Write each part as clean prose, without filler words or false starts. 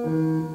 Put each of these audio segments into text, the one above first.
Le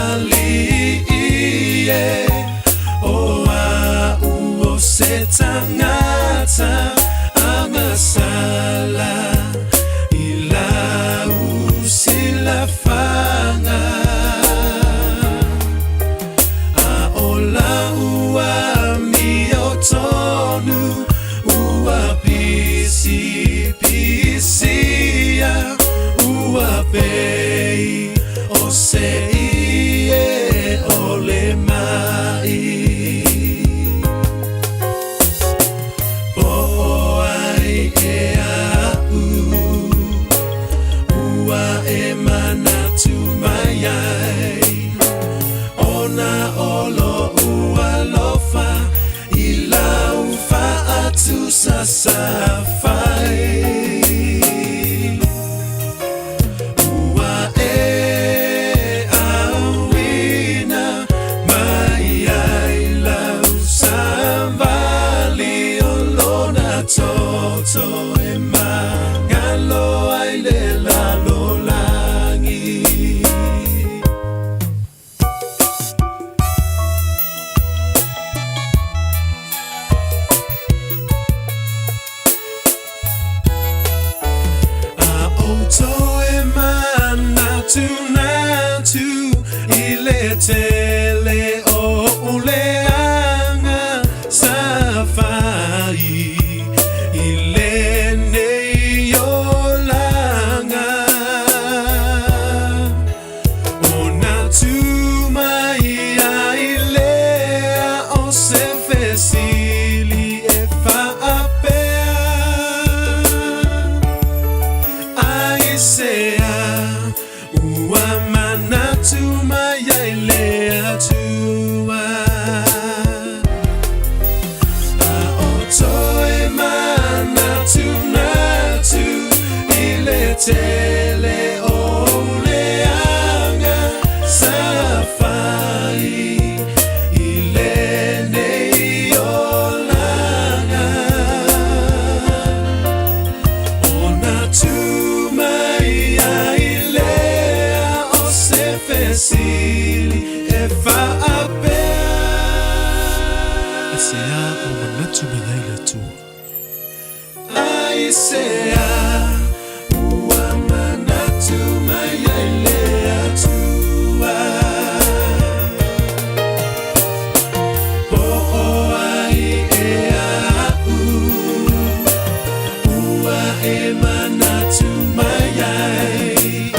alii e, tagata agasala i lau silafaga. A o lau amiotonu ua pisipisia, ua pei o se ie o le ma'i. Po o ai e a'u ua e manatu mai ai, ona o lo'u alofa i lau fa'atusasafai. Ua e auina mai ai lau savali o lona toto e magalo ai le lalolagi. A ou toe manatunatu i le tele o ou leaga sa fai i lenei olaga. Ona tu mai ai lea o se fesili e faapea: Aisea ua manatu mai ai le Atua? A o toe manatunatu i le tele o leaga sa fai i lenei olaga. Ona tu mai ai lea o se fesili e faapea: Aisea ua manatu mai ai le Atua? Aisea ua manatu mai ai le Atua? Po o ai e a'u ua e manatu mai ai,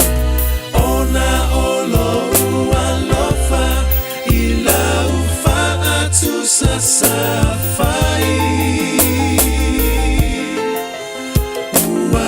ona o lo'u alofa i lau fa'atusasafai. Ua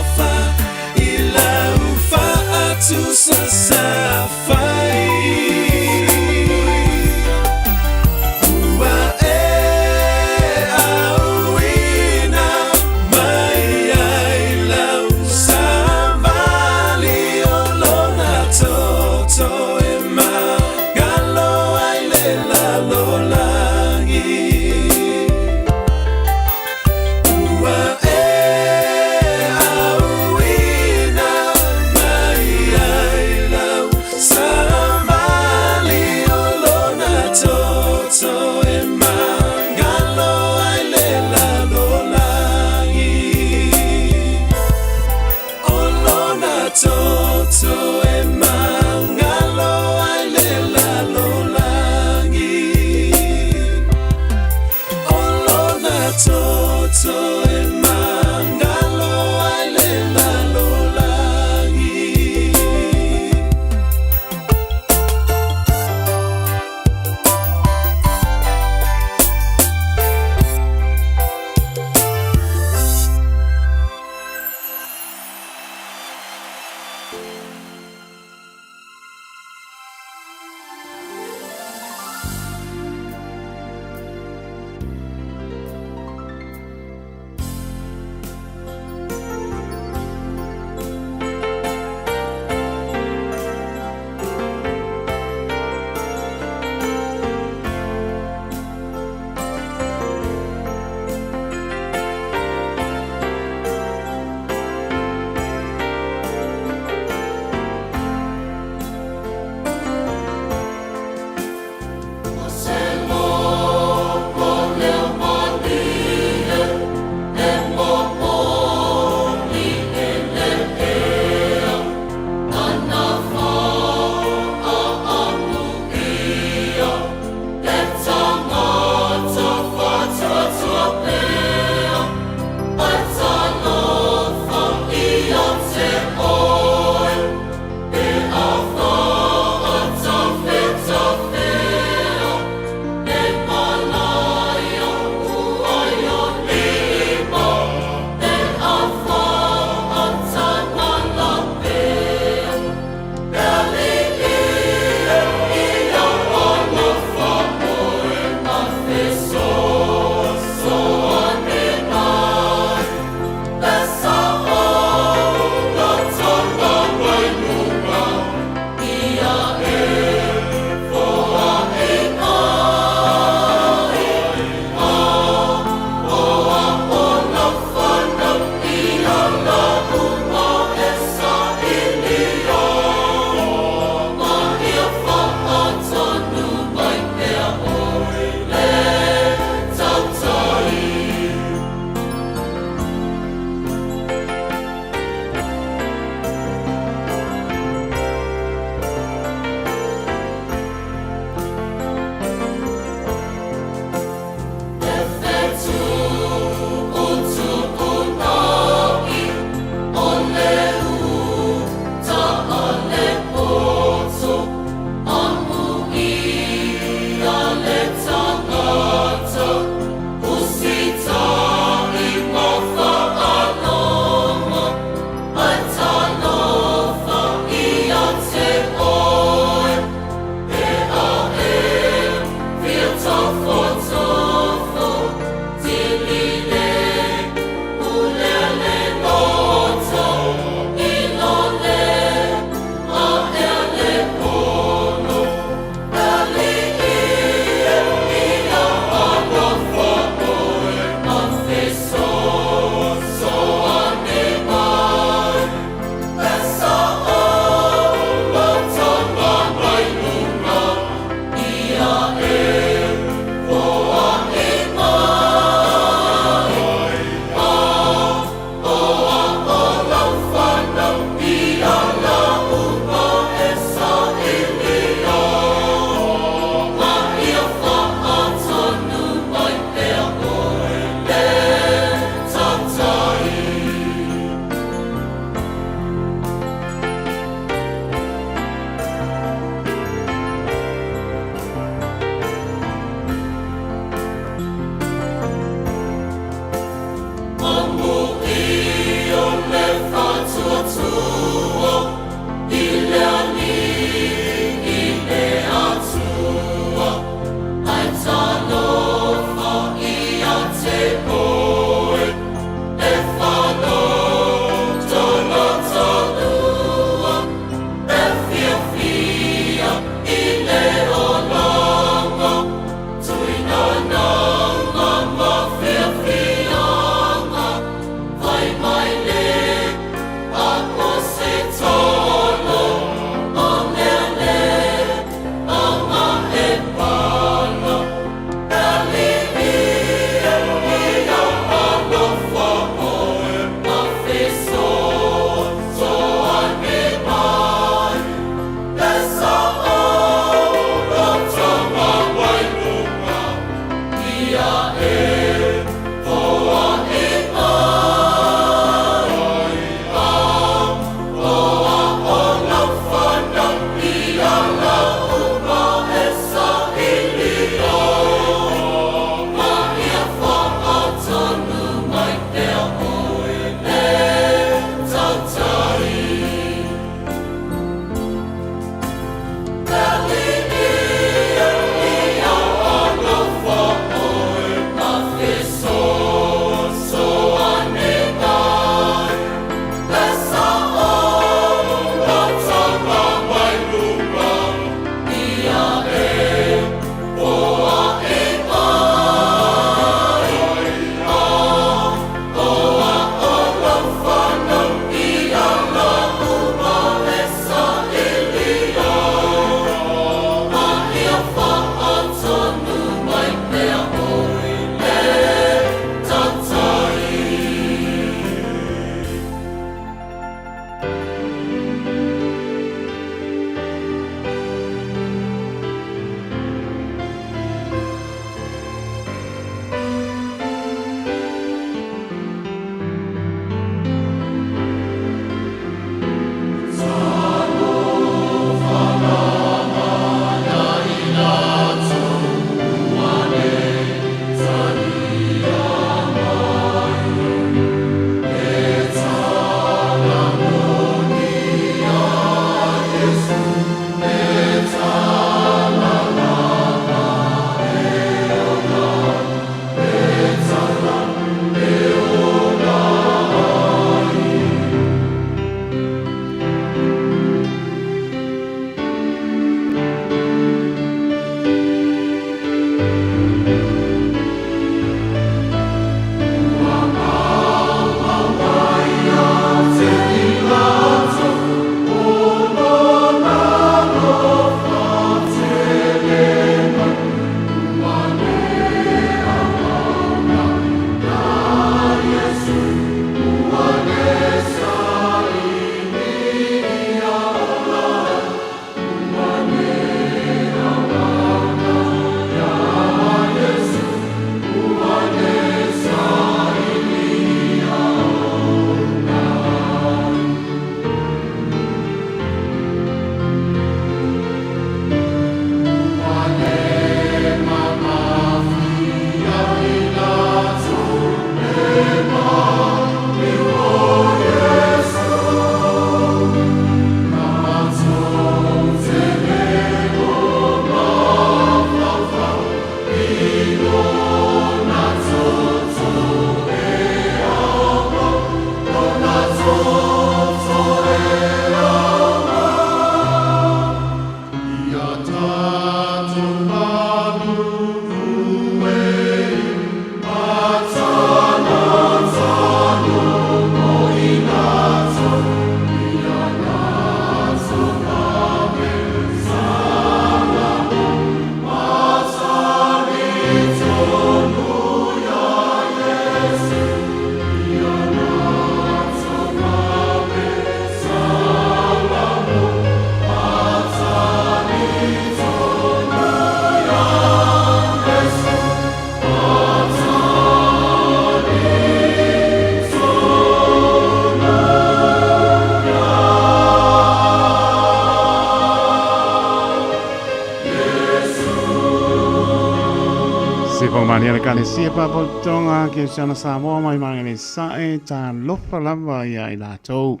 Sifomalia le Ekalesia Faapotopotoga Kerisiano Samoa mai Magele Sae, talofa lava ia i latou.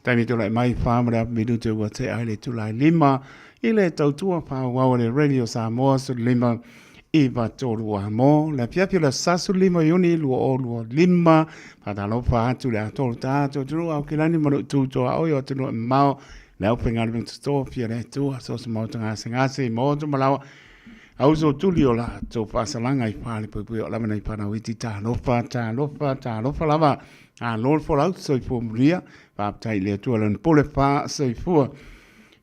Taimi tulai mai 4:30 ua tea ai le itula e 5 i le tautua faaauau a le Radio Samoa 15 9 3 a mo le afiafi o le aso 15 Iuni 2025. Faatalofa atu le atoa o le tatou atunuu Aukilani ma lou tu tuaoi o atunuu e mamao le aufaigaluega totofi a le Atua so o se maota gasegase i maota ma laoa auso tuli o latou faasalaga i falepuipui o lava nei fanau iti. Talofa, talofa, talofa lava. Malo le folau, soifua manuia. Faafetai i le Atua lana pule faasoifua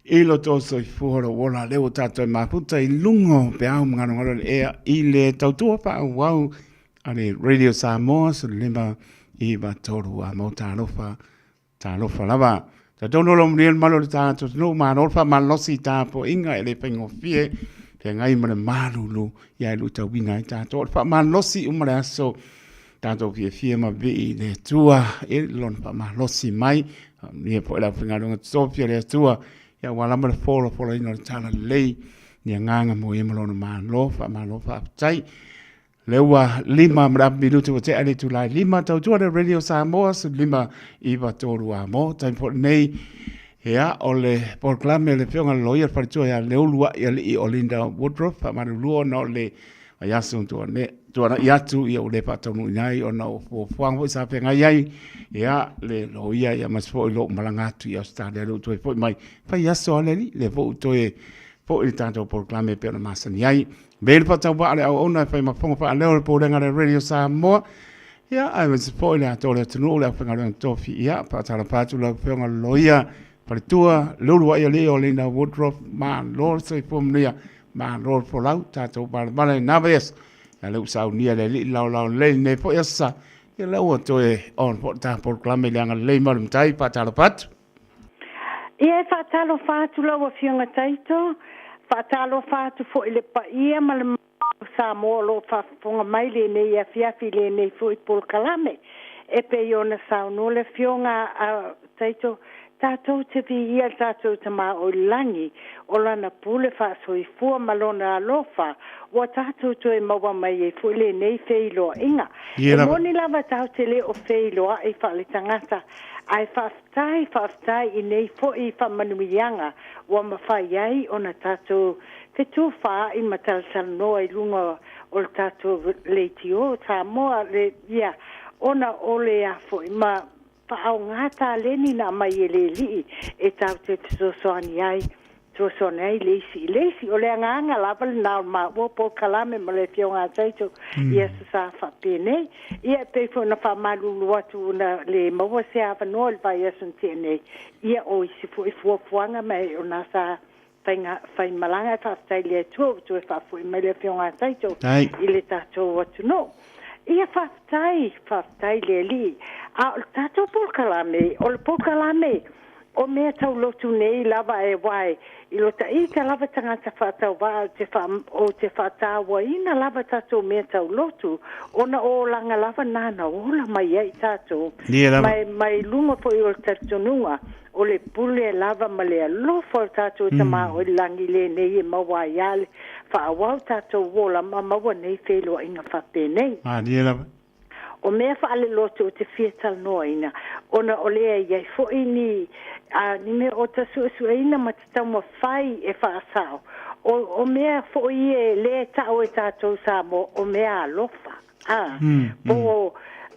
i lo outou soifua lou ola lea ua tatou mafuta i luga o peau ma galogalo le ea i le tautua faaauau a le Radio Samoa 15 9 3 a mau. Talofa, talofa lava. Talitonu o lo o manuia le mamalu o le tatou atunuu, malo le faamalolosi i tapuaiga e le faigofie feagai ma le malulu ia e luitauina ai tatou. O le faamalolosi uma le aso tatou fiafia ma vivii i le Atua i lona faamalosi mai. Faamanuia foi le aufaigaluega totofi a le Atua ia aua lava le folafolaina o le talalelei i agaga mo ia ma lona Malo. Faamalo faafetai. Lea ua 5:30 ua tea le itula e 5 tautua le Radio Samoa 15 9 3 a mo taimi foi lenei. Ia, o le polokalame a le Afioga i le Loia le Faletua ia Leuluai Alii o Linda Woodruff, faamalulu ona o le vaiaso tuanai atu ia ua le faataunuuina ai ona o fuafuaga foi sa feagai ai ia le loia ia aemaise foi lou malaga atu i Ausetalia lea ua toe foi mai fai aso a le alii lea foi ua toe foi le tatou polokalame e pei ona masani ai. Mea le faatauvaa le auauna e fai ma fofoga faaleo le Pulega a le Radio Samoa. Ia, aemaise foi le atoa o le atunuu, le aufaigaluega tofi. Ia, faatalofa atu lau Afioga i le Loia, Faletua, Leuluai Alii o Linda Woodruff, malo le soifua manuia, malo le folau, tatou valavala i lena vaiaso. Ia, lea ua saunia le alii laolao lelei lenei foi aso Sa. Ia, lea ua toe on foi le ta polokalame i le agalelei mai o le Matai, faatalofa atu. Ia e faatalofa atu lau Afioga Taito, faatalofa atu foi i le paia ma le mamalu o Samoa o lo o faafofoga mai i lenei afiafi i lenei foi polokalame. E pei ona saunoa le Afioga a Taito, tatou te viia le tatou Tama o i le lagi, o lana pule faasoifua ma lona alofa ua tatou toe maua mai ai foi lenei feiloaiga. E moni lava tatou te le o feiloai faaletagata, Ae faafetai, faafetai i nei foi faamanuiaga ua mafai ai ona tatou fetufaai ma talatalanoa i luga o le tatou leitio Samoa, le, ia, ona o le a foi ma faaaoga taleni na aumai e le Alii e tatou te fesoasoani ai fesoasoani ai le isi i le isi. O le agaga lava lena o le maua polokalame ma le Afioga a Taito i aso sa faapenei. Ia, e pei foi ona faamalulu atu na le maua se avanoa i le vaiaso na tea nei, ia o isi foi fuafuaga ma e o na sa faiga faimalaga. E faafetai i le Atua ua toe faafoi mai le Afioga a Taito i le tatou atunuu. Ia faafetai, faafetai i le Alii. A o le tatou polokalame, o le polokalame O mea tau lotu nei lava e wae i lo taita lava tagata faatauvaa o te wha, o te whaatauaina lava tatou mea tau lotu, ona o olaga lava nana ola mai ai tatou. Mai, mai luga foi o le talitonuga, o le pule lava ma le alofa o le tatou Tama o i le lagi lenei e maua ai a le faaauau tatou ola ma maua nei feiloaiga faapenei. Malie lava. O mea faalelotu ou te fia talanoaina, ona o lea e i ai foi ni, a, ni mea o ta suesueina ma te taumafai e faasao. O, o mea foi ia e lē ta'u e tatou Samoa, o mea alofa, a, po o,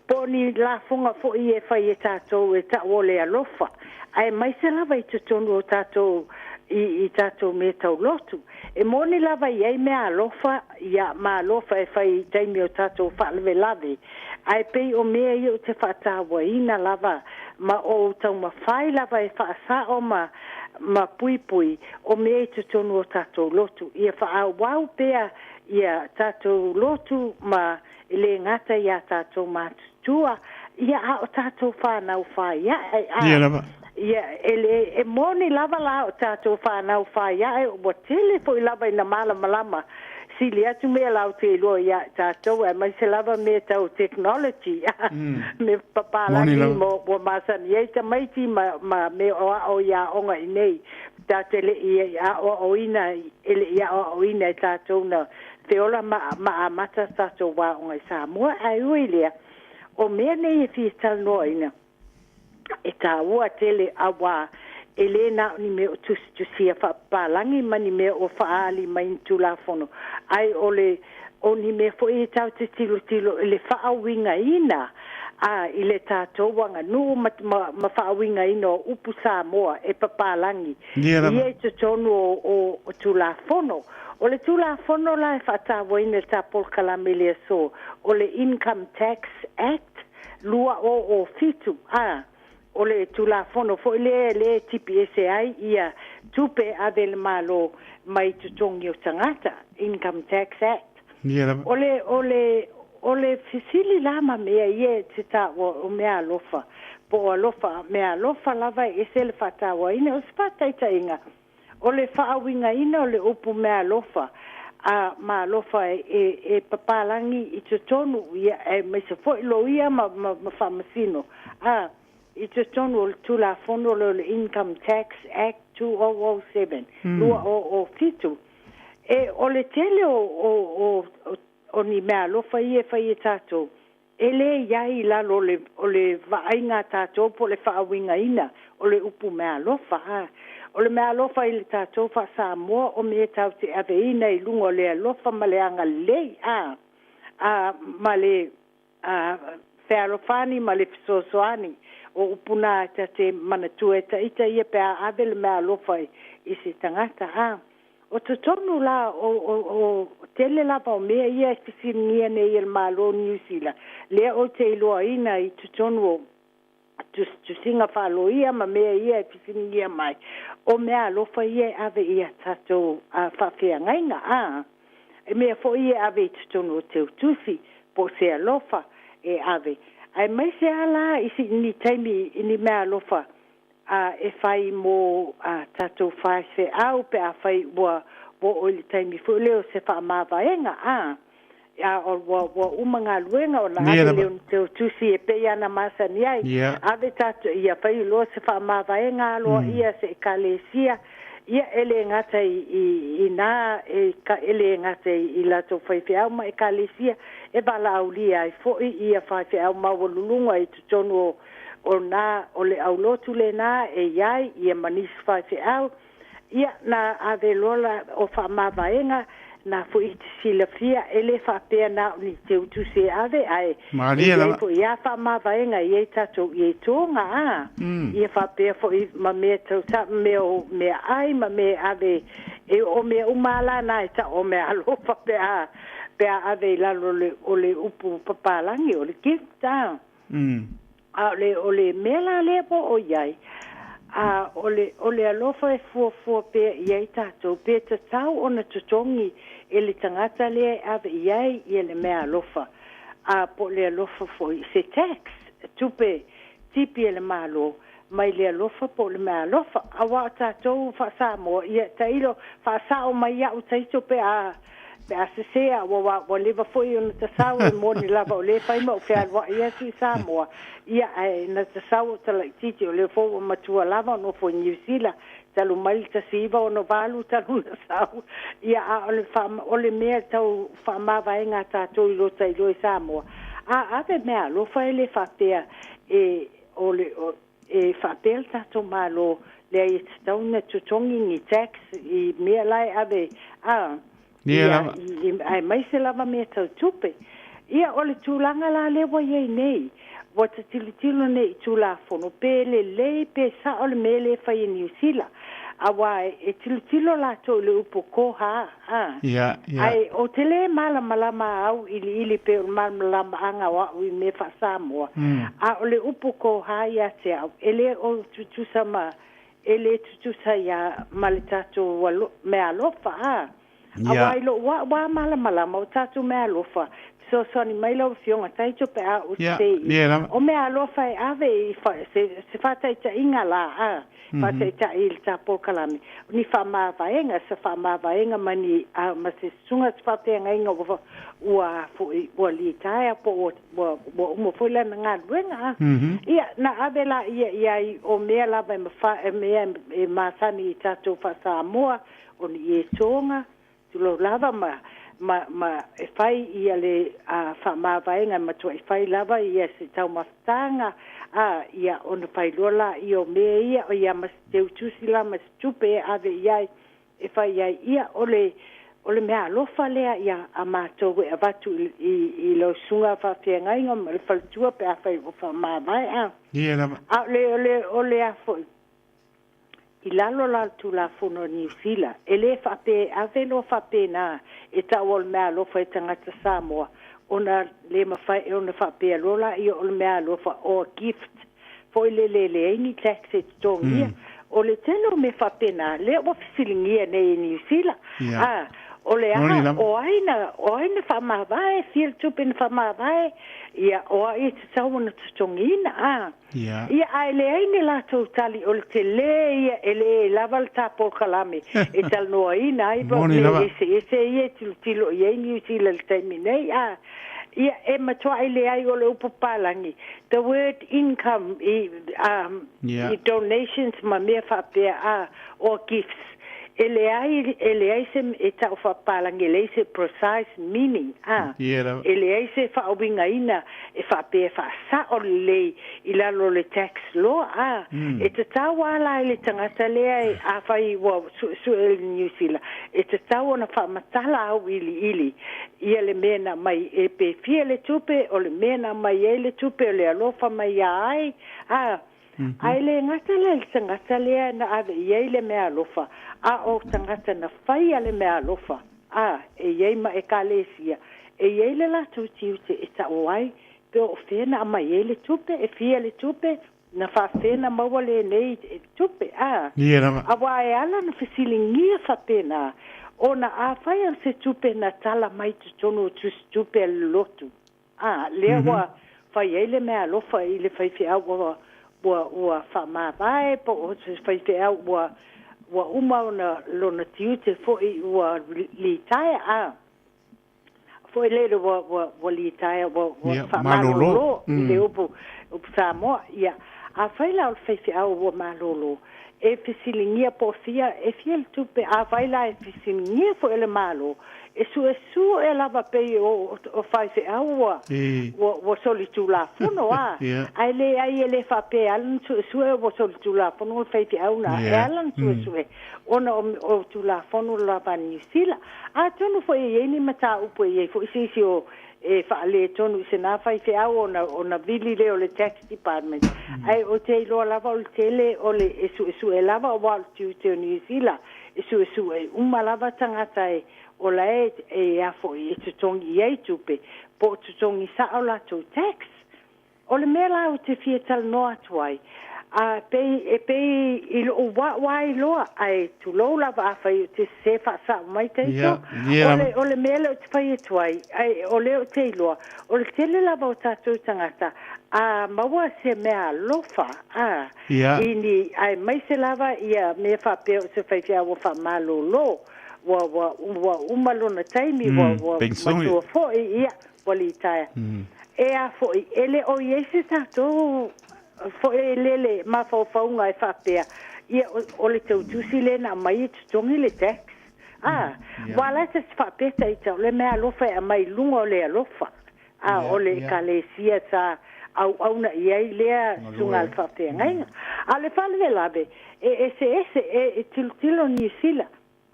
po o ni lafoga foi ia e fai e tatou e ta'u o le alofa, aemaise lava i totonu o tatou, i, i tatou mea taulotu. E moni lava e i ai mea alofa, ia, ma alofa e fai i taimi o tatou faalavelave, ae pei o mea ia ou te faatauaina lava ma ou taumafai lava e faasao ma, ma puipui o mea i totonu o tatou lotu. Ia faaauau pea ia tatou lotu ma e le gata iā tatou matutua, ia a o tatou whanau whaiae, a. Ia lava. Ia, e le, e moni lava la o tatou whanau whaiae, ua tele foi lava ina malamalama. sili atu mea latou te iloa ia i tatou, aemaise lava mea tau technology, mea Moni papalagi lava. mo ua masani ai tamaiti ma mea o a'o i aoga i nei, tatou te le'i a'oa'oina e le'i a'oa'oina e tatou na feola ma amata tatou aoga i Samoa. Ae ui i lea, o mea nei e fia talanoaina e tāua tele, auā e lē na o ni mea o tusitusia faapapalagi ma ni mea ua faaali mai ni Tulafono, ae o le o ni mea foi e tatou te tilotilo i le faauigaina a i le tatou aganuu ma faauigaina o upu Samoa e papalagi Ia lava. ia i totonu o Tulafono. O le Tulafono la e faatauaina i le ta polokalame i le aso, o le Income Tax Act 2007, a o le Tulafono foi lea lea e tipi ese ai ia tupe e ave i le Malo mai totogi o tagata, Income Tax Act. Ia lava. O le fesili la ma mea ia e te taua o meaalofa po o alofa, meaalofa lava e ese le faatauaina. O se faataitaiga, o le faauigaina o le upu meaalofa a ma alofa e papalagi i totonu ia, aemaise foi loia ma faamasino a i totonu o le Tulafono lea o le Income Tax Act 2007, 2007. E o le tele o ni meaalofa ia e fai e tatou e lē i ai i lalo o le vaaiga a tatou po o le faauigaina o le upu meaalofa. A o le meaalofa i le tatou faa-Samoa, o mea tatou te aveina i luga o le alofa ma le agalelei a ma le fealofani ma le fesoasoani. O upu na ta te manatua e taita ia pe a ave le meaalofa i se tagata. A o totonu la o tele lava o mea ia e fesiligia nei e le Malo o Niu Sila lea ou te iloaina i totonu o tusitusiga faaloia ma mea ia e fesiligia mai, o meaalofa ia e ave ia tatou faafeagaiga a e mea foi ia e ave i totonu o teutusi po o se alofa e ave, aemaise a la i ni taimi i ni meaalofa a e fai mo a tatou faifeau pe a fai ua oo i le taimi foi lea o se faamavaega a o ua uma galuega ona Ia ave lava. lea o ni teutusi e pei ana masani ai ave tatou ia fai loa se faamavaega aloaia se ekalesia ia, e lē gata i na e lē gata i latou faifeau ma ekalesia, e valaaulia ai foi ia faifeau maualuluga i totonu o na o le aulotu lena e i ai ia ma nisi faifeau ia na ave loa la o faamavaega na foi i te silafia. E lē faapea na o ni teutusi e ave, ae e Malie iai lava. foi ia faamavaega e iai tatou i toga a ia faapea foi ma mea tauta mea o mea ai ma mea ave e o mea uma la na e ta o mea alofa pe a ave i lalo o le upu papalagi o le gift a. A o le mea la lea po o iai a o le alofa e fuafua pea i ai tatou pe tatau ona totogi e le tagata lea e ave i ai ia le mea alofa a po o le alofa foi se tax, tupe tipi e le Malo mai le alofa po o le mea alofa. Auā o tatou faa-Samoa ia tailo faasao mai au taito pe a sesē ua leva foi ona tasau e moni lava o lē fai ma ou fealuai atu i Samoa ia, ae na tasau o talaititi o lea foi ua matua lava o nofo i Niu Sila talu mai le 1968 talu na sau ia. A o le o le mea tau faamavaega a tatou i lo tailo i Samoa a ave mea alofa e le faapea e o le e faapea le tatou Malo lea e tatau ona totogi ni tax i mea la e ave a Ia ia lava. Aemaise lava mea tau tupe ia. O le tulaga la lea ua iai nei, ua ta tilotilo nei i Tulafono pe lelei pe sao le mea lea fai e Niu Sila, auā e tilotilo latou i le upu koha a Ia, ia. ae o te lē malamalama au iliili pe o le malamalamaaga o a'u i mea faasamoa. A o le upu koha ia te au e lē o tutusa ma e lē tutusa ia ma le tatou mea alofa a. Aua i lou a'u a malamalama o tatou meaalofa, fesoasoani mai lau Afioga Taito pe a ou sese i i, o meaalofa e ave i se faataitaiga la a, faataitai i le ta polokalame, o ni faamavaega, se faamavaega ma ni ma se susuga se faafeagaiga ua ua foi ua litaea po ua ua uma foi lana galuega a. Ia, na ave laia i ai o mea lava e mafa, mea e masani i tatou faa-Samoa, o ni ietoga, tulou lava, ma, ma, ma e fai ia le a, faamavaega e matuai fai lava ia se taumafataga, a, ia ona fai loa laia o mea ia, ia ma se teutusi la ma se tupe e ave i ai, e fai ai, ia o le, o le meaalofa lea ia a matou e avatu i, i, i lau susuga faafeagaiga ma le faletua pe afai ua faamavae, a. Ia lava. A o le, o le, o le a foi, I lalo la o le Tulafono a Niu Sila, e le faapea e ave loa faapena e tau o le meaalofa i tagata Samoa, ona le mafai e ona faapea loa laia o le meaalofa or gift foi lele e leai ni tax e totogia. O le tele o mea faapena lea ua fesiligia nei e Niu Sila. A o le a, o ai na, o ai na faamavae, fia le tupe na faamavae, ia o ai e tatau ona totogiina, a. Ia, ae leai ni latou tali, o le telē ia e le lava le ta polokalame e talanoaina ai ma Moni mea lava. eseese ia e tilotilo i ai Niu Sila i le taimi nei, a ia e matuai leai o le upu palagi, the word income i, um, i donations ma mea faapea, a, or gifts, e leai, e leai se e tau faapapalagi, e leai se precise meaning, a, e leai se faauigaina e faapea e faasao lelei i lalo o le tax law, a, e tatau lava la i le tagata lea e, afai ua suesue i le Niu Sila, e tatau ona faamatala auiliili ia le mea na aumai e pe fia le tupe, o le mea na aumai ai le tupe, o le alofa mai ia ai, a. Ae le gata la i le tagata lea na ave i ai le meaalofa, a o tagata na faia le meaalofa, a e i ai ma ekalesia, e i ai le latou tiute e tau ai pe o fea na aumai ai le tupe, e fia le tupe, na faafefea na maua lenei tupe, a. Ia lava. Aua e ala ona fesiligia faapena, ona afai o se tupe na tala mai totonu o tusitupe a le lotu, A, lea ua fai ai le meaalofa i le faifeau ua, ua, ua faamavae po o se faifeau ua, ua uma ona lona tiute foi ua litaea, a, foi lele ua, ua, ua litaea, ua, ua Ia, faamalolo malolo. i le upu, upu Samoa. Ia, afai la o le faifeau ua malolo, e fesiligia po o fia, e fia le tupe, afai la e fesiligia foi e le Malo, e suesue lava pei o, o faifeau ua, ua, ua solitulafono a, ae leai e le faapea e ala ona suesue ua solitulafono le faifeau na, e ala ona suesue ona o, o tulafono lava a Niu Sila. Atonu foi e i ai ni mataupu e i ai foi se isi o e faaletonu i sena faifeau ona, ona vili lea o le Tax Department, ae ou te iloa lava o le tele o le e suesue lava aua o le tiute o Niu Sila e suesue uma lava tagata e o la e e a foi e totogi i ai tupe po o totogi sao latou tax. O le mea la ou te fia talanoa atu ai, a pei e pei i lo'u a'u a iloa, ae tulou lava afai ou te sese faasa'o mai taito, o le o le mea lea ou te fai atu ai, ae o lea ou te iloa, o le tele lava o tatou tagata a maua se meaalofa a i ni aemaise lava ia mea faapea o se faifeau ua faamalolo, ua ua ua uma lona taimi, ua ua matua foi, ia, ua litaea. E a foi, e le o i ai se tatou foi lele mafaufauga e faapea, ia, o le tautusi lea na aumai e totogi le tax. A, aua la e ta te faapea ita, o le meaalofa e aumai i luga o le alofa, a o le ekalesia sa auauna i ai lea susuga a le faafeagaiga. A o le faalavelave, e eseese, e tilotilo Niu Sila,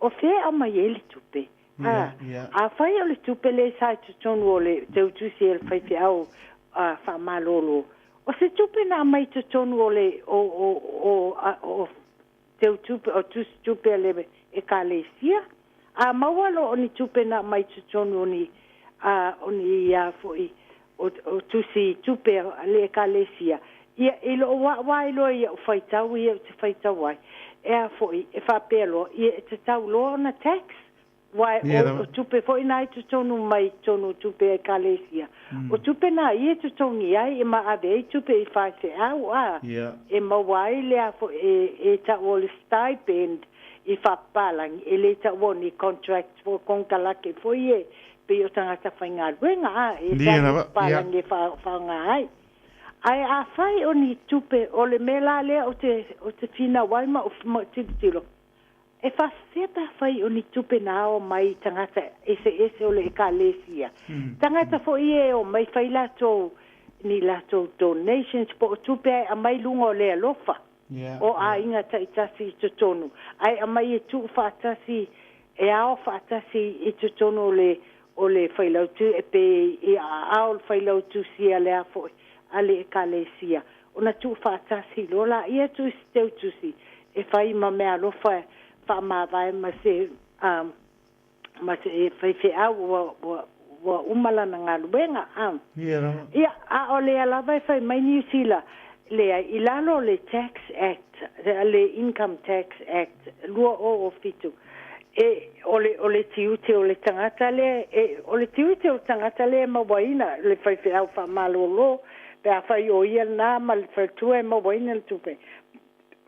O fea e aumai ai le tupe? A, afai o le tupe lea sa i totonu o le teutusi e le faifeau faamalolo, o se tupe na aumai i totonu o le, o, o, o, o teutupe, o tusitupe a le Ekalesia? A maua loa o ni tupe na aumai i totonu o ni, a, o ni, a foi, o, o tusi tupe a le Ekalesia, ia, i lou a'u a iloa i a'u faitau ia ou te faitau ai, e a foi, e faapea loa, ia, e tatau loa ona tax. Aua o tupe foi na e totonu mai i totonu o tupe a Ekalesia. O tupe na ia e totogi ai e ma ave ai tupe i faifeau a e maua ai le a foi e tau o le stipend i faapapalagi e le taua o ni contracts po o konekarate foi e pei o tagata faigaluega a e tau papalagi e faaaoga ai. Ae afai o ni tupe o le mea la lea ou te finau ai ma ou tilotilo, E faafefea pe afai o ni tupe na ao mai i tagata eseese o le Ekalesia, tagata foi ia e omai fai latou ni latou donations po o tupe ae aumai i luga o le alofa o aiga taitasi i totonu, ae aumai e tuu faatasi, e ao faatasi i totonu o le o le failautu e pe i aao o le failautusi a le a foi a le Ekalesia ona tuufaatasi loa laia tusi teutusi e fai ma meaalofa e faamavae ma se ma se faifeau ua ua ua uma lana galuega a. Ia, a o lea lava e fai mai Niu Sila, leai, i lalo o le Tax Act, le Income Tax Act 2007, e, o le, o le tiute o le tagata lea, e, o le tiute o le tagata lea e mauaina le faifeau faamalolo, pe afai o ia lena ma le faletua e mauaina le tupe,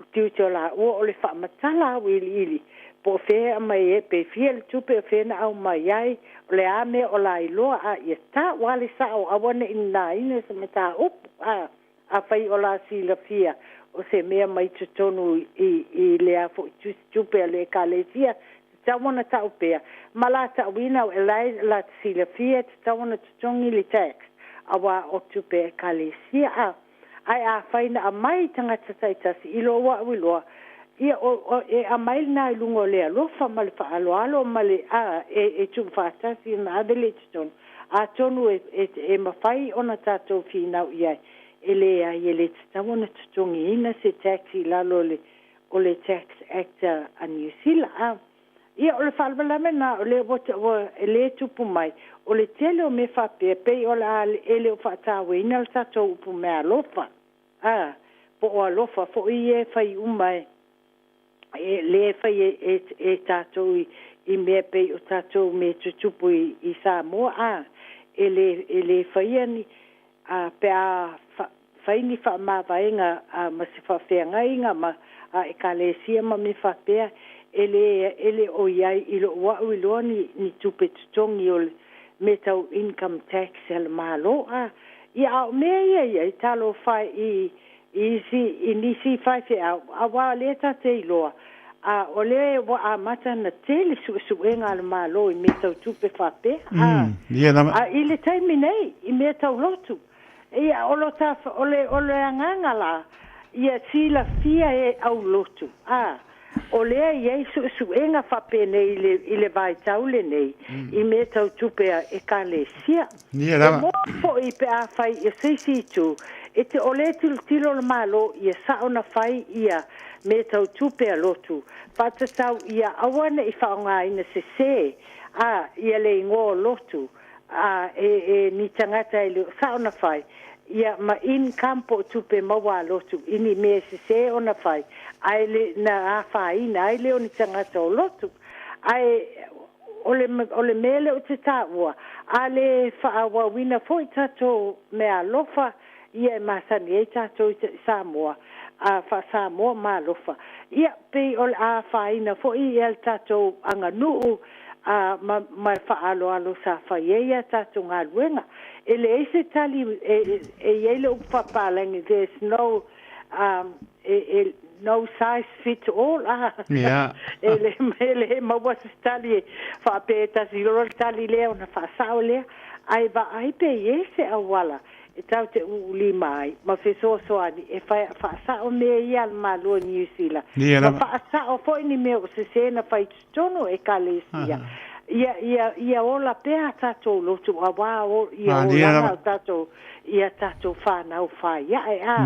o tiute o laua o le faamatala auiliili po o fea e aumai ai, pe fia le tupe o fea na aumai ai, o le a mea o la iloa, a ia tau lava le sao aua ne i nanaina se mataupu, a. Afai o la silafia o se mea mai totonu i, i lea foi tusi tupe a le Ekalesia, tatau ona tau pea, ma la tauina e la e la te silafia e tatau ona totogi le tax, auā o tupe a Ekalesia. A, ae afai na aumai i tagata taitasi i lou a'u iloa, ia, o, o, e aumai lena i luga o le alofa ma le faaaloalo ma le, a, e, e tuufaatasi ona ave lea i totonu. Atonu e, e, e mafai ona tatou finau i ai, e leai, e le tatau ona totogiina se tax i lalo o le, o le Tax Act a, a Niu Sila. A, ia, o le faalavelave lena, o lea ua, ua, e le tupu mai, o le tele o mea faapea, pei o le a, e le o faatauaina le tatou upu meaalofa, a, po o alofa foi ia e fai uma e, e le fai e, e, e tatou i, i mea pei o tatou mea tutupu i, i Samoa, a, e le, e le faia ni, a, pe a fa, fai ni faamavaega a, ma se faafeagaiga ma a Ekalesia ma mea faapea, e le, e le o i ai i lou a'u iloa ni, ni tupe totogi o le mea tau income tax a le Malo, a. Ia, a o mea ia ia i talofa i, i isi, i nisi faifeau, auā o lea ta te iloa, a o lea ua amata ona tele suesuega a le Malo i mea tau tupe faapea, a, a i le taimi nei, i mea tau lotu. Ia, o lo ta, o le, o le agaga la, ia silafia e au lotu, a, o lea e i ai suesuega faapenei i le, i le vaitau lenei, i mea tau tupe a Ekalesia. Ia lava. E moni foi pe afai i se isi itu, e te o lea tilotilo le Malo ia sao na fai ia mea tau tupe a lotu, faatatau ia aua ne i faaaogaina sese, a, ia le igoa o lotu, a e, e ni tagata e le o sao na fai, ia ma income po o tupe maua a lotu i ni mea e sese ona fai, ae le na afaina ai lea o ni tagata o lotu. Ae o le, o le mea lea ou te taua, a le faaauauina foi tatou meaalofa ia e masani ai tatou i Samoa, a faa-Samoa ma alofa, ia, pei o le a afaina foi ia le tatou aganuu a, ma, ma le faaaloalo sa fai ai a tatou galuega. E leai se tali e, e i ai le upu faapalagi, there's no, um, e, e, no size fits all, a. Yeah. E le, e le maua se tali e faapea e tasi loa le tali lea ona faasao lea, ae vaai pe i ai se auala e tau te uulima ai ma fesoasoani e fai faasao mea ia a le Malo o Niu Sila. Ia Ma lava. faasao foi ni mea o sese na fai i totonu o Ekalesia. Ia, ia, ia ola pea a tatou lotu auā o, ia Ah, ia olaga lava. o tatou, i a tatou whanau whaiae, a,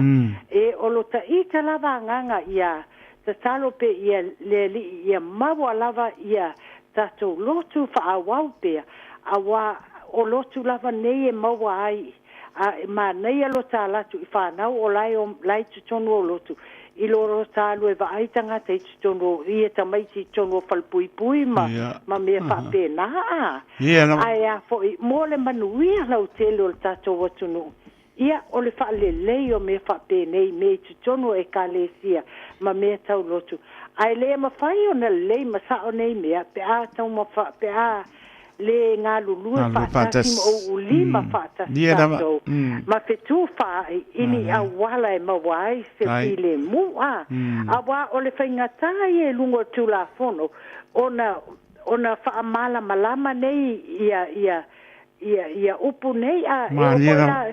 e o lo ita lava agaga ia tatalo pe ia le Alii ia maua lava ia tatou lotu faaauau pea, auā o lotu lava nei e maua ai, a e manaia lo ta latu i whanau o lae o lae i totonu o lotu. i lo lo talu e vaai tagata i totonu o ia tamaiti i totonu o falepuipui ma ma mea faapena a. Ae a foi mo le manuia lautele o le tatou atunuu, ia o le faalelei o mea faapenei mea i totonu o ekalesia ma mea tau lotu. Ae le mafai ona lelei ma sao nei mea pe a taumafa pe a le galulue faatasi ma uulima faatasi tatou ma fetufaai i ni auala e maua ai se filemu a. Aua o le faigata ia i luga o le Tulafono ona ona faamalamalama nei ia ia ia ia upu nei a e oo foi la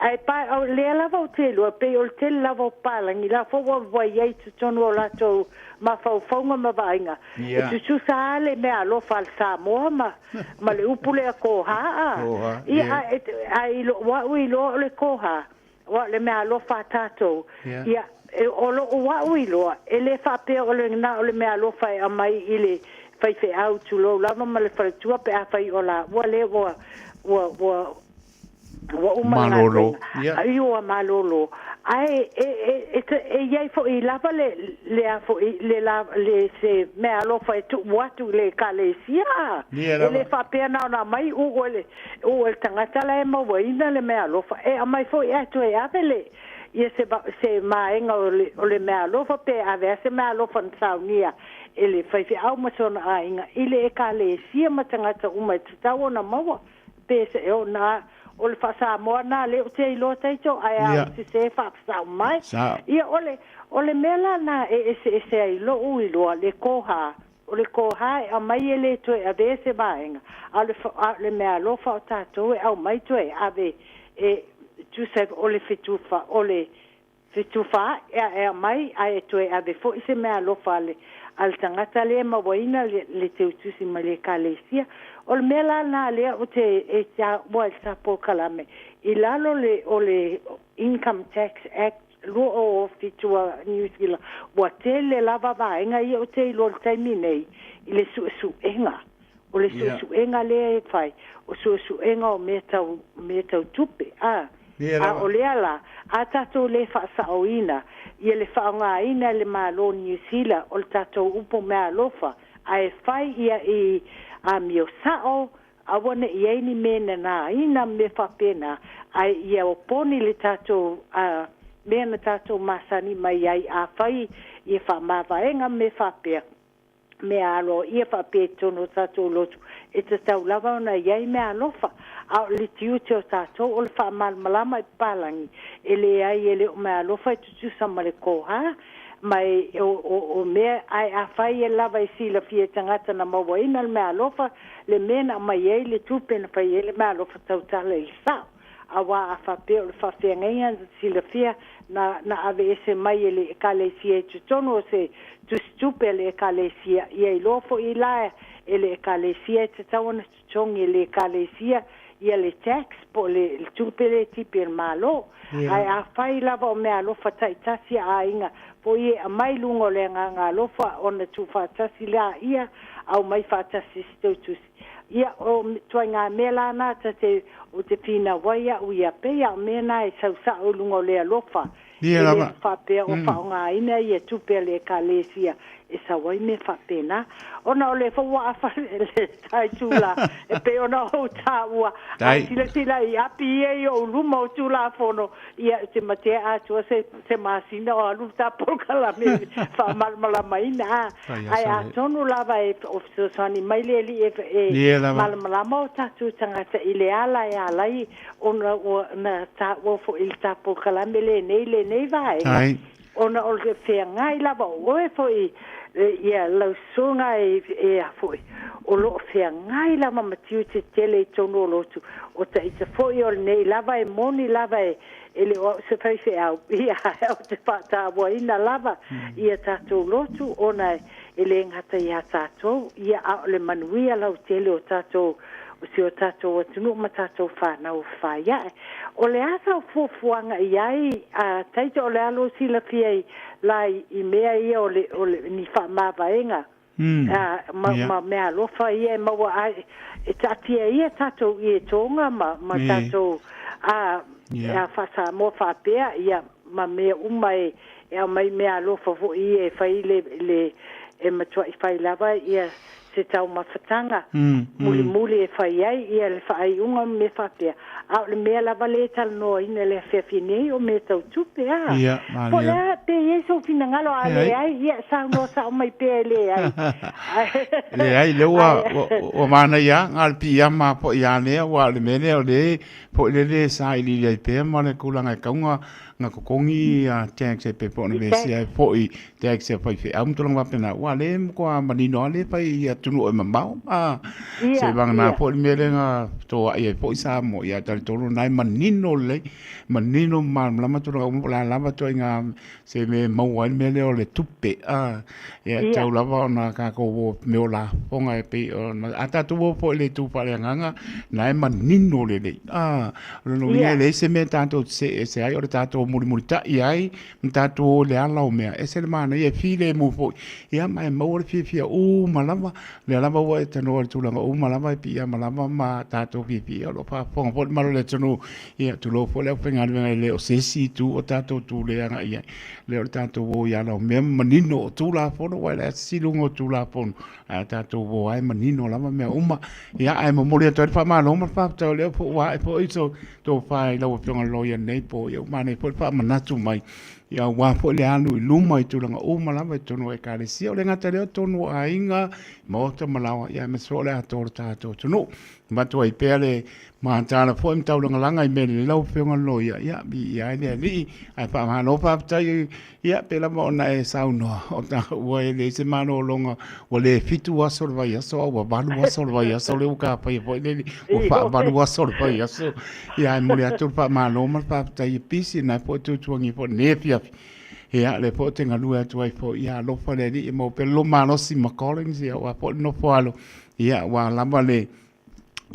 ae pa o lea lava ou te iloa pei o le tele lava o palagi la foi ua ua i ai i totonu o latou mafaufauga ma vaaiga e tutusa lava le meaalofa a le Samoa ma ma le upu lea koha a ia ae ae i lou au iloa o le koha Aua o le meaalofa a tatou, ia, o lou au iloa, e le faapea o le na o le meaalofa e aumai i le faifeau, tulou lava, ma le faletua pe afai o laua lea ua, ua, ua, ua uma le Malolo. galuega. Ia ua malolo. Ae e, e, e, e i ai foi lava le, le a foi, le, la, le, se meaalofa e tuu atu i le ekalesia, a. E le faapea na ona aumai uu e le, O le tagata la e mauaina le meaalofa, e aumai foi ae toe ave le, ia se, se maega o le, o le meaalofa pe ave a se meaalofa na saunia e le faifeau ma sona aiga i le ekalesia ma tagata uma e tatau ona maua pe se o na o le faasamoa na lea ou te iloa taito ae a ou sese faasao mai. Ia o le o le mea la na e eseese ai lou iloa le koha O le koha e aumai e le toe avea se vaega, a o le, a o le meaalofa o tatou e aumai toe ave e tusa o le fetufa, o le fetufaai a e aumai ae toe ave foi se meaalofa a le, a le tagata lea e mauaina le, le teutusi mai le ekalesia. O le mea la lena lea ou te e taua i le ta polokalame, i lalo le, o le Income Tax Act 2007 a Niu Sila, ua tele lava vaega ia ou te iloa i le taimi nei i le suesuega. O le suesuega lea e fai, o suesuega o mea tau, mea tau tupe, a. A o lea la, a tatou le faasaoina ia le faaaogaina e le Malo o Niu Sila o le tatou upu meaalofa, ae fai ia i amio sao, Aua ne i i ai ni mea nanaina ma mea faapena, ae ia oponi le tatou mea na tatou masani mai ai, afai ia faamavaega ma mea faapea, mea aloaia faapea i totonu o tatou lotu, e tatau lava ona i ai meaalofa. A o le tiute o tatou o le faamalamalama i papalagi, e leai e le o meaalofa e tutusa ma le koha, Ma e, o, o, o mea, ae afai e lava e silafia e tagata na mauaina le meaalofa, le mea na aumai ai le tupe na fai ai le meaalofa tautala i le sao. Auā a faapea o le faafeagaiga na silafia na, na aveese mai e le Ekalesia i totonu o se tusitupe a le Ekalesia, ia iloa foi la e le Ekalesia e tatau ona totogi e le Ekalesia ia le tax po o le tupe lea e tipi e le Malo. Ae afai lava o meaalofa taitasi a aiga foi e aumai i luga o le agaga alofa ona tuufaatasi laia aumai faatasi se tautusi. Ia, o ituaiga mea la na ta te, ou te finau ai au ia, pei a o mea na e sau sao i luga o le alofa Ia E le lava. faapea ua faaaogaina ia tupe a le Ekalesia e sau ai mea faapena. Ona o lea foi ua afa le tai tula e pei ona ou taua, a Tai. silasila i api ia i ou luma o Tulafono, ia ou te matea atoa se, se masina o alu le ta polokalame e faamalamalamaina. A, Tai ae aso le. atonu lava e o fesoasoani mai le Alii e, e Ia lava. malamalama o tatou tagata i le ala e ala ai ona ua na taua foi i le ta polokalame lenei lenei vaega, Tai. ona o le feagai lava o oe foi ia lau susuga e, e a foi, o lo o feagai lava ma tiute tele i totonu o lotu, o taita foi o lenei lava e moni lava e, e le o au se faifeau, ia ou te faatauaina lava ia tatou lotu ona e le gata iā tatou, ia a o le manuia lautele o tatou o si o tatou atunuu ma tatou fanau faiae. O le a sau fuafuaga i ai, a taita o le a lou silafia i la i mea ia o le, o le, ni faamavaega, a, ma, ma meaalofa ia e maua ai, e taatia ia tatou ietoga ma, ma tatou, a, a faa-Samoa faapea, ia, ma mea uma e, e E aumai meaalofa foi ia e fai le, le, e matuai fai lava ia se taumafataga mulimuli e fai ai ia le faaiuga ma mea faapea. A o le mea lava lea e talanoaina i le afiafi nei, o mea tau tupe, a. Ia, Po o le malie. a, pe i ai sou finagalo, a Leai. leai, ia, saunoa sao mai pea e leai. Leai, lea ua, Ae, ua, ua manaia lava, na o le piiama foi ia lea, aua o le mea lea o lea foi lele e sailiili ai pea ma le tulaga e tatau ona na totogi ia tax e pei foi ona I tax. vesia ai foi tax a faifeau ma tulaga faapena, aua o lea e matua manino lava lea e fai i atunuu e mamao. A, Ia, seivagana ia. foi le mea lea na fetoai ai foi Samoa, ia talitonu o lena e manino lelei, manino ma malamalama tulaga uma po o le a lava ituaiga se mea e maua ai le mea lea o le tupe. A, ia e Ia. tatau lava ona tatou o mea o lafoga e pei ona, a tatou o foi i le itu faaleagaga, na e manino lelei. A, o lona uiga e Ia. leai se mea tatou te see ese ai, o le tatou mulimulitai ai ma tatou o i le ala o mea, e ese le manaia, e filemu foi, ia ma e maua le fiafia uma lava, lea lava ua e tanoa i le tulaga uma lava e piiama lava ma tatou fiafia, o lo o faafofoga foi le mamalu o le atunuu, ia tulou foi le aufaigaluega e le o se isi itu o tatou tuleaga i ai, lea o le tatou o i ala o mea ma manino o Tulafono, aua e leai se siluga o Tulafono, ae a tatou o lava e manino lava mea uma. Ia, ae momoli atu ai le faamalo ma le faafetai, o lea foi ua ae foi so tofa i lau Afioga i le Loia nei po, ia ua manaia foi le faamanatu mai, ia aua foi le alu i luma i tulaga uma lava i totonu o Ekalesia. O le gata lea o totonu o aiga, maota ma laoa, ia aemaise foi o le atoa o le tatou atunuu. Avatu ai pea le mataala foi ma taulagalaga i mea lelei lau Afioga i le Loia, ia, viia ai le Alii. Ae faamalo faafetai, ia, pei lava ona e saunoa, o taua e leai se malologa, ua le 7 aso o le vaiaso, a ua 8 aso o le vaiaso, lea ua tapaia foi le ua faavalu aso o le vaiaso. Ia, ae momoli atu le faamalo ma le faafetai e pisi, o lena foi e tuatuagia foi i lenei afiafi. Ia, lea foi ou te galue atu ai foi, ia alofa le Alii e maua pea le lou malosi ma Collins, ia aua foi le nofo alo, ia aua lava le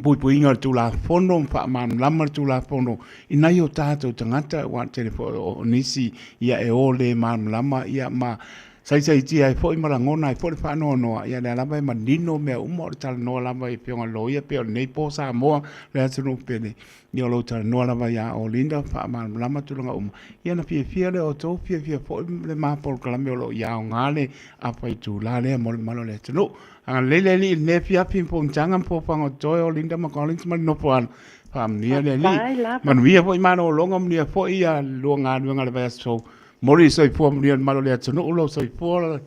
puipuiga o le Tulafono ma faamalamalama le Tulafono i nai o tatou tagata, aua o le tele foi o nisi ia e o le malamalama ia ma saisaitia ai foi ma lagona ai foi le faanoanoa, ia lea lava e manino mea uma, o le talanoa lava i Afioga i le Loia pei o lenei po Samoa le atunuu pele, ia o lou talanoa lava ia Olinda faamalamalama tulaga uma, ia ona fiafia lea o outou, fiafia foi le ma polokalame o lo o ia aoga le afa itula lea mo le mamalu o le atunuu. Agalelei le Alii i lenei afiafi ma fonotaga ma foafoaga o totoe o Linda ma Collins ma le nofo alo. Faamanuia le Alii. Faafetai lava. Manuia foi malologa, manuia foi ia lua galuega i le vaiaso fou. Momoli le soifua manuia i le mamalu o le atunuu, lou soifua,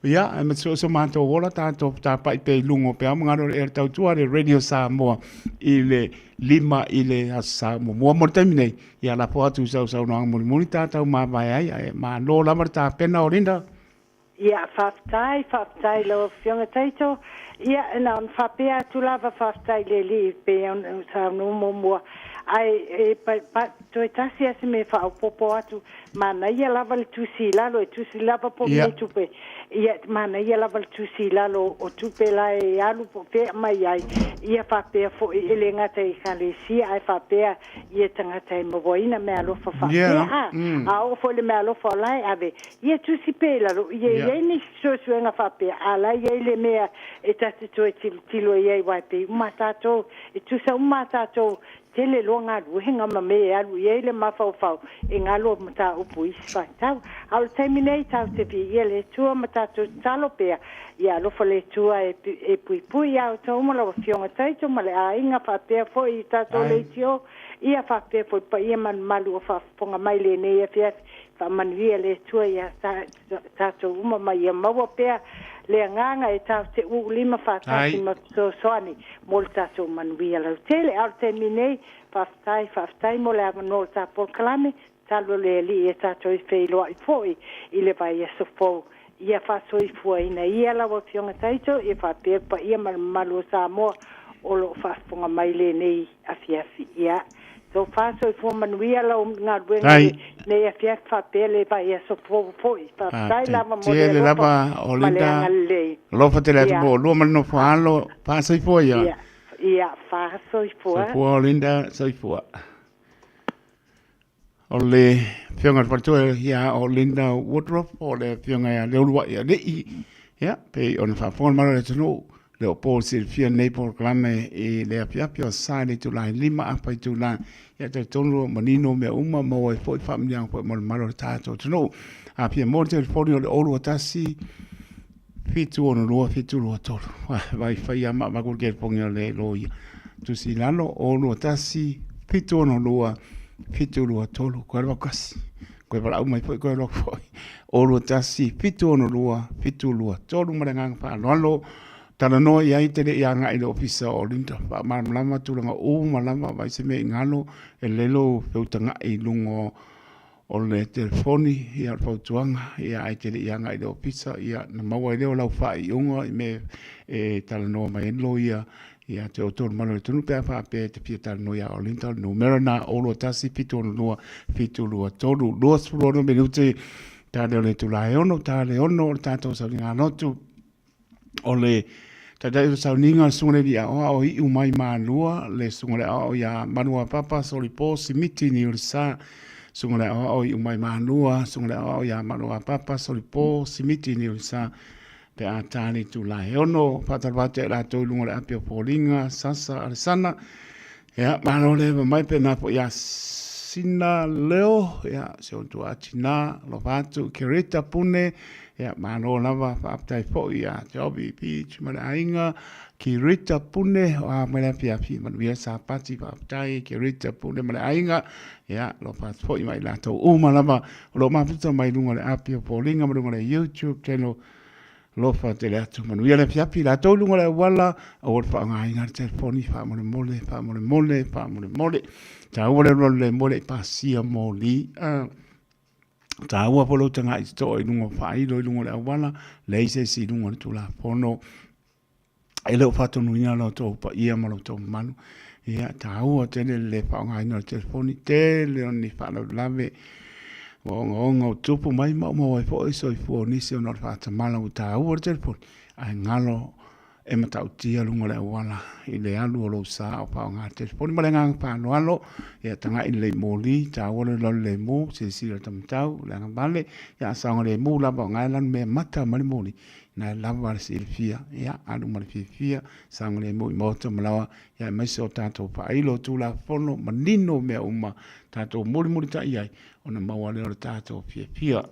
ia, aemaise foi so matou ola, tatou tapai pea i luga o peau ma galu o le ea tautua a le Radio Samoa i le 5 i le Aso Sa muamua mo le taimi nei. Ia lafo atu i sau saunoaga mulimuli tatou mavae ai, ae malo lava le tapena o Linda. Ia, faafetai, faafetai i lau Afioga Taito. Ia, na ona faapea atu lava, faafetai i le Alii e pei ona ou saunoa muamua, ae e pa, pa, toe tasi lava si mea e faaopoopo atu, manaia lava le tusi i lalo, e tusi lava po o mea tupe, ia, manaia lava le tusi i lalo o tupe la e alu po o fea e aumai ai, ia faapea foi, e le gata i Ekalesia, ae faapea ia tagata e mauaina meaalofa faapea, a, a oo foi i le meaalofa o la e ave, Ia tusi pea i lalo, ia i ai nisi suesuega faapea, a la e i ai le mea e ta te toe tilotilo i ai, aua e pei uma a tatou, e tusa uma a tatou, tele loa galuega ma mea e alu i ai le mafaufau, e galo mataupu i isi vaitau. A o le taimi nei, tatou te viia le Atua ma tatou tatalo pea, ia alofa le Atua e, e puipui ia outou ma lau Afioga Taito ma le aiga, faapea foi i tatou leitio, ia faapea foi paia ma mamalu o faafofoga mai lenei afiafi. Faamanuia le Atua ia tatou uma ma ia maua pea le agaga e tatou te uulima faatasi ma fesoasoani mo le tatou manuia lautele. A o le taimi nei, faafetai, faafetai mo le avanoa o le ta polokalame, tatalo le Alii ia tatou e feiloai foi i le vaiaso fou. Ia faasoifuaina ia lau Afioga Taito, ia faapea le paia ma le mamalu o Samoa o lo o faafofoga mai lenei afiafi. Ia tofa soifua manuia lau galuega i lenei afiafi faapea le vaiaso fou foi. Faafetai lava mo le alofa ma le agalelei. Alofa tele atu po oulua ma le nofo alo. Faasoifua ia. Ia, ia faasoifua. Soifua Olinda, soifua. O le Afioga i le Faletua ia o Linda Woodruff, o le Afioga ia Leuluai Alii, ia, pei ona faafofoga le mamalu o le atunuu, le o po silafia lenei polokalame i le afiafi o Sa i le itula e 5 afa itula, ia talitonu o manino mea uma, maua ai foi faamanuiaga foi mo le mamalu o le tatou atunuu. A fia maua le telefoni o le 021 762 723. Vai fai a ma avatu le telefoni a le loia. Tusi i lalo 021 762 723. Koe alu atu kasi. Koe valaau mai foi koe alu atu foi. 021 762 723 ma le agaga faaaloalo. Talanoa i ai te le i agai i le ofisa o Olinda. Faamalamalama tulaga uma lava vaai se mea i galo e lelei lou feutagai i luga o le telefoni, ia o le fautuaga, ia ae te le i agai i le ofisa, ia na maua ai lea o lau faaiuga i mea e talanoa mai ai le loia ia te outou le mamalu o le atunuu pe a faapea e te fia talanoa ia Olinda, o le numera lena 021 762 723. 26 minute ta lea o le itula e 6, ta le 6 o le tatou sauniga lotu. O le taitai o le sauniga le susuga i le alii aoao e iu mai Malua, le susuga i le aoao ia Manuapapa Solipo Simiti Niulesa. Susuga i le aoao e iu mai Malua, susuga i le aoao ia Manuapapa Solipo Simiti Niulesa pe a ta le itula e 6. Faatalofa atu ia i latou i luga o le api o Foliga, Sasa Alesana. Ia, malo le eva mai pena foi ia Sina Leo, ia, si ou tuaa tina, alofa atu, Kerita Pune, ia, malo lava, faafetai foi ia te Obi Beach ma le aiga, Kirita Pune, o a mai le afiafi, manuia Sapati, faafetai, Kirita Pune ma le aiga, ia, alofa atu foi ma i latou uma lava, o lo o mafuta mai luga o le api o Foliga ma luga o le YouTube channel, Alofa tele atu, manuia le afiafi, latou i luga o le auala, aua le faaaogaina le telefoni, faamolemole, faamolemole, faamolemole. Taua le alualu le moe le i pasia moli. Taua foi lou tagai totoa i luga o faailo i luga o le auala, leai se isi i luga o le Tulafono. E le o faatonuina lo outou paia ma lo outou mamalu. Ia, taua tele le le faaaogaina o le telefoni, tele o ni faalavelave ua ogaoga ua tupu mai ma ua maua ai foi soifua o nisi ona o le faatamala ua taua le telefoni, ae galo e matautia luga o le auala i le alu o lou sa o faaaoga le telefoni. Ma le agaga faaaloalo, ia tagai lelei moli, taua le alualu lemu, silasila i le taumatau, le agavale, ia a saogalemu lava o na e lanumea mata mai le moli, na e lava le silafia, ia alu ma le fiafia, saogalemu i maota ma laoa, ia aemaise o tatou faailo Tulafono manino mea uma tatou mulimulitai ai ona maua lea o le tatou fiafia.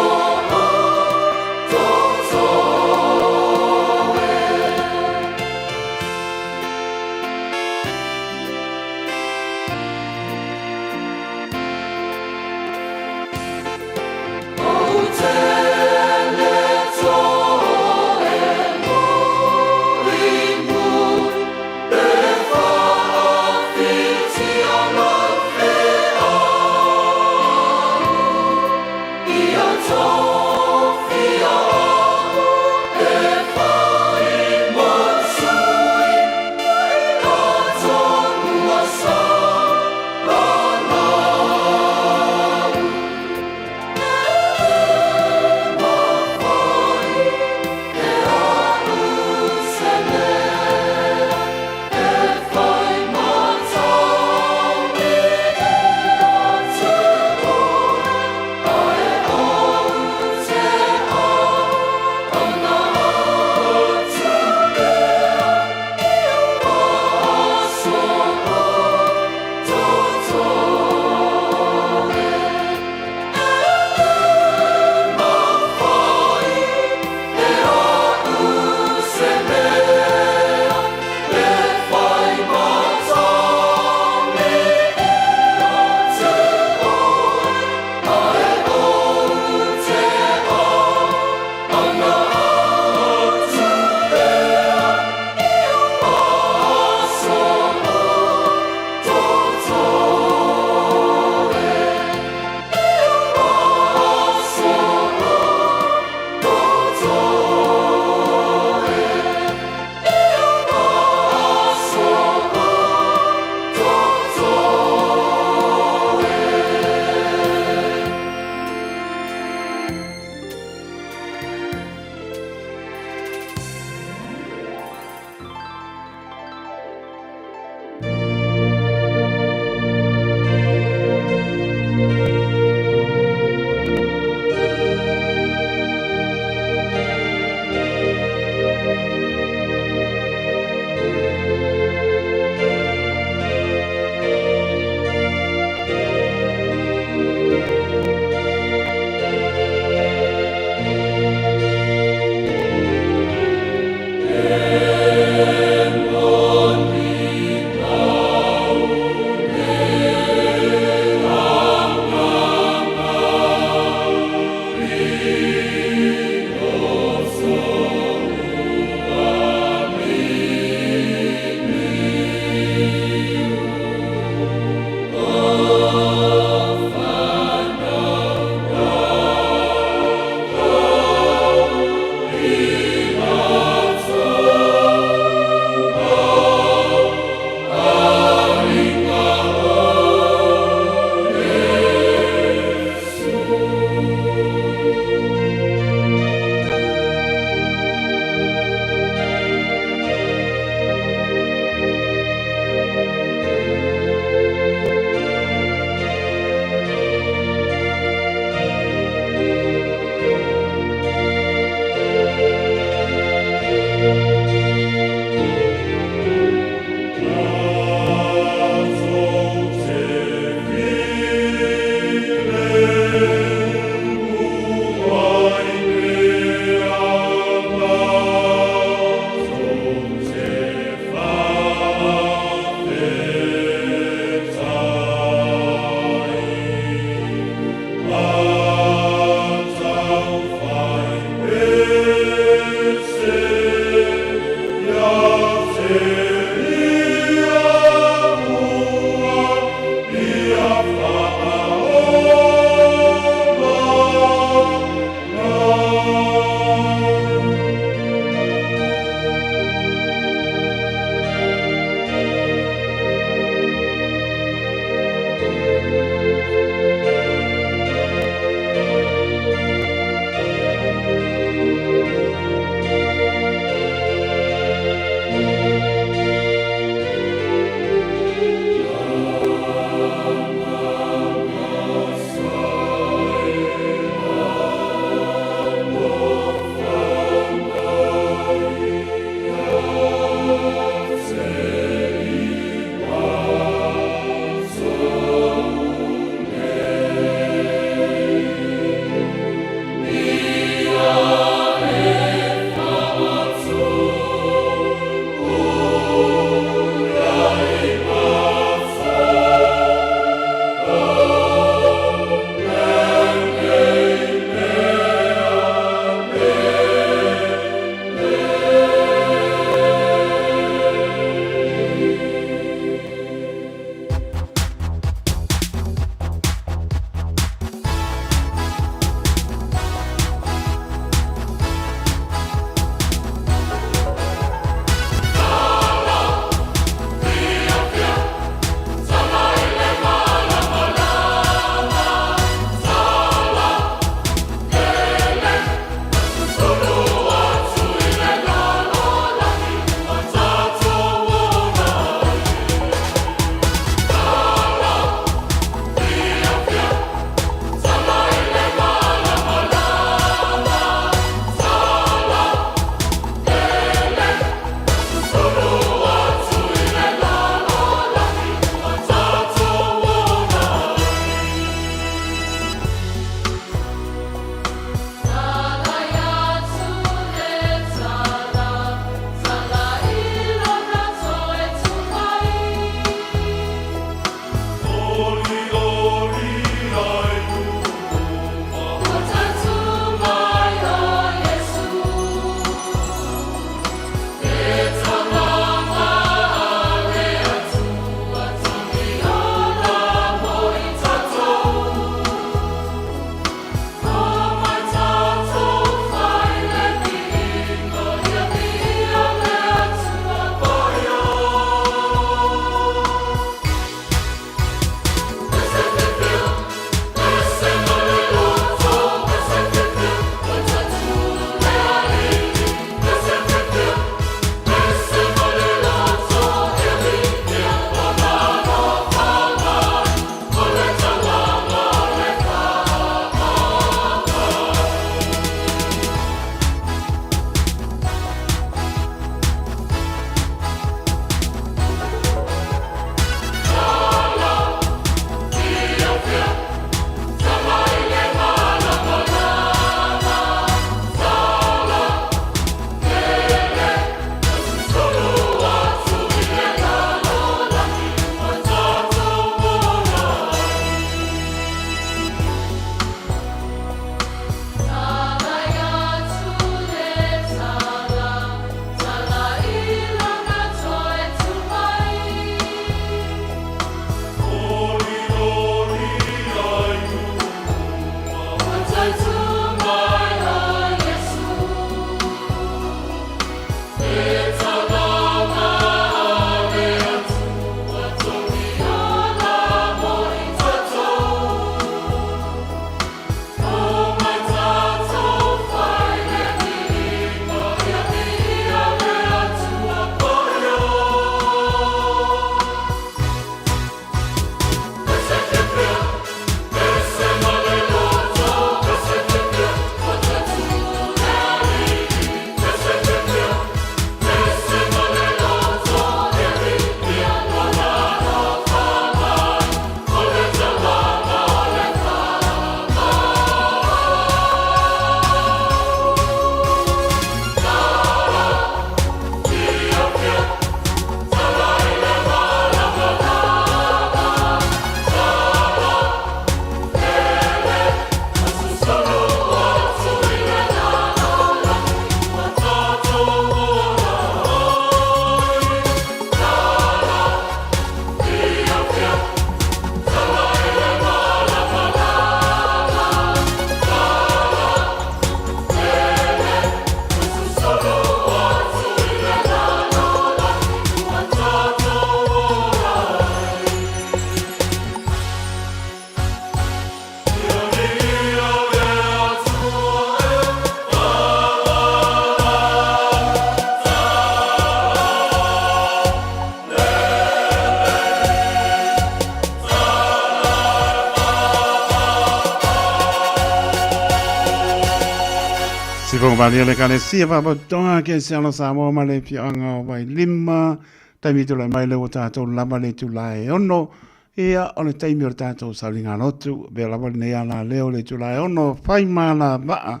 Faafofoga palia le Ekalesia Faapatoga Kerisiano Samoa ma le afioaga o Vailima, taimi tulai mai lea ua tatou lava le itula e 6, ia o le taimi o le tatou sauliga lotu, avea lava lenei alaleo le itula e 6, fai ma alavaa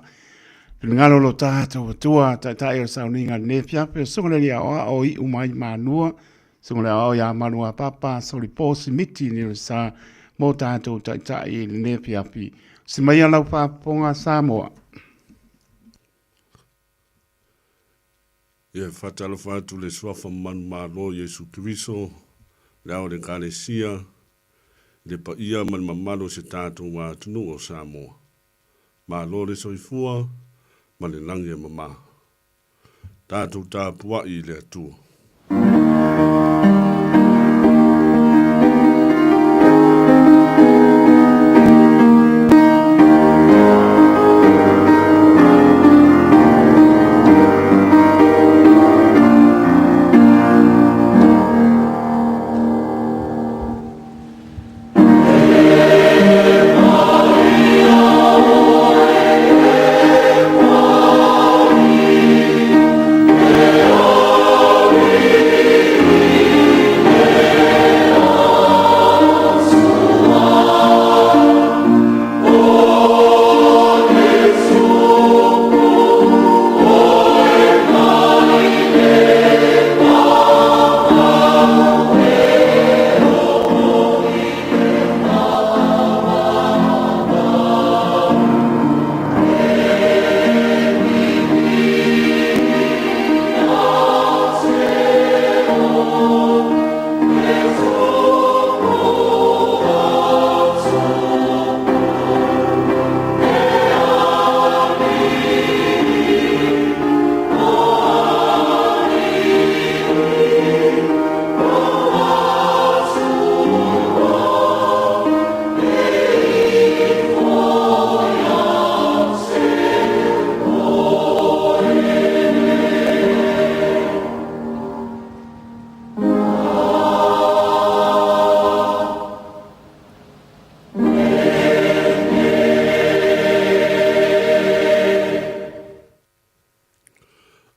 finagalo o lo tatou Atua, taitai o le sauniga i lenei afiafi, o le Susuga i le Alii Aoao o iu mai Manua, Susuga i le Aoao ia Maluapapa Solipo Simiti Niusa mo tatou taitai i lenei afiafi. Si maia lau faafofoga Samoa. Ia faatalofa atu le suafa manumalo Iesu Keriso, le ao o le Ekalesia, i le paia ma le mamalu o si tatou atunuu o Samoa. Malo le soifua ma le lagi e mama. Tatou tapuai i le Atua.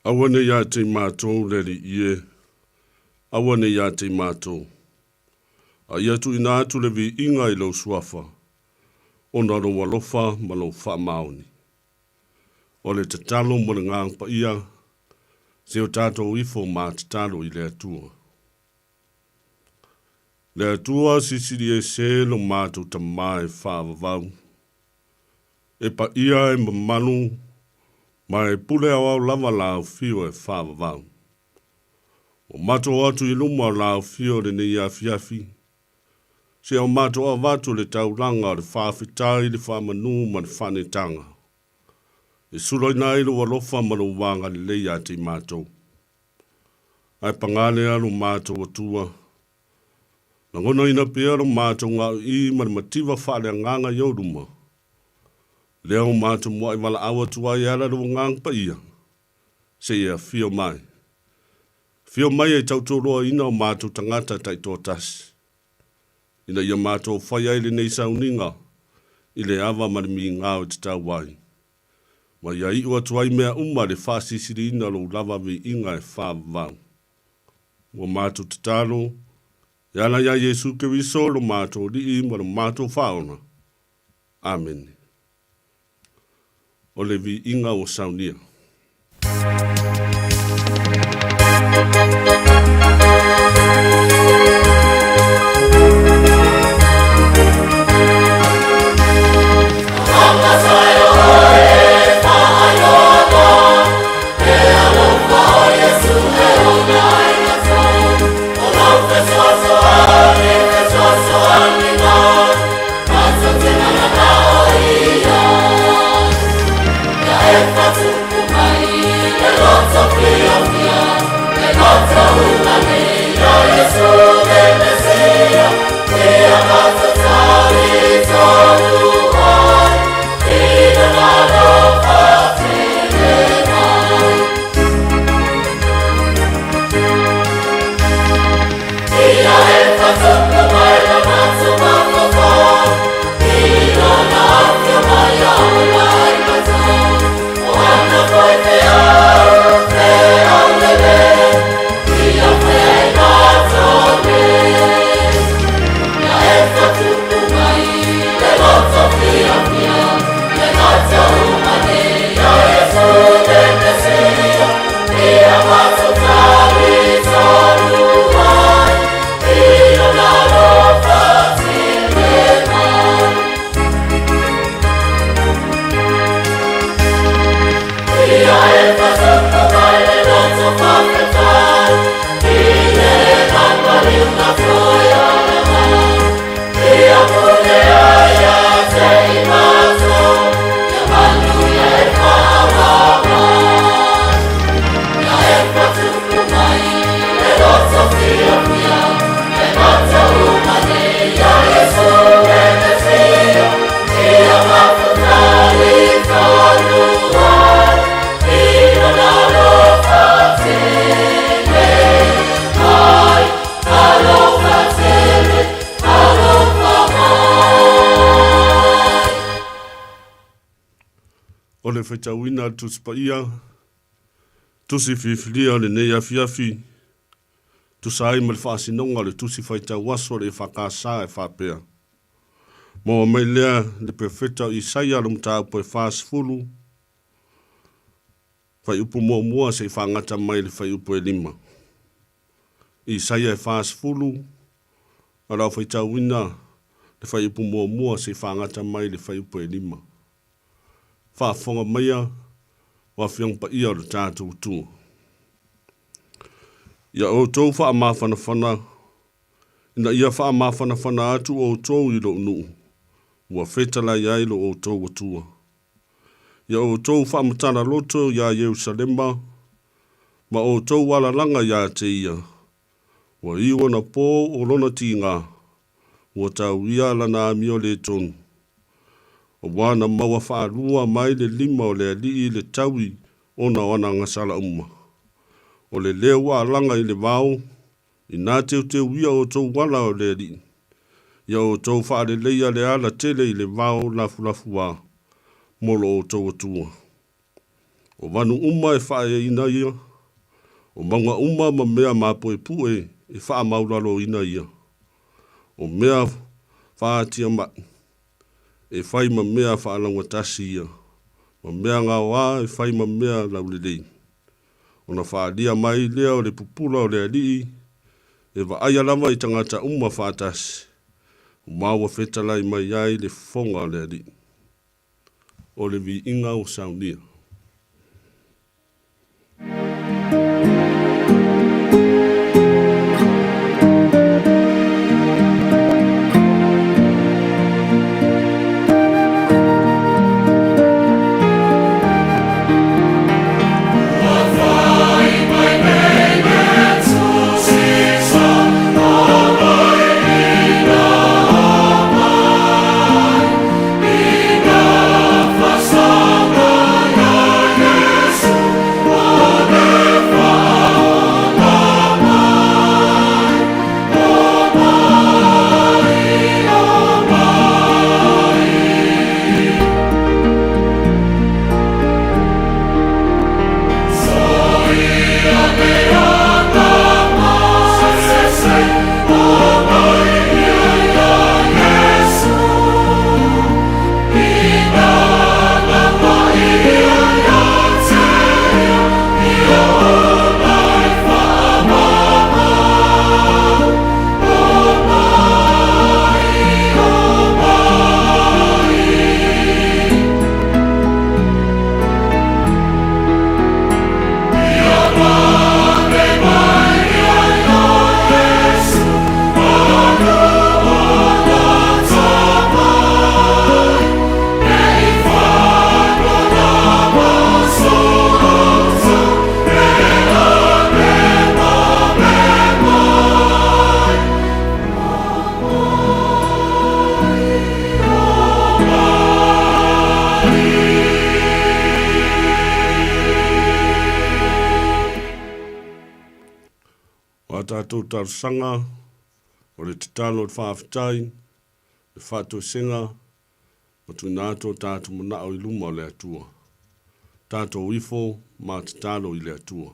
Aua ne ia te matou le Alii e, aua ne ia te matou. A ia tuuina atu le viiga i lou suafa, ona o lou alofa ma lou faamaoni. O le tatalo mo le Agaga Paia, se o tatou ifo ma tatalo i le Atua. Le Atua sisili ese lo matou Tama e faavavau, e paia e mamalu ma e pule aoao lava la aufio e faavavau. Ua matou o atu i luma o la aufio lenei afiafi, se o matou avatu le taulaga o le faafetai, le faamanu ma le faanetaga, e sulaina ai lou alofa ma lou agalelei ia te i matou. Ae paga lea lo matou Atua, lagonaina pea lo matou gaoioi ma le mativa faaleagaga i ou luma, lea ua matou muai valaau atu ai e ala i lou Agaga Paia, seia afio mai. Afio mai e tautualoaina o matou tagata taitoatasi, ina ia matou fai ai lenei sauniga i le ava ma le migao e tatau ai, ma ia iu atu ai mea uma i le faasilisiliina o lou lava viiga e faavavau. Ua matou tatalo e ala iā Iesu Keriso lo matou Alii ma lo matou Faaola. Amene. O le viiga ua saunia. O le faitauina a le Tusi Paia, Tusi Filifilia o lenei afiafi, tusa ai ma le faasinoga o le Tusi Faitau Aso a le EFKS e faapea, Maua mai lea le Perofeta o Isaia le mataupu e 40, Fuaiupu muamua se i faagata mai le fuaiupu e 5. Isaia e 40, o le a faitauina le fuaiupu muamua se i faagata mai le fuaiupu e 5. Faafofoga maia o Afioga Paia o le tatou Atua. Ia outou faamafanafana, ina ia faamafanafana atu outou i lou nuu, ua fetalai ai lo outou Atua. Ia outou faamatala loto iā Ierusalema, ma outou alalaga iā te ia, ua iu ona pō o lona tīgā, ua tau ia lana amio lē tonu. Auā na maua faalua mai le lima o le Alii i le taui ona o ana agasala uma. O le leo ua alaga i le vao, inā teuteuia outou ala o le Alii, ia outou faaleleia le ala tele i le vao lafulafuā mo lo outou Atua. O vanu uma e faaeaina ia, o mauga uma ma mea mapuepue e faamaulaloina ia, o mea faatiama'i e fai ma mea faalaugatasi ia, ma mea gaoā e fai ma mea laulelei. Ona faaalia mai lea o le pupula o le Alii, e vaaia lava i tagata uma faatasi, ma ua fetalai mai ai le fofoga o le Alii. O le viiga ua saunia. O a tātou talosaga, o le tatalo o le faafetai, le faatoesega, ma tuuina atu o tātou manao i luma o le Atua. Tatou ifo ma tatalo i le Atua.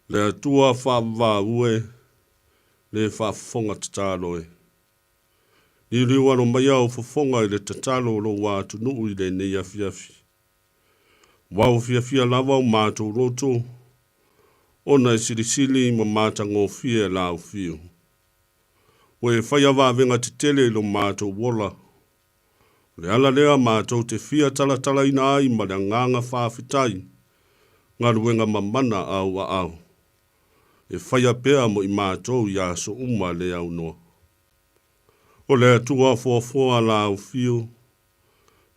Le Atua faavavau e, le faafofoga tatalo e. Liuliu alo mai au fofoga i le tatalo o lou atunuu i lenei afiafi. Ua ua fiafia lava o matou loto, ona e silisili ma matagofie lau fiu. Ua e faia vavega tetele i lo matou ola. O le ala lea matou te fia talatalaina ai ma le agaga faafetai galuega mamana au aao e faia pea mo i matou i aso uma le aunoa. O le Atua foafoa lau fiu,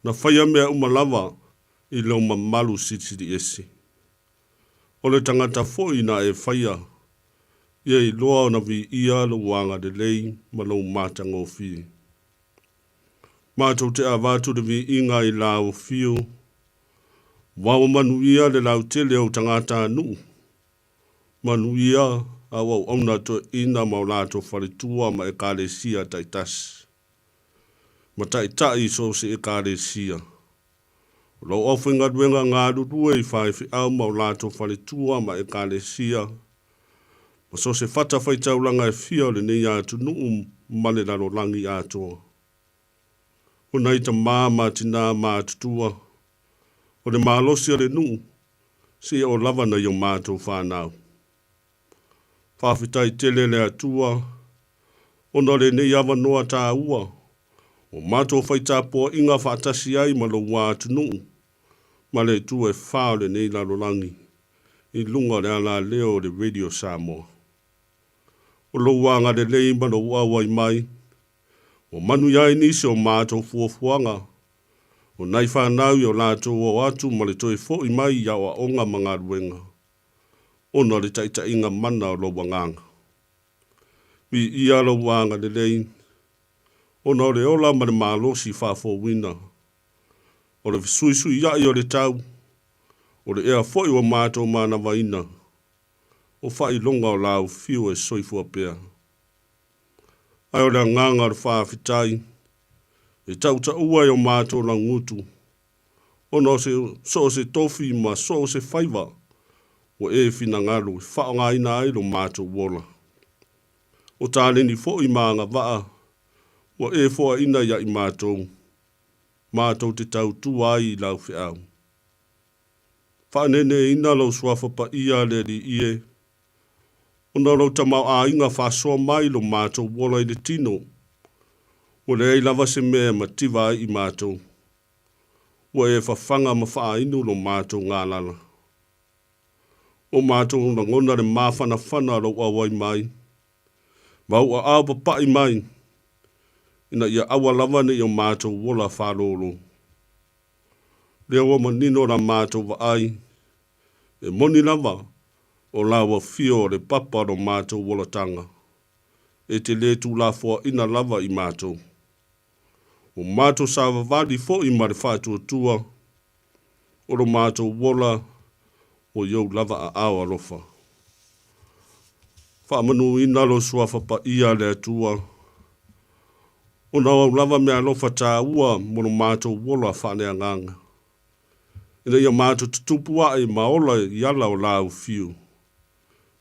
na faia mea uma lava i lou mamalu silisili ese. O le tagata foi na e faia, ia iloa ona viia lou agalelei ma lou matagofie. Matou te avatu le viiga i lau afio, ua ua manuia le lautele o tagatanuu, manuia au auauna toeaina ma o latou faletua ma ekalesia taitasi, ma taitai i so o se ekalesia. O lou aufaigaluega galulue i faifeau ma o latou faletua ma ekalesia, ma so o se fatafaitaulaga e fia o lenei atunuu ma le lalolagi atoa. O nai tamā ma tinā matutua, o le malosi o le nuu, seia oo lava nai o matou fanau. Faafetai tele le Atua ona o lenei avanoa taua ua matou faitapuaiga faatasi ai ma lou atunuu ma le itu e fa o lenei lalolagi i luga o le alaleo o le Radio Samoa. O lou agalelei ma lou auai mai ua manuia ai nisi o matou fuafuaga o nai fanau i o latou oo atu ma le toe foi mai i aoaoga ma galuega ona o le taitaiga mana o lou agaga. Viia lou agalelei ona o le ola ma le malosi faafouina, o le fesuisuiai o le tau, o le ea foi ua matou manavaina, o faailoga o lau fiu e soifua pea. Ae o le agaga o le faafetai e tautaua i o matou lagutu, ona o se, so o se tofi ma so o se faiva ua e finagalo e faaaogaina ai lo matou ola. O taleni foi ma agavaa ua e foaina ia i matou, matou te tautua ai i lau feau. Faaneneina lou suafa paia le Alii e, ona o lou tamaoaiga faasoa mai lo matou ola i le tino, ua leai lava se mea e mativa ai i matou. Ua e fafaga ma faainu lo matou galala. Ua matou lagona le mafanafana o lou auai mai, ma ou aao papai mai, ina ia aua lava ne i o matou ola faalolo. Lea ua manino la matou vaai, e moni lava o lau afio o le papa o lo matou olataga, e te le tuulafoaina lava i matou. Ua matou savavali foi ma le faatuatua o lo matou ola ua i ou lava aao alofa. Faamanuina lou suafa paia le Atua, ona o au lava meaalofa taua mo lo matou ola faaleagaga, ina ia matou tutupu ae ma ola i ala o lau fiu,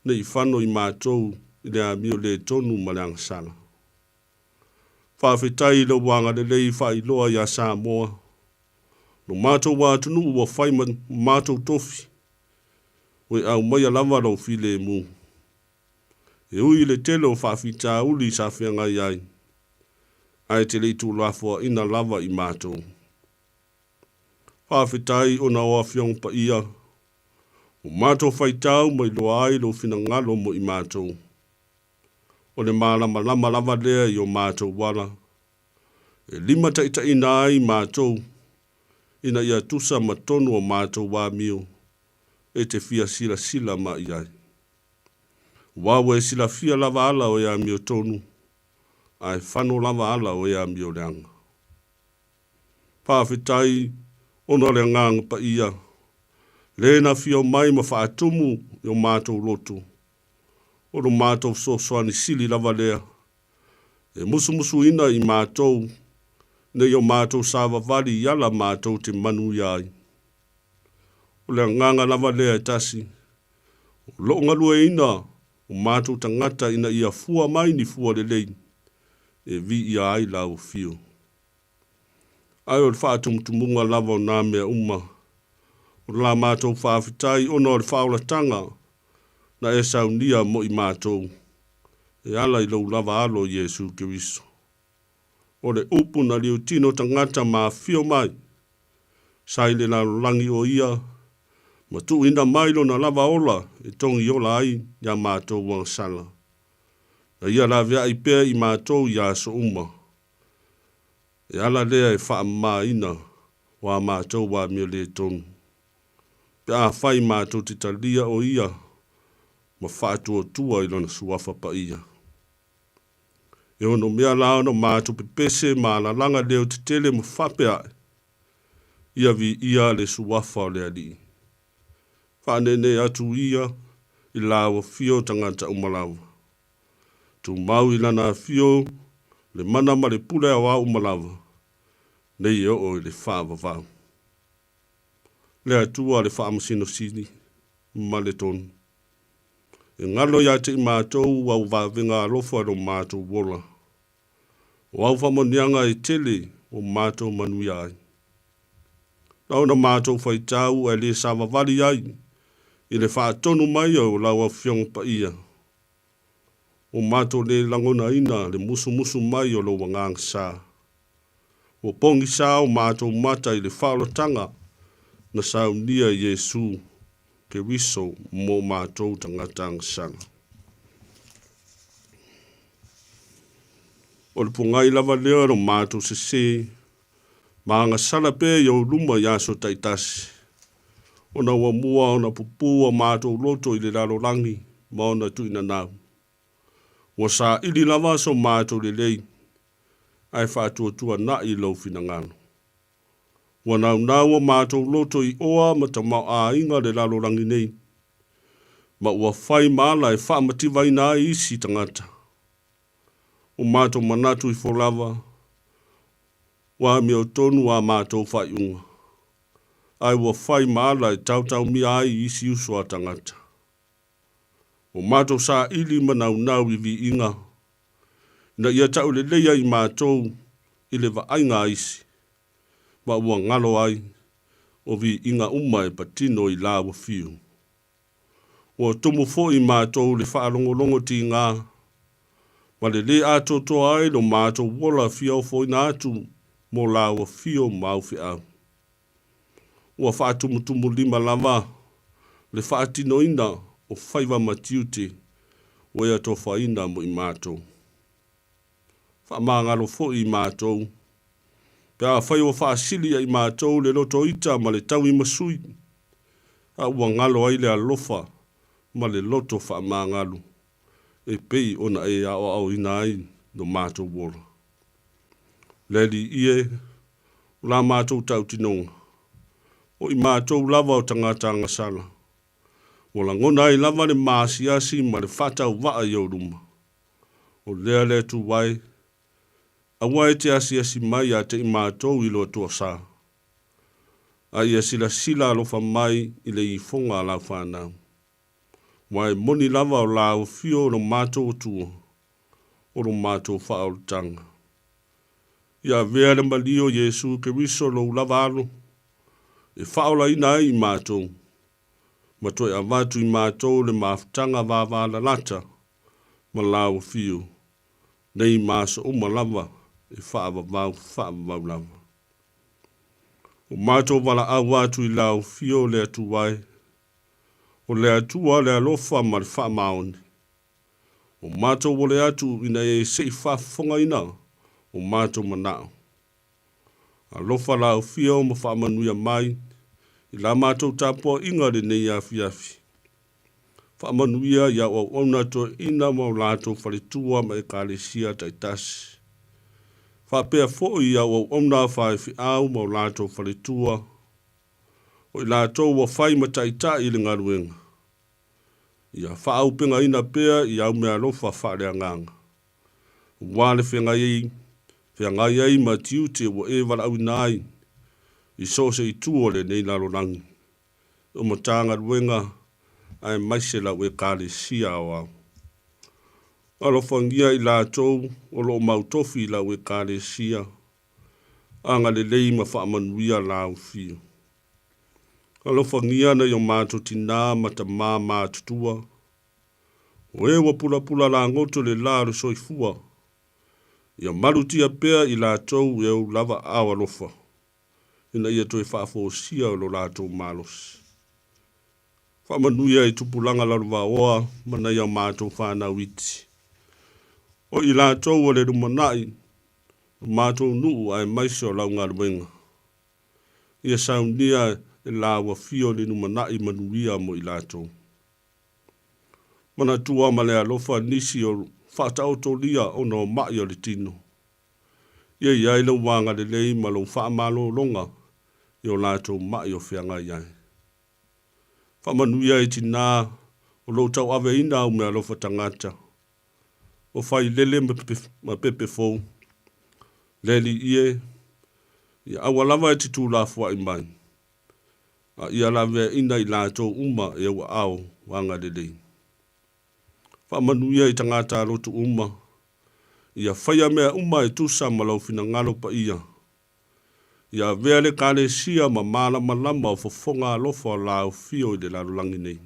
ne i fano i matou i le amio le tonu ma le agasala. Faafetai i lou agalelei faailoa iā Samoa, lo matou atunuu ua fai ma matou tofi, ua e aumaia lava lou filemu. E ui i le tele o faafitauli sa feagai ai, ae te le i tuulafoaina lava i matou. Faafetai ona o Afioga Paia, ua matou faitau ma iloa ai lou finagalo mo i matou. O le malamalama lava lea i o matou ala, e limataitaiina ai matou ina ia tusa ma tonu o matou amio e te fia silasila mai ai. Aua ua e silafia lava ala o e amiotonu, ae fano lava ala o e amioleaga. Faafetai ona o le Agaga Paia, le na afio mai ma faatumu i o matou loto, o lo matou fesoasoani sili lava lea, e musumusuina i matou Ina ia o matou savavali i ala matou te manuia ai. O le agaga lava lea e tasi, o loo galueaiina o matou tagata ina ia fua mai ni fua lelei e viia ai lau afio. Ae o le faatumutumuga lava o nā mea uma, o la matou faafetai ona o le faaolataga na e saunia mo i matou, e ala i lou lava Alo Iesu Keriso. O le upu na liutino tagata ma afio mai, sa i le lalolagi o ia, ma tuuina mai lona lava ola e togiola ai iā matou agasala. Na ia laveai pea i matou i aso uma. E ala lea e faamamaina o a matou amio le tonu. Pe afai matou te talia o ia ma faatuatua i lona suafa paia. E ono mea la ona matou pepese ma alalaga leo tetele ma faapea ae, Ia viia le suafa o le Alii. Faaneenee atu ia i lau afio tagata uma lava. Tumau i lana afio le mana ma le pule aoao uma lava, nei e oo i le faavavau. Le Atua le Faamasinosili ma le tonu. E galo ia te i matou au vavega alofa i lo matou ola. O au faamanuiaga e tele o matou manuia ai. Na ona matou faitau ae le savavali ai i le faatonu mai o lau Afioga Paia. Ua matou le lagonaina le musumusu mai o lou agaga sa. Ua pogisa o matou mata i le faaolataga na saunia e Iesu Keriso mo matou tagata agasala. O le pogai lava lea o lo matou sese ma agasala pea i ou luma i aso taitasi, ona ua mua ona pupū o matou loto i le lalolagi ma ona tuuinanau. Ua saili lava so matou lelei, ae faatuatuana'i lou finagalo. Ua naunau o matou loto i oa ma tamaoaiga le lalolagi nei, ma ua fai ma ala e faamativaina ai isi tagata. Ua matou manatu ifo lava, ua amiotonu a matou faaiuga, ae ua fai ma ala e taotaomia ai isi uso a tagata. Ua matou saili ma naunau i viiga, ina ia tauleleia i matou i le vaaiga a isi, ma ua galo ai o viiga uma e patino i lau afio. Ua tumu foi matou i le faalogologo tiga, ma le lē atoatoa ai lo matou ola fia ofoina atu mo lau afio ma au feau. Ua faatumutumulima lava le faatinoina o faiva ma tiute ua e atofaina mo i matou. Faamagalo foi i matou, pe afai ua faasili ia i matou le loto ita ma le tauimasui, a ua galo ai le alofa ma le loto faamagalo e pei ona e aoaoina ai lo matou ola. Le Alii e, o la matou tautinoga, o i matou lava o tagata agasala, ua lagona ai lava le maasiasi ma le faatauvaa i ou luma. O lea le Atua e, aua e te asiasi mai ia te i matou i lo Atua sa, a ia silasila alofa mai i le ifoga a lau fanau. Aua e moni lava o lau afio o lo matou Atua, o lo matou faaolataga. Ia avea le malie o Iesu Keriso lou lava alo, e faaolaina ai i matou, ma toe avatu i matou le mafutaga vavalalata ma lau afio, nei ma aso uma lava e faavavau faavavau lava. Ua matou valaau atu i lau afio le Atua e, o le Atua le alofa ma le faamaoni. Ua matou ole atu ina e se i faafofogaina o matou manao. Alofa lau afio ma faamanuia mai i la matou tapuaiga lenei afiafi. Faamanuia i au auauna toeaina ma o latou faletua ma ekalesia taitasi. Faapea foi i au auauna faifeau ma o latou faletua, o i latou ua fai ma taitai i le galuega. Ia faaaupegaina pea i au meaalofa faaleagaga, aua le feagai feagai ai ma tiute ua e valaauina ai i so o se itu o lenei lalolagi, o Matagaluega aemaise lau Ekalesia Aoao. Alofagia i latou o lo o mautofi i lau Ekalesia, agalelei ma faamanuia laufio. Alofagia nai o matou tinā ma tamā matutua, o e ua pulapula lagoto le la o le soifua, ia malutia pea i latou e ou lava aao alofa, ina ia toe faafosia lo latou malosi. Faamanuia i tupulaga lalovaoa ma nai a matou fanau iti. O i latou o le lumanai, o matou nuu aemaise o lau galuega. Ia saunia e la ua fio le lumanai manuia mo i latou. Manatua ma le alofa nisi o faataotolia ona o mai o le tino. Ia i ai lou agalelei ma lou faamalologa i o latou mai o feagai ai. Faamanuia i tinā o lo o tauaveina au meaalofa tagata, o Failele ma Pepefou, le Alii e, ia aua lava e te tuulafoai mai, a ia laveaina i latou uma e ou aao agalelei. Faamanuia i tagata lotu uma, ia faia mea uma e tusa ma lou finagalo paia. Ia avea le Ekalesia ma malamalama o fofoga alofa o laufio i le lalolagi nei.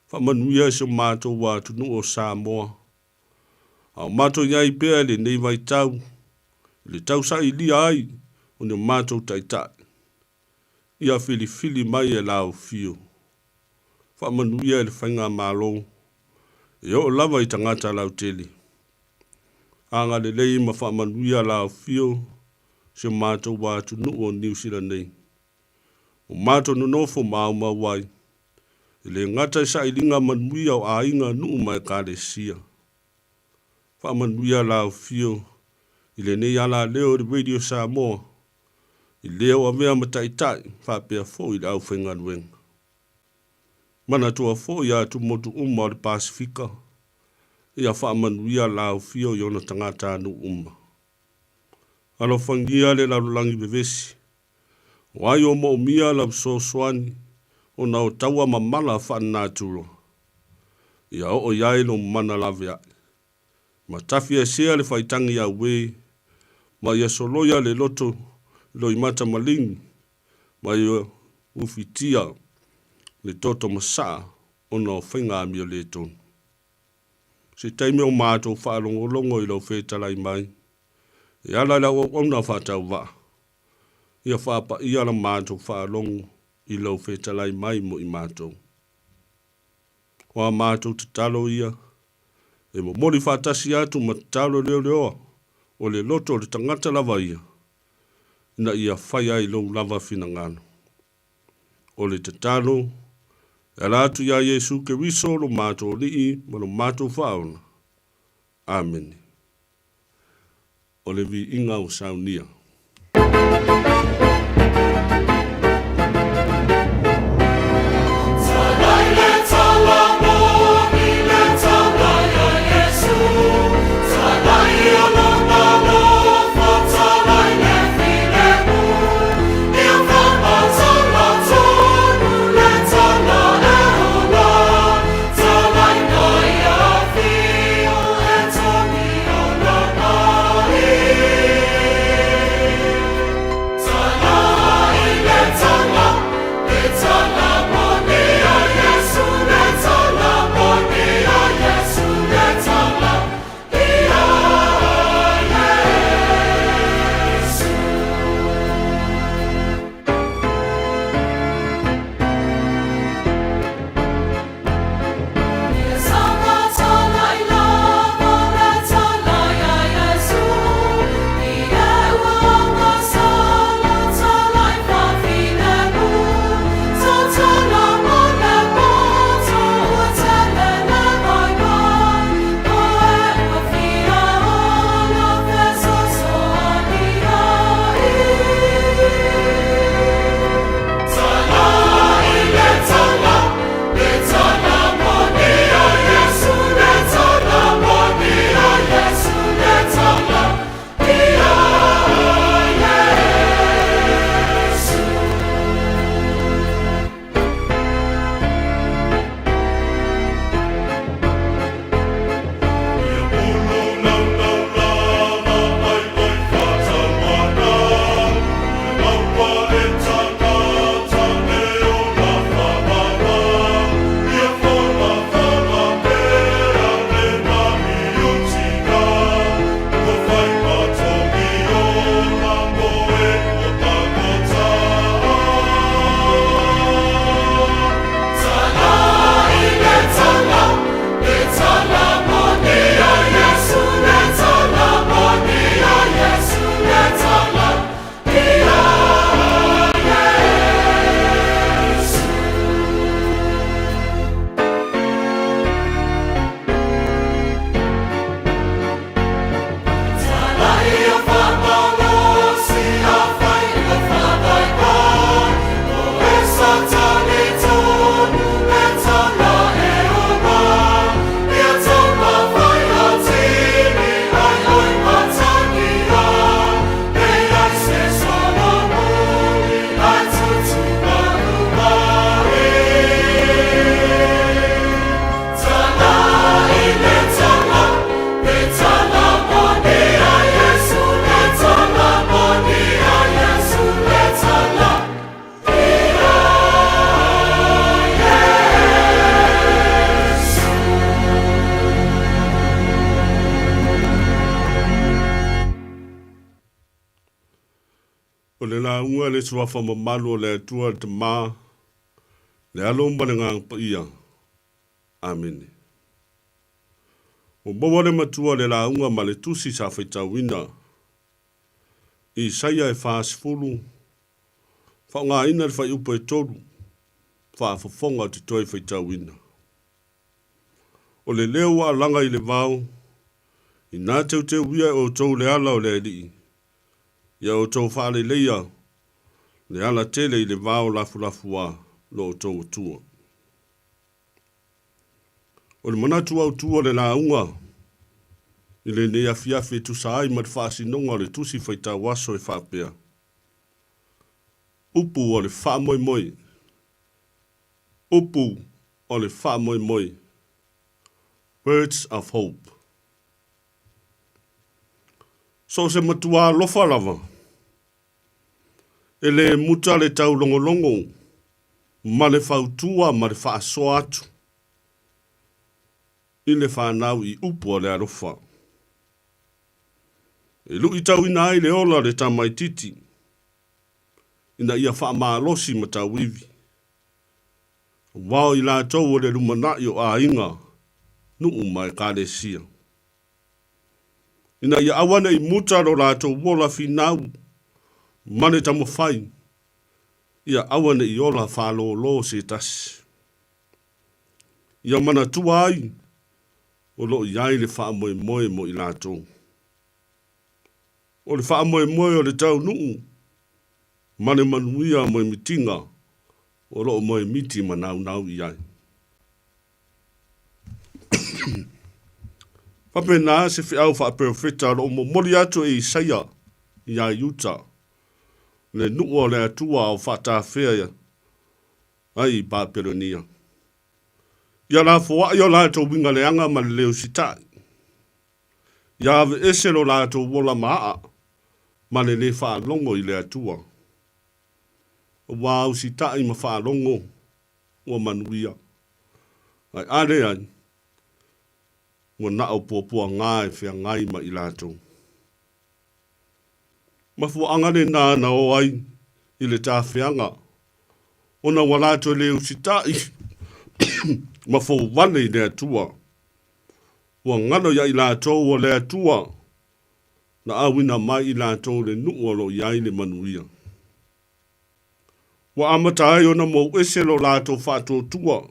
Faamanuia i si o matou atunuu o Samoa, a o matou i ai pea i lenei vaitau, i le tausailia ai o ni o matou taitai. Ia filifili mai e laufio. Faamanuia i le faigamalo, e oo lava i tagata lautele. Agalelei ma faamanuia laufio si o matou atunuu o Niu Sila nei. O matou nonofo ma aumau ai, e le gata i sailiga manuia o aiga, nuu ma ekalesia. Faamanuia laufio i lenei alaleo i le Radio Samoa, i le o avea ma taitai faapea foi i le aufaigaluega. Manatua foi atumotu uma o le Pasifika, ia faamanuia laufio i ona tagatanuu uma. Alofagia le lalolagi vevesi, o ai o moomia lau fesoasoani ona o taua mamala faalenatura. Ia oo i ai lou mana laveai. Ma tafiesea le faitagi auē, ma ia soloia le loto loimata maligi, ma ia ufitia le toto masaa ona o faiga amio le tonu. Se taimi o matou faalogologo i lau fetalai mai, e ala i lau auauna faatauvaa, ia faapaia la matou faalogo i lau fetalai mai mo i matou. O a matou tatalo ia, e momoli faatasi atu ma tatalo leoleoa o le loto o le tagata lava ia, ina ia faia ai lou lava finagalo. O le tatalo, e ala atu iā Iesu Keriso lo matou Alii ma lo matou Faaola. Amene. O le viiga ua saunia. lauga i le Suafa mamalu o le Atua le Tama, le Alo ma le Agaga Paia. Amene. Ua maua le matua le lauga ma le tusi sa faitauina. Isaia e 40, faaaogaina le fuaiupu e 3, faafofoga o te toe faitauina. O le leo ua alaga i le vao, inā teuteuia e outou le ala o le Alii, ia outou faaleleia le ala tele i le vao lafulafuā lo outou Atua. O le manatu autu o le lauga i lenei afiafi e tusa ai ma le faasinoga o le tusi faitau aso e faapea, Upu o le faamoemoe, Upu o le faamoemoe, Words of Hope. So o se matua alofa lava, e le muta le taulogologo ma le fautua ma le faasoa atu i le fanau i upu o le alofa. E luitauina ai le ola o le tamaitiiti ina ia faamalosi ma tauivi, aua o i latou o le lumanai o aiga, nuu ma ekalesia. Ina ia aua ne i muta lo latou ola finau ma le taumafai, ia aua ne i ola faalōlō se tasi. Ia manatua ai o lo o i ai le faamoemoe mo i latou. O le faamoemoe o le taunuu ma le manuia moemitiga o lo o moemiti ma naunau i ai. Faapena se feau faaperofeta o lo o momoli atu e Isaia iā Iuta, le nuu o le Atua o faatafea ai i Papelonia. Ia lafoai o latou uiga leaga ma le le usitai. Ia aveese lo latou ola ma aa ma le le faalogo i le Atua. Ua usitai ma faalogo ua manuia. Ae a leai, ua na o puapuaga e feagai ma i latou. Mafuaaga lena na o ai i le tafeaga, ona ua latou le usitai ma fouvale i le Atua. Ua galo ia i latou o le Atua na auina mai i latou le nuu o lo o i ai le manuia. Ua amata ai ona mouese lo latou faatuatua,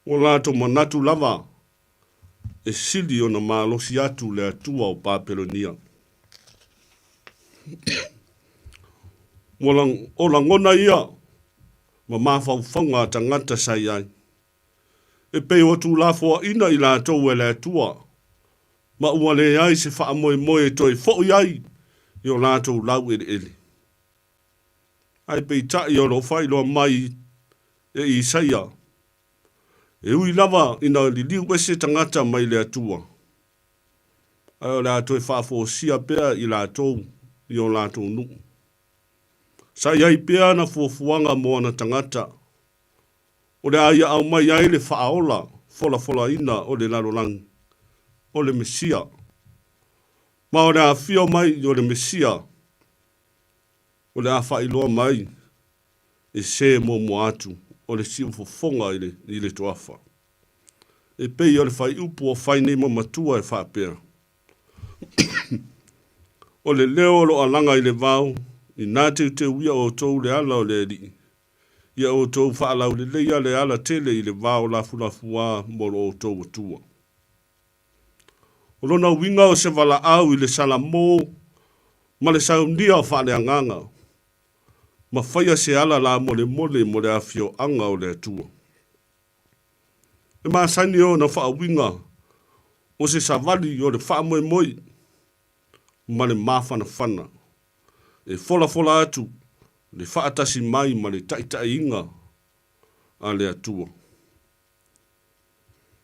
ua latou manatu lava e sili ona malosi atu le Atua o Papelonia. Ua o lagona ia ma mafaufauga a tagata sa i ai, e pei ua tuulafoaina i latou e le Atua, ma ua leai se faamoemoe e toe foi ai i o latou laueleele. Ae peitai o lo o faailoa mai e Isaia, e ui lava ina liliu ese tagata mai le Atua, ae o le a toe faafosia pea i latou i o latou nuu. Sa i ai pea ana fuafuaga mo ana tagata, o le a ia aumai ai le faaola folafolaina o le lalolagi, o le Mesia. Ma o le a afio mai o le Mesia, o le a faailoa mai e se muamua atu o le siufofoga i le toafa. E pei o le fuaiupu o fai nei ma matua e faapea, O le leo o lo alaga i le vao, inā teuteuia outou le ala o le Alii, ia outou faalauleleia le ala tele i le vao lafulafuā mo lo outou Atua. O lona uiga o se valaau i le Salamo ma le saunia o faaleagaga, ma faia se ala lamolemole mo le afioaga o le Atua. E masani ona faauiga o se savali o le faamoemoe ma le mafanafana e folafola atu le faatasi mai ma le taitaiga a le Atua.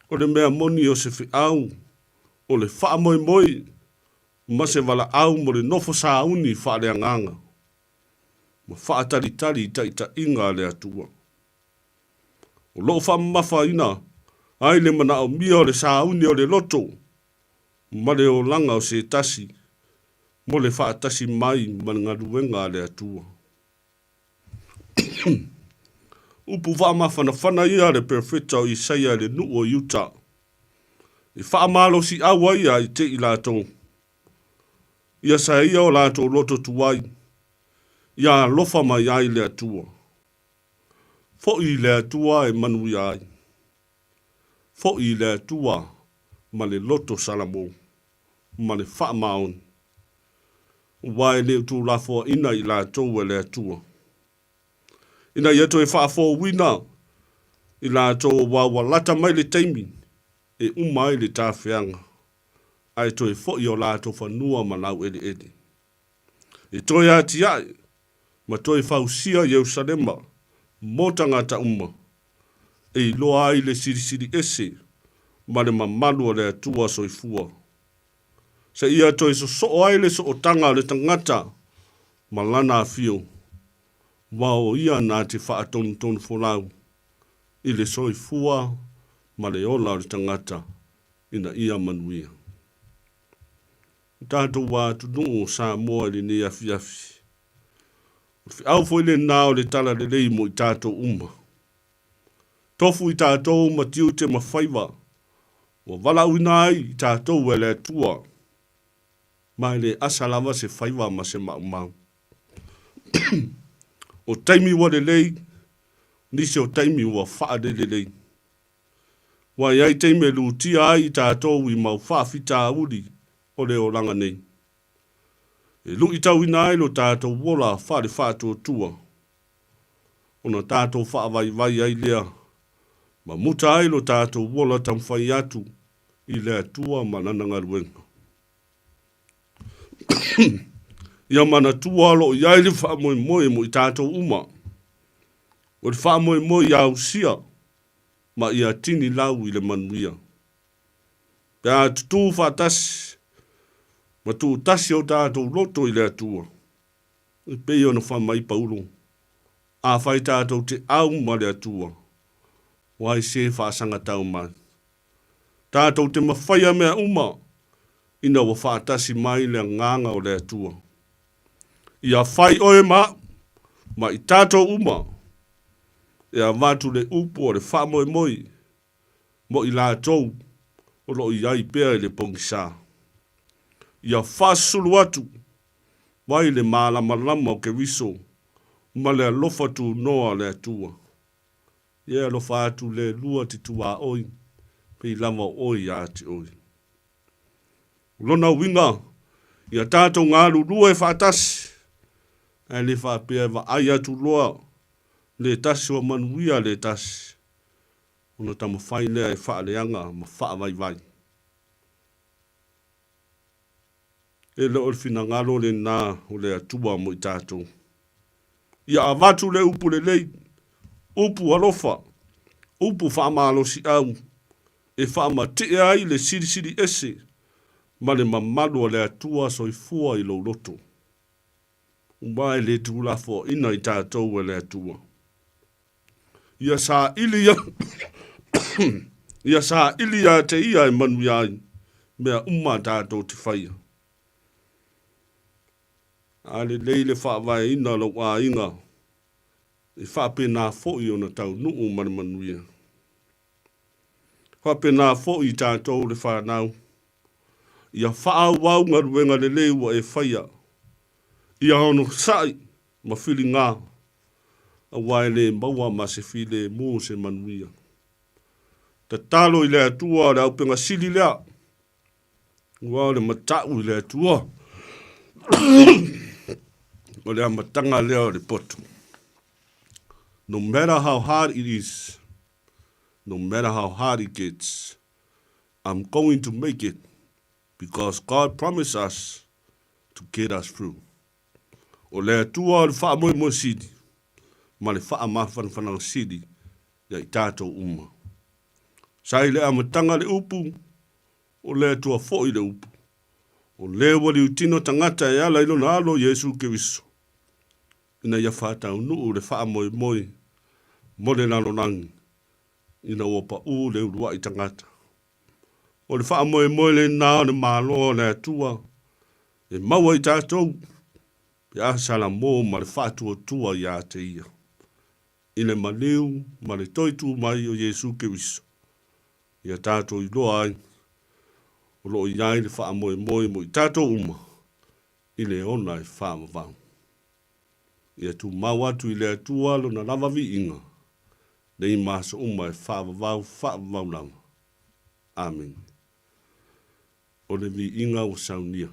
O le mea moni o se feau o le faamoemoe ma se valaau mo le nofo sauni faaleagaga ma faatalitali i taitaiga a le Atua. O lo o faamamafaina ai le manaomia o le sauni o le loto ma le olaga o se tasi. mo le faatasi mai ma le galuega a le Atua. Upu faamafanafana ia a le perofeta o Isaia i le nuu o Iuta, e faamalosiau ai ia te i latou, ia saeia o latou loto tuai, ia alofa mai ai le Atua. Foi i le Atua e manuia ai. Foi i le Atua ma le loto salamo, ma le faamaoni, aua e le o tuulafoaina i latou e le Atua, ina ia toe faafouina i latou aua ua lata mai le taimi e uma ai le tafeaga, ae toe foi o latou fanua ma laueleele. E toe atiae ma toe fausia Ierusalema mo tagata uma, e iloa ai le Silisili Ese ma le mamalu o le Atua Soifua. Seia toe sosoo ai le sootaga o le tagata ma lana afio, aua o ia na te faatonutonu folau i le soifua ma le ola o le tagata ina ia manuia. O tatou atunuu o Samoa i lenei afiafi. O le feau foi lena o le Talalelei mo i tatou uma. Tofu i tatou ma tiute ma faiva ua valaauina ai i tatou e le Atua, ma e le asa lava se faiva ma se maumau. O taimi ua lelei, nisi o taimi ua faalelelei. Ua i ai taimi e lutia ai i tatou i mau faafitauli o le olaga nei. E luitauina ai lo tatou ola faale-faatuatua, ona tatou faavaivai ai lea ma muta ai lo tatou ola taumafai atu i le Atua ma Lana galuega. Ia manatua o lo o i ai le faamoemoe mo i tatou uma. O le faamoemoe ia ausia ma ia tini lau i le manuia. Pe a tutū faatasi ma tuutasi o tatou loto i le Atua, e pei ona fai mai Paulo, Afai tatou te au ma le Atua, o ai se faasagatau mai? Tatou te mafaia mea uma ina ua faatasi mai le Agaga o le Atua. Ia fai oe ma au, ma i tatou uma, e avatu le upu o le faamoemoe mo i latou o lo o i ai pea i le pogisa. Ia faasusulu atu mai le malamalama o Keriso ma le alofa tunoa o le Atua. Ia e alofa atu le lua te tuaoi pei lava o oe ia te oe. O lona uiga, ia tatou galulue faatasi, ae le faapea e vaai atu loa le tasi ua manuia le tasi, ona taumafai lea e faaleaga ma faavaivai. E le o le finagalo lena o le Atua mo i tatou. Ia avatu le upu lelei, upu alofa, upu faamalosiau e faamatie ai le silisili ese ma le mamalu o le Atua soifua i lou loto. Uma e le tuulafoaina i tatou e le Atua. Ia saili ia, ia saili ia te ia e manuia ai mea uma a tatou te faia. A lelei le faavaeina o lou aiga, e faapena foi ona taunuu ma le manuia. Faapena foi i tatou le fanau, ia faaauau galuega lelei ua e faia, ia onosai ma filiga, aua e le maua ma se filemu se manuia. Tatalo i le Atua o le auupega sili lea, aua o le matau i le Atua, o le amataga lea o le poto. No matter how hard it is, No matter how hard it gets, I'm going to make it because God promised us to get us through. O le Atua o le faamoemoe sili ma le faamafanafanaga sili ia i tatou uma. Sa i le amataga le upu, o le Atua foi le upu. O le ua liutino tagata e ala i lona Alo Iesu Keriso. ina ia faataunuu le faamoemoe mo le lalolagi ina ua paʻū le uluai tagata. O le faamoemoe lena o le Malo o le Atua E maua i tatou pe a salamo ma le faatuatua ia te Ia, i le maliu ma le toe tu mai o Iesu Keriso, ia tatou iloa ai o lo o i ai le faamoemoe mo i tatou uma i le ona e faavavau. Ia tumau atu i le Atua Lona lava viiga, nei ma aso uma e faavavau faavavau lava. Amene. O le viiga ua saunia.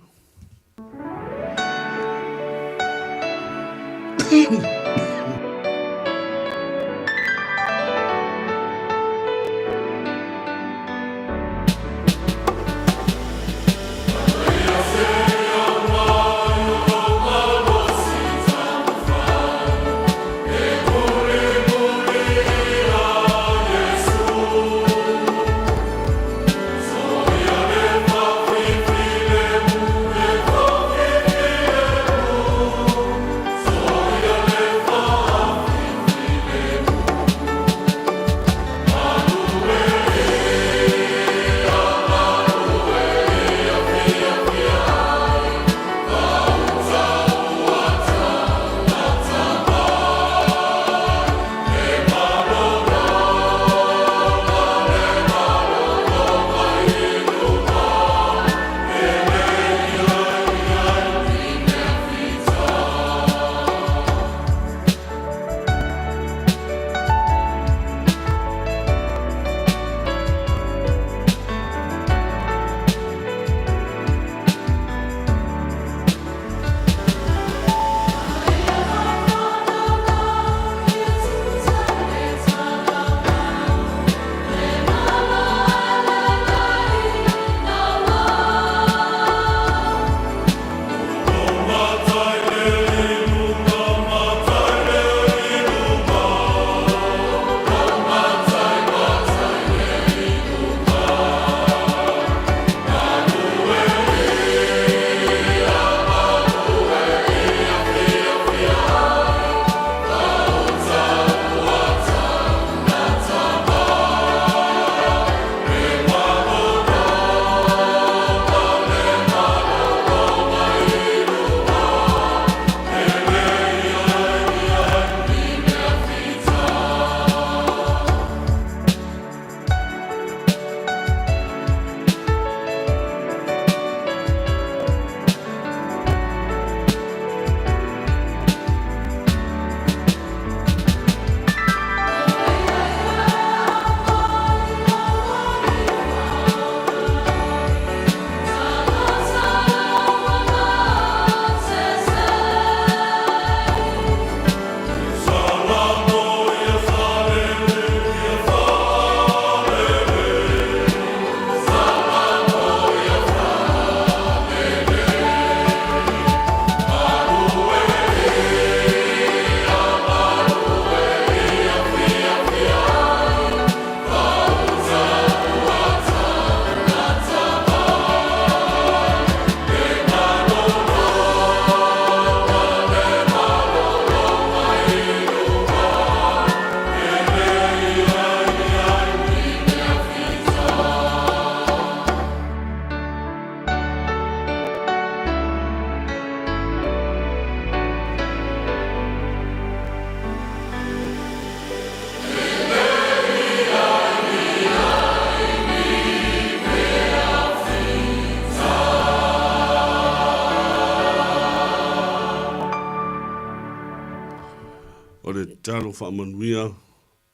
O le tatalo faamanuia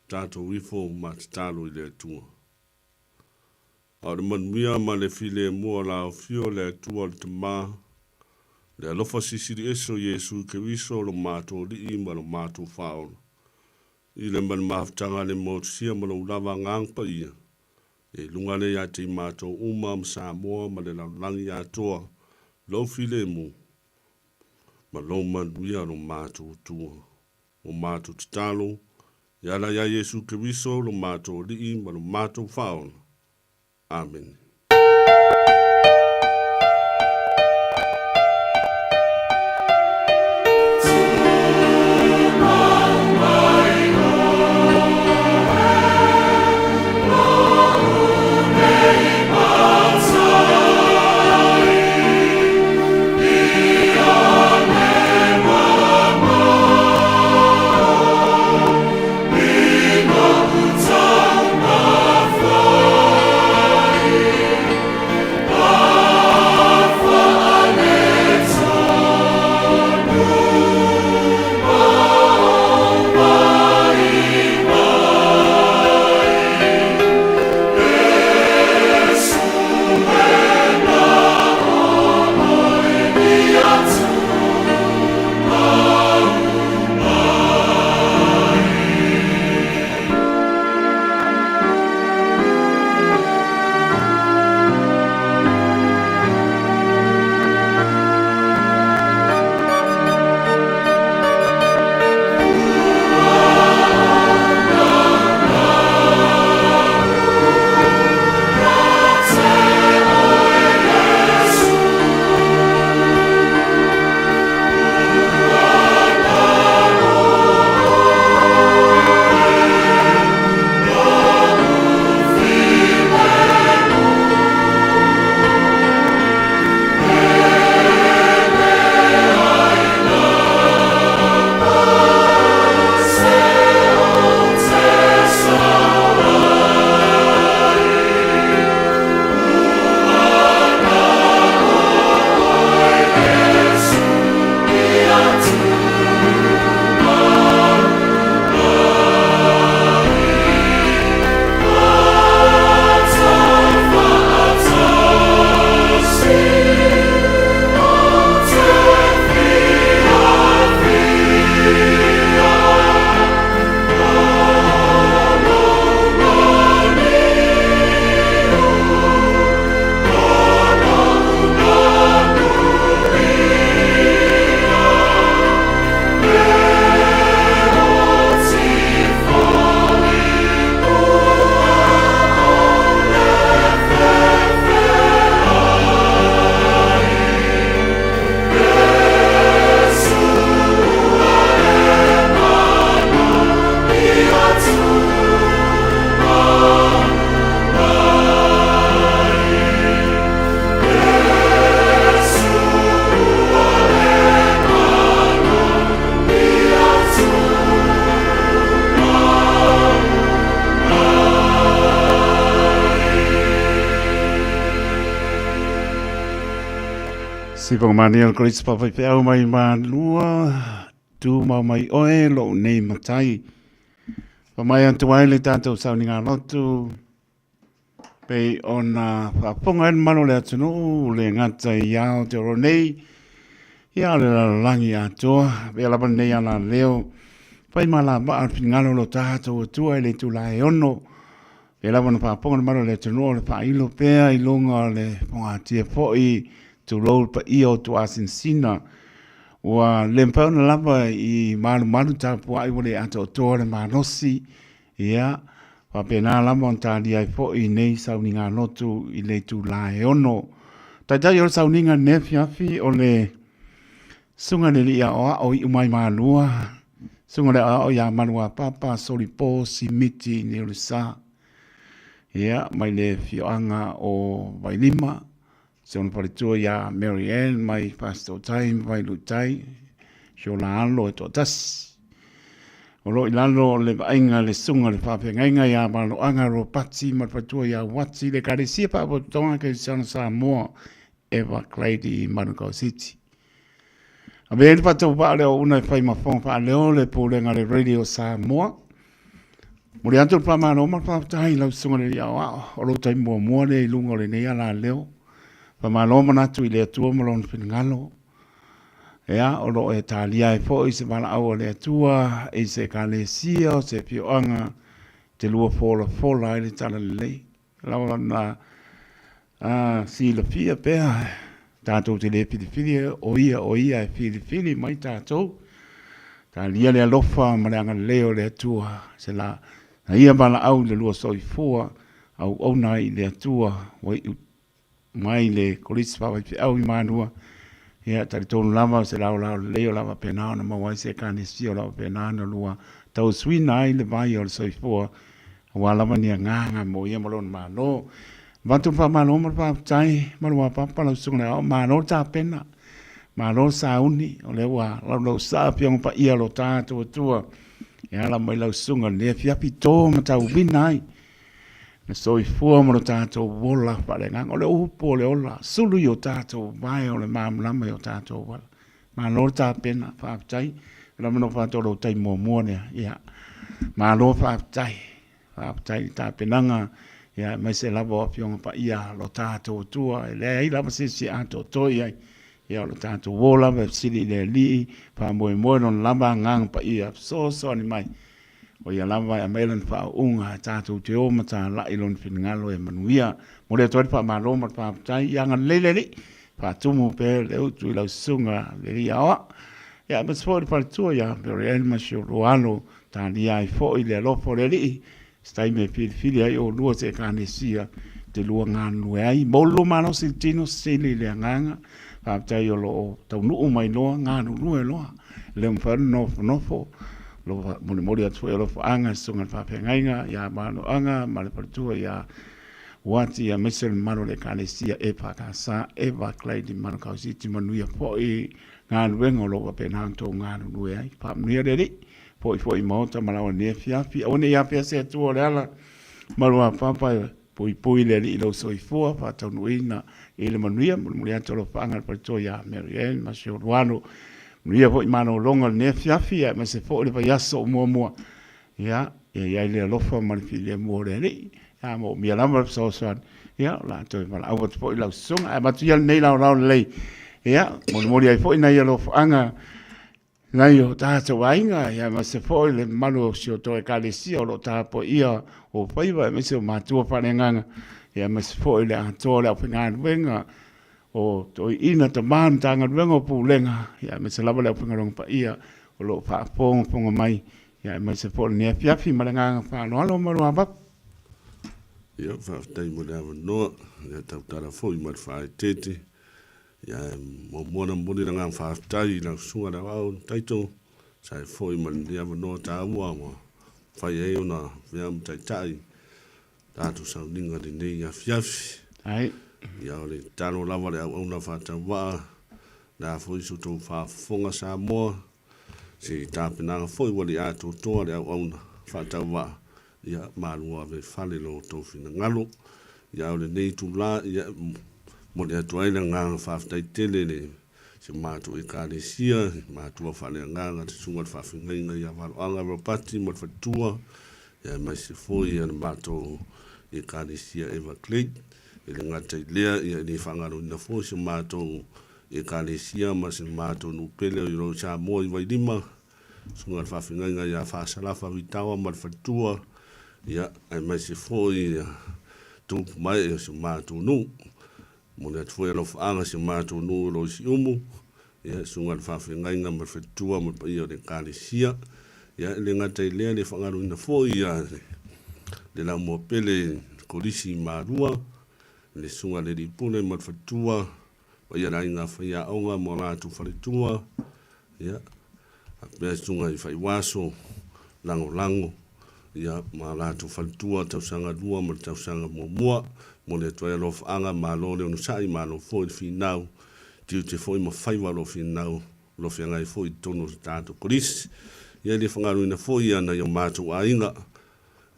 tatou ifo ma tatalo i le Atua. A o le manuia ma le filemu o la afio o le Atua o le Tama, le alofa silisili ese o Iesu Keriso lo matou Alii ma lo matou Faaola, i le ma le mafutaga a le motusia ma lou lava Agaga Paia, e luga lea ia te i matou uma ma Samoa ma le lalolagi atoa, lou filemu ma lou manuia lo matou Atua. O matou tatalo, e ala iā Iesu Keriso lo matou Alii ma lo matou Faaola. Amene. Sipogamania o le Kolisi Paafaifeau mai Malua, tumau mai oe lou nei matai. Faamai atu ai le tatou sauniga lotu, pei ona faafofoga ai le mamalu o le atunuu, le gata i Aotearoa nei, ia o le lalolagi atoa, pea lava lenei alaleo, fai ma lavaa o le finagalo o lo tatou Atua i le itula e 6, Pei lava ona faafofoga le mamalu o le atunuu o le faailo pea i luga o le fogatia foi, tulou le paia o Tuasinasina. Ua le mafai ona lava i malumalu tapuai ua le atoatoa le malosi, ia, faapena lava ona talia ai foi nei sauniga lotu i le itula e 6. Taitai o le sauniga i lenei afiafi o le Susuga i le Alii Aoao Iumaimalua, Susuga i le Aoao ia Maluapapa Solipo Simiti Niulesa, ia, mai le afioaga o Vailima, si ona faletua ia Mary Ann mai Fasitootai ma Vailuutai, si ona alo e toatasi. O lo o i lalo o le vaaiga a le Susuga i le Faafeagaiga ia Maloaga Ropati ma le faletua ia Uati, le Ekalesia Faapotopotoga Kerisiano Samoa Eva Grady i Manukau City. Avea ai le faatauvaa lea o una e fai ma fofoga faaleo le Pulega a le Radio Samoa. Momoli atu le faamalo ma le faafetai i lau Susuga i le Alii Aoao o lou taimi muamua lea i luga o lenei alaleo. Faamalo manatu i le Atua ma Lona finagalo. Ea, o lo o e talia ai foi se valaau a le Atua i se Ekalesia o se afioaga te lua folafola ai le Talalelei. Lava na silafia pea tatou te le filifili o ia o ia e filifili mai tatou. Talia le alofa ma le agalelei o le Atua se la na ia valaau i le lua soifua auauna ai i le Atua ua iu mai le Kolisi Faafaifeau i Malua. Ia, talitonu lava o se laolao lelei o le a faapena ona maua ai se Ekalesia o le a faapena ona lua tauasuina ai le vai o le soifua aua lava ni agaga mo ia ma lona Malo. Avatu le faamalo ma le faafetai Maluapapa lau Susuga i le Aoao, malo le tapena, malo le sauni, o lea ua laulausa Afioga Paia o lo tatou Atua e ala mai lau Susuga i lenei afiafi to ma tauwina ai le soifua ma lo tatou ola faaleagaga. O le upu o le ola, sulu i o tatou vae o le malamalama i o tatou ala. Malo le tapena, faafetai. O le mea faatoa lou taimi muamua lea. Ia, malo faafetai. Faafetai i le tapenaga, ia, aemaise lava o Afioga Paia lo tatou Atua. E leai lava se isi e atoatoa i ai. Ia, o lo tatou o lava e fesili i le Alii, faamoemoe Lona lava Agaga Paia fesoasoani mai. O ia lava e aumai lana faauuga tatou te o matalai lona finagalo e manuia. Momoli atu ai le faamalo ma le faafetai. Ia agalelei le Alii, faatumu pea le utu i lau susuga le Alii Aoao. Ia aemaise foi le faletua ia Mary Ann ma si o lua alo, talia ai foi le alofa o le Alii, se taimi e filifili ai oulua se Ekalesia te lua galulue ai. Mo le lua malosi i le tino, sili le agaga, faafetai o lo o taunuu mai loa, galulue loa. E le mafai ona nofonofo, molimoli atu foi alofaaga i susuga i le faafeagaiga ia Maloaga ma le faletua ia Uati, aemaise le mamalu o le Ekalesia EFKS, Eva Glady Manukau City, manuia foi galuega o lo o faapena ona outou galulue ai. Faamanuia le Alii, foi foi i maota ma laoa i lenei afiafi. Aua ne i afea se Atua o le ala, maluapapa e puipui le Alii i lou soifua, faataunuuina i le manuia. Mulimuli atu alofaaga i le faletua ia Mary Ann ma si ou alo. Manuia foi malologa o lenei afiafi, aemaise foi le vaiaso o muamua. Ia, ia i ai le alofa ma le filemu o le Alii. A moomia lava le fesoasoani, ia, o le a toe valaau atu foi lau susuga. Ae avatu ia lenei laolao lelei, ia, molimoli ai foi nai alofaaga nai o tatou aiga, aemaise foi le mamalu o si o tatou Ekalesia o lo o tapuaia ou faiva, aemaise o matua faaleagaga, aemaise foi le atoa o le aufaigaluega o toeaiina, tama o le Matagaluega o Pulega, aemaise lava le aufaigaluega paia o lo o faafogafoga mai, aemaise foi lenei afiafi. Ma le agaga faaaloalo, maluavap. Ia, faafetai mo le avanoa, ia tautala foi ma le faaeteete. Ia, e muamua ona momoli le agaga faafetai i lau Susuga i le Aoao Taito, sa e foi ma lenei avanoa taua ua mafai ai ona avea ma taitai tatou sauniga i lenei afiafi. Ai. Ia, o le tatalo lava a le auauna faatauvaa, le a foi so outou faafofoga Samoa, se tapenaga foi ua le atoatoa le auauna faatauvaa, ia malu ave i fale lo outou finagalo. Ia, o lenei itula, ia, e momoli atu ai le agaga faafetai tele i le. Si o matou Ekalesia, matua faaleagaga le Susuga i le Faafeagaiga ia Valoaga Ropati ma le faletua, ia aemaise foi le matou Ekalesia Everglade. E le gata i lea, ia e le faagaloina foi si o matou Ekalesia ma si o matou nuu pele o i Samoa i Vailima, Susuga i le Faafeagaiga ia Faasalafa Vitaoa ma le faletua, ia aemaise foi ia tupu ma ee o si o matou nuu. Momoli atu foi alofaaga i si o matou nuu o lo o i Siumu, ia, susuga i le faafeagaiga ma le faletua ma le paia o le Ekalesia. Ia, e le gata i lea, e le faagaloina foi ia le laumua pele i le Kolisi i Malua, le susuga i le Alii Pule ma le faletua, paia o le aiga faiaoga ma o latou faletua, ia, faapea susuga i Faiuaso, Lagolago, ia, ma latou faletua, tausaga 2 ma le tausaga 1. Momoli atu ai alofaaga, malo le onosai, malo foi le finau, tiute foi ma faiva o lo o finau, o lo o feagai foi i totonu o le tatou Kolisi. Ia, e le faagaloina foi ia nai o matou aiga,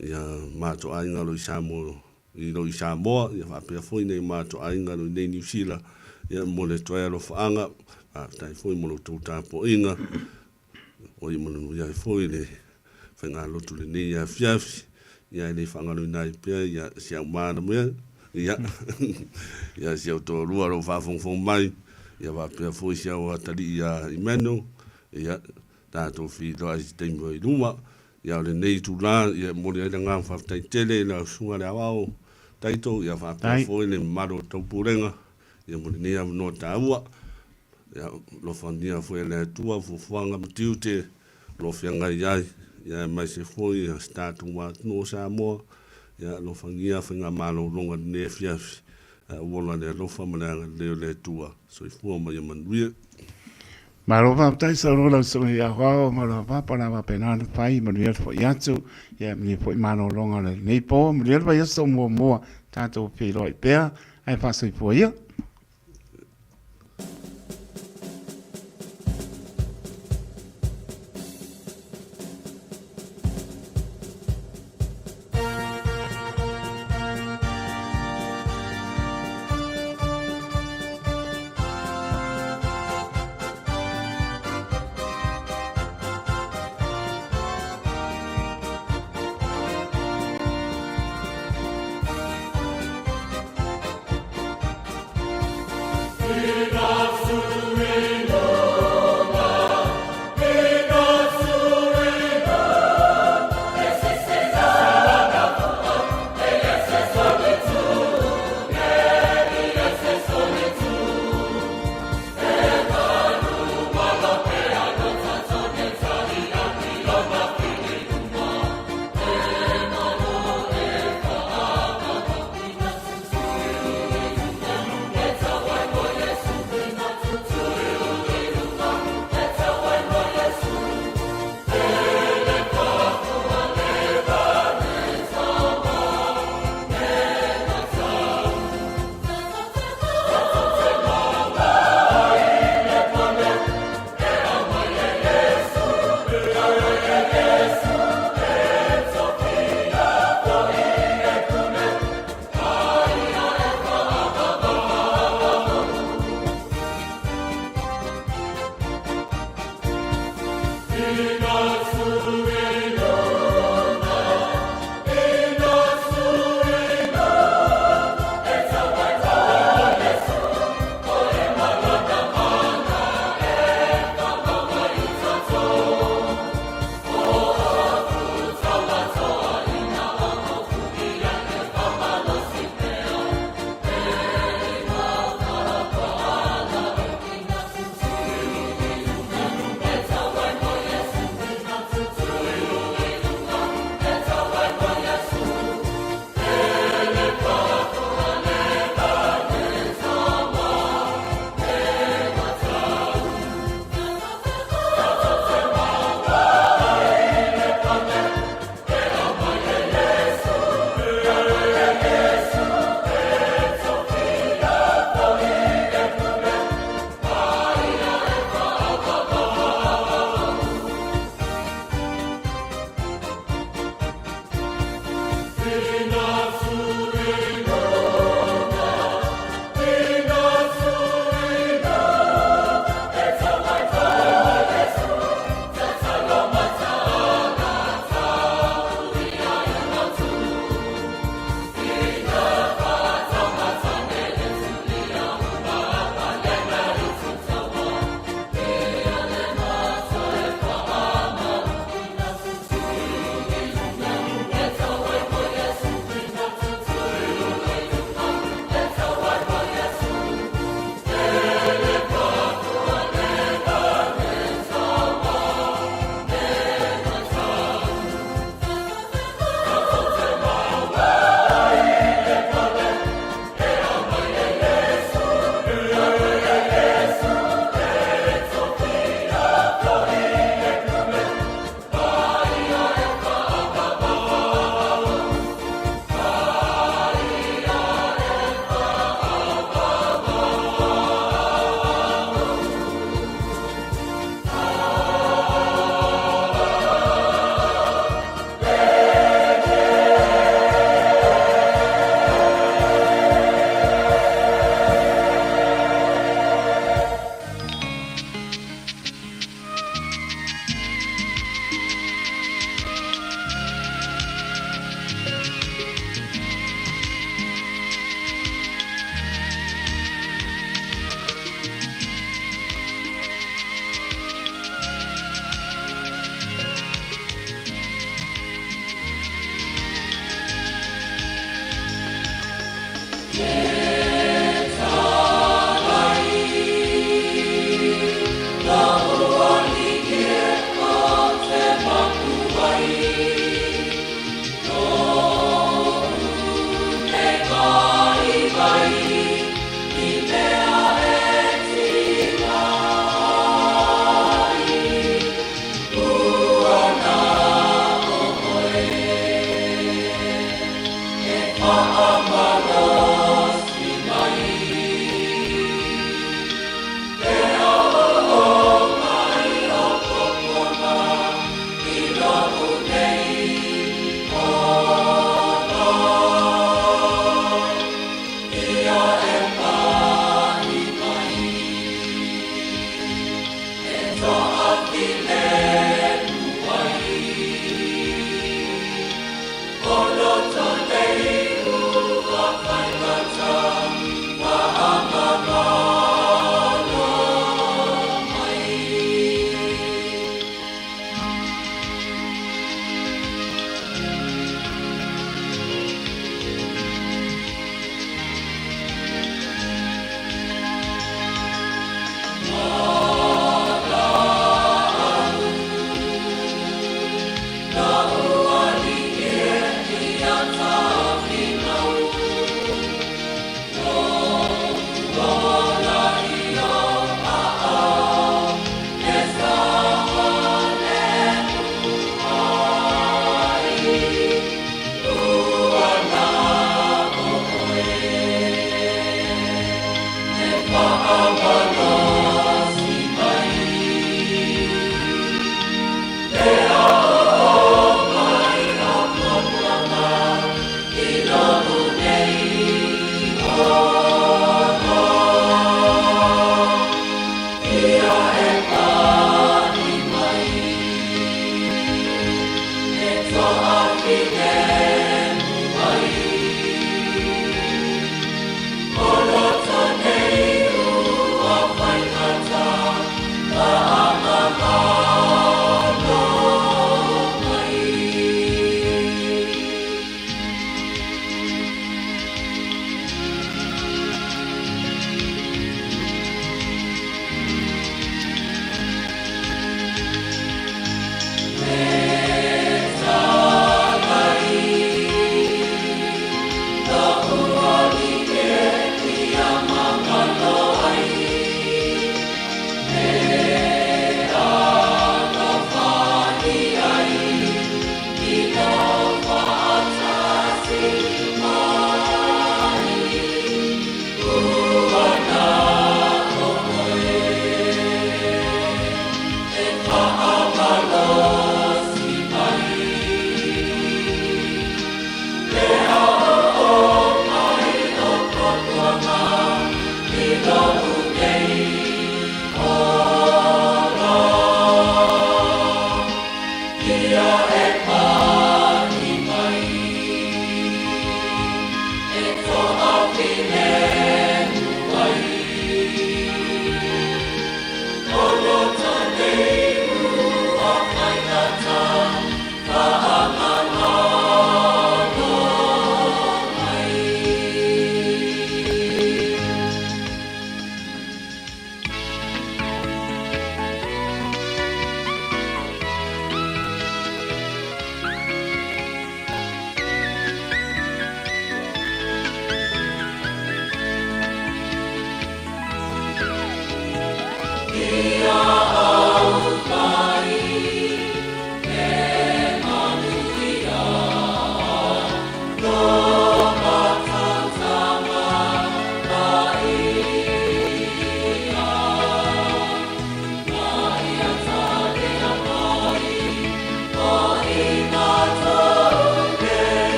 ia matou aiga o lo o i Samoa, i lo i Samoa, ia faapea foi nai o matou aiga o lo o i nei Niu Sila. Ia, e momoli atu ai alofaaga, faafetai foi mo lo outou tapuaiga. O ia manuia ai foi le faigalotu i lenei afiafi, ia e le faagaloina ai pea ia si au mana mea, ia, ia si au toalua o lo o faafogafoga mai, ia faapea foi si au atalii ia Emmanuel, ia, tatou feiloai i se taimi o i luma. Ia o lenei itula, ia e momoli ai le agaga faafetai tele i lau Susuga i le Aoao Taito, ia faapea foi le mamalu o le Taupulega, ia mo lenei avanoa taua. Ia, alofagia foi e le Atua fuafuaga ma tiute o lo o feagai ai, ia aemaise foi si tatou atunuu o Samoa. Ia alofagia faigamalologa i lenei afiafi, ae ua ola le alofa ma le agalelei o le Atua. Soifua ma ia manuia. Malo faafetai saunoa lau susuga i Aoao ma lau papa la faapena ona fai manuia le foi atu ia manuia foi malologa o lenei po manuia le vaiaso muamua tatou feiloai pea ae faasoifua ia.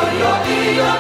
Fire,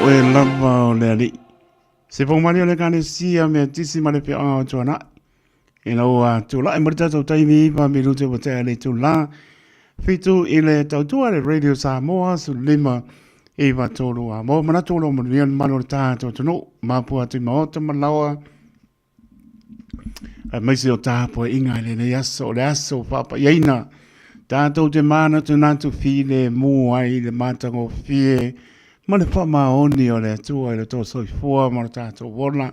Oe lava o le Alii. Se paumali o le Ekalesia Metotisi ma le Afioaga o Tuanai. Ina ua tulai mai le tatou taimi 9 minute ua tea le itula 7 i le tautua le Radio Samoa 15 9 3 a mo manatu o lo manuia le mamalu o le tatou atunuu mapua atu i maota ma laoa aemaise o tapuaiga i lenei aso, o le aso faapaiaina tatou te manatunatu filemu ai i le matagofie ma le faamaoni o le Atua i lo outou soifua ma lo tatou ola.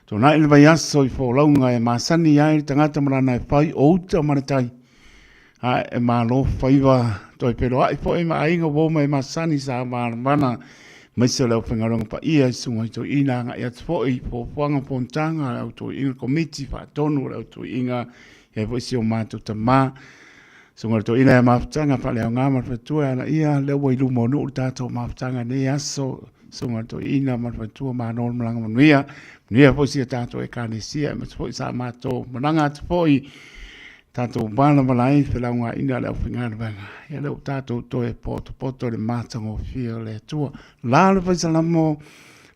Tuanai le vaiaso i folauga e masani ai le tagata ma lana e fai o uta ma le tai. A e malo faiva toe feiloai foi ma aiga uo ma e masani sa malamala aemaise o le aufaigaluega paia i susuga i toeaiina agai atu foi i fuafuaga fonotaga a le au toeaiina komiti faatonu o le au toeaiina e ai foi si o matou tama susuga i le toeaina ia mafutaga faaleaoga ma le faletua e ala ia lea ua i luma o nuu le tatou mafutaga i lenei aso susuga i le toeaina ma le faletua malo le malaga manuia manuia foi si a tatou ekalesia aemaise foi sa matou malaga atu foi tatou valavala ai felaugaina le aufaigaluega. Ia lea ua tatou toe potopoto i le matagofie o le Atua. La le faisalamo,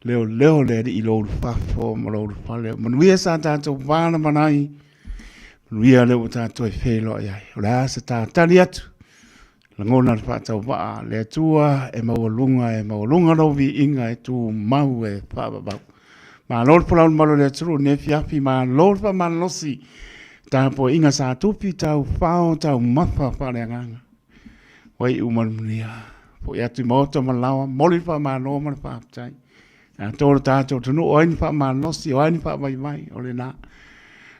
leoleo le alii i lou ulufafo ma lou ulufale. Manuia sa tatou valavala ai, manuia lea ua tatou toe feiloai ai. O le a se tatali atu, Lagona le faatauvaa, le Atua e maualuga, e maualuga lou viiga e tumau e faavavau. Malo le folau i le malu o le atunuu i lenei afiafi, malo le faamalolosi, tapuaiga sa tupi, taufao, taumafa faaleagaga. Ua iu ma le manuia. Foi atu i maota ma laoa, momoli le faamalo ma le faafetai. Tatou lo tatou atunuu, o ai ni faamalosi, o ai ni faavaivai, o lena.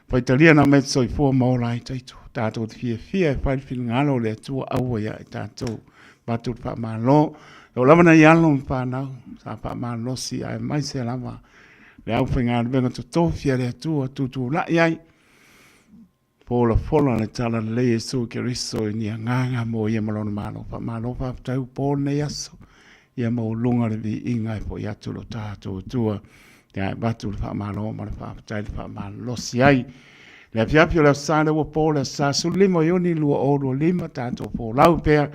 Faitalia na mai te soifua ma ola ai taito. Tatou te fiafia e fai le finagalo o le Atua aua ia i tatou. Avatu le faamalo. E oo lava nai alo ma fanau sa faamalosi aemaise lava le aufaigaluega totofi a le Atua tutulai ai. Folafola le Talalelei a Iesu Keriso i ni agaga mo ia ma lona Malo. Faamalo faafetai ua po lenei aso. Ia maualuga le viiga e foi atu lo tatou Atua. Ia e avatu le faamalo ma le faafetai le faamalolosi ai. Le afiafi o le Aso Sa lea ua po le Aso Sa 15 o Iuni 2025 tatou folau pea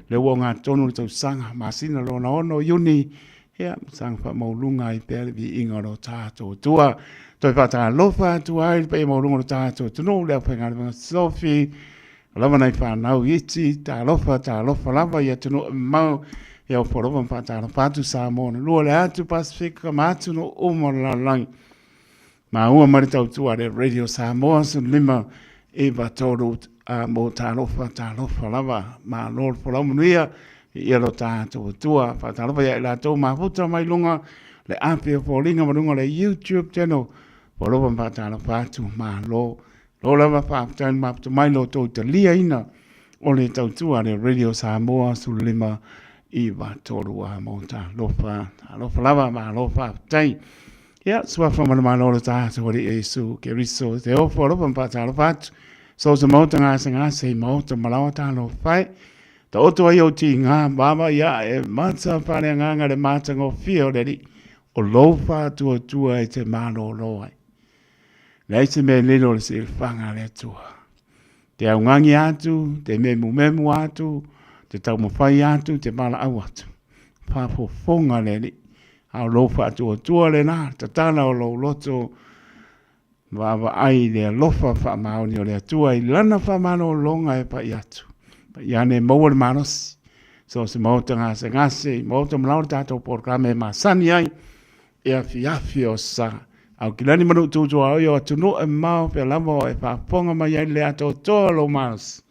lea ua ogatotonu le tausaga masina lona ono o Iuni. Ia, saga faamaualuga ai pea le viiga o lo tatou Atua. Toe faatalofa atu ai le paia maualuga o lo tatou atunuu, le aufaigaluega sofi, o lava nai fanau iti, talofa, talofa lava i atunuu e mamao, ia ofo alofa ma faatalofa atu Samoa na lua le atu Pasefika ma atunuu uma o le lalolagi. Maua mai le tautua a le Radio Samoa 15 93 a mo talofa talofa lava malo le folau manuia ia lo tatou Atua. Faatalofa ia i latou mafuta mai luga le api o foliga ma luga o le YouTube channel. Alofa ma faatalofa atu malo lo lava faafetai le mafuta mai lo tou taliaina o le tautua a le Radio Samoa 15 93 a mo talofa talofa lava malo faafetai. Ia, suafa ma le Malo o le tatou Alii Iesu Keriso, te ofo alofa ma faatalofa atu. So se maota gasegase i maota malaoa talofa e. Taoto ai ou tiga vaavaai ae mata faaleagaga le matagofie o le Alii, o lou faatuatua e te malolo ai. Leai se mea e lilo o le silafaga a le Atua. Te augani atu, te memumemu atu, te taumafai atu, te valaau atu. Faafofoga le Alii. A o lou faatuatua lena, tatala o lou loto, vaavaai i le alofa faamaoni o le Atua i lana faamalologa e pai atu. Pai ane e maua le malosi. So se maota gasegase, i maota malao le tatou polokalame e masani ai, e afiafi o sa. Aukilani ma nuu tutua o atunuu e mamao pea lava o e faafofoga mai ai le atoatoa o lou malosi.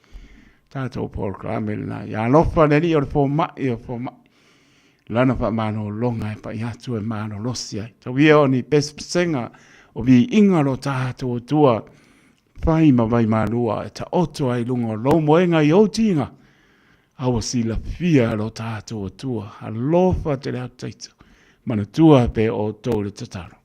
Tatou polokalame lena. Ia alofa le Alii o le fomai o fomai. Lana faamalologa e pai atu e malolosi ai. Tau ia o ni pesepesega o viiga lo tatou Atua, fai ma vaimalua e taoto ai i luga o lou moega i ou tiga, a ua silafia e lo tatou Atua. Alofa tele atu taito, manatua pe outou le tatalo.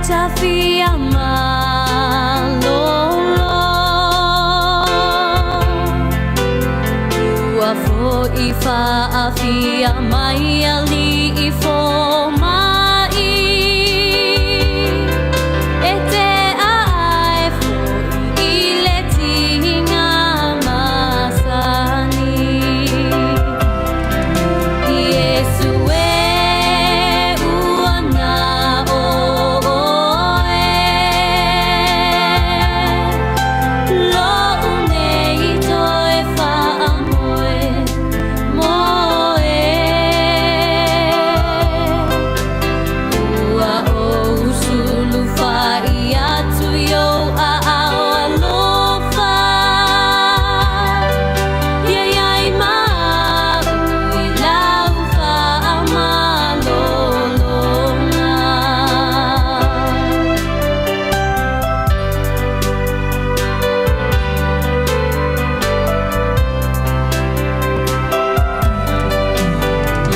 tafia malolo. Ua fo'i fa'afia mai ali'i foma'i, e te a'ae fo'i i le tiga masani. Iesu e ua na o oe, lo'u nei toe fa'amoe moe. Ua ou sulufa'i atu i ou aao alofa, ia iai ma a'u i lau fa'amalologa.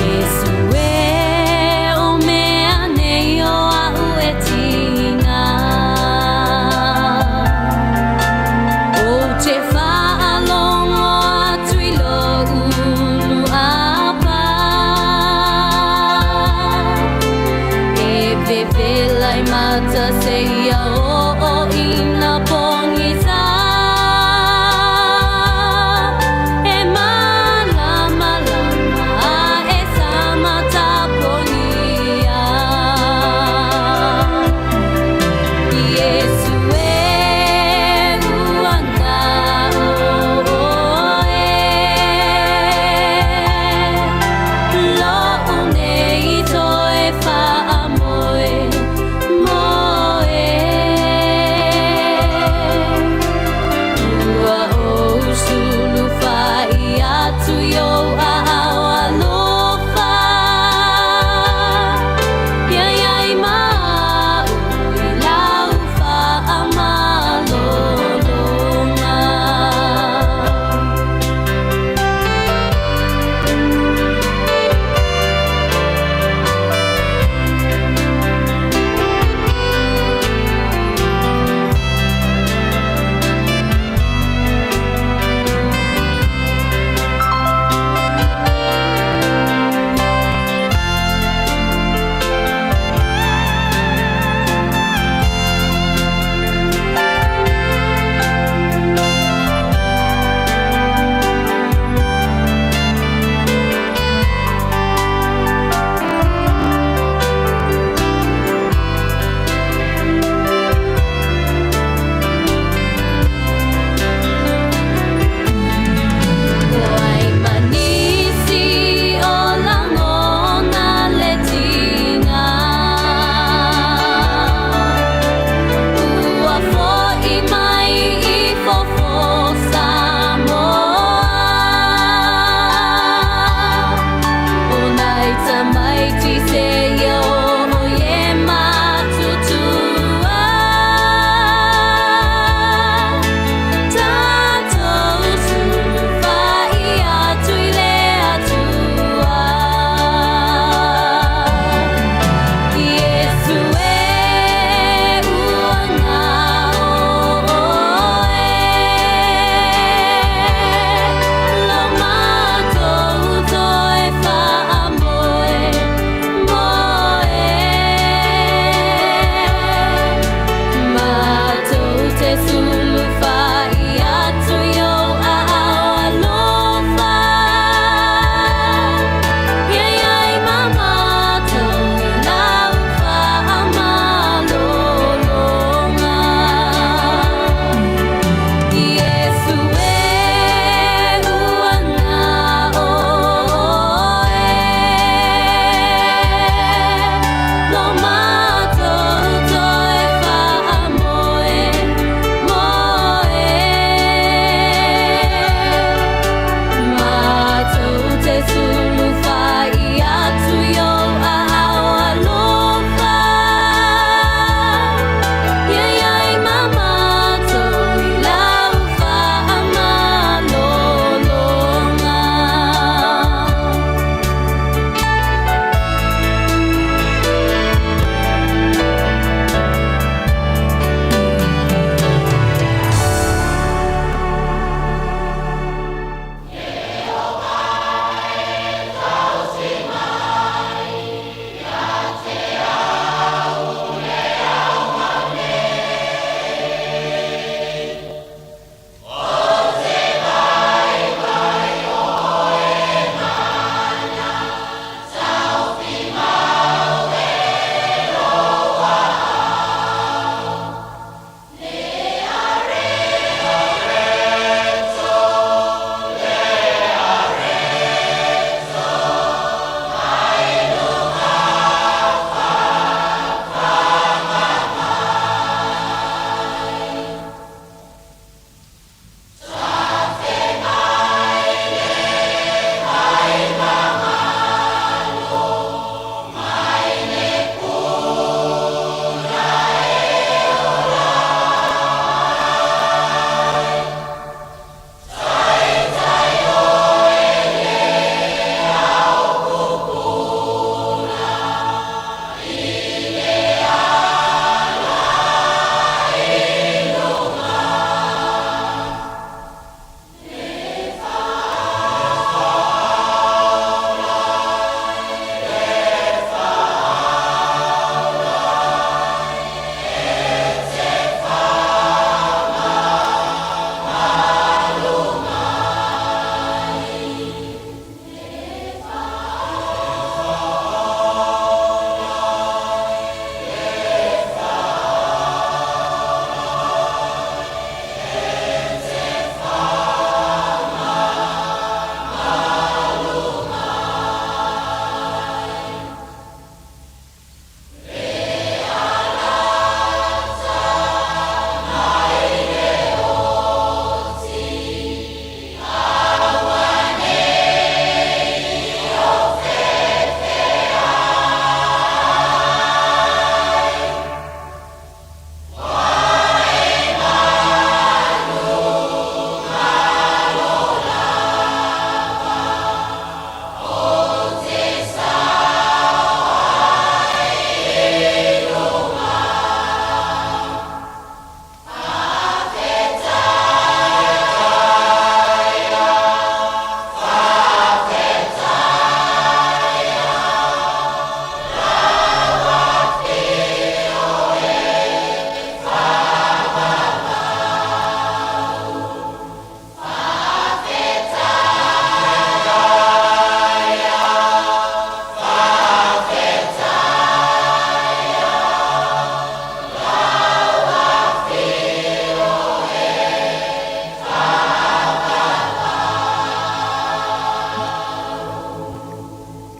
Iesu e, o mea nei o a'u e tiga, ou te fa'alogo atu i lo'u lu'apa, e vevela i mata seia o'o ina pogisa, e malamalama e sama tapogia. Iesu e, ua na oe, lo'u nei toe fa'amoe moe.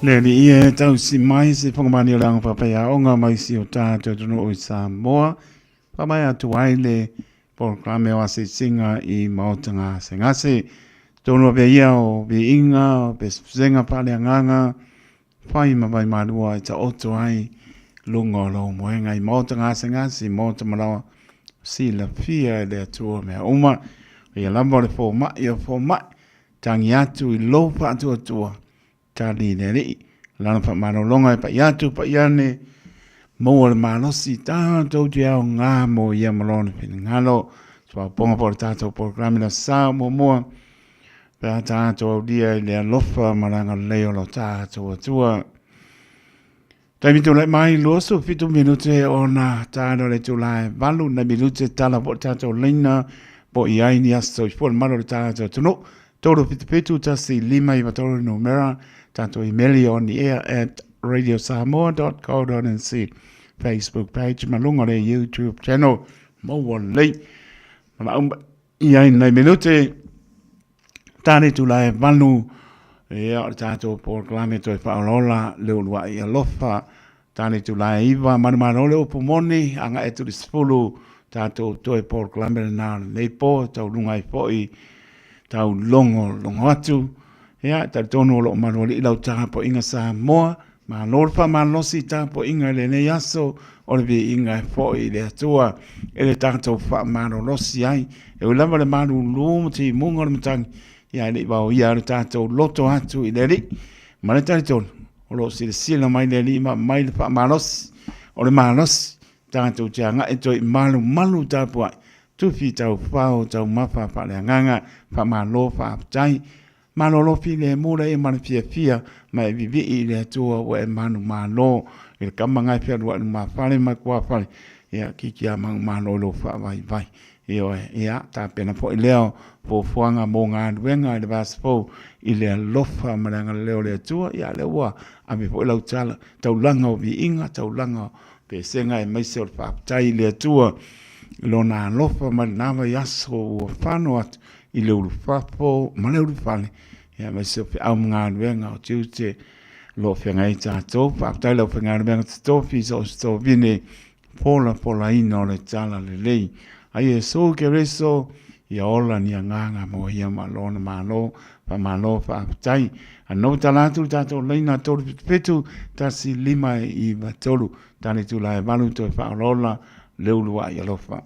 Le Alii e tausi mai se whakamani o le anga whapaiaonga mai si o tātou atunuu i Samoa. Whamai atu ai le polokalame o Asisinga i Maota Gasegase. Tonu apea ia o viiga, o pesepesega faaleagaga, whai ma vai malua e taoto ai lunga o lou moega i Maota Gasegase, i Maota Malawa, silafia e le Atua mea uma. Ia lava o le fomai o fomai, tangi atu i lou faatuatua, Tali le Alii, Lana faamalologa e pai atu pai ane, maua le malosi tatou te aoga mo ia ma lona finagalo. Soaopoga po o le tatou polokalame la sa muamua, pe a tatou aulia i le alofa ma le agalelei o lo tatou Atua. Taimi tulai mai 27 minute ona talo le itula e 8 nai minute tala po o le tatou laina po i ai ni aso soifua le malu o le tatou atunuu. 377 1 5 9 3 numera tatou email on the air at radiosamoa.co.nz Facebook page ma luga o le YouTube channel maua lelei. Valaau i ai nai minute tane itula e 8 ia o le tatou polokalame toe faaolaola le uluai alofa tane itula e 9 manumalo le upu moni agai atu i le 10 tatou toe polokalame lena o lenei po tauluga ai foi tau logo logo atu ia talitonu o loo malualii lau tapuaiga Samoa Malo le faamalosi i tapuaiga i lenei aso o le viiga e foi i le Atua e le tatou faamalolosi ai. E ui lava le malulu ma timuga o le matagi, ia e le i vaoia le tatou loto atu i le Alii. Ma le talitonu, o lo o silasila mai le Alii ma aumai le faamalosi. O le malosi, tatou te agai toe i malumalu tapuai, tufi taufao taumafa faaleagaga, faamalo faafetai. Malolo filemu laia ma le fiafia, ma e vivii i le Atua ua e manumalo i le kama ga e fealuai lumafale ma kuafale, ia kiki a manumalo i lou faavaivai. Ioe, ia, tapena foi lea o fuafuaga mo galuega i le vaiaso fou i le alofa ma le agalelei o le Atua, ia lea ua ave foi lau tala, taulaga o viiga, taulaga o pesega aemaise o le faafetai i le Atua i lona alofa mai lena vaiaso ua fano atu i le ulufafo ma le ulufale, ia aemaise o feau ma galuega o tiute o lo o feagai ai tatou. Faafetai i le aufaigaluega totofi i so o se tovine polapolaina o le talalelei. A Iesu Keriso, ia ola ni agaga mo ia ma lona Malo. Faamalo faafetai. Anō tala atu le tatou laina 377 1593. Tane itula e 8 toe faaolaola le uluai alofa.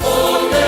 O le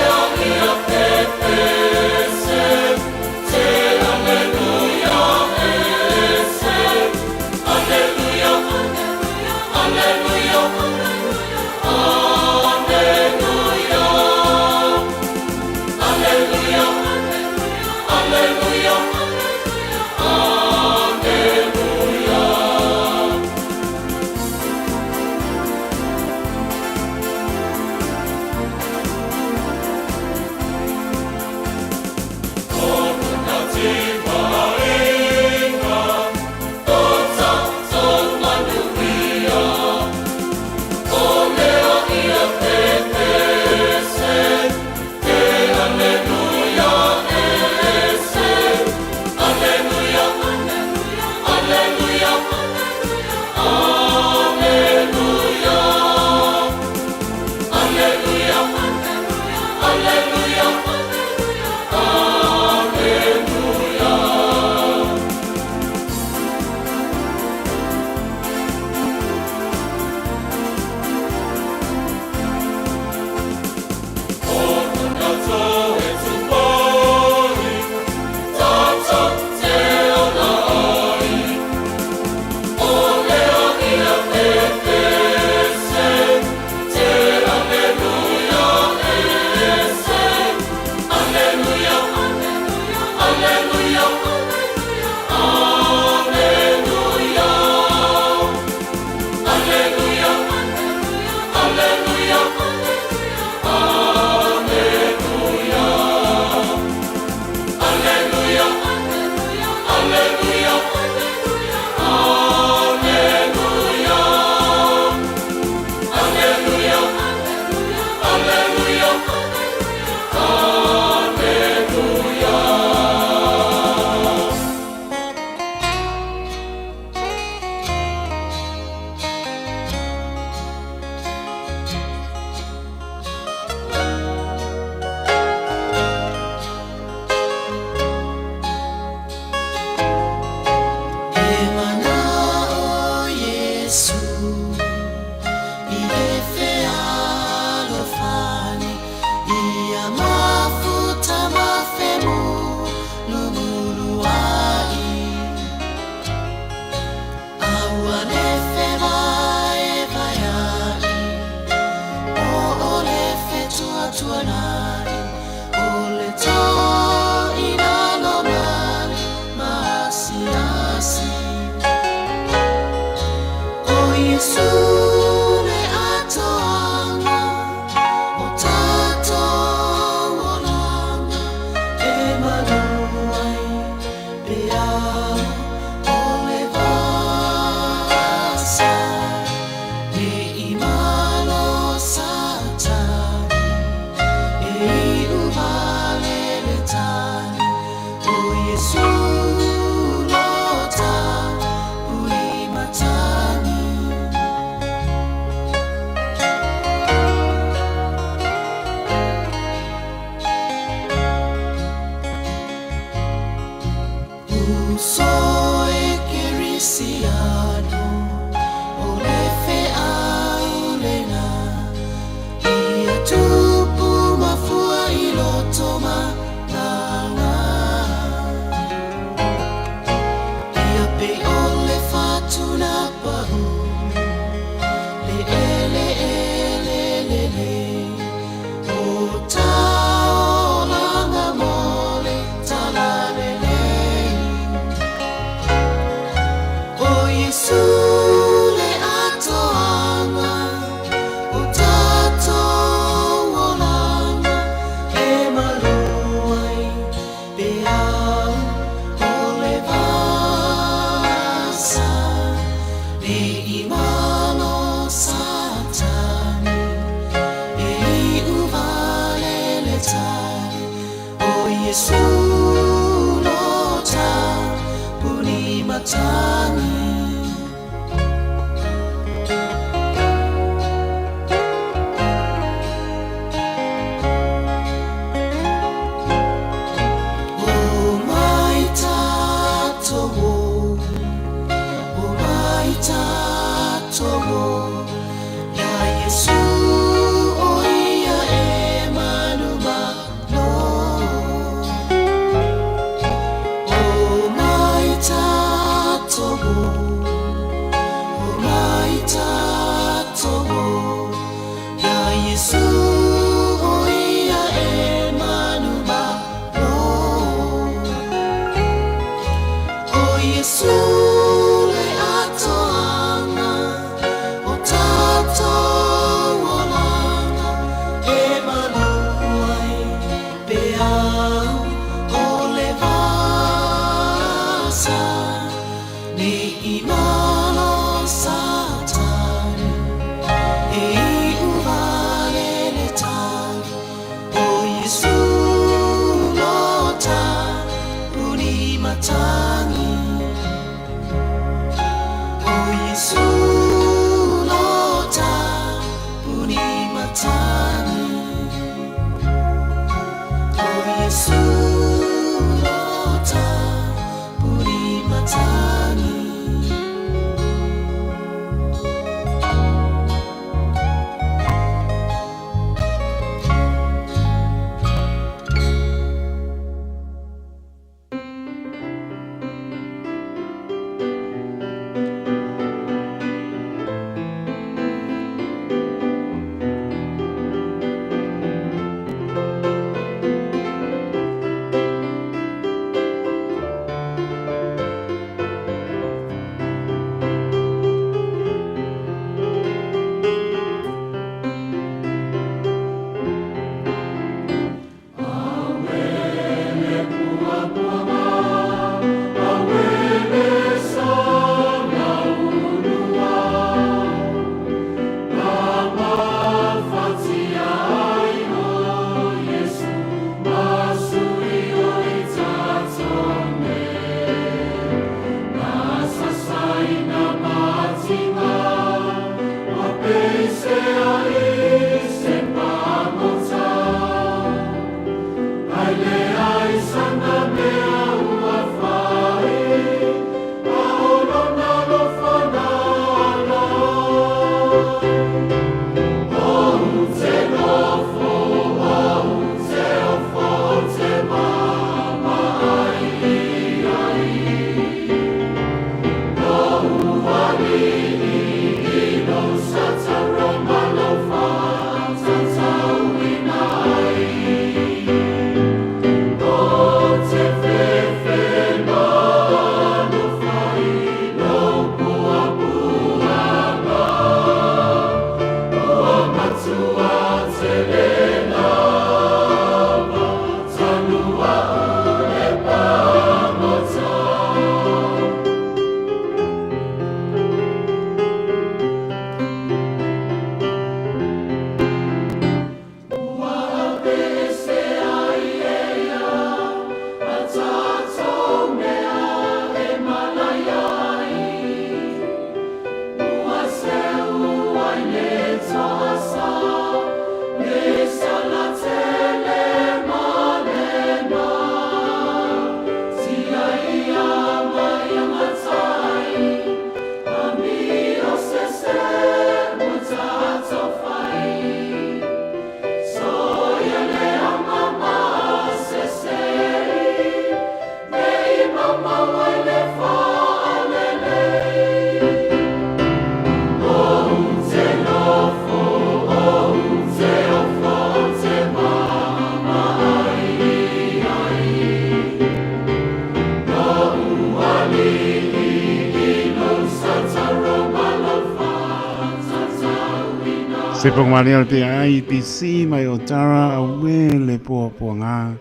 Se pongwale o le PIPC mai o Tara auē le puapuaga.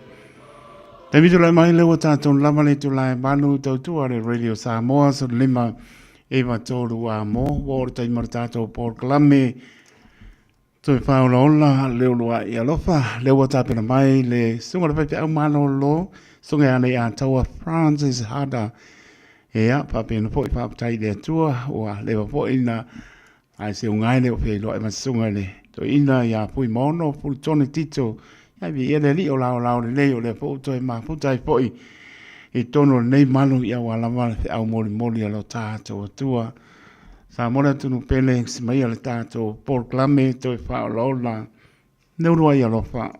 Taimi tulai mai le ua tatou lava le itula e 8 tautua le Radio Samoa 15 9 3 a mo ua oo le taimi o le tatou polokalame toe faaolaola le uluai alofa lea ua tapena mai le susuga i le faifeau malolo susuga ia Leiataua Francis Hada. Ia faapena foi faafetai i le Atua ua leva foi na Ae se uga e le o feiloai ma susuga i le toeaina ia Fuimaono Fulutone Tito, ia viia le Alii o laolao lelei o lea foi ua toe mafuta ai foi i totonu o lenei malu ia aua lava le feau molimoli a lo tatou Atua. Samoa le atunuu pele, si maia le tatou polokalame toe faaolaola le uluai alofa.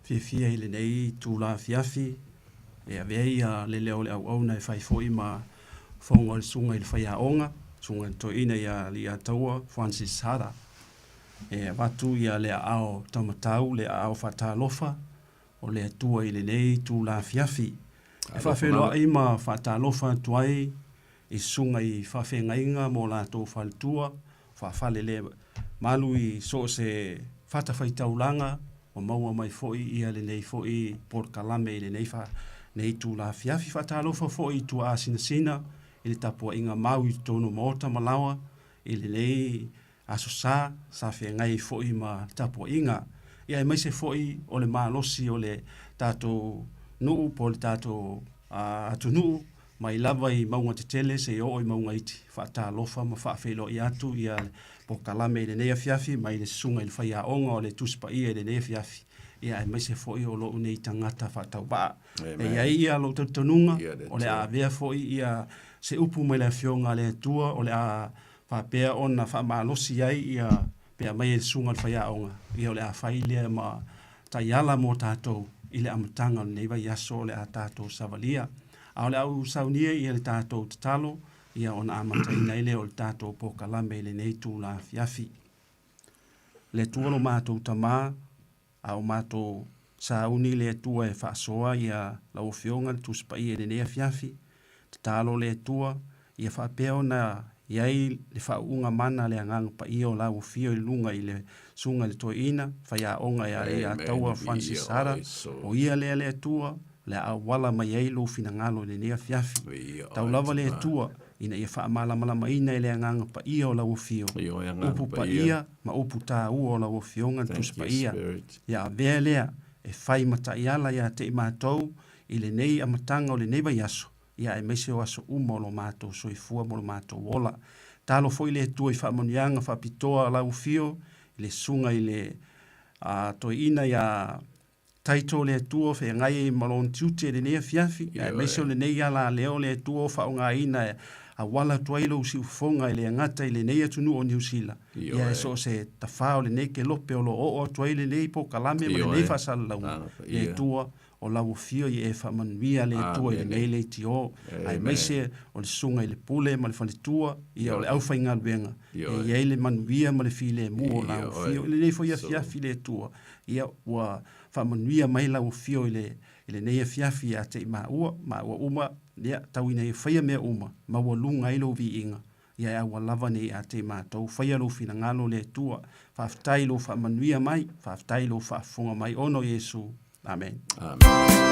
Fiafia i lenei itula afiafi e ave ai ia le leo o le auauna e fai foi ma fofoga o le susuga i le faiaoga, susuga i le toeaina ia Alii-Ataua Francis Hara. E avatu ia le aao taumatau, le aao faatalofa o le Atua i lenei itula afiafi. E faafeiloai ma faatalofa atu ai i susuga i faafeagaiga ma o latou faletua, faafalele malu i so o se fatafaitaulaga ua maua mai foi ia lenei foi polokalame i lenei lenei itula afiafi. Faatalofa foi i tuaa sinasina i le tapuaiga mau i totonu o maota ma laoa i lenei Aso Sa, sa feagai ai foi ma le tapuaiga, ia aemaise foi o le malosi o le tatou nuu po o le tatou atunuu mai lava i mauga tetele seia oo i mauga iti. Faatalofa ma faafeiloai atu ia le polokalame i lenei afiafi mai le Susuga i le Faiaoga o le Tusi Paia i lenei afiafi, ia aemaise foi o lou nei tagata faatauvaa. E i ai ia lou talitonuga o le a avea foi ia se upu mai le Afioga a le Atua o le a faapea ona faamalosi ai ia pe aumai e le susuga i le faiaoga, ia o le a fai lea ma taiala mo tatou i le amataga o lenei vaiaso o le a tatou savalia. A o le a ou saunia ia le tatou tatalo ia ona amataina ai lea o le tatou polokalame i lenei itula afiafi. Le Atua lo matou Tama, a o matou sauni le Atua e faasoa ia lau Afioga le Tusi Paia i lenei afiafi, tatalo le Atua ia faapea ona i ai le faauuga mana a le Agaga Paia o lau Afio i luga i le Susuga i le Toeaina, faiaoga ia Leiataua Francis Sara, o ia lea le Atua, le a auala mai ai lou finagalo i lenei afiafi. Tau lava le Atua ina ia faamalamalamaina e le Agaga Paia o lau Afio, upu paia ma upu taua o lau Afioga le Tusi Paia. Ia avea lea e fai ma taiala ia te i matou i lenei amataga o lenei vaiaso, ia aemaise o aso uma o lo matou soifua ma lo matou ola. Talo foi le Atua i faamanuiaga faapitoa a lau Afio i le Susuga i le Toeaina ia Taito le Atua feagai ai ma lona tiute i lenei afiafi, aemaise o lenei ala lea o le Atua o faaaogaina e auala atu ai lou siufofoga e le gata i lenei atunuu o Niu Sila, ia e so o se tafā o lenei kelope o lo o oo atu ai lenei polokalame ma lenei faasalalauga, le Atua o lau afio ia e faamanuia le Atua i lenei leitio, aemaise o le susuga i le pule ma le faletua, ia o le aufaigaluega, e i ai le manuia ma le filemu o lau afio i lenei foi afiafi le Atua. Ia, ua faamanuia mai lau afio i le, i lenei afiafi ia te i maua, maua uma, ia, tau ina ia faia mea uma, maualuga ai lou viiga, ia e aua lava ne i ia te i matou. Faia lou finagalo, le Atua. Faafetai i lou faamanuia mai, faafetai i lou faafofoga mai, ona o Iesu. Amene. Amene.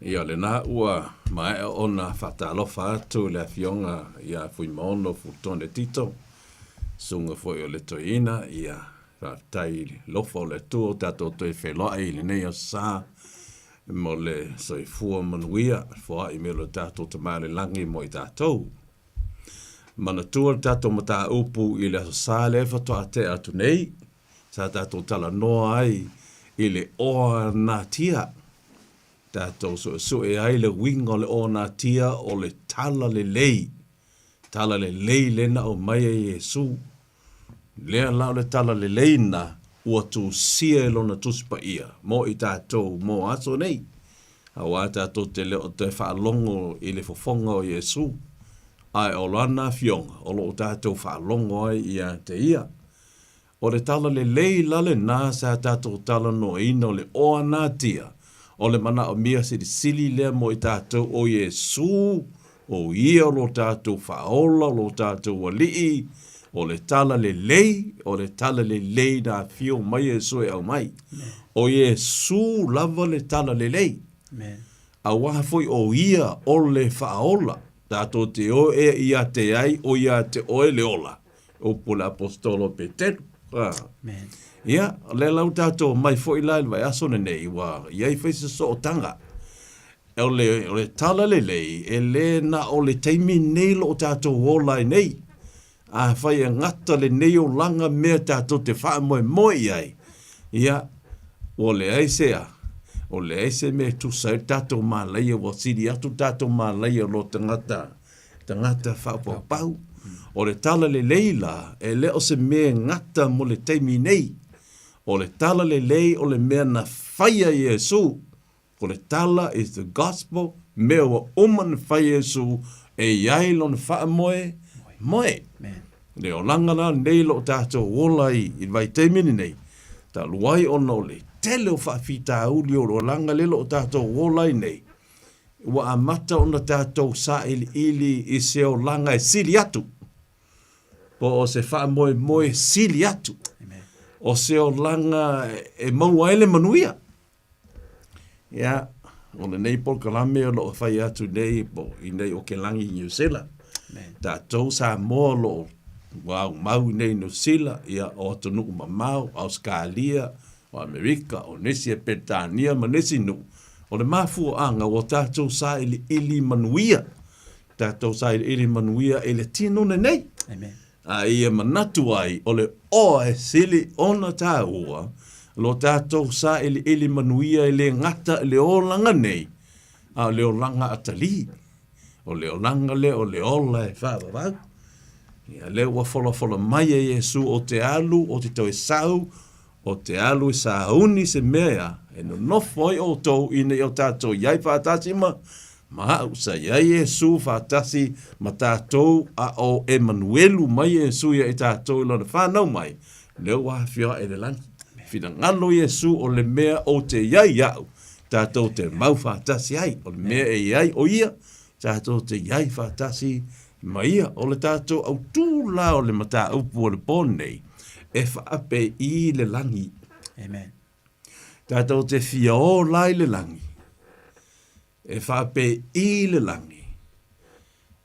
Ia, lena ua maea ona faatalofa atu le Afioga ia Fuimaono Fultone Tito, susuga foi o le Toeaina, ia, faafetai i le alofa o le Atua ua tatou toe feiloai i lenei aso sa mo le soifua manuia, foai mai o lo tatou Tama i le Lagi mo i tatou. Manatua le tatou mataupu i le aso sa lea faatoa tea atu nei, sa tatou talanoa ai i le oa natia, tatou suesue ai le uiga o le oa natia o le tala lelei, tala lelei lea na aumai e Iesu. Lea la o le tala lelei na ua tusia i lona Tusi Paia mo i tatou mo aso nei, auā tatou te le o toe faalogo i le fofoga o Iesu, ae o Lana Afioga o lo o tatou faalogo ai ia te Ia. O le tala lelei la lena sa tatou talanoaina o le oa natia, o le manaomia silisili lea mo i tatou o Iesu, o Ia o lo tatou Faaola, o lo tatou Alii, o le tala lelei, o le tala lelei na afio mai Iesu e aumai. O Iesu lava le tala lelei. Auā foi o Ia o le Faaola, tatou te o ea ia te ai o ia te oe le ola. Upu le Aposetolo o Petelu. Ia, o lea la ua tatou omai foi la i le vaiaso lenei, ua i ai foi se sootaga. O le, o le tala lelei, e le na o le taimi nei lo o tatou ola ai nei. Afai e gata lenei olaga mea tatou te faamoemoe i ai, ia, ua leai se a, ua leai se mea e tusa ai le tatou malaia, ua sili atu le tatou malaia i lo tagata tagata faapaupau. O le tala lelei la, e le o se mea e gata mo le taimi nei. O le tala lelei o le mea na faia e Iesu. O le tala is the gospel, mea ua uma na fai e Iesu e i ai lona faamoe moe. Le olaga la lenei o lo o tatou ola ai i le vaitaimi lenei, talu ai ona o le tele o faafitauli o le olaga lea o lo o tatou ola ai nei, Ua amata ona tatou sailiili i se olaga e sili atu, po o se faamoemoe sili atu, o se olaga e maua ai le manuia. Ia, o lenei polokalame o lo o fai atu nei po i nei o Kelagi i Niu Sila. Tatou Samoa o lo o ua aumau i nei Niu Sila, ia, o atunuu mamao, Ausekalia, o Amerika, o nisi e Peretania ma nisi nuu, o le mafuaaga ua tatou sailiili manuia, tatou sailiili manuia i le tino lenei. Amen. A ia manatu ai o le oa e sili ona tāua, lo tatou sailiili manuia e le gata i le olaga nei, a o le olaga atalii. O le olaga lea o le ola e faavavau. Ia lea ua folafola mai e Iesu o te alu, o te toe sau, o te alu e sauni se mea e nonofo ai outou ina ia o tatou i ai faatasi ma ma a'u. Sa i ai Iesu faatasi ma tatou a o Emanuelu mai Iesu ia i tatou i lona fanau mai, lea ua afio ae i le lagi. Finagalo Iesu o le mea ou te i ai a'u, tatou te mau faatasi ai. O le mea e i ai o ia, tatou te i ai faatasi ma ia. O le tatou autū la o le mataupu o le pō nei, e faape i le lagi. Amen. Tatou te fia ola i le lagi, e faape i le lagi.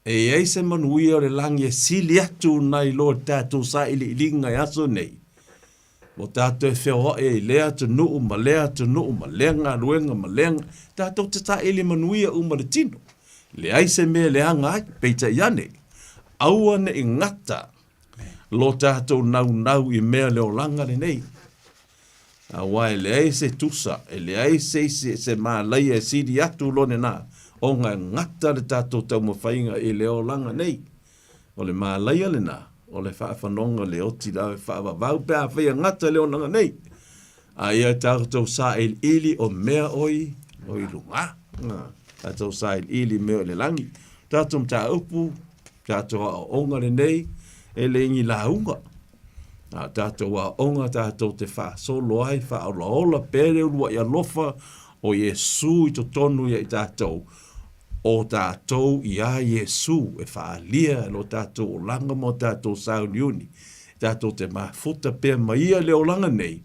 E i ai se manuia o le lagi e sili atu nai lo le tatou sailiiliga i aso nei, ua tatou e feoai ai i lea atunuu ma lea atunuu ma lea galuega ma lea, tatou te saili manuia uma le tino. Leai se mea e leaga ai, peitai ane, aua ne i gata lo tatou naunau i mea le olaga lenei. Aua e leai se tusa, e leai se isi se mālaia e sili atu lo lena, ona e gata le tatou taumafaiga i le olaga nei. O le mālaia lena, o le faafanoga le oti la e faavavau pe afai e gata le olaga nei. A ia tatou sailiili o mea oi, oi luga. Tatou sailiili mea o le lagi. Tatou mataupu, tatou aoaoga lenei, e le ni lauga. A o tatou aoga tatou te faasolo ai, faaolaola pea le uluai alofa o Iesu i totonu ia i tatou, o tatou iā Iesu e faaalia e lo tatou olaga ma o tatou sauniuni, tatou te mafuta pea ma ia le olaga nei,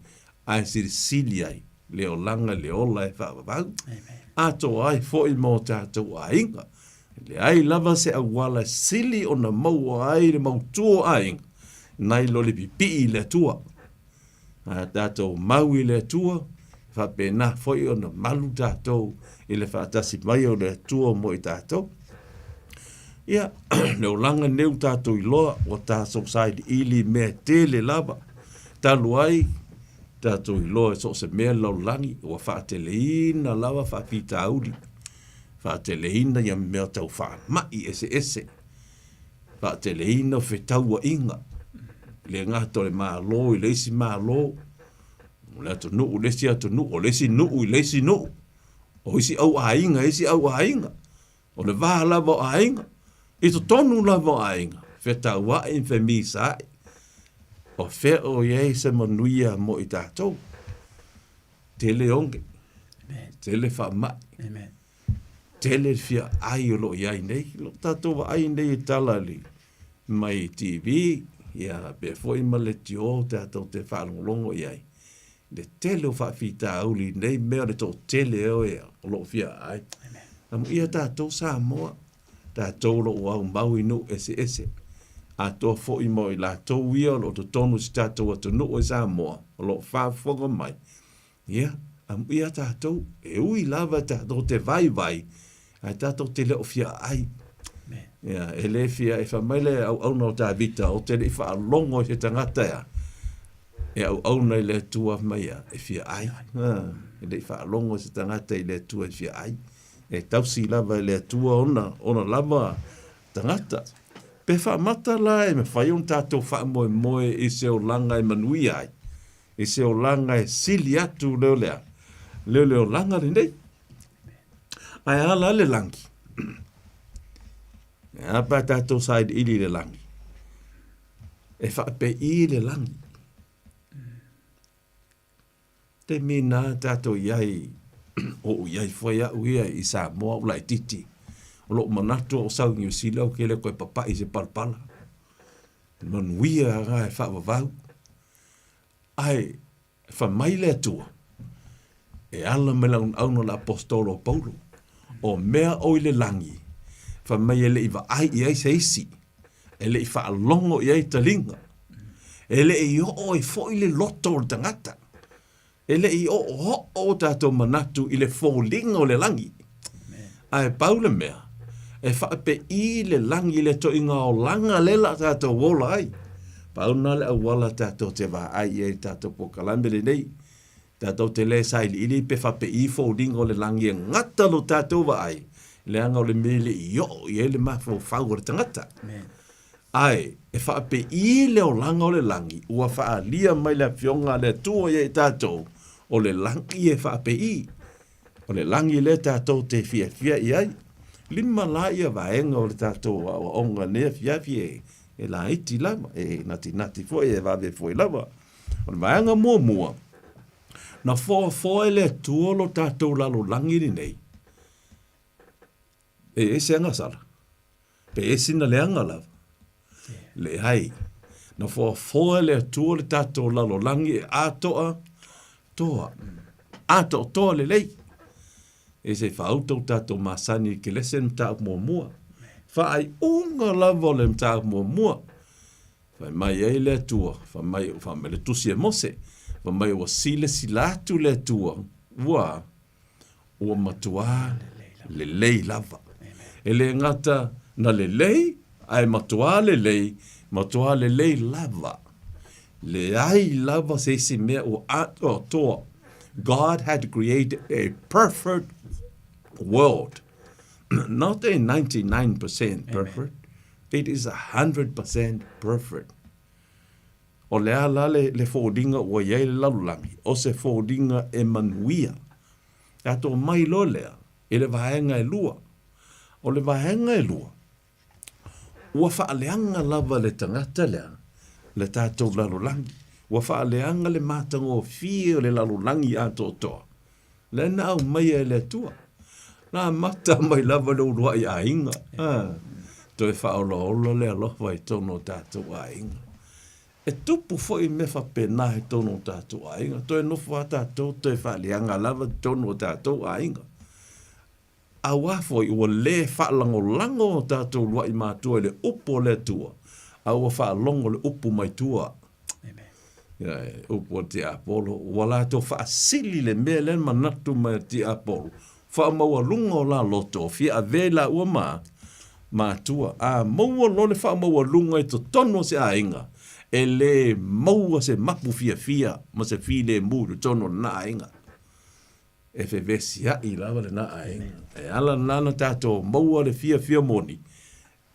ae silisili ai. le olaga le ola e faavavau, atoa ai foi ma o tatou aiga. E leai lava se auala sili ona maua ai le mautu o aiga nai lo le pipii i le Atua. A tatou mau i le Atua, e faapena foi ona malu tatou i le faatasi mai o le Atua mo i tatou. Ia, le olaga nei ua tatou iloa, ua tatou sailiili i mea e tele lava, talu ai tatou iloa i so o se mea i le lalolagi, ua faateleina lava faafitauli, faateleina ia mea tau faamai eseese, faateleina fetauaiga, e le gata o le Malo i le isi Malo, o le atunuu i le isi atunuu, o le isi nuu i le isi nuu, o isi au aiga i isi au aiga. O le va lava o aiga, i totonu lava o aiga, fetauai ma femisaai, o fea o i ai se manuia mo i tatou? Tele oge, tele faamai, tele le fia ai o lo o i ai nei. O lo o tatou vaai nei i tala mai TV, ia faapea foi ma leitio tatou te faalogologo i ai, le tele o faafitauli i nei mea o le toatele e o lo o fia aai. Amuia tatou Samoa, tatou o lo o aumau i nuu eseese, atoa foi ma i latou ia o lo o totonu o si tatou atunuu e Samoa o lo o faafofoga mai, ia, amuia tatou, e ui lava tatou te vaivai, ae tatou te le o fia aai. Ia, e le fia, e fai mai le auauna o Tavita, ou te le i faalogo i se tagata e a, e auauna i le Atua mai ia, e fia ai. E le i faalogo se tagata i le Atua e fia ai. E tausi lava e le Atua ona, ona lava tagata. Pe faamata la e mafai ona tatou faamoemoe i se olaga e manuia ai, i se olaga e sili atu leo lea, leo le olaga lenei. Ae a la le lagi? E a pe a tatou sailiili i le lagi? E faapei le lagi. Taimi na tatou i ai, o ou i ai foi au ia i Samoa o laititi, o lou manatu o sau i Niu Sila ou te le toe papai i se palapala. Manuia aga e faavavau. Ae Fai mai le Atua, E ala mai le aunauna o le Aposetolo o Paulo, o mea o i le lagi, fai mai e le i vaai i ai se isi, e le i faalogo i ai taliga, e le i oo ai foi le loto o le tagata, e le i oooo o tatou manatu i le foliga o le lagi. Ae pau le mea, e faapei le lagi i le toiga olaga lea la tatou ola ai. Pau na le auala tatou te vaai i ai i tatou polokalame lenei. Tatou te le sailiili pe faapei foliga o le lagi e gata lo tatou vaai, leaga o le mea e le i oo i ai le mafaufau o le tagata. Ae e faapei le olaga o le lagi ua faaalia mai le Afioga a le Atua ia i tatou, o le lagi e faapei. O le lagi lea tatou te fiafia i ai. Lima la ia vaega o le tatou aoaoga nei afiafi e, e laiti lava, e natinati foi, e vave foi lava. O le vaega muamua, na foafoa e le Atua lo tatou lalolagi lenei, E ese agasala, pe ese na leaga lava. Leai, na foafoa e le Atua le tatou lalolagi e atoa toa, atoatoa lelei. E se faauta o tatou masani i kelese le mataupu muamua. Faaiuga lava o le mataupu muamua. Fai mai ai le Atua, fai mai, fai mai le tusi e Mose, fai mai ua silasila atu le Atua, ua ua matuā lelei lava. E le gata na lelei, ae matuā lelei, matuā lelei lava. Leai lava se isi mea ua atoatoa. God had created a perfect world. Not a 99% perfect. It is 100% perfect. O le a la le, le foliga ua i ai le lalolagi? O se foliga e manuia. Tatou mai loa lea i le vaega e lua. O le vaega e lua, ua faaleaga lava le tagata lea le tatou lalolagi. Ua faaleaga le matagofie o le lalolagi atoatoa. Lea na aumaia e le Atua. Na amata mai lava le uluai aiga. Toe faaolaola le alofa i totonu o tatou aiga. E tupu foi mea faapena i totonu o tatou aiga, toe nofo lava tatou toe faaleaga lava totonu o tatou aiga. Auā foi ua lē faalagolago o tatou uluaʻi matua i le Upu a le Atua, a ua faalogo le upu mai tua. Ioe, upu a le tiapolo, ua latou faasili le mea lea na manatu mai e le tiapolo, faamaualuga o la loto, fia avea i laua ma matua. A maua loa le faamaualuga i totonu o se aiga, e lē maua se mapu fiafia ma se filemu i totonu o lena aiga. E fevesiaʻi lava lena aiga. E ala lena ona tatou maua le fiafia moni,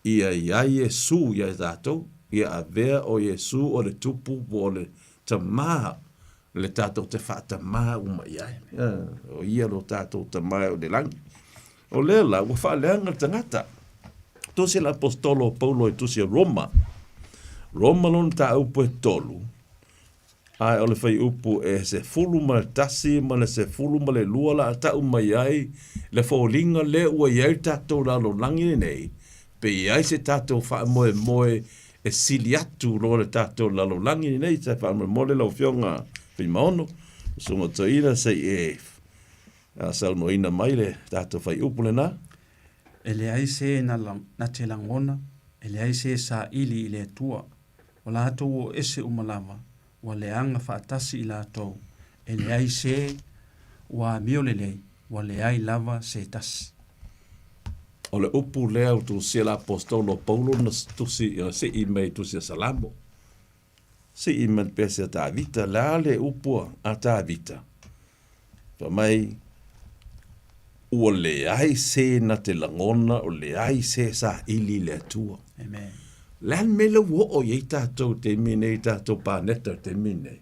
ia i ai Iesu ia i tatou, ia avea o Iesu o le Tupu po o le Tama le tatou te faatamā uma i ai. O ia lo tatou Tama e o le lagi. O lea la, ua faaleaga le tagata. Tusi le Aposetolo o Paulo i tusi a Roma. Roma lona mataupu e 3, Ae o le fuaiupu e 11 ma le 12 la a tau mai ai le foliga lea ua i ai le tatou lalolagi lenei, pe i ai se tatou faamoemoe e sili atu loa le tatou lalolagi lenei. Se faamolemole lau Afioga Fuimaono, Susuga Toeaina se i e saunoaina mai le tatou fuaiupu lena. E leai se na te lagona, e leai se saili i le Atua. Ua latou o ese uma lava, ua leaga faatasi i latou, e leai se ua amio lelei, ua leai lava se tasi. O le upu lea ua tusia le Aposetolo o Paulo na tusi, sii mai i tusi a Salamo. Sii mai le pese a Tavita, le a le upu a Tavita? Fai mai, ua leai se na te lagona, ua leai se saili i le Atua. Amen. Le a le mea lea ua oo i ai tatou i le taimi nei, tatou paneta i le taimi nei?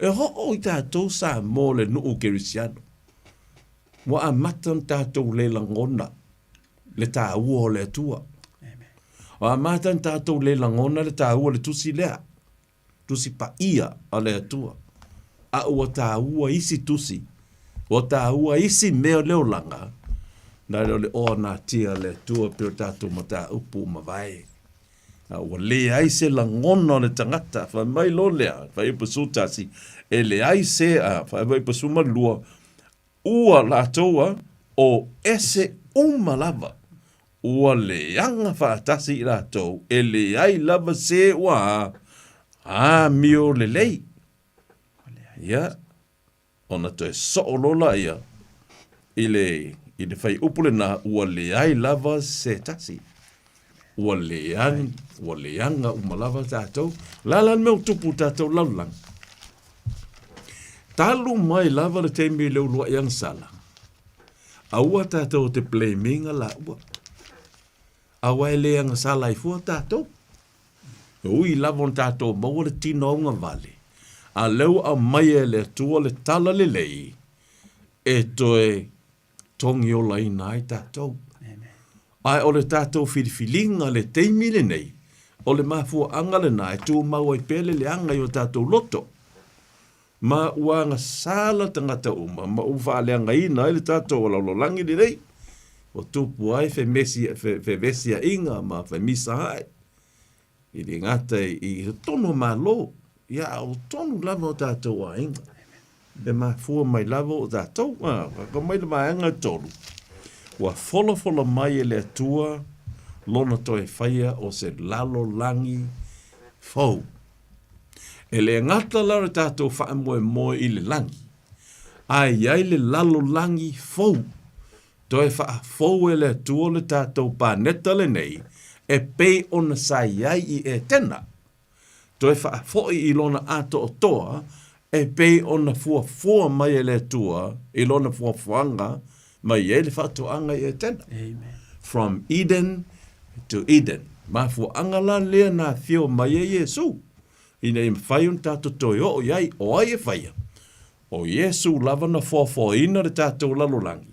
E oo i tatou Samoa le nuu kerisiano. Ua amata ona tatou le lagona le taua o le Atua. Amen. Ua amata ona tatou le lagona le taua o le tusi lea. Tusi Paia a le Atua, a ua taua isi tusi, ua taua isi mea o le olaga, nai lo le oanatia a le Atua pei o tatou mataupu ua mavae. A ua leai se lagona o le tagata, fai mai loa lea, Fuaiupu 11, e leai se, a, Fuaiupu 12, Ua latou a o ese uma lava, ua leaga faatasi i latou, e leai lava se ua amio lelei. Ia, ona toe soo loa laia i le, i le fuaiupu lena, ua leai lava se tasi. Ua leaga, ua leaga uma lava tatou. O le a la le mea ua tupu i le tatou lalolagi? Talu mai lava le taimi i le uluai agasala, aua tatou te blame ina laua. Aua e le agasala ai fua tatou. E ui lava ona tatou maua le tino augavale, a o lea ua aumaia e le Atua le tala lelei e toe togiolaina ai tatou. Ae o le tatou filifiliga le taimi lenei, o le mafuaaga lena e tumau ai pea le leaga i o tatou loto. Ma ua agasala tagata uma ma ua faaleagaina ai le tatou lalolagi lenei, ua tupu ai fevesiaiga ma femisaai. E le gata i totonu o Malo, ia a o totonu lava o tatou aiga. E mafua mai lava o tatou. Ka mai le vaega e 3, ua folafola mai e le Atua lona toe faia o se lalolagi fou. E le gata la le tatou faamoemoe i le lagi, ae i ai le lalolagi fou Toe faafou e le Atua le tatou paneta lenei e pei ona sa i ai i Etena. Toe faafoi i lona atoatoa e pei ona fuafua mai e le Atua i lona fuafuaga mai ai le faatoaga i Etena. Amen. From Eden to Eden. Mafuaaga la lea na afio mai ai Iesu, ina ia mafai ona tatou toe oo i ai. O ai e faia? O Iesu lava na foafoaina le tatou lalolagi,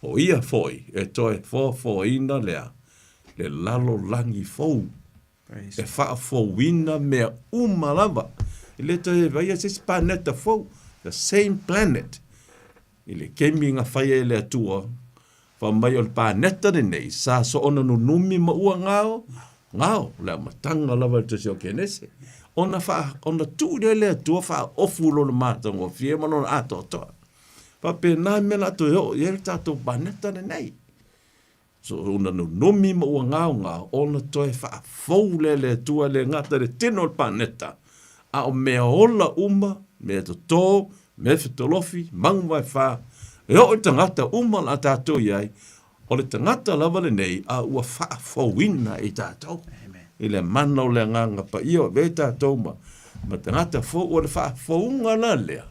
o Ia foi e toe foafoaina lea le lalolagi fou, e faafouina mea uma lava. E le toe vaia se isi paneta fou, the same planet. I le kemi na faia e le Atua, fai mai o le paneta lenei sa soona nunumi ma ua gao, gao, le amataga lava i le Tusi o Kenese. Ona wha, ona tuu lea le Atua faaofu lona matagofie ma lona atoatoa. Faapena mea la toe oo i ai le tatou paneta lenei. So una nunumi ma ua gaogao ona toe faafou lea e le Atua e le gata i le tino o le paneta, a o mea ola uma, mea toto, mea fetolofi, manu vaefa, e oo i tagata uma o le a tatou i ai, o le tagata lava lenei a ua faafouina e tatou. I le mana o le Agaga Paia o avea i tatou ma, ma tagata fou, o le faafouga la lea,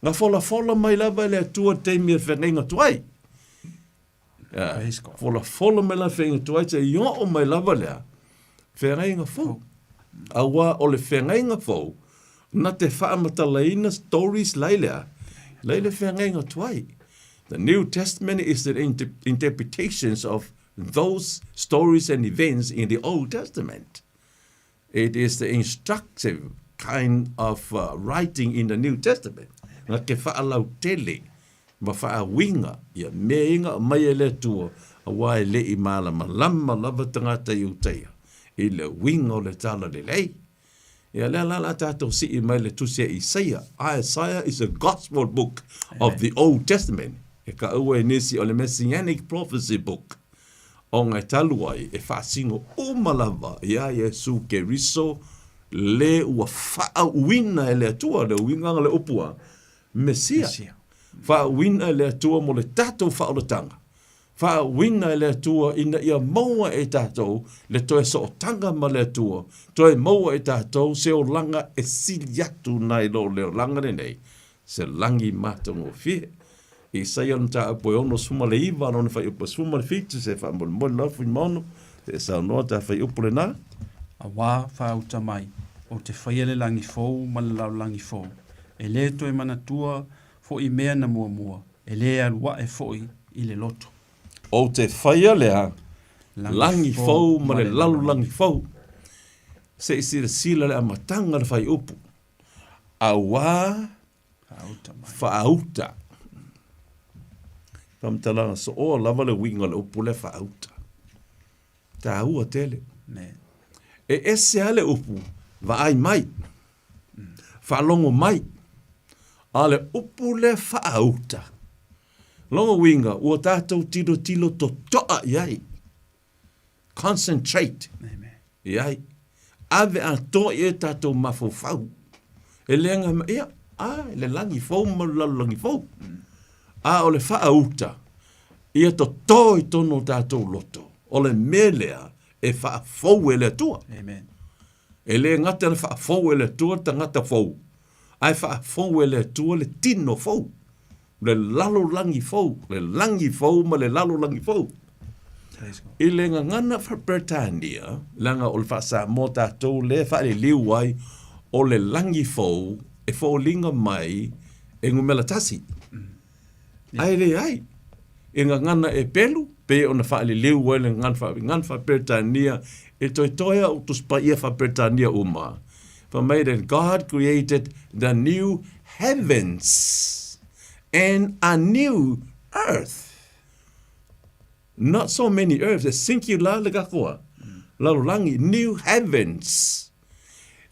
na folafola mai lava e le Atua i le taimi e feagaiga tuai. Folafola mai lana feagaiga tuai seia oo mai lava lea feagaiga fou. Auā o le feagaiga fou na te faamatalaina stories la i le a? La i le feagaiga tuai. The New Testament is the interpretations of those stories and events in the Old Testament. It is the instructive kind of writing in the New Testament. Na te faalautele ma faauiga ia mea ia na aumai e le Atua, aua e le i malamalama lava tagata i Iutaia i le uiga o le talalelei. Ia lea la o le a tatou sii mai le tusi a Isaia. Isaiah is a gospel book of the Old Testament. E taua e nisi o le Messianic prophecy book. Ona e talu ai e faasino uma lava iā Iesu Keriso le ua faauuina e le Atua, le uiga le upu a Mesia. Faauuina e le Atua mo le tatou faaolataga. Faauuina e le Atua ina ia maua e tatou le toe sootaga ma le Atua, toe maua e tatou se olaga e sili atu nai lo le olaga lenei, se lagi matagofie. Isaia le mataupu e 69 lona fuaiupu e 17, se faamolemole lava Fuimaono, se e saunoa ta fuaiupu lena. Auā faauta mai, ou te faia le lagi fou ma le lalolagi fou, e lē toe manatua foʻi mea na muamua, e lē alu aʻe foʻi i le loto. Ou te faia lea lagi fou ma le lalolagi fou. Se i silasila le amataga o le fuaiupu, auā Faauta. Faamatalaga sooa lava le uiga o le upu lea faauta. Taua tele. E ese lava le upu vaai mai, faalogo mai, a o le upu lea faauta, lona uiga ua tatou tilotilo totoa i ai. Concentrate i ai. Ave atoa i ai tatou mafaufau. E le aga ia, a, le lagi fou ma le lalolagi fou. A o le faauta, ia toto i totonu o tatou loto, o le mea lea e faafou e le Atua. Amen. E le gata le faafou e le Atua le tagata fou, ae faafou e le Atua le tino fou. le lalolagi fou, le lagi fou ma le lalolagi fou. I le gagana faa-Peretania, leaga o le faa-Samoa tatou lea e faaliliu ai, o le lagi fou e foliga mai e numera tasi. Ae leai, i gagana e pelu, pei ona faaliliu ai le gagana faa, gagana faa-Peretania e toetoe au Tusi Paia faa-Peretania uma, Fai mai that God created the new heavens and a new earth. Not so many earths, e singular le takoa. Lalolagi, new heavens.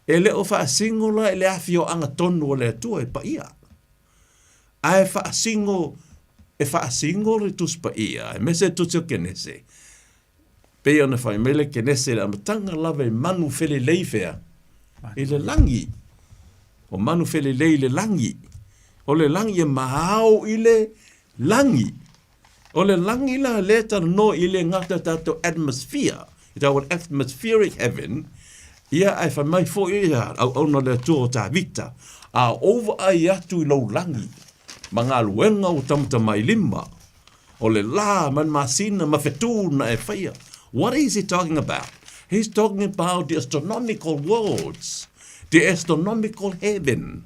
E le o faasino la i le afioaga tonu o le Atua e paia. Ae faasino, e faasino le Tusi Paia, aemaise le Tusi o Kenese, Pei ona fai mai le Kenese i le amataga lava e manu felelei fea? I le lagi. O manu felelei i le lagi. O le lagi e maao i le lagi. O le lagi la lea talanoa i le gata tatou atmosphere, i tau atmospheric heaven, ia ae fai mai foi ia auauna le Atua o Tavita, a ou vaai atu i lou lagi ma galuega ua tamatamailima, O le lā ma le masina ma whetū na e whaia. What is he talking about? He's talking about the astronomical worlds, the astronomical heaven.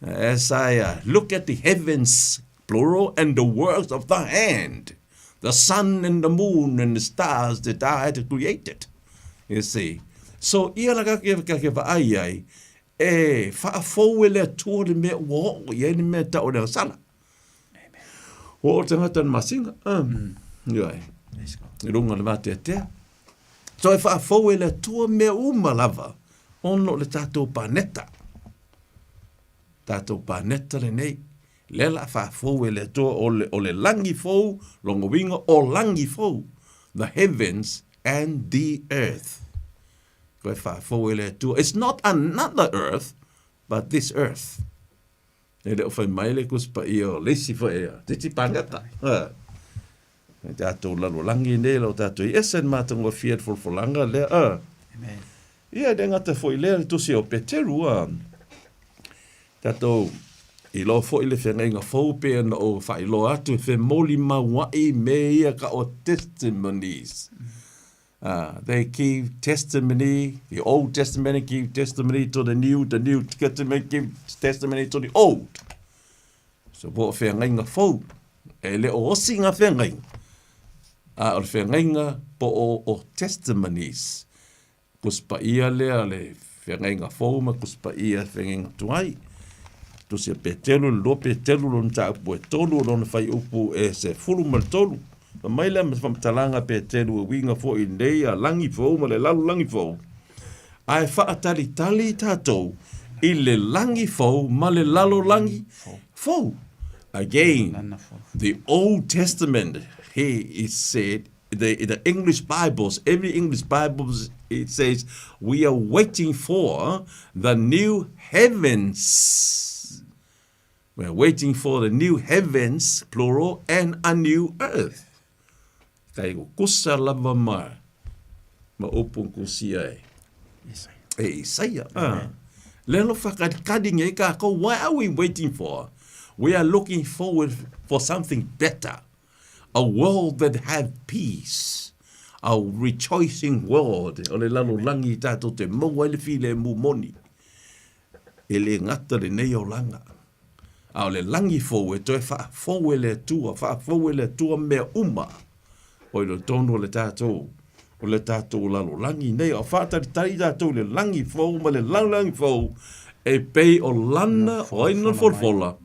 As I uh, look at the heavens, plural, and the works of thy hand, the sun and the moon and the stars that I had created. You see. So, ia la ka ke ka ke vaai ai, e whaafou e le atua le mea ua oo i ai le mea tau o le agasala. Ua oo tagata le masina. Ioe. I runga o le vateatea. So e faafou e le Atua mea uma lava. Ona o le tatou paneta. Tatou paneta lenei. Lea la faafou e le Atua o le, o le lagi fou, lona uiga o lagi fou. The heavens and the earth. Koe faafou e le Atua. It's not another earth, but this earth. E le o fai mai le Tusi Paia o le isi foi ea, te iti paneta. E tatou lalolagi nei lo tatou i ese le matagofie le folafolaga lea. Amen. Ia, e le gata foi lea le tusi o Peteru, a. Tatou iloa foi le feagaiga fou pei ona ou faailoa atu e femolimaua'i mea ia ka o testimonies. They give testimony, the Old Testament give testimony to the New, the New Testament give testimony to the Old. So po o feagaiga fou, e le o osi ngā feagaiga, a o le feagaiga po o, o testimonies. Tusi Paia lea le Feagaiga Fou ma Tusi Paia Feagaiga Tuai. Tusi a Peteru, le 2 Peteru lona mataupu e 3, lona fuaiupu e 13. Fai mai lea ma se faamatalaga a Peteru e uiga foi i lenei a lagi fou ma le lalolagi fou, ae faatalitali tatou i le lagi fou ma le lalolagi fou. Again, the Old Testament, he is said, the, the English Bibles, every English Bible, it says, we are waiting for the new heavens. We are waiting for the new heavens, plural, and a new earth. Kai ko kusa lava ma, ma upu kusia e. E Isaia. Ah. Le lo whakalikali nge ka ko, why are we waiting for? We are looking forward for something better. A world that have peace, a rejoicing world, o le lalolagi tātou te mau ai le filemu moni. E le gata lenei olaga. A o le lagi fou e toe faafou e le Atua, faafou e le Atua mea uma. O i totonu o le tātou, o le tātou lalolagi nei, o faatalitali tātou i le lagi fou ma le lalolagi fou, e pei o lana, o ai na folafola,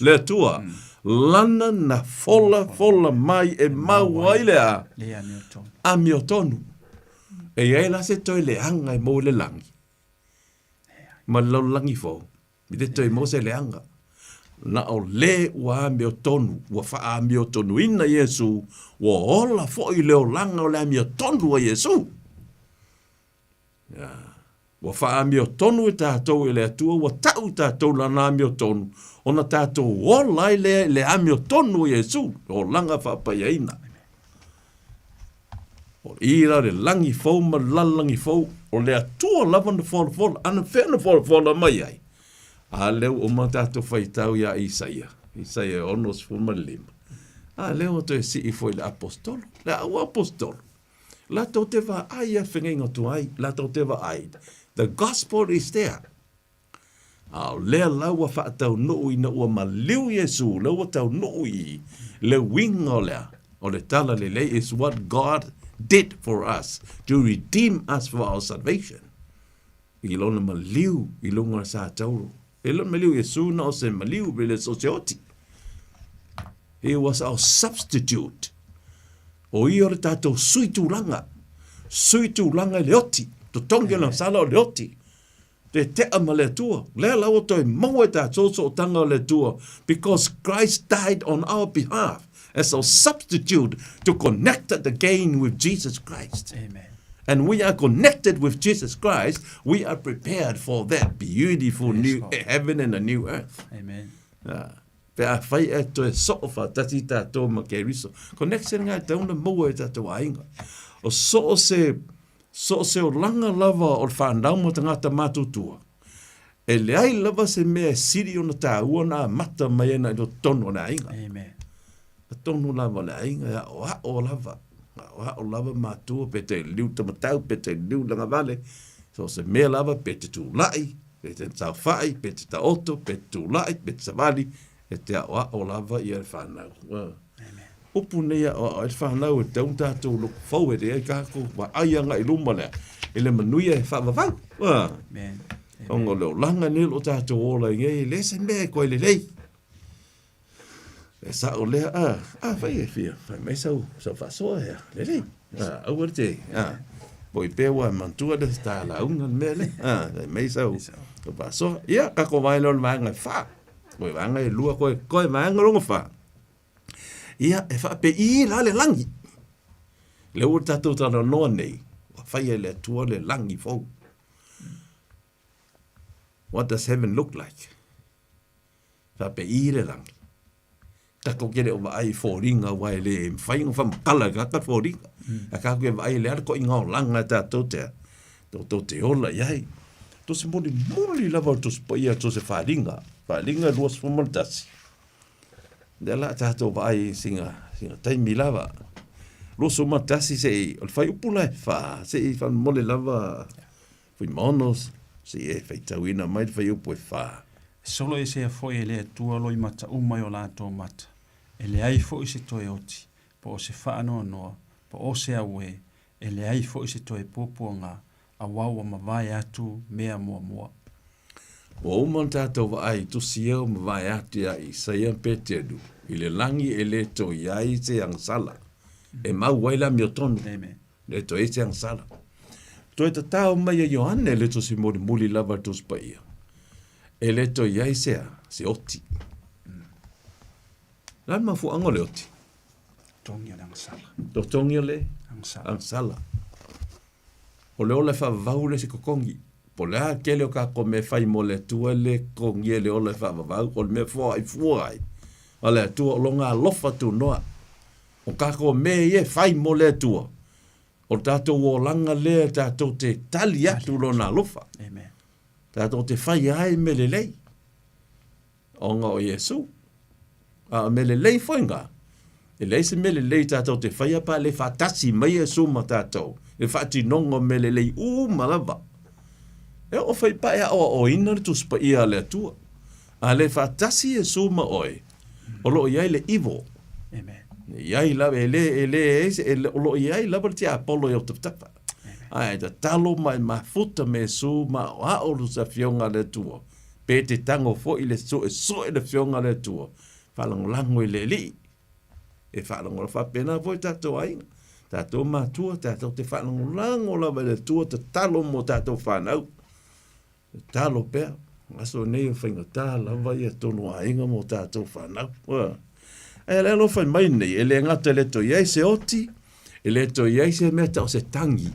le Atua, lana na folafola mai e mau ai le a? Le amiotonu. Amiotonu. E i ai la se toe leaga e maua i le lagi, ma le lalolagi fou, i le toe maua se leaga. Na o le ua amiotonu, ua faaamiotonuina Iesu, ua ola foi le olaga o le amiotonu a Iesu. Yeah. Ua faaamiotonu e tatou e le Atua, ua ta'u i tatou Lana amiotonu, ona tatou ola ai lea i le amiotonu o Iesu, le olaga faapaiaina. O i la le lagi fou ma le lalolagi fou, o le Atua lava na folafola, ana fea na folafola mai ai? A lea ua uma tatou faitau iā Isaia, Isaia 65. A lea ua toe sii foi i le Aposetolo, le au Aposetolo. Latou te vaai a fegaiga tuai, latou te vaai, the gospel is there. A o lea la ua faataunuu ina ua maliu Iesu, lea ua taunuu i le uiga o lea, o le tala lelei is what God did for us to redeem us for our salvation. I lona maliu i luga o le sa tauro. E le maliu Iesu na o se maliu pe le so se oti. He was our substitute. O ia o le tatou sui tulaga. Sui tulaga i le oti. Totogi o le sala o le oti. Te tea ma le Atua. Lea la ua toe maua e tatou sootaga o le Atua because Christ died on our behalf as our substitute to connect us again with Jesus Christ. Amen. And we are connected with Jesus Christ, we are prepared for that beautiful Yes, new Lord. heaven and a new earth. Amen. Ah. Pe afai e toe soo faatasi tatou ma Keriso. Connection nga e tatau ona maua e tatou aiga. O soo se, soo se olaga lava o le fanau ma tagata matutua, e leai lava se mea e sili ona taua ona amata mai ai na i totonu o le aiga. Amen. Totonu lava o le aiga e aoao lava, aoao lava matua pe te liu tamatau, pe te liu lagavale, so se mea lava pe te tulai, Pe te saofai, pe te taoto, pe te tulai, pe te savali, e te aoao lava ia le whanau. Upu nei aoao ai le whanau e tau tātou look forward e ai kākou vaai agai i luma lea, i le manuia e faavavau. Amen. Ona o le olaga nei o lo tatou ola i nei, e le se mea e koe lelei. E sao lea, a, a fai e fia, fai mai sau, sau faasoa ea, lelei. A, aua le te, a. Poi pea ua manatua le ta lauga le mea lea. A, fai mai sau faasoa. Ia, tatou vaai loa i le vaega e fa. Koe vaega e lua, koe, koe vaega lona fa. Ia, e faapei la le lagi. Lea ua tatou talanoa nei, ua faia e le Atua le lagi fou. What does heaven look like? Faapei le lagi. Tatou te le o vaai i foliga aua e le mafai ona faamatala e le tagata le foliga. Ae tatou te vaai i le a le toaiga olaga e tatou te a, tatou te ola i ai. Tusi mulimuli lava o le Tusi Paia so o se faaaliga, faaaliga 21. Lea la a tatou vaai i sina, sina taimi lava. 21 se i, o le fuaiupu la e fa, se i faamolemole lava Fuimaono se i e faitauina mai le fuaiupu e fa. Solo esea foi e le Atua loimata uma i o latou mata, e leai foi se toe oti, po o se faanoanoa, po o se auē, e leai foi se toe puapuaga, auā ua mavae atu mea muamua. Ua uma ona tatou vaai i tusi ia ua mavae atu iā Isaia ma Peteru, i le lagi e le toe i ai se agasala, e mau ai le amiotonu. Amen. Le toe ai se agasala. Toe tatao mai e Ioane le tusi mulimuli lava le Tusi Paia, e le toe i ai se a? Se oti. O le a le mafuaaga o le oti? Totogi o le agasala. Totogi o le agasala. Agasala. O le ola e faavavau le isi totogi. Po o le a le tele o tatou mea e fai mo le Atua e le totogia e le ola e faavavau, o le mea e foai fua ai a le Atua o Lona alofa tunoa. O tatou mea ia e fai mo le Atua, o le tatou olaga lea tatou te tali atu Lona alofa. Amen. Tatou te faia ai mea lelei ona o Iesu. A o mea lelei foi na, e leai se mea lelei tatou te faia pe a le faatasi mai Iesu ma tatou i le faatinoga o mea lelei uma lava. E oo foi pe a e aoaoina le Tusi Paia a le Atua. A le faatasi Iesu ma oe, o lo o i ai le evil. Amen. E i ai lava, e le, e le, e le, o lo o i ai lava le tiapolo i ou tafatafa. Ae tatalo ma e mafuta me Iesu ma aoao le Afioga a le Atua. Pe te tago foi le suesue le Afioga a le Atua, faalagolago i le Alii. E faalagolago faapena foi tatou aiga, tatou matua, tatou te faalagolago lava i le Atua, tatalo mo tatou fanau. Tatalo pea, aso nei o faigata lava ia tonu aiga mo tatou fanau. Ae le alofa mai nei, e le gata e le toe i ai se oti, e le toe i ai se mea tau se tangi.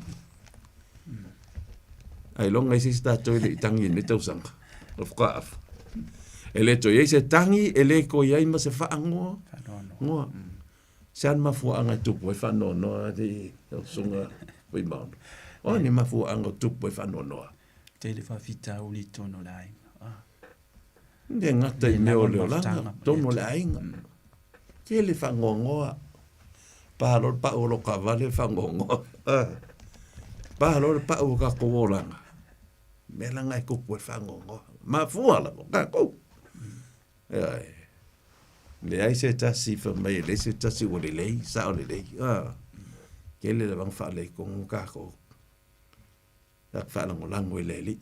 Ailoga i se isi tatou e le i tangi i lenei tausaga. O whakaafa. E le toe i ai se tangi, e le toe i ai ma se whaangoa. Ngoa. Se a le mafuaaga e tupu ai faanoanoa alii lau susuga Fuimaono? O a ni mafuaaga o tupu ai faanoanoa? Tele faafitauli i totonu o le aiga. Ah. Le gata i mea o le olaga, totonu o le aiga. Tele faanoanoa. Pa loa le pau o lou taavale faanoanoa. Ah. Pa loa le pau o tatou olaga, mea la na e tupu ai le faanoanoa. Mafua lava o tatou. Ioe. Leai se tasi fai mai e leai se tasi ua lelei, sao lelei. Ah. Tele lava na faaletonu tatou. Tatou faalagolago i le Alii.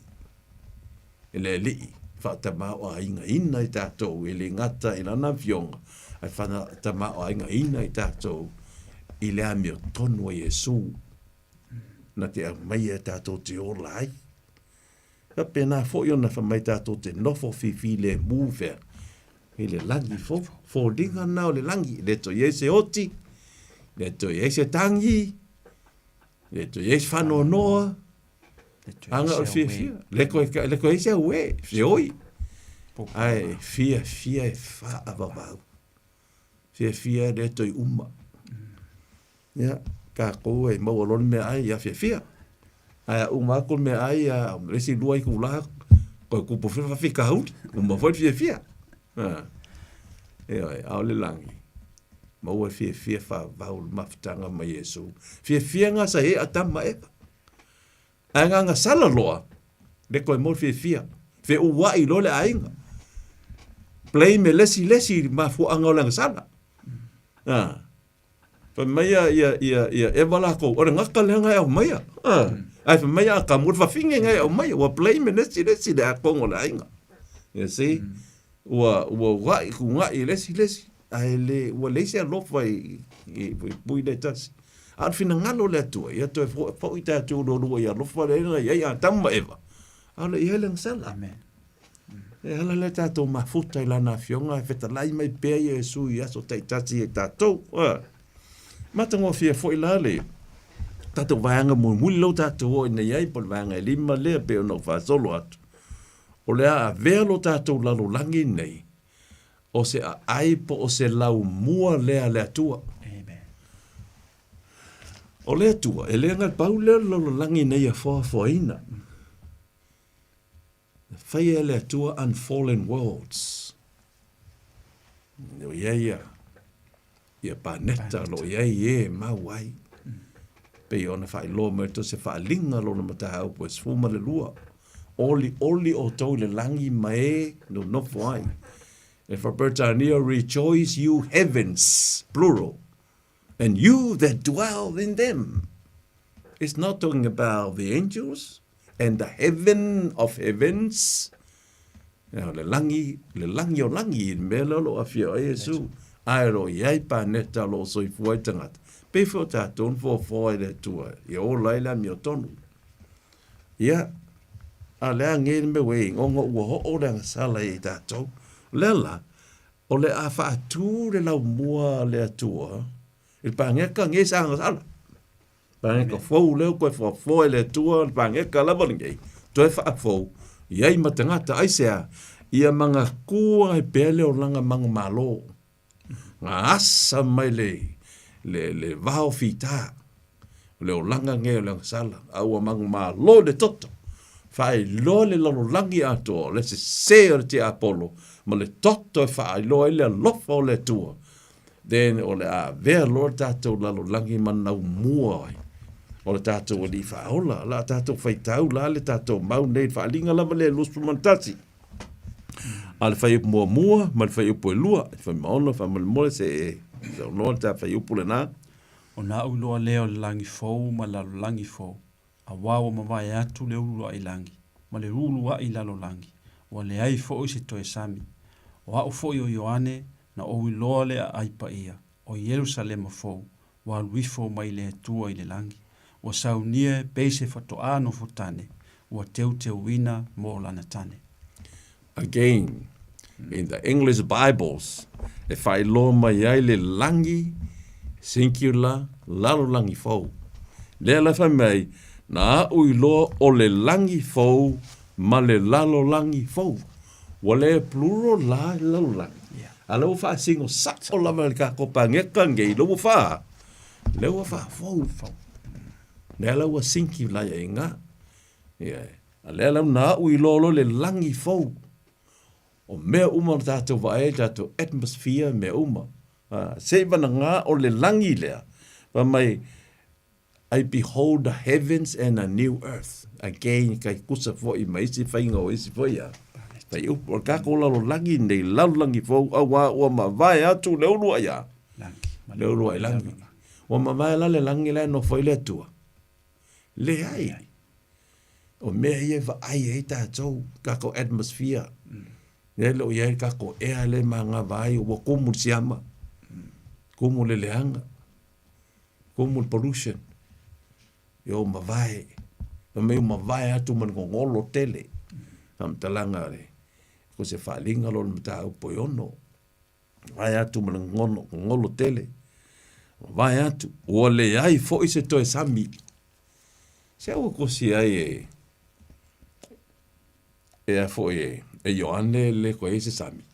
E le Alii faatamaoaigaina i tatou, e le gata i Lana Afioga, ae faatamaoaigaina i tatou i le amiotonu a Iesu na te aumaia tatou te ola ai. Faapena foi ona fai mai tatou te nofo fifilemu fea i le lagi fou. Foliga na o le lagi, e le toe i ai se oti, e le toe i ai se tagi, e le toe i ai se faanoanoa, aga o le fiafia. Le toe, le toe i ai se auē, feoi. Ae fiafia e faavavau. Fiafia e le toe uma. Ia, tatou e maua loa le meaai, ia fiafia. Ae a uma atu le meaai, a le isi lua itula, toe tupu foi le faafitauli, uma foi le fiafia. Ioe, a o le lagi, maua le fiafia faavavau o le mafutaga ma Iesu. Fiafia na sa i ai Atama ma Eva. Ae na gasala loa, le toe maua le fiafia. Feʻuaʻi loa le aiga. Blame e le isi le isi i le mafuaaga o le agasala. Fai mai ia, ia, ia, ia Eva lakou, o le gata lea na e aumaia. Ah. Ae fai mai Atamu, o le fafine na e aumaia, ua blame e le isi le isi le atoga o le aiga. You see? Ua, ua ua'i, tuuna'i e le isi le isi, ae le, ua leai se alofa i, i, i pui le tasi. A o le finagalo o le Atua, ia toe fo'i tatou lualua i alofa lea na i ai Atamu ma Eva, a o le i ai le agasala. Amen. E ala lea tatou mafuta i Lana Afioga e fetalai mai pea Iesu i aso taitasi e tatou. A. Matagofie foi la le tatou vaega mulimuli lea ua tatou oo nei ai, po o le vaega e lima lea pei ona ou faasolo atu, o le a avea lo tatou lalolagi nei o se aai po o se laumua lea a le Atua. Amen. O le Atua, e le pau lea o le lalolagi nei ia foafoaina. Na faia e le Atua unfallen worlds. O i ai ia, ia paneta o lo o i ai e e mau ai. Pei ona faailoa mai to se faaaliga lona mataupu e 12. Olioli outou i le lagi ma e nonofo ai. E Faa-Peretania, Rejoice you heavens, plural, and you that dwell in them. It's not talking about the angels and the heaven of heavens. O le lagi, le lagi o lagi, i le mea lea o lo o afio ai Iesu. Ae o lo o i ai paneta o lo o soifua ai tagata. Pei foi o tatou na foafoa e le Atua ia ola ai le amiotonu. Ia, a o le a nei le mea ua i ai, ona ua oo le agasala ia i tatou. O le a la, o le a faatu le laumua a le Atua i le paneta nei sa agasala. Paneta fou lea ua toe foafoa e le Atua le paneta lava lenei, toe faafou, i ai ma tagata, aisea? Ia manatua ai pea le olaga manumalo, na asa mai le, le, le vao fita, o le olaga nei o le agasala, a ua manumalo i le toto, faailoa le lalolagi atoa, o le sese o le tiapolo, ma le toto e faailoa ai le alofa o le Atua, Then o le a avea loa le tatou lalolagi ma naumua ai o le tatou Alii Faaola. O le a tatou faitau la le tatou mau nei, le faaaliga lava lea e 21. A o le fuaiupu muamua ma le fuaiupu e lua, Fuimaono faamolemole se i saunoa le ta fuaiupu lena. Ona a'u iloa lea o le lagi fou ma le lalolagi fou, auā ua mavae atu le uluaʻi lagi ma le uluaʻi lalolagi, ua leai foʻi se toe sami. O a'u foʻi o Ioane, na ou iloa le aʻai paia, o Ierusalema fou, ua alu ifo mai le Atua i le lagi, ua saunia e pei se faatoʻā nofo tane, ua teuteuina mo lana tane. Again, in the English Bibles, e faailoa mai ai le lagi, singular, lalolagi fou. Lea la fai mai, na aʻu iloa o le lagi fou ma le lalolagi fou. Ua le plural la le lalolagi. A lea ua faasino sao lava e le tatou paneta lenei, lea ua faa, lea ua faafou. Lea la ua singular ai i ina. Yeah. A lea la na aʻu iloa loa le lagi fou. O mea uma na tatou vaai ai, tatou atmosphere, mea uma. Se i vanaga o le lagi lea, fai mai, I behold the heavens and a new earth. Again, kai kusa foi ma isi faiga o isi foi a. Fai upu, o le tatou lalolagi nei, lalolagi fou, auā ua mavae atu le ulu ai a. Le ulu ai lagi. Ua mavae la le lagi la e nofo ai le Atua. Leai. O mea ia e vaai ai tatou, tatou atmosphere. Lea e le o i ai le tatou ea lea e manava ai, ua tumu le siama, tumu le leaga, tumu le pollution. Ia ua mavae, fai mai ua mavae atu ma le gogolo tele. Faamatalaga a le, o se faaaliga lea o le mataupu e 6. Mavae atu ma le gogolo tele. Mavae atu, ua leai foi se toe sami. Se ua kosi ai e, e a foi e, e Ioane le koe ai se sami.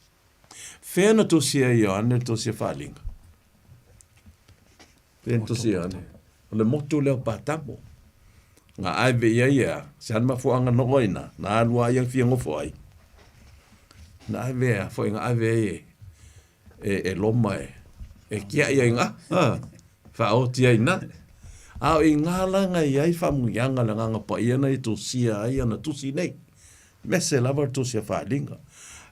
Fea na tosi ai Ioane le tosi a faaaliga? Fea na tosi Ioane? O le motu lea o Patamo. Nga ave i ai ea, se ana mafuaaga na oa ina, na alu a ia fia nofo ai. Na ave a foi nga ave ai e, e, e Loma e, e kiaʻi ai nga, ha, faaoti ai na. A o i ngā la nga i ai faamuiaga le Agaga Paia na i tosia ai ana tusi nei. Mese lava le tosi a faaaliga.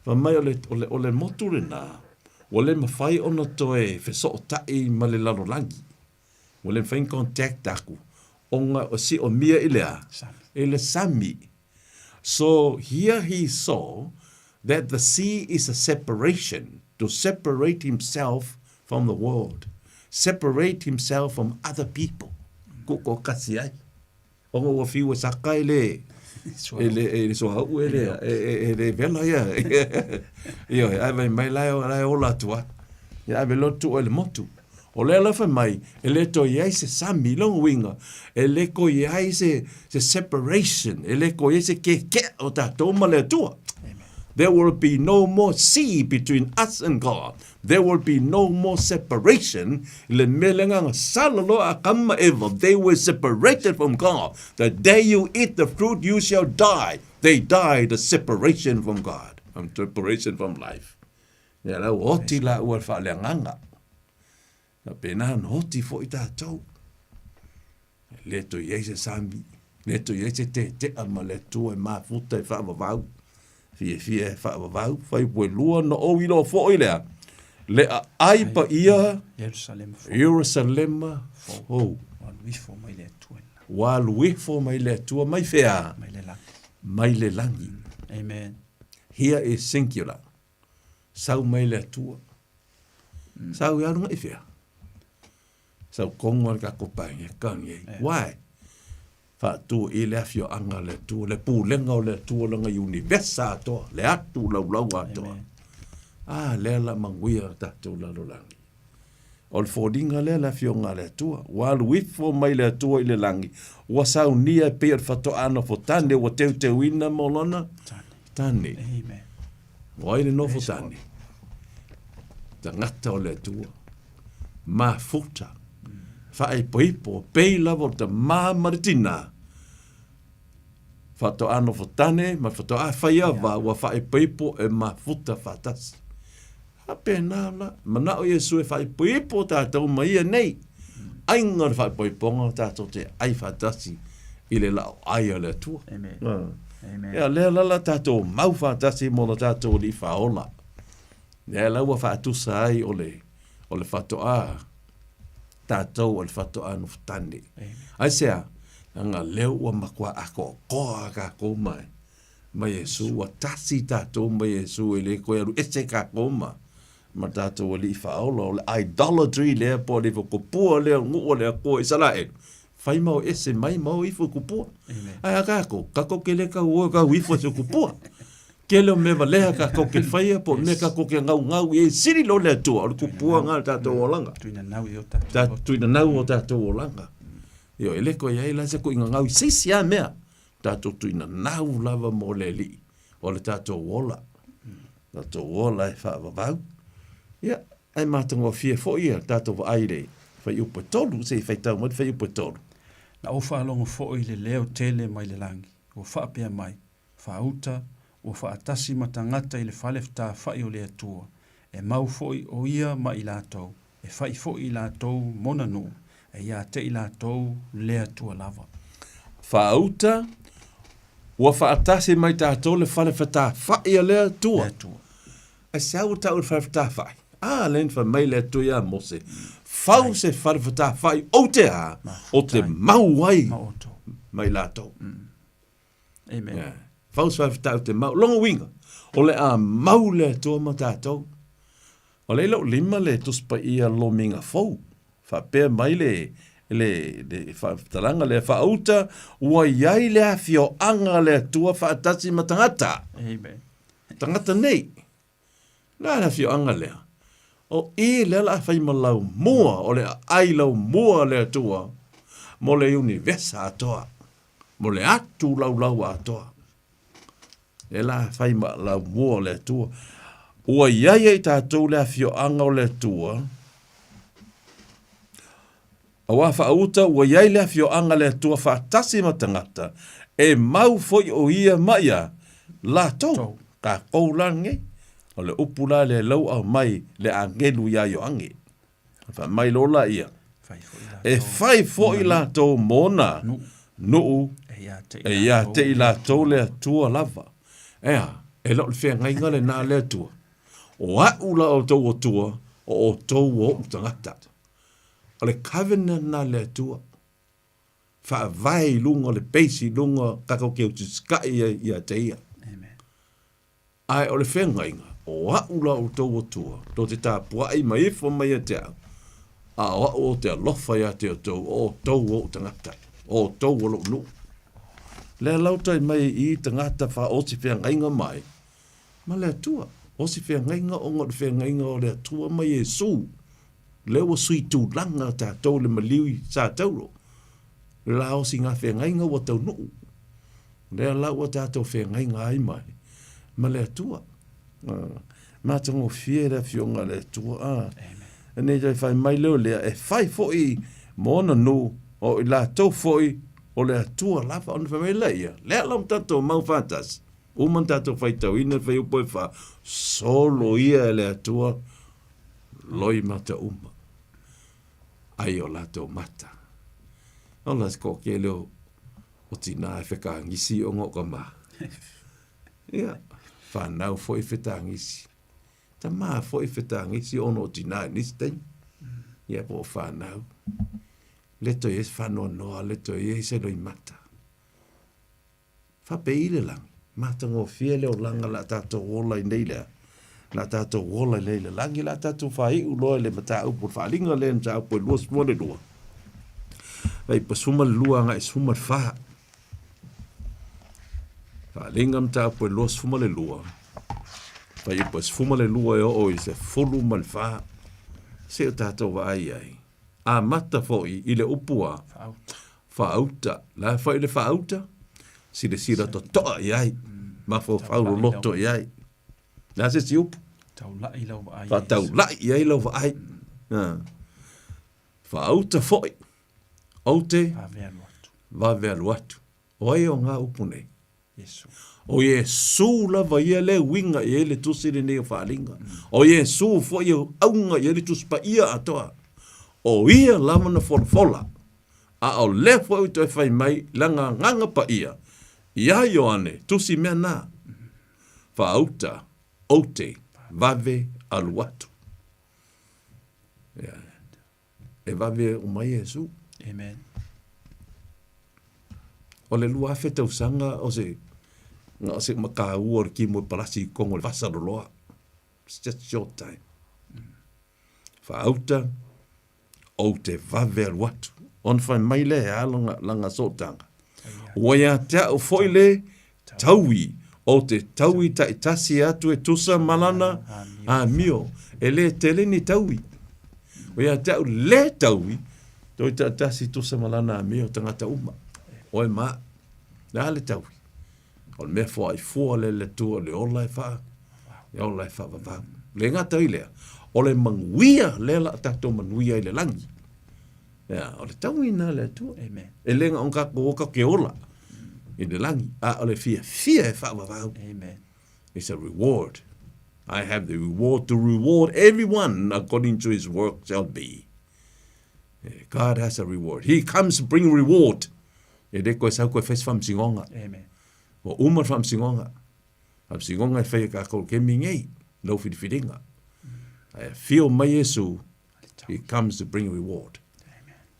Fai mai o le, o le, o le motu lenā, ua le mafai ona toe fesootai ma le lalolagi. Ua le mafai ona contact aku ona o siomia i le a? I le sami. So here he saw that the sea is a separation, to separate himself from the world. Separate himself from other people. Tutoatasi ai. Ona ua fiu e saka e le e le e le soauu e le e le vela ia. Ioe, ae fai mai la e ola atu lava. Ia ave loa tuu ai i le motu. O lea la fai mai, e le toe i ai se sami, lona uiga, e le toe i ai se se separation, e le toe i ai se keke'a o tatou ma le Atua. There will be no more sea between us and God. There will be no more separation i le mea le agaga sala loa Akama ma Eva, they were separated from God. The day you eat the fruit you shall die. They died the separation from God, from separation from life. Ia la ua oti la ua le faaleagaga. Faapena ona oti foi tatou. E le toe i ai se sami, le toe i ai se tetea ma le Atua e mafuta e faavavau. Fiafia e faavavau, fai ua lua ona ou iloa foi lea, le aai paia Ierusalema fou. Ua alu ifo mai le Atua. Ua alu ifo mai le Atua mai fea? Mai le lagi. Mai le lagi. Amen. Here is singular. Sau mai le Atua. Sau i alu i fea? Sau kongo le kako pae ka nge. Why? Faatu i le afioaga a le Atua, le pulega o le Atua lana univesa atoa, le atu laulau atoa. Ah, lea la manuia tatou lalolagi. O le foliga lea le afioga a le Atua, ua alu ifo mai le Atua i le lagi, ua saunia e pei o le fatoa nofo tane ua teuteuina mo lona tane. Amen. O ai le nofo tane? Tagata o le Atua. Mafuta. Faaipoipo, pei lava o le tamā ma le tinā. Faatoa nofo tane ma le faatoa fai ava ua faaipoipo e mafuta faatasi. Faapena la, manao Iesu e faaipoipo tatou ma ia nei. Aiga o le faaipoipoga tatou te ai faatasi i le la'o ai a le Atua. Amen. Amen. Ia lea la la tatou mau faatasi mo lo tatou Alii Faaola. Lea la ua faatusa ai o le o le faatoa tatou o le faatoa nofotane. Aisea? Leaga lea ua matua atoatoa tatou ma ma Iesu, ua tasi tatou ma Iesu, e le toe alu ese tatou ma ma tatou Alii Faaola. O le idolatry lea po o le ifotupua lea o nuu a le Atua Isaraelu, fai ma o ese mai ma o ifo i tupua. Ae a tatou, tatou te le tau o e tau ifo i se tupua. Tele o mea valea tatou te faia po o mea tatou te gaugau i ai, sili loa le Atua, o le tupua lena o le tatou olaga. Tuinanau o tatou olaga. Ioe, e le toe i ai la se tuinanau i se isi lava mea. Tatou tuinanau lava mo le Alii, o le tatou ola. Tatou ola e faavavau. Ia, ae matagofie foi ia tatou vaai i le fuaiupu e 3, se i faitau mai le fuaiupu e 3. Na ou faalogo foi i le leo tele mai le lagi, ua faapea mai, Faauta, ua faatasi ma tagata i le fale ftafa'i o le Atua, e mau fo'i o ia ma i latou, e fa'i fo'i i latou mona nu'u, e ia te i latou le Atua lava. Faauta, ua faatasi mai tatou le fale fetafa'i a le Atua. Le Atua. Aisea ua ta'u le fale fetafa'i? A, lea na fai mai le Atua iā Mose, Fau se fale fetafa'i ou te a, o te mau ai ma i latou. Amen. Yeah. Fau se fale fetafa'i ou te mau. Lona uiga, o le a mau le Atua ma tatou. O lea i lou lima le Tusi Paia Lomiga Fou, faapea mai le, le, le faamatalaga lea, Faauta, ua i ai le afioaga a le Atua faatasi ma tagata. Amen. Tagata nei. O le a le afioaga lea? O i lea o le a fai ma laumua, o le aai laumua a le Atua mo le iunivesa atoa, mo le atu laulau atoa. Lea la fai ma laumua o le Atua. Ua i ai e i tatou le afioaga o le Atua, auā faauta ua i ai le afioaga le Atua faatasi ma tagata, e mau foi o ia ma ia latou, tatou la lenei. O le upu la lea lau aumai le agelu iā Ioane. Fai mai loa laia, E fai foi latou mona nuu e ia te i latou le Atua lava. Ea, e le o le feagaiga lena a le Atua. O a'u la outou Atua, o outou o o'u tagata. O le covenant lena a le Atua. Faavae i luga o le base i luga tatou te utusita'i ai ia te ia. Ae o le feagaiga, o a'u la outou Atua, tou te tapua'i mai ifo mai ia te au, A o a'u ou te alofa iā te outou, o outou ou tagata, o outou o lo'u nuu. Lea lau tai mai i tagata faaosi feagaiga mai ma le Atua. Osi feagaiga ona o le feagaiga o le Atua ma Iesu. Lea ua sui tulaga tatou i le maliu i Satauro. Le la osi ngā feagaiga ua taunuu. Lea la ua tatou feagaiga ai mai ma le Atua. Matagofie le Afioga a le Atua. A. Nei toe fai mai lea o lea, e fai foi mo ona nuu, o i latou foi o le Atua lava. Ona fai mai lea, lea la ua tatou mau faatasi, uma ona tatou faitauina le fuaiupu e fa, solo ia e le Atua loimata uma, ai o latou mata. Ola se toatele o tinā e fetagisi ona o tama. Ia, whanau foi fetagisi. Tama foi fetagisi ona o tinā i nisi taimi. Ia po o whanau. Le toe i ai se faanoanoa, le toe i ai se loimata. Faapei le lagi, matagofie le olaga le a tatou ola i nei lea, le a tatou ola i nei le lagi, le a tatou faaiu loa i le mataupu o le faaaliga lea, le mataupu e 22. Vai pa 12 agai 14. Faaaliga mataupu e 22, fuaiupu e 12 e oo i le 14, se o tatou vaai ai. Amata foi i le upu a faauta. La e foi le faauta, silasila totoa i ai, mafaufau loloto i ai. Le a se isi upu? Taulai lau vaai. Faataulai i ai lau vaai. Faauta foi, ou te vave alu atu. Vave alu atu. O ai o ngā upu nei? Iesu. O Iesu lava ia le uiga i ai le tusi lenei o Faaaliga. O Iesu foi e auga i ai le Tusi Paia atoa. O ia lava na folafola, a o lea foi ua toe fai mai lana Agaga Paia iā Ioane, tusi mea na, Faauta ou te vave alu atu. Ia. E vave uma ai Iesu. Amen. O le 2000 tausaga o se na o se mataua o le kimo e palasi i totonu o le vasa loloa. It's just short time. Faauta, ou te vave alu atu. Ona fai mai lea e a lana, lana sootaga. Ua ia te au foi le taui, ou te taui taitasi atu e tusa ma lana amio. E le tele ni taui. Ua ia te au le taui, toi taitasi tusa ma lana amio tagata uma. Oe ma au. Le a le taui? O le mea foaifua lea le Atua o le ola e faa, e ola e faavavau. Le gata i lea, o le manuia lea la tatou manuia i le lagi. Ia, o le taui na le Atua. Amen. E le na o tatou o tatou te ola i le lagi, a o le fiafia e faavavau. Amen. It's a reward. I have the reward to reward everyone according to his work shall be. God has a reward. He comes to bring reward. E le koe sau koe fai se faamasinoga. Amen. Ua uma le faamasinoga. Faamasinoga e fai e kākou kemi nei, lau filifiliga. Ae afio mai Iesu, he comes to bring reward.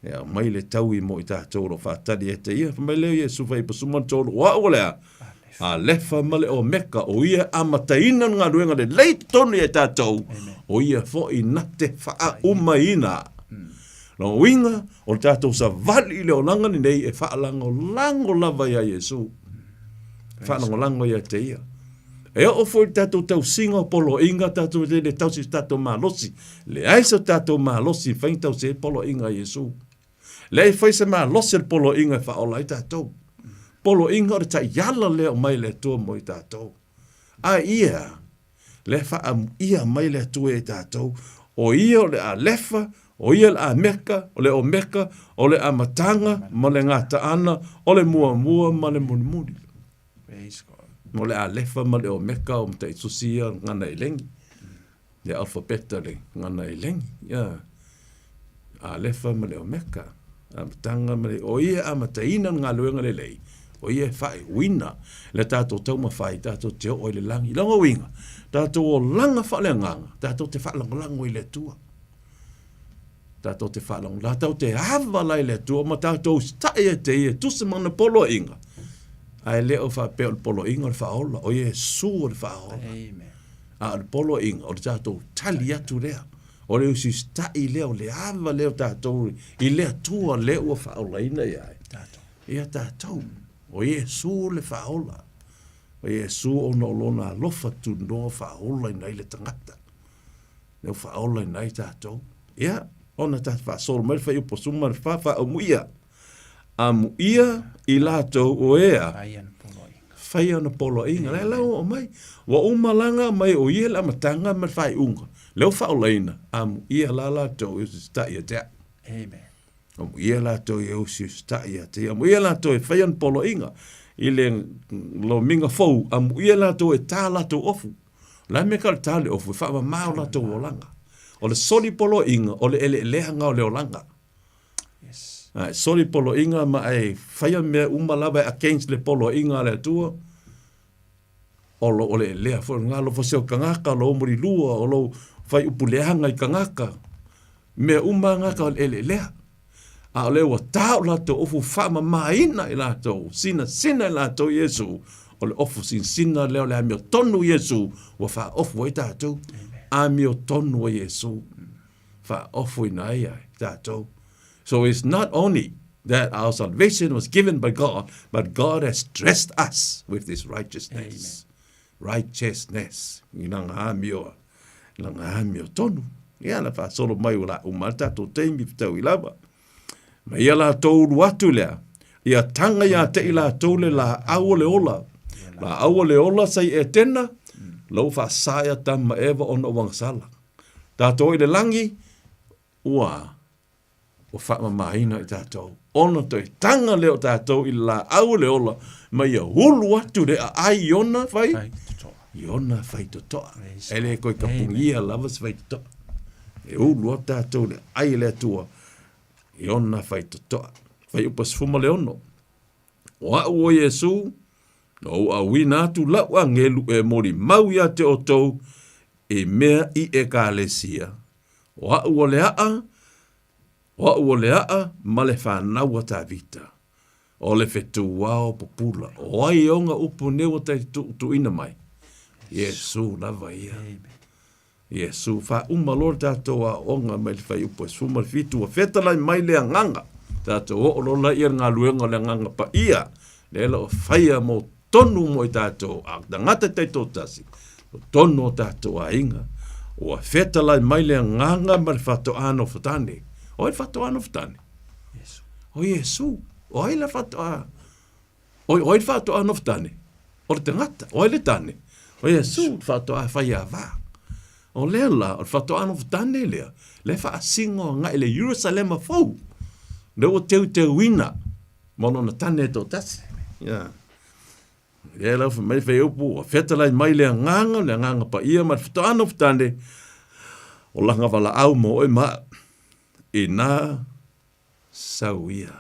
E aumai le taui mo i tātou o lo faatali e te ia. Fai mai lea o Iesu fai pasuma le tolu, o au o le a? Alefa ma le Omeka, o ia amataina le galuega lelei totonu ia i tātou, o ia foi na te faaumaina. Lona uiga, o le tatou savali i le olaga lenei e faalagolago lava iā Iesu. Faalagolago ia te ia. E oo foi i le tatou tausiga o poloaiga, tatou te le tausi i se tatou malosi. Leai so tatou malosi e mafai ona tausi ai poloaiga a Iesu. Leai foi se malosi o le poloaiga e faaola ai tatou. Poloaiga o le taiala lea o mai le Atua mo i tatou. A ia, lea faaamuia mai le Atua ia i tatou, o ia o le Alefa, o ia le Ameka, o le Omeka, o le Amataga ma le Gataana, o le Muamua ma le Mulimuli. Praise God. O le Alefa ma le Omeka o Mataitusi ia gana elegi. Le alfabeta le gana elegi. Ia. Alefa ma le Omeka. Amataga ma le, o ia amataina le galuega lelei, o ia e faaiuina le tatou taumafai tatou te oo i le lagi. Lona uiga, tatou olaga faaleagaga, tatou te faalagolago i le Atua. Tatou te faalogo, tatou te ava la i le Atua ma tatou usitai e te ia e tusa ma ana poloaiga. Ae le o faapea o le poloaiga o le faaola, o Iesu o le faaola. Amen. A o le poloaiga o le tatou tali atu lea. O le usiusitaʻi lea, o le ava lea o tatou i le Atua lea ua faaolaina ia ai. Ia tatou. O Iesu le faaola. O Iesu ona o Lona alofa tunoa faaolaina ai le tagata. Lea ua faaolaina ai tatou. Ia, ona tatou faasolo mai le fuaiupu 14, faaumuia. Amuia i latou o ea fai ana poloaiga. Lea la ua oo mai. Ua uma la ona aumai o ia le amataga ma le faaiuga. Lea ua faaolaina, amuia la latou e usiusitai ia te au. Amen. Amuia latou e usiusitai ia te ia. Amuia latou e fai ana poloaiga i le lomiga fou. Amuia latou e ta latou ofu. O le a le mea e tau o le ta o le ofu? E faamama o latou olaga. O le soli poloaiga, o le eleeleaga o le olaga. Yes. A e soli poloaiga ma e faia mea uma lava e against le poloaiga a le Atua, o lo o le elea foi lena alofa se o tagata, o lou mulilua, o lou fai upu leaga i tagata, mea uma lava na o le eleelea. A o lea ua ta o latou ofu faamamaina i latou, sinasina i latou Iesu, o le ofu sinasina lea o le amiotonu Iesu ua faaofu ai tatou. Amiotonu a Iesu. Faaofuina ai ai tatou. So it's not only that our salvation was given by God, but God has dressed us with this righteousness. Amen. Righteousness. I lana amio, lana amiotonu. Ia na faasolo mai o la uma tatou taimi fetaui lava. Ma ia latou ulu atu lea, ia taga ia te i latou le laau o le ola. Laau o le ola sa i Etena, lou faasa ia Atama ma Eva ona o agasala. Tatou i le lagi, ua ua faamamaina i tatou. Ona toe taga lea o tatou i le laau o le ola, ma ia ulu atu le aai i ona fai, i ona faitotoa. E le koe kapugia lava se faitotoa. E ulu atu tatou i le aai e le Atua, i ona faitotoa. Fuaiupu 16. O au o Iesu, na ou auina atu lau agelu e molimau ia te outou i mea i ekalesia. O au o le aa, o au o le aa ma le fanau a Tavita. O le fetuao pupula. O ai e ona upu nei ua tai tuutuuina mai? Iesu lava ia. Iesu, faauma loa le tatou aoaoga mai le fuaiupu e 17, ua fetalai mai le Agaga, tatou oo loa laia i le galuega o le Agaga Paia, lea la ua faia mo tonu mo i tatou, a o tagata taitoatasi, o tonu o tatou aiga, ua fetalai mai le Agaga ma le faatoa nofotane. O ai le faatoa nofotane? O Iesu. O ai le faatoa? O ai le faatoa nofotane? O le tagata. O ai le tane? O Iesu le faatoa faiava. O lea la, o le faatoa nofotane lea, lea e faasino agai i le Ierusalema fou, lea ua teuteuina ma lona tane e toatasi. Yeah. Lea la fai mai fai upu, ua fetalai mai le Agaga, le Agaga Paia ma le faatoa nofotane, o lana valaau mo oe ma au, ina sau ia.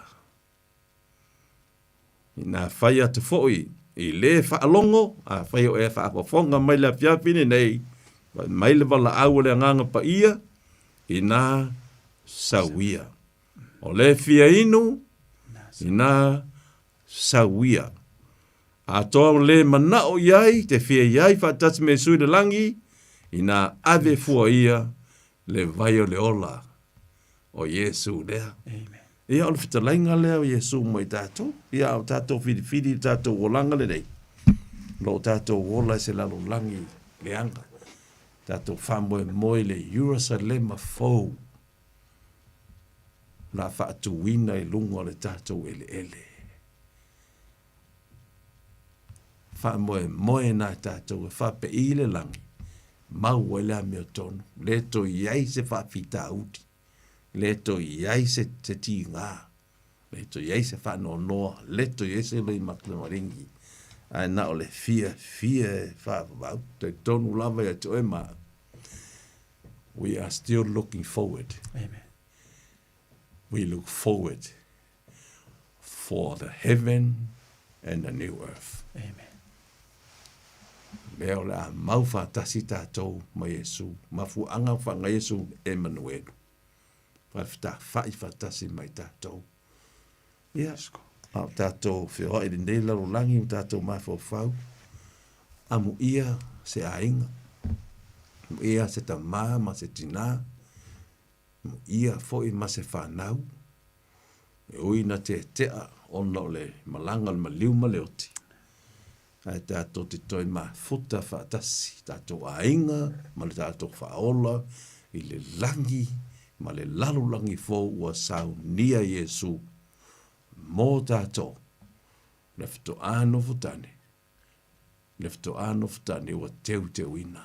Ina fai atu foi i le faalogo, afai o e faafofoga mai le afiafi lenei, fai mai le valaau a le Agaga Paia, ina sau ia. O le fia inu, ina sau ia. Atoa le manao i ai, te fia i ai faatasi me Iesu i le lagi, ina ave fua ia le vai o le ola o Iesu lea. Amen. Ia, o le fetalaiga lea o Iesu mo i tatou. Ia, a o tatou filifili i le tatou olaga lenei, o lo o tatou ola i se lalolagi leaga. Tatou faamoemoe i le Ierusalema fou, o le a faatuina i luga o le tatou eleele. Faamoemoe na tatou e faapei le lagi, mau ai le amiotonu, le toe i ai se faafitauli, le toe i ai se tiga, le toe i ai se faanoanoa, le toe i ai se loimatamaligi, ae na o le fiafia e faavavau. Talitonu lava ia te oe ma au, we are still looking forward. Amen. We look forward for the heaven and the new earth. Amen. Lea o le a mau faatasi tatou ma Iesu, mafuaaga o faga Iesu Emanuelu. Faafetafai faatasi mai tatou. Ia, a o tatou feoai i lenei lalolagi ma tatou mafaufau, amuia se aiga, amuia se tamā ma se tinā. Muia foi ma se fanau, e ui ina tetea ona o le malaga o le maliu ma le oti, ae tatou te toe mafuta faatasi tatou aiga ma le tatou faaola i le lagi ma le lalolagi fou ua saunia Iesu mo tatou, le faatoa nofotane le faatoa nofotane ua teuteuina.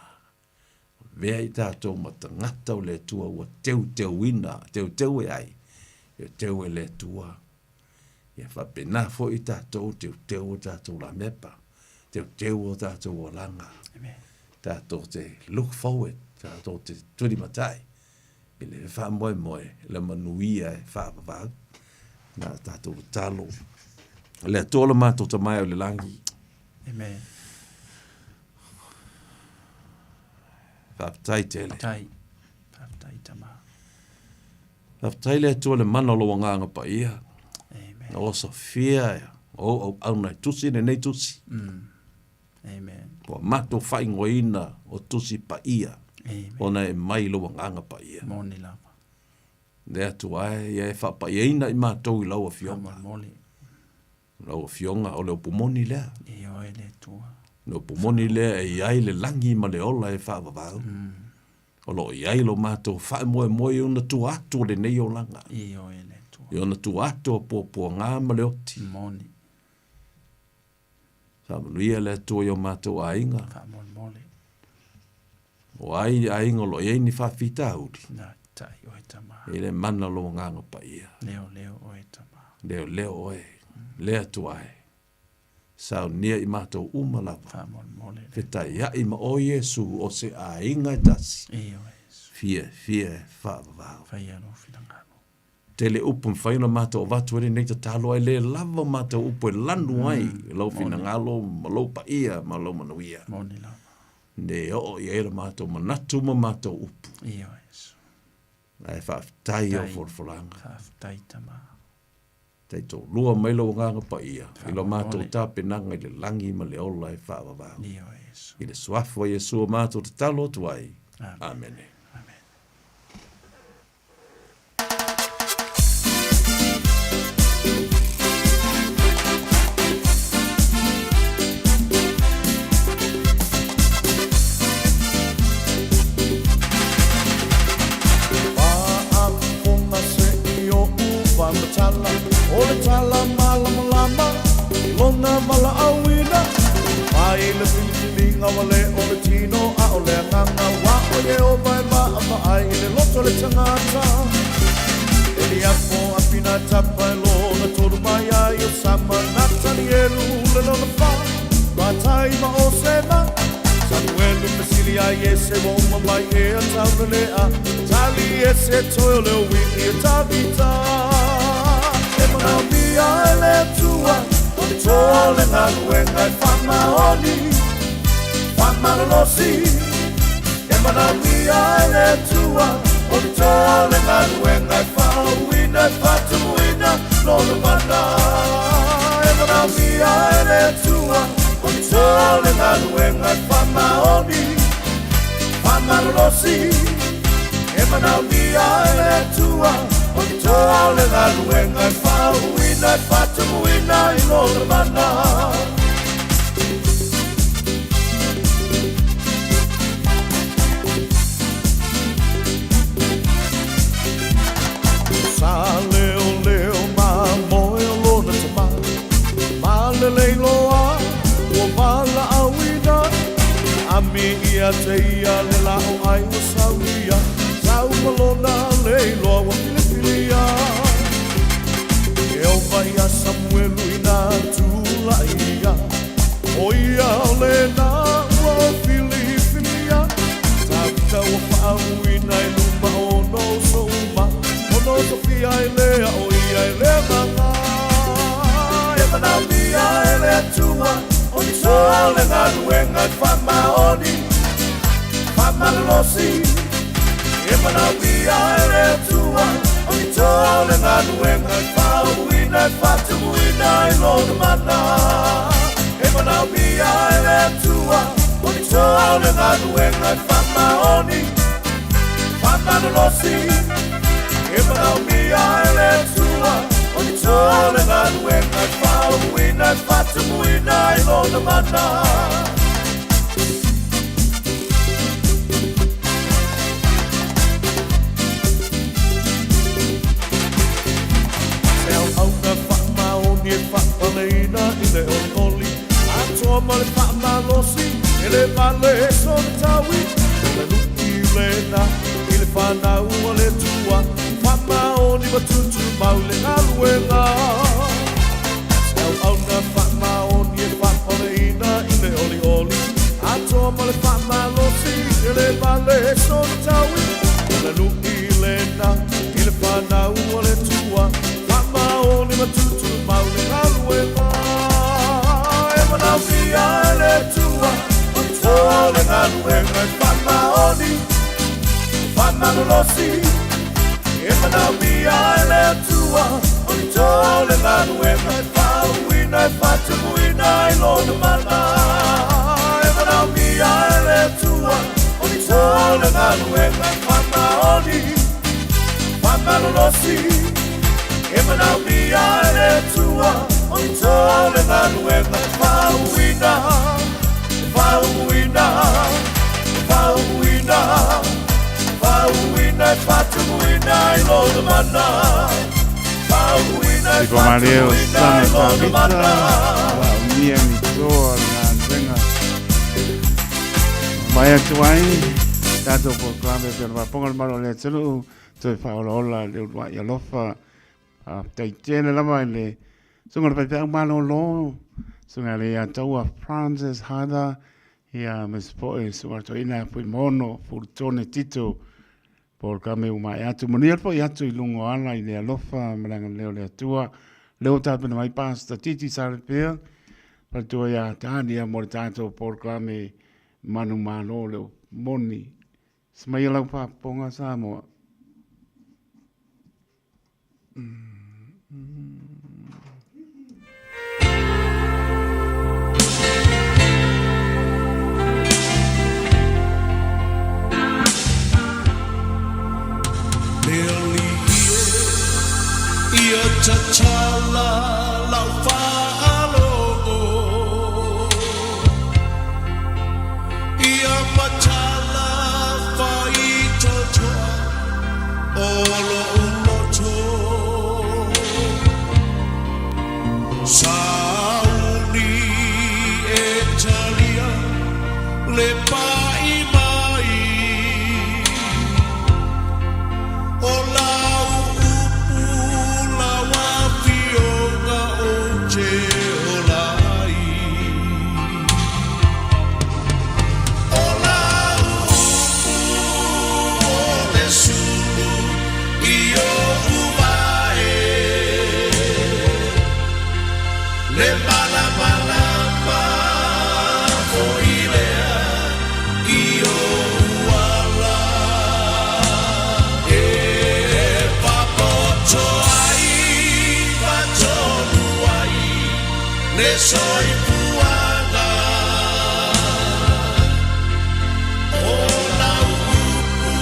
Avea i tatou ma tagata o le Atua ua teuteuina, teuteu e ai? Teuteu e le Atua. Ia faapena foi tatou teuteu o tatou lamepa, teuteu o tatou olaga. Amen. Tatou te look forward, tatou te tulimatai i le faamoemoe le manuia e faavavau. Na tatou tatalo. Le Atua lo matou Tama e o le lagi. Amen. Faafetai tele. Faafetai. Faafetai Tama. Faafetai le Atua le mana o lou agaga paia. Amen. Na osofia e ou auauna e tusi lenei tusi. Amen. Ua matou faaigoaina o tusi paia. Amen. Ona e mai lou agaga paia. Moni lava. Le Atua e, ia e faapaiaina i matou i lau Afioga. Faamolemole. Lau Afioga, o le upu moni lea. Ioe le Atua. Le upu moni lea e i ai le lagi ma le ola e faavavau. O lo o i ai lo matou faamoemoe i ona tua atu o lenei olaga. Ioe le Atua. I ona tua atu o puapuaga ma le oti. Moni. Faamanuia le Atua i o matou aiga. Faamolemole. O ai aiga o lo o i ai ni faafitauli. Na tai oe Tama. I le mana o lou agaga paia. Leoleo oe Tama. Leoleo oe, le Atua e. Saunia i matou uma lava. Faamolemole. Fetaiai ma oe Iesu o se aiga e tasi. Ioe Iesu. Fiafia e faavavau. Faia lou finagalo. Tele upu mafai ona matou avatu ai lenei tatalo ae le lava matou upu e lanu ai i lou finagalo ma lou paia ma lou manuia. Moni lava. Ne oo i ai lo matou manatu ma matou upu. Ioe Iesu. Ae faafetai i au folafolaga. Faafetai Tama. Taitoalua mai lou agaga paia i lo matou tapenaga i le lagi ma le ola e faavavau. Ioe Iesu. I le suafa o Iesu o matou tatalo atu ai. Amene. Amene. Faafofoga se i oʻu faamatala, o le tala malamalama i lona valaauina. Mai le filifiliga ua le o le tino a o le agaga, ua o Ieova e vaavaai i le loto o le tagata. E liapo Apinatapa e lona tolu mai ai o Sama, Natanielu le lona fa, Matai ma Osema, Samuelu fesili ai Iese ua uma mai ea taulelea, tali Iese toe o le ui'i e Tavita. E manaomia e le Atua o le toa o le galuega e faamaoni, faamalolosi. E manaomia e le Atua o le toa o le galuega e faauuina e faatumuina lona mana. E manaomia e le Atua o le toa o le galuega e faamaoni, faamalolosi. E manaomia e le Atua o le toa o le galuega e faauuina e faatumuina i lona mana. Sa leoleo mamoe o lona tama, ma lelei loa ua valaauina. Ami ia te ia le lao ai ua saunia, sau ma lona leiloa ua filifilia. Ieova iā Samuelu ina tulai ia, o ia o lena ua filifilia. Tavita ua faauuina i luma o ona uso uma, ona osofia ai lea o ia e le agaga. E manaomia e le Atua o ni toa o le galuega e faamaoni, faamalolosi. E manaomia e le Atua o ni toa o le galuega e faauuina e faatumuina i lona mana. E manaomia e le Atua o ni toa o le galuega e faamaoni, faamalolosi. E manaomia e le Atua o ni toa le galuega e faauuina e faatumuina i Lona mana. Se auauna faamaoni e faapaleina i le olioli, atoa ma le faamalosi, e le vale sona taui, o le lu'i lena i le fanau a le Atua, faamaoni ma tutumau i le galuega. Se auauna faamaoni e faapaleina i le olioli, atoa ma le faamalosi, e le vale sona taui, o le lu'i lena i le fanau a le Atua, faamaoni ma tutumau i le galuega. E manaomia e le Atua, o ni toa le galuega e faamaoni, faamalolosi. E manaomia e le Atua, o ni toa le galuega e faauuina e faatumuina i Lona mana. E manaomia e le Atua, o ni toa le galuega e faamaoni, faamalolosi. E manaomia e le Atua, o ni toa le galuega e faauuina, e faauuina, e faauuina, faauuina e faatumuina i Lona mana. Faauuina e Tipo Mario faatumuina Sana i Lona Tavita, mana. Laumia ni toa le galuega. Mai atu ai, tatou polokalame pe o le faafofoga o le Malo o le atunuu, toe faaolaola le uluai alofa. Faafetai tele lava i le susuga i le faifeau malolo, susuga i le ia Taua Francis Hada, ia aemaise foi le susuga i le toeaina ia Fuimaono Fulutone Tito, polokalame ua maea atu. Manuia le foi atu i luga o ala i le alofa ma le agalelei o le Atua. Lea ua tapena mai Pastor Titi Salepea, faletua ia Tania mo le tatou polokalame manumalo le moni. Semaia lau faafofoga Samoa. Le alii e ia tatala lau faalogo Ia matala faitotoa o lo'u loto Sauni e talia le pa'i mai O lau upu lau afioga ou te ola ai O lau upu o le sulu i o'u vae Le malamalama foi lea i o'u ala E papoto ai ma tonu ai le soifuaga O lau upu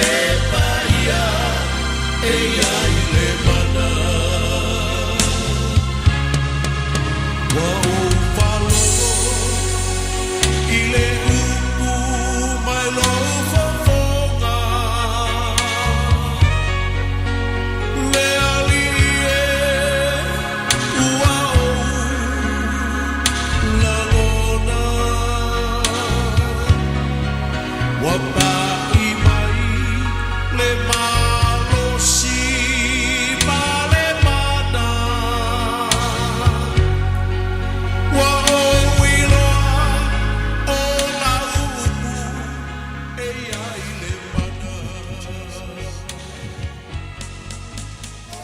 e paia e i ai le mana Ua ou faalogo i le upu mai lou fofoga Le Alii e ua ou lagona Ua pa'i mai le malosi ma le mana Ua ou iloa o lau upu e i ai le mana.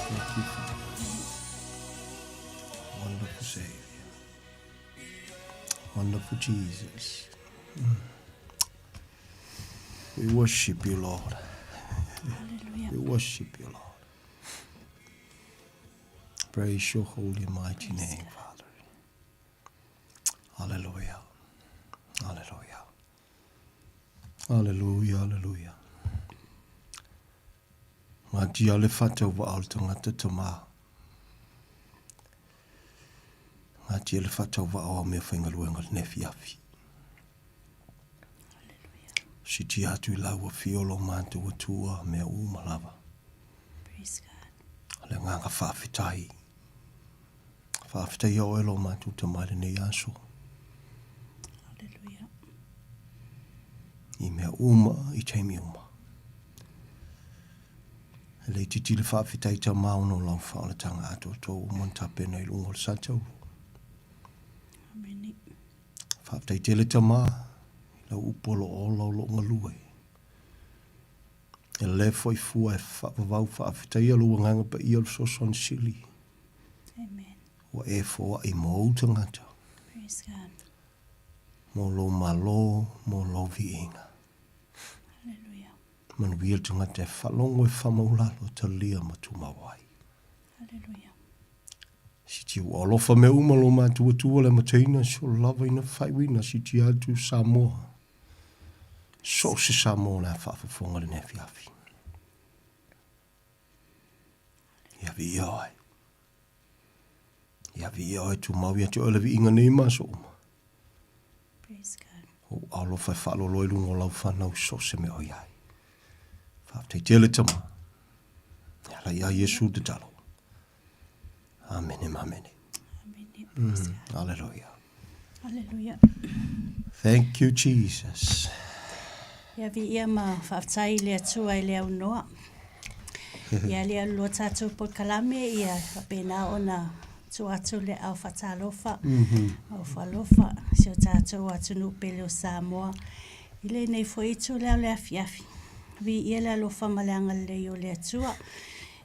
Thank you, Father. Wonderful Savior. Wonderful Jesus. We worship you, Lord. Hallelujah. We worship you, Lord. Praise your holy and mighty name, Father. Hallelujah. Hallelujah. Hallelujah. Hallelujah. Ngatia le faatauvaa o le tagata tamā. Ngatia le faatauvaa o au meafaigaluega i lenei afiafi. Sitia atu i lau afio lo matou Atua mea uma lava. Praise God. O le agaga faafetai. Faafetai ia oe lo matou Tama i lenei aso. Hallelujah. I mea uma, i taimi uma. E le itiiti le faafetai Tama ona o lau faaolataga atoatoa ua uma ona tapena i luga o le sa taulu. Amene. Faafetai tele Tama i lau upu o lo o ola o lo o galue. E le foi fua e faavavau faafetaia lou agaga paia o le fesoasoani sili. Amen. Ua e foai mo ou tagata. Praise God. Mo lou malo, mo lou viiga. Hallelujah. Manuia le tagata e faalogo e faamaulalo, talia ma tumau ai. Hallelujah. Siti ua alofa mea uma lo matou Atua le amataina so lava ina faaiuina siti atu Samoa. So o se Samoa o le a faafofoga lenei afiafi. Ia viia oe. Ia viia oe tumau ia te oe le viiga nei ma aso uma. Praise God. Ou alofa e faaloloa i luga o lau fanau so o se mea o i ai. Faafetai tele tama. E ala ia Iesu tatalo. Amene ma amene. Amene. Praise God. Hallelujah. Hallelujah. Thank you, Jesus. Ia viia ma faafetai i le Atua i le aunoa. Ia le alu loa tatou polokalame, ia faapena ona tuu atu le ao faatalofa, ao faalofa si o tatou atunuu pele o Samoa. I lenei foi itu le ao le afiafi. Viia le alofa ma le agalelei o le Atua.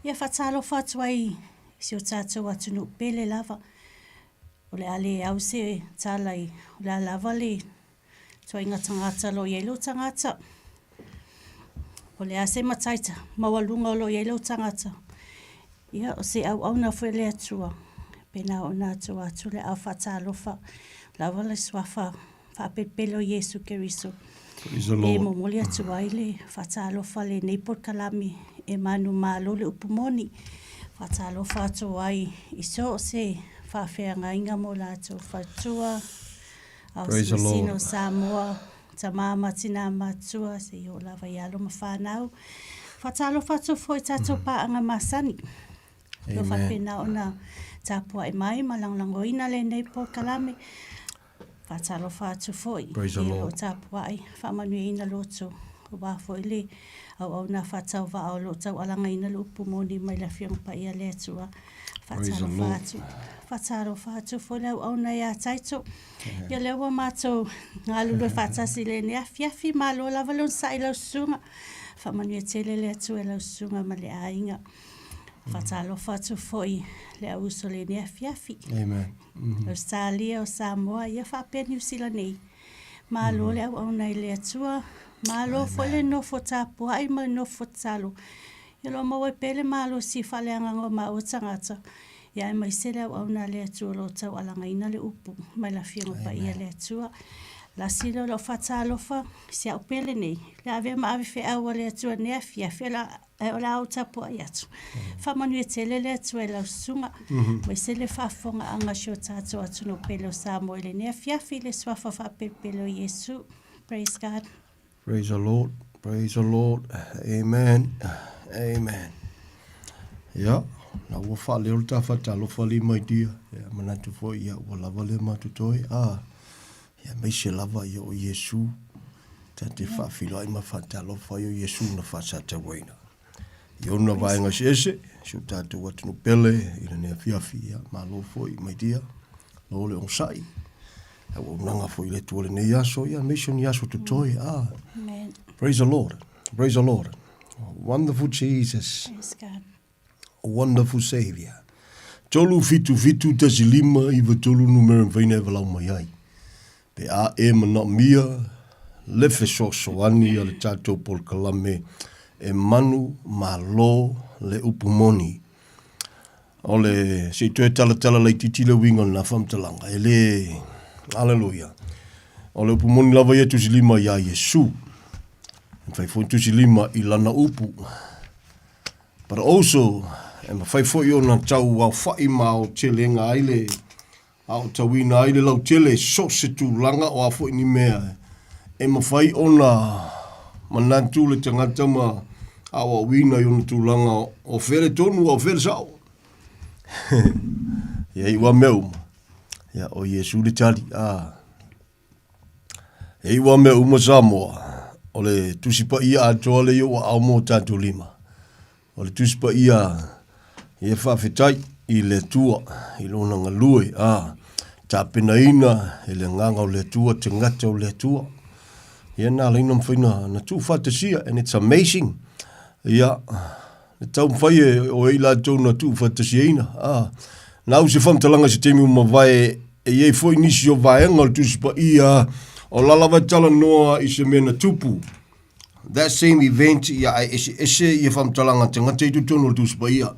Ia faatalofa atu ai i si o tatou atunuu pele lava. O le a le au se tala i, o le a lava le ituaiga tagata o lo o i ai lou tagata. O le a se matai maualuga o lo o i ai lou tagata. Ia, o se auauna foi a le Atua, pena ona atu atu le ao faatalofa lava le suafa faapelepele o Iesu Keriso. Praise the Lord. E momoli atu ai le faatalofa lenei polokalame e manumalo le upu moni. Faatalofa atu ai i so o se faafeagaiga mo latou faletua, ao Praise the simasina Lord. o Samoa, tama ma tinā matua, seia oo lava i alo ma fanau. Faatalofa atu foi i tatou paaga masani. Lo Amen. faapena ona tapuai mai ma lagolagoina lenei polokalame. Faatalofa atu foi Praise the i lo Lord. tapuai, faamanuiaina loto, aua foi le auauna faatauvaa o lo o taualagaina le upu moni mai le Afioga Paia a le Atua. Praise the Faatalofa Lord. atu. Faatalofa atu foi le auauna ia Taito. Ia lea ua matou galulue faatasi i lenei afiafi, malo lava le onosai i lau susuga. Faamanuia tele le Atua i lau susuga ma le aiga. Faatalofa atu foi le auuso i lenei afiafi. Amen. Ausetalia, o Samoa, ia faapea Niu Sila nei. Malo le auauna i le Atua, malo foi le nofo tapuai ma le nofo tatalo. Ia loa maua ai pea le malosi faaleagaga o maua tagata, ia aemaise le auauna a le Atua o lo o taualagaina le upu mai le Afioga Paia a le Atua. Lasi lea o lau faatalofa, si au pele nei, le avea ma ave feau a le Atua i lenei afiafi, Ae o le a ou tapuai atu. Faamanuia tele le Atua i lau susuga, aemaise le faafofogaaga a si o tatou atunuu pele o Samoa i lenei afiafi i le Suafa faapelepele o Iesu. Praise God. Praise the Lord, praise the Lord, amen, amen. Ia, la ua faaleo le ta faatalofa alii mai dia, ia manatu foi ia ua lava lea matou toe, a, ia aemaise lava ia o Iesu Ta te faafeiloai ma faatalofa ai o Iesu na faasatauaina. I ona vaega eseese, si o tatou atunuu pele i lenei afiafi, ia malo foi my dear, lo le onosai. Auaunaga foi i le Atua lenei aso, ia aemaise o ni aso totoe. Ah, Amen. praise the Lord, praise the Lord. Wonderful Jesus. Praise God. Wonderful Saviour. 3 7 7 1 5 9 3 numera e mafai ona e valaau mai ai. Pe a e manaomia le fesoasoani a le tatou polokalame e manu malo le upu moni. O le, se i toe talatala laitiiti le uiga o lena faamatalaga, e le, Aleluia. O le upu moni lava ia e tusilima iā Iesu. E mafai foi ona tusilima i lana upu. But also, e mafai foi ona tau aofa'i ma aotelega ai le aotauina ai le lautele i so o se tulaga o a foi ni mea e mafai ona manatu le tagata ma aoaoina i ona tulaga o fea le tonu a o fea le sa'o. Ia iu lava mea uma, ia o Iesu le tali, a. E iu lava mea uma Samoa, o le Tusi Paia atoa lea i ou aao ma o tatou lima. O le Tusi Paia ia faafetai i le Atua i lona galue, a tapenaina e le Agaga o le Atua tagata o le Atua. Ia na ala ai ona mafai ona tuufaatasia and it's amazing. Ia, le taumafai e o ai latou na tuufaatasiaina. A, na au se faamatalaga i se taimi ua mavae e i ai foi nisi o vaega o le Tusi Paia o la lava e talanoa i se mea na tupu. That same event ia ae eseese ia faamatalaga a tagata i totonu o le Tusi Paia.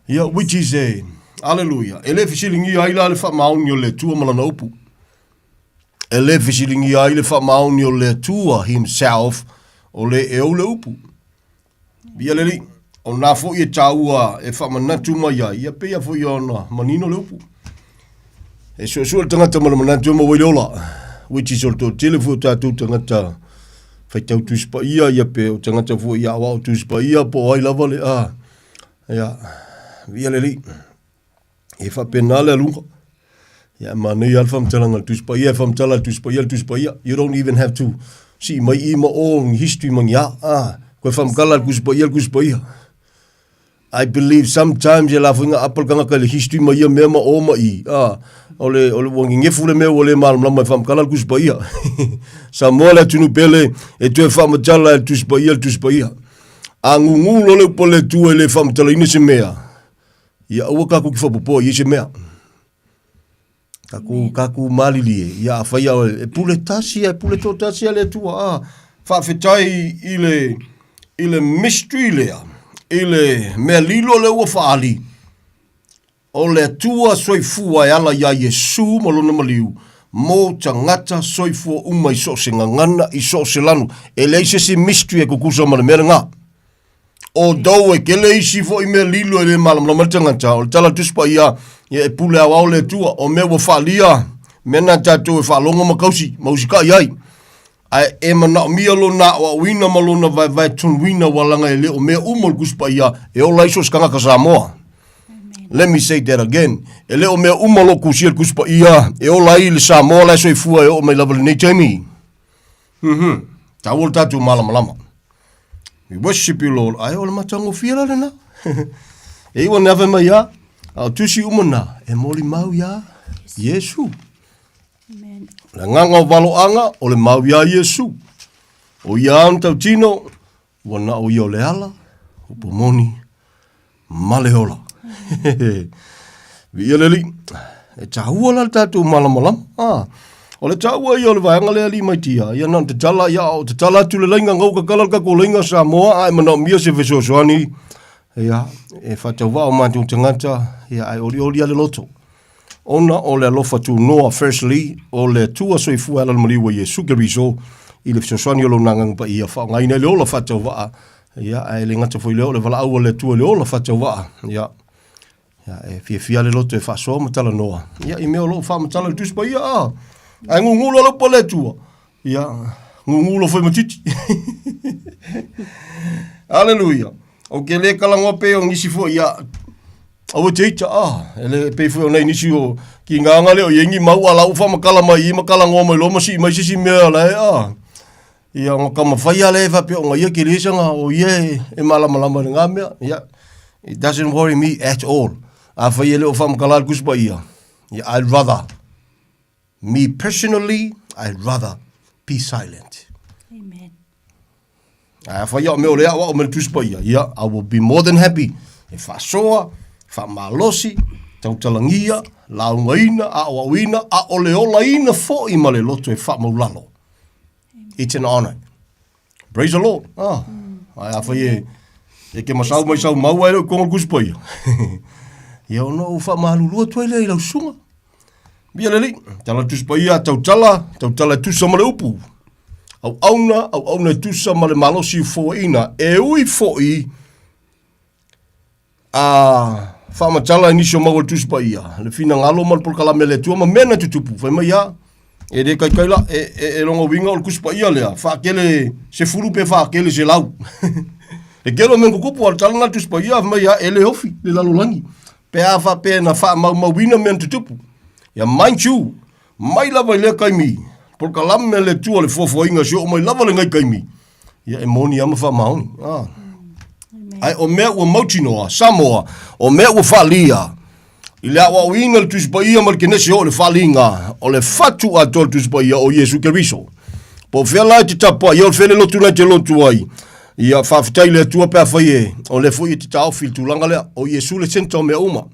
Ia, which is a, Aleluia, e le fesiligia ai la le faamaoni o le Atua ma Lana upu. E le fesiligia ai le faamaoni o le Atua Himself, o le e ou le upu. Ia le Alii, o na foi e tāua e faamanatu mai ai, ia pei lava foi ona manino le upu. E suesue le tagata ma le manatu e maua ai le ola, which is o le toatele foi o tatou tagata faitau Tusi Paia, ia pe o tagata foi i aoao Tusi Paia, po o ai lava le, a, ia, viia le Alii. E faapena le aluga. Ia, e manaia lava le faamatalaga a le Tusi Paia, e faamatala e le Tusi Paia le Tusi Paia. You don't even have to sii mai i ma o ni history ma ni a. Ah, koe faamatala e le Tusi Paia le Tusi Paia. I believe sometimes e la foi nga apa le tagata i le history ma ia mea ma o ma i. Ah, o le, o le ua gegefu le mea ua le malamalama e faamatala le Tusi Paia. Samoa le atunuu pele e toe faamatala e le Tusi Paia le Tusi Paia. A gugu loa le upu a le Atua e le faamatalaina se mea, Ia aua kakou te faapopoa i ai se mea. Kakou, kakou malilie, ia afai a e pule tasi, e pule toatasi a le Atua, a faafetai i le, i le mystery lea, i le mea lilo lea ua faaali, o le Atua soifua e ala iā Iesu ma lona maliu, mo tagata soifua uma i so o se gagana, i so o se lanu. E leai se isi mystery e tutusa ma le mea lena. Although e tele isi foi mea lilo e le malamalama ai le tagata, o le tala a le Tusi Paia, ia e pule aoao le Atua, o mea ua faalia, mea na tatou e faalogo ma kausi, ma usikai ai. Ae e manaomia lona aoaoina ma lona vaevae tonuina ua laga e le o mea uma o le Tusi Paia e ola ai so o se tagata Samoa. Let me say that again. E le o mea uma o lo o tusia i le Tusi Paia e ola ai le Samoa la e soifua e oo mai lava i lenei taimi. Mhm. Taua le tatou malamalama. We worship you, Lord. Ai, o le matagofie la lena. e iwa ne ave mai ia, a o tusi uma na, e moli mau ia Iesu. Amen. Le agaga o valoaga, o le mau ia Iesu. O ia ana tautino, ua na o ia o le ala, upu moni, ma le ola. Viia le Alii. E taua la le tatou malamalama. Ah, o le taua ia o le vaega lea alii mai tia. Ia na ona tatala, ia o tatala atu le laina, gau kakala le tatou laina Samoa, a e manaomia se fesoasoani, ia, e faatauvaa o matou tagata, ia, ae olioli lava le loto. Ona o le alofa tunoa, firstly, o le Atua soifua e ala i le maliu o Iesu Keriso, i le fesoasoani o Lona Agaga Paia, faaaogaina ai le ola faatauvaa, ia, ae le gata foi i lea, o le valaau a le Atua i le ola faatauvaa, ia, ia, e fiafia le loto e faasoa ma talanoa, ia, i mea o lo o faamatala i le Tusi Paia, a, ae gugu loa le upu a le Atua, ia, gugu loa foi ma titi. Aleluia. Ou te le talanoa pei o nisi foi, ia, aua e te ita, a, e le pei foi o nai nisi o kigāga lea o i ai ni mau a la ua faamatala mai i i ma talanoa mai loa ma sii mai se isi mea la e, a, ia, ona taumafai lava lea e faapea ona ia tele sana o ia e, e malamalama i lena mea. Ia, it doesn't worry me at all. Afai e le o faamatala le Tusi Paia, ia, I'd rather Me personally, I'd rather be silent. Amen. Ae afai au mea o le aʻoaʻo me le Tusi Paia, ia, I will be more than happy e faasoa, faamalosi, tautalagia, laugaina, aʻoaʻoina, a o le olaina foi ma le loto e faamaulalo. It's an honor. Praise the Lord. Ah, ae afai e, e ke masau mai sau mau ai le ukonga o le Tusi Paia. Ia ona ou faamalulu atu ai lea i lau susuga. Via le Alii, tala le Tusi Paia, tautala, tautala e tusa ma le upu. Auauna, auauna e tusa ma le malosi foaiina. E ui foi A faamatala i nisi o mau o le Tusi Paia, le finagalo ma le polokalame a le Atua ma mea na tutupu, fai mai a, e le kaikai la, e, e, e lona uiga o le Tusi Paia lea, faatele sefulu pe faatele selau. Le tele o mea na tutupu, a o le tala lena a le Tusi Paia, fai mai a, e le ofi le lalolagi, pe a faapea na faamaumauina mea na tutupu. Ia mind you, mai lava i lea taimi, polokalame a le Atua le fuafuaina se oo mai lava lenei taimi, Ia e moni lava ma faamaoni. Ah. Ae o mea ua mautinoa, Samoa, o mea ua faalia, i le aoaoina le Tusi Paia ma le Kenese oo i le faaliga, o le fatu atoa o le Tusi Paia o Iesu Keriso. Po o fea la e te tapuai, ia o le fea le lotu la e te lotu ai. Ia faafetai i le Atua pe afai e, o lea foi e te taofi i le tulaga lea, o Iesu le centre o mea uma.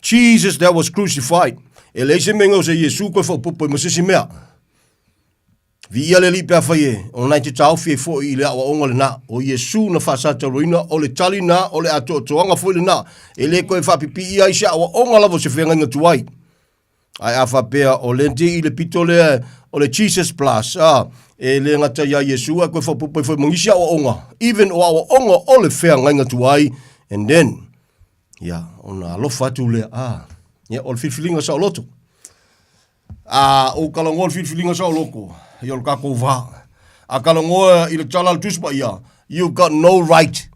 Jesus that was crucified. E leai se mea e gausa i Iesu koe faaopoopo ai ma se isi mea. Viia le Alii pe afai e, o lena e te taofi ai foi i le aoaoga lena. O Iesu na faasataroina, o le tali na, o le atoatoaga foi lena. E le toe faapipiia ai se aoaoga lava o se feagaiga tuai. Ae a faapea o le i le pito lea o le Jesus Plus, a, e le gata iā Iesu ae toe faaopoopo ai foi ma nisi aoaoga, even o aoaoga o le feagaiga tuai, and then, ia, ona alofa atu lea, a, ia, o le filifiliga saoloto. A ou talanoa i le filifiliga saoloto, ia o le tatou va. A talanoa i le tala a le Tusi Paia, you've got no right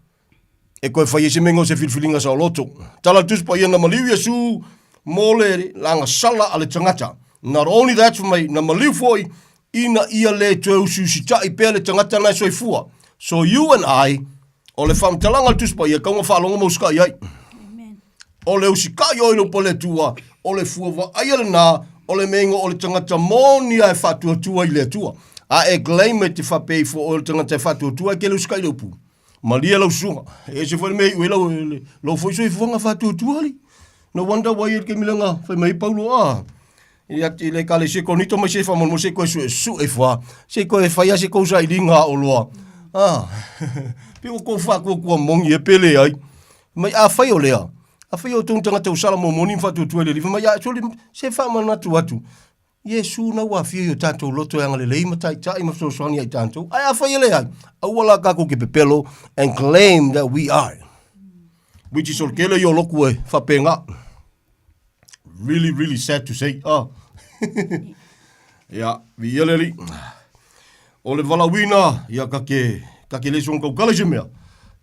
e toe fai ai se mea o se filifiliga saoloto. Tala a le Tusi Paia na maliu Iesu mo le lagasala a le tagata. Not only that, fai mai, na maliu foi ina ia le toe usiusitai pea le tagata na e soifua. So you and I, o le faamatalaga a le Tusi Paia, e tatau ona faalogo ma usitai ai. O le usikai o i loko o le Atua, o le fua vaaia lena, o le meinga o le tagata moni a e faatuatua i le Atua. A e claim e te faapea ifo o le tagata e faatuatua e kele usikai le upu. Malie lau susuga, e ese foi le mea e iu ai lau, lou foi soifuaga faatuatua alii. No wonder why e le taimi lena fai mai ai Paulo, ah, i ati le ekalesia Korinito mai se faamolemole se i toe suesue ifo lava, se i toe fai lava se tou sailiga a oloa. Ah, pei ua tou faatuatua moni ea pe leai. Mai afai o lea, afai o outou ni tagata ua sala momoni ma faatuatua i le Alii, fai mai, a, sole, se faamanatu atu, Iesu na ua afio i o tatou loto e agalelei ma taitai ma fesoasoani ia i tatou. Ae afai e leai, aua la tatou te pepelo and claim that we are. Which is o le tele ia o lotu e faapena. Really, really sad to say. Oh. Ia, viia le Alii. O le valaauina, ia ka te, ka te le soona tautala i se mea.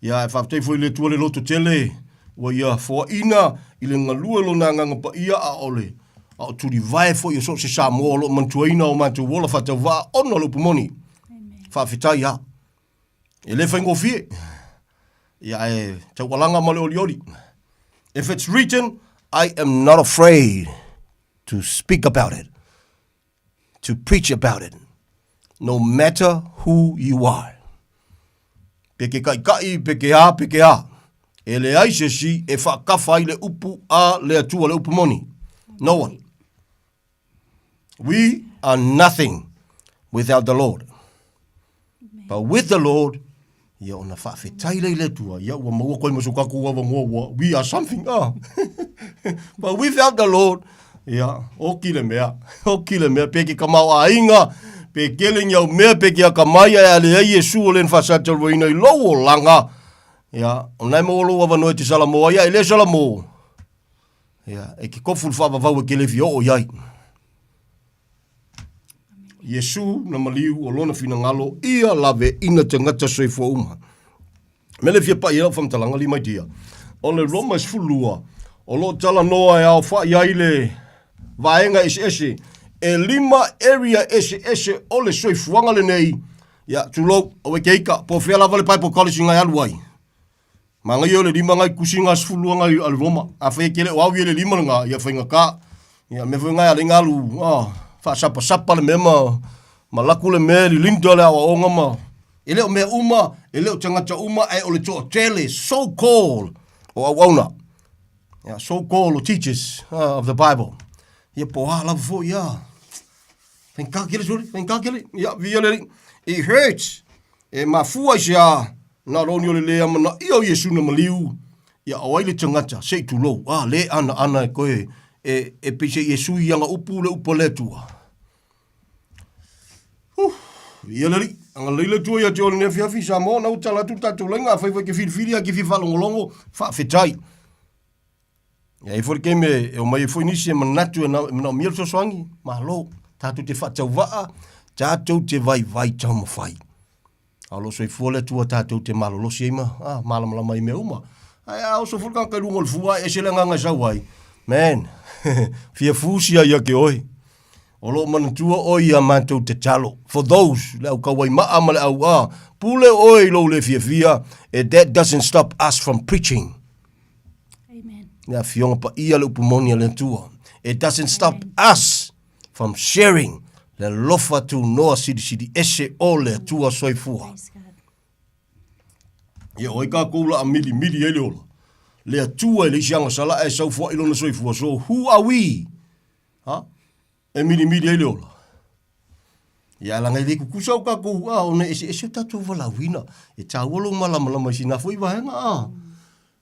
Ia, e faafetai foi i le Atua le loto tele, ua ia foaina i le galue Lona Agaga Paia, a o le, a o tulivae foi o so o se Samoa o lo o manatuaina o matou ola faatauvaa ona o le upu moni. Faafetai lava. E le faigofie. Ia, ae taualaga ma le olioli. If it's written, I am not afraid to speak about it, to preach about it, no matter who you are. Pe ke kaʻikaʻi, pe ke a, pe ke a. E leai se isi e faakafa ai le upu a le Atua, le upu moni. No one. We are nothing without the Lord. But with the Lord, ia ona faafetai lea i le Atua, ia ua maua koe ma so tatou avanoa ua, we are something, ah. But without the Lord, ia, oki le mea, oki le mea, pe ke kamaoaiga, pe kele ni au mea, pe ke akamai, ae a leai Iesu o le na faasataluaina i lou olaga, ia, o na e maua lou avanoa e te salamo ai, a e le salamo, ia, e ke kofu le faavavau e ke le fia oo i ai. Iesu na maliu o lona finagalo ia laveina tagata soifua uma. Mea le fia pai ai lau faamatalaga li my dear. O le Roma e 12, o lo o talanoa e aofai ai le vaega eseese, e lima area eseese o le soifuaga lenei, ia tulou, aua e te ika, po o fea lava le Bible College na e alu ai. Manaia o le lima ngai tusi nga 12 ngai a le Roma. Afai e te le o au ia le lima lena, ia faigata. Ia mea foi ngai a le alu, ah, faasapasapa le mea ma, ma laku le mea, lilinda le aoaoga ma, e le o mea uma, e le o tagata uma, ae o le toatele, so called, o auauna. Ia, so called o teachers of the Bible. Ia po a lava foi, ia. Faigata tele sole, faigata tele. Ia, viia le Alii. It hurts. E mafua i se a, na roni o le le amanaia o Iesu na maliu, ia o ai le tagata, se i tulou, a, le anaana e koe, e, e pei se Iesu i ana upu le upu a le Atua. Huh, viia le Alii. Agalelei le Atua ia te oe i lenei afiafi, Samoa, na ua tala atu le tatou laina, afai foi e te filifili a e te fia faalogologo, faafetai. Ia i foi le taimi e omai ai foi nisi e manatu e manaomia le fesoasoani, malo, tatou te faatauvaa, tatou te vaivai taumafai. A o lo o soifua le Atua tatou te malolosi ai ma a, malamalama ai i mea uma. Ae a oso foi le tagata i luga o le fua ae ese le agaga e sau ai, man, fia fusi ai ia te oe. O lo o manatua oe i a matou tatalo. For those, le au kauaimaa ma le au a, pule oe i lou le fiafia, and that doesn't stop us from preaching. Amen. Le afioga paia le upu moni a le Atua. It doesn't stop Amen. us from sharing le alofa tunoa silisili ese o le Atua soifua. Ia o ai kākou la a milimili ai le ola. Le Atua e le isi agasala ae saufoai lona soifua. So who are we? Ha? E milimili ai le ola. Ia laga e le kukusa o kākou, a, ona e eseese o tatou valaauina. E tāua lou malamalama i sina foi vaega, a.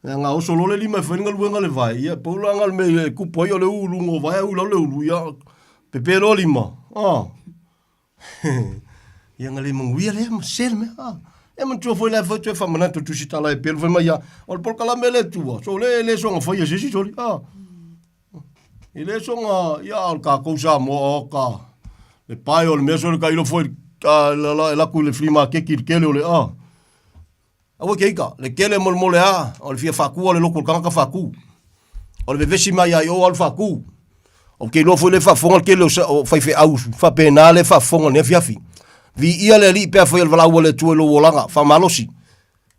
Ia ngā oso loa le lima e fai le galuega le vae, ia pau la nga le mea e kupu ai o le ū i luga o vae a ū i lalo le ulu, ia pepe loa lima, a. Ia nga le manuia lea ma se le mea, a. E manatua foi la e fai toe faamanatu atu si tala e pelu fai mai ia, o le polokalame le Atua, so le le soga faia se isi soli, a. E le soga, ia a o le kākou Samoa, o ka, le pae o le mea soli ka ilo foi, a, la, la, e laku i le flea maketi i le tele o le, a. Aua ke ika, le tele molemole a, o le fia faatu o le loto o le tagata faatu. O le vevesi mai ia i o alu faatu. Ou te iloa foi le faafofoga le tele o faifeau faapena le faafofoga i lenei afiafi. Viia le Alii pe afai o le valaau a le Atua i lou olaga, faamalosi.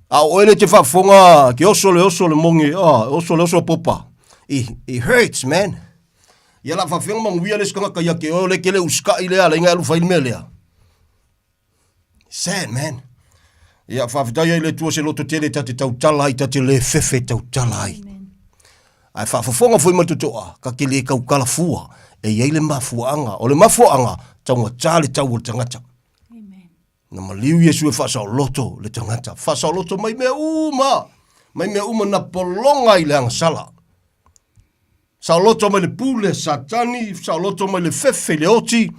A o oe le te faafofoga ke oso le oso le mogi, ah, oso le oso a popa. It, it hurts, man. Ia la faafeaga manuia le isi tagata ia te oe o le te le usikai lea ala inga e alu fai le mea lea. Sad man. Ia faafetai ai le Atua se loto tele ta te tautala ai, ta te le fefe tautala ai. Ae faafofoga foi ma le totoa, ka te le tautala fua, e i ai le mafuaaga. O le mafuaaga, taugata le tau o le tagata. Na maliu Iesu e faasaoloto le tagata. Faasaoloto mai mea uma, mai mea uma na pologa i le agasala. Saoloto mai le pule a Satani, saoloto mai le fefe i le oti,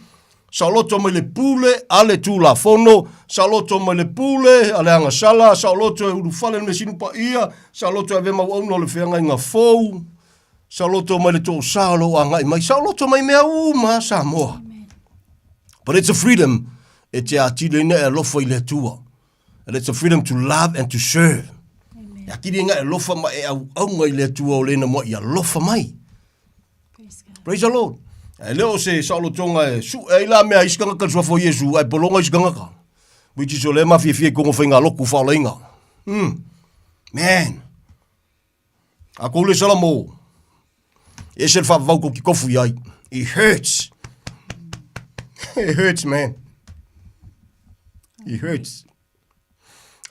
saoloto mai le pule a le Tulafono, saoloto mai le pule a le agasala, saoloto e ulufale le Measinu Paia, saoloto e avea ma auauna o le feagaiga fou, saoloto mai le toosā o lo o agai mai, saoloto mai mea uma a Samoa. But it's a freedom e te atili ai na e alofa i le Atua. And it's a freedom to love and to serve. Amen. E atili ai e alofa ma e auaunga i le Atua o lena moa i alofa mai. Praise, God. Praise the Lord. E le o se saolotoga e su e ila mea isi tagata le suafa o Iesu ae pologa isi tagata. Which is o le mafiafia i kongo whainga loku whaolainga. Man. A kou le Salamo, e ese le faavavau kou te tofu i ai. It hurts. It hurts, man. It hurts.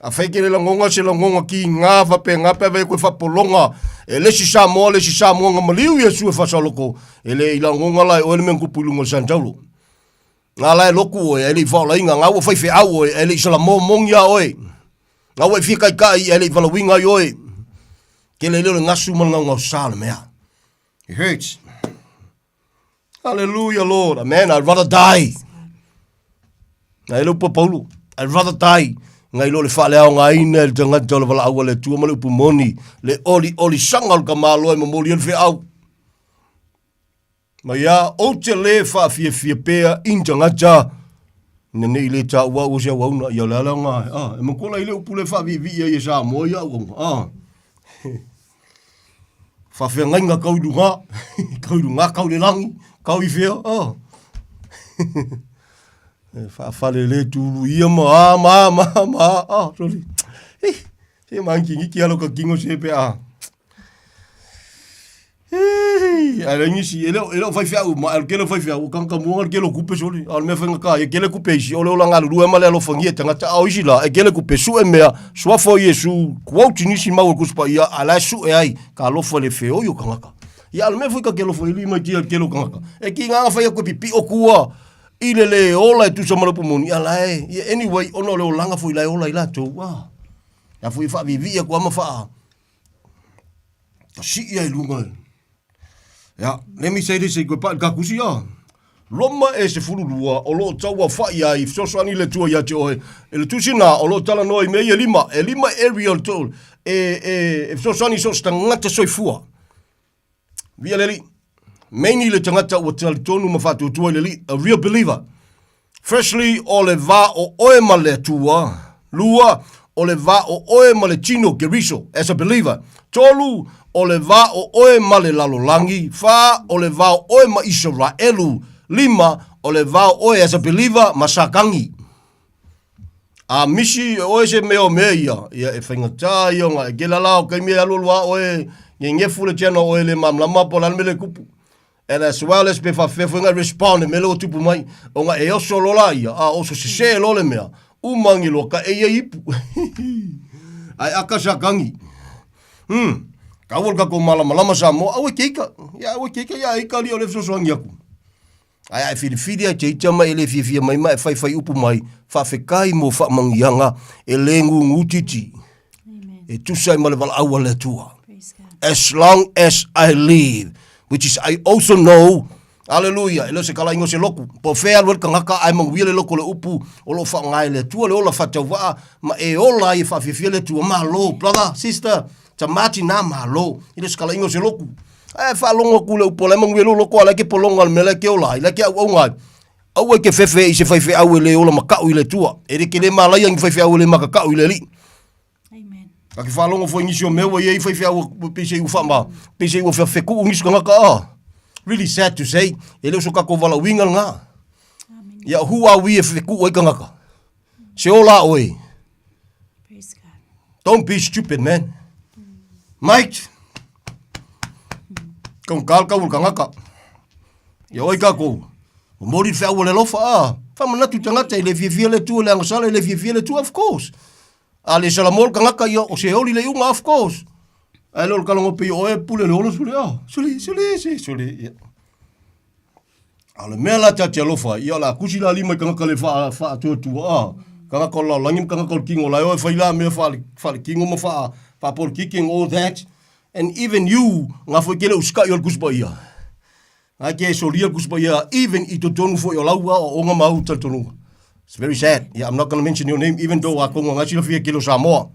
A whai ke le langonga se langonga ki ngā whape ngā pe whai koe whapolonga e le si Samoa le si Samoa ngā maliu i e whasaloko e le i langonga lai oe le mea kupu i lunga o le Santaulo. Ngā lae loku oe, e le i whaolainga, ngā ua whai wheau oe, e le i salamo mongi a oe. Ngā ua i fia kaikai, e le i walawinga i oe. Ke le leo le ngasu ma le ngau ngau sa le mea. It hurts. Hallelujah, Lord. Man, I'd rather die. Nā e le upu a Paulo. I'd rather die. Ngai lo le whaaleaogaina e le tagata o le valaau a le Atua ma le upu moni, le olioli saga o le tamaloa e momoli ai le feau. Mai a, ou te lē faafiafia pea i ni tagata, ina ne i lē taua au o se auauna, ia o le a le aoga, a, e makola i le upu lē faaviivii ai e Samoa ia auauna, a. Faafeagaiga kau i luga, kau i luga, kau i le lagi, kau i fea, a. E faafale le tulu ia ma a, ma a, ma a, ma a, a, sorry. Ih, se magitigiti lava lou tautino se pe a. Ae le nisi, e le o, e le o faifeau ma, e le tele o faifeau, o tagata mua le tele o tupe soli. A o le mea faigata ia, e tele tupe a isi, o le ola galulue ma le alofagia e tagata. A o isi la, e tele tupe, sue mea, suafa o Iesu, quote nisi mau o le Tusi Paia, a la e sue ai ka alofa i le feoi o tagata. Ia, a o le mea foi ta te alofa ai, lima i tia i le tele o tagata. E tiga na fai atu e pipio tua i le le ola e tusa ma le upu moni, a la e, ia, anyway, ona o le olaga foi la e ola ai latou, a. A foi e faaviivii atu lava ma faa, Sii ai luga. Ia, let me say this, i koe paʻi ka kusi a. Roma e 12, o loo tauafaʻi ai, fesoasoani le Atua ia te oe. E le tusi na, o loo talanoa i mea ia e lima, e lima area o le tolu, e, e, e fesoasoani so o se tagata soifua. Viia le Alii. Meini le tagata ua talitonu ma faatuatua i le Alii, a real believer. Firstly, o le va o oe ma le Atua. Lua, o le va o oe ma le tino, Keriso, as a believer. Tolu, o le va o oe ma le lalolagi. Fa, o le va o oe ma Isaraelu. Lima, o le va o oe as a believer ma Satani. A misi e oe se mea o mea ia, ia e faigata ia ona e kela la o kaimi e alualu a oe, ngegefu le channel oe le malamalama po o le a le mea lea e tupu. And as well as pe faafefea foi ona respond i mea lea ua tupu mai, ona e oso loa la ia, a oso sese loa le mea, uma agi loa ka e ia ipu. Ae aka Satani. Hmm. Taua le tatou malamalama Samoa, aua e te ika. Ia aua e te ika, ia ika alii o lea e fesoasoani atu. Ae a e filifili a e te ita ma e le fiafia mai ma e faifai upu mai, faafetai mo faamanuiaga e le gūgū titi. E tusa ai ma le valaau a le Atua. As long as I live, which is I also know, Hallelujah, e le o se kalaiga o se loku. Po o fea e alu ai le tagata ae manuia le loko o le upu o lo o faaaoga e le Atua le ola faatauvaa ma e ola ai e faafiafia le Atua. Malo, brother, sister, tama tinā, malo. E le o se kalaiga o se loku. Ae faalogo atu le upu o la e manuia lou loko a la e ke pologa le mea la e ke ola ai, la e ke auauna ai. Aua e te fefe i se faifeau e le ola maka'u i le Atua. E le tele malaia ni faifeau e le makaka'u i le Alii. Amen. Ka ke faalogo foi nisi o mea ua i ai faifeau ua pei se i ua faama, pei se i ua feku'u nisi tagata a. Really sad to say, e le o so tatou valaauina lena. Ia who are we e feku'u ai tagata? Se ola a oe. Praise God. Don't be stupid, man. Mate. Kaungata le tau o le tagata. Ia oi kākou. Momoli le feau o le alofa, ah. Faamanatu tagata e le fiafia le Atua, le agasala e le fiafia le Atua, of course. A le salamo le tagata, ia o se oli le iuga, of course. Ae le o le kalagoa pei o oe e pule le ola, sole, ah. Sole, sole, se, sole, ia. A o le mea la ta te alofa ai, ia o le a kusi la lima i tagata le faa, faatuatua, ah. Tagata o le lalolagi ma tagata o le tino, la e o e fai la mea faale, faale-tino ma faa, faapolitiki and all that. And even you, nga foi ke le usikai o le Tusi Paia. Nga ke solia le Tusi Paia, even i totonu foi o lau aoaoga ma au talitonuga. It's very sad. Yeah, I'm not going to mention your name, even though atonu nga silafia ke le o Samoa.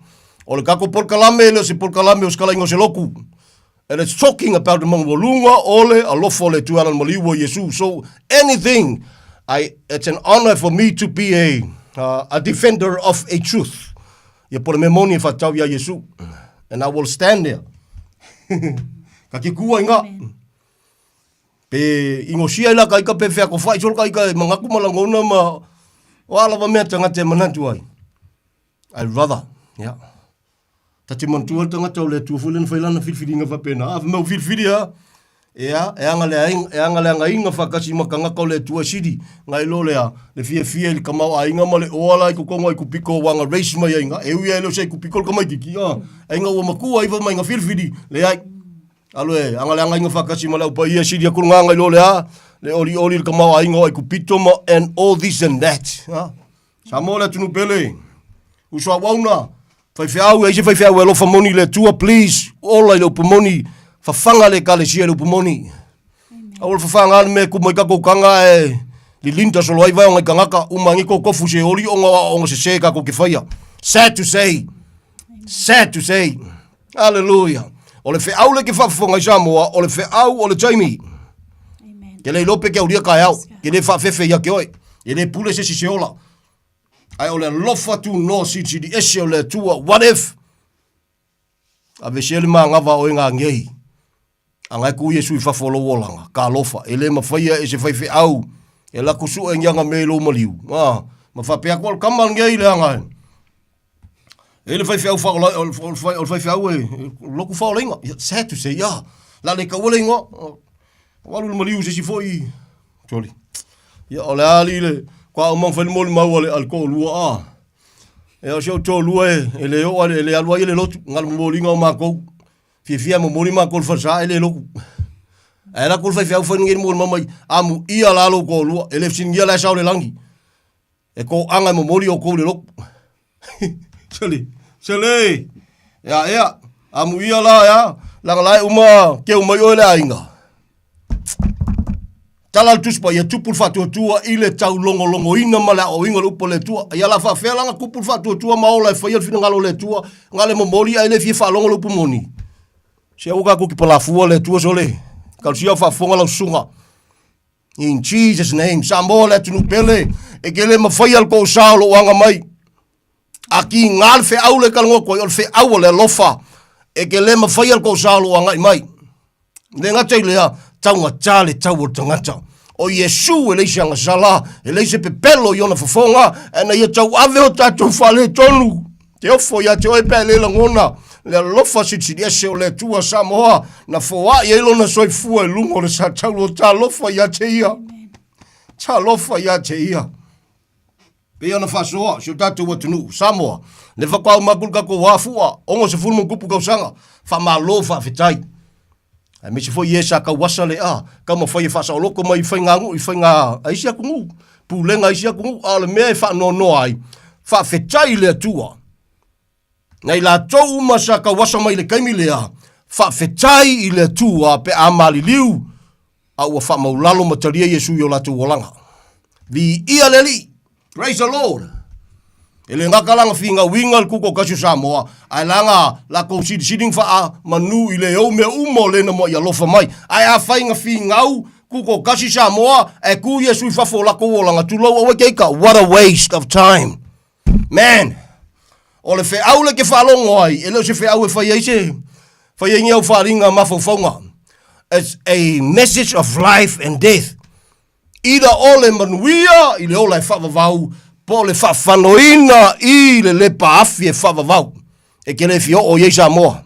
O le tatou polokalame, e le o se polokalame o se kalaiga o se loku. And it's talking about the maualuga o le alofa o le Atua e ala i le maliu o Iesu. So anything, I, it's an honor for me to be a, uh, a defender of a truth. Ia po le mea moni e whatatau ia Iesu. And I will stand there. Ka ke kua i ngā. Pe ingosia i la ka ika pe whea ko whai solo ka ika e mangaku ma langona ma o a lava mea tangata e manatu ai. I'd rather, yeah. Ta te manatua le tangata o le Atua foi lena whai lana whiriwhiringa whapena. A mau whiriwhiri ha, Ea, e anga le aiga, e anga le agaiga faatasi ma tagata o le Atua Sili, ngai lo lea, le fiafia i le tamaoaiga ma le oala i totonu Aikupito ua aga race mai ai e ui ai le o se Aikupito le tamaititi, a, aiga ua matua iva mai ga filifili, leai. Alo e, anga le agaiga faatasi ma le au paia Sili aku le gaga i lo lea, le olioli i le tamaoaiga o Aikupito ma and all this and that, a. Samoa le atunuu pele. Uso auauna, faifeau, e ai se faifeau e alofa moni i le Atua, please, ola i le upu moni, fafaga le ekalesia i le upu moni. Aua le fafaga le mea e kumu ai kakou kaga ae lilinda solo ai vaeoga i tagata, uma agi kou kofu se oli ona o aoaoga sese kakou ke faia. Sad to say. Sad to say. Hallelujah. O le feau le ke faafofoga i Samoa, o le feau o le taimi. Ke le iloa pe ke aulia kaeao, ke le faafefe ia ke oe, e le pule se isi se ola. Ae o le alofa tunoa silisili ese o le Atua, what if? Aveesea le manava a oe gagei. A gae ku Iesu i fafo o lou olaga, ka alofa, e le mafaia e se faifeau e alu atu sue ni ana mea i lou maliu. A, ma faapea atu, o le tama lenei le aga e. E le faifeau faaola, o le, o le, o le faifeau e lotu faaolaina. Yeah, sad to say, yeah. La le taua le igoa. Ua alu le maliu i se isi foi, sorry. Ia, o le a alii le, kwa o mang fai le molimau a le, a le toalua, a. Ia, o si ou toalua e, e le oo, e le alu ai i le lotu, ngalo momoliga o makou. Fiafia e momoli makou i le falesa e le lotu. Ae ala atu le faifeau fai lenei le molimau mai, amuia la lou toalua, e le fesiligia la e sao le lagi. E toaga e momoli outou i le lotu. Sole, sole! Ea, ea, amuia la, ea, leaga la e uma keu mai oe le aiga. Tala le Tusi Paia, tupu le faatuatua i le taulogologoina ma le aoaoina o le upu a le Atua. Ia la faafefea la ona tupu le faatuatua ma ola e faia le finagalo o le Atua, na le momoli ae le fia faalogo le upu moni. Se aua tatou te palafua le Atua sole. Ekalesia o faafofoga lau susuga. In Jesus name, Samoa le atunuu pele, e ke le mafaia le koosa o lou aga mai. A kiga le feau le talanoa atu ai, o le feau o le alofa, e ke le mafaia le koosa o lou agai mai. Le gata i lea, taugata le tau o le tagata. O Iesu e leai se agasala, e leai se pepelo i ona fofoga, ina ia tauave o tatou faaletonu. Te ofo ia te oe pe a e le lagona le alofa silisili ese o le Atua Samoa na foai ai lona soifua i luga o le satauro. Talofa ia te ia. Talofa ia te ia. Pei ona faasoa si o tatou atunuu, Samoa, le faatoa uma atu le tatou afua, 60 ma tupu tausaga, faamalo faafetai. Aemaise foi e sa tauasa le a, taumafai e faasaoloto mai i faiganuu, i faiga a isi atunuu, pulega a isi atunuu, a o le mea e faanoanoa ai, faafetai i le Atua, na i latou uma sa tauasa mai i le taimi lea, faafetai i le Atua pe a maliliu a ua faamaulalo ma talia Iesu i o latou olaga. Viia le Alii! Praise the Lord! E le gata lana finauina le Tutoatasi o Samoa, ae lana latou silisili na faamanu i le ou mea uma o lena mua'i alofa mai. Ae afai na finau Tutoatasi Samoa, ae tu Iesu i fafo o latou olaga, tulou aua te ita, what a waste of time! Man! O le feau le ke faalogo ai, e le o se feau e fai ai se, fai ai ni au faaaliga mafaufauga. It's a message of life and death. Either o le manuia i le ola e faavavau, po o le faafanoina i le lepa afi e faavavau. E te le fia oo i ai Samoa.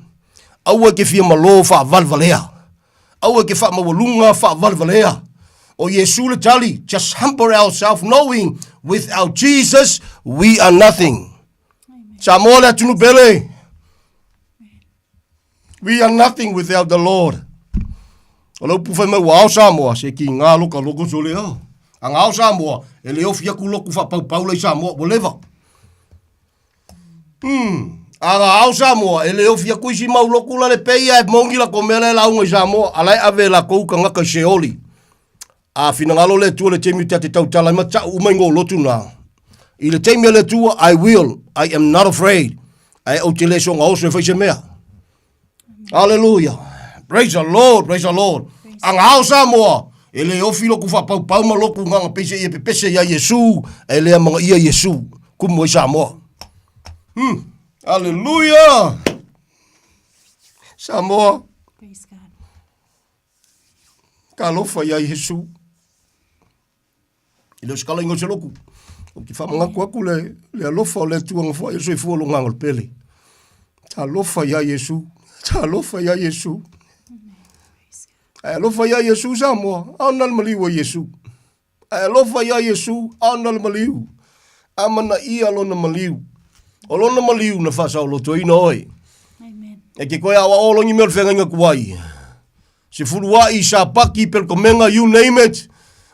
Aua e te fia malo faavalevalea. Aua e te faamaualuga faavalevalea. O Iesu le tali, just humble ourselves knowing without Jesus we are nothing. Samoa le atunuu pele. We are nothing without the Lord. O le upu fai mai ua ao Samoa, se ki ngā loka loko sole o. A ngā ao Samoa, e le ofi aku loku whaapaupau lei Samoa, ua leva. A ngā ao Samoa, e le ofi aku isi mau loku la le peia e mongi la ko mea le launga i Samoa, a lai ave la kou kangaka i Seoli. A finagalo le Atua le taimi ta te tautala ai ma ta'u uma i ngō lotu nā. I le taimi a le Atua, I will, I am not afraid. Ae ou te le soga oso e fai se mea. Hallelujah. Praise the Lord, praise the Lord. A ngā ao Samoa, e le ofi loku whaapaupau ma loku nganga peise ia pepese ia Iesu, e lea manga ia Iesu, kumu ai Samoa. Hallelujah. Samoa. Praise God. Talofa iā Iesu. I le o se kalaiga o se loku. Ou te faamanatu atu le, le alofa o le Atua na foai o le soifua o lo agaga o le pele. Talofa iā Iesu. Talofa iā Iesu. Ae alofa iā Iesu Samoa, aona le maliu o Iesu. Ae alofa iā Iesu, aona le maliu. Amanaia lona maliu. O lona maliu na faasaolotoina oe. Amen. E ke koe aoao logi mea o le feagaiga tuai. Sefulua'i, sapaki, pelekomega, you name it.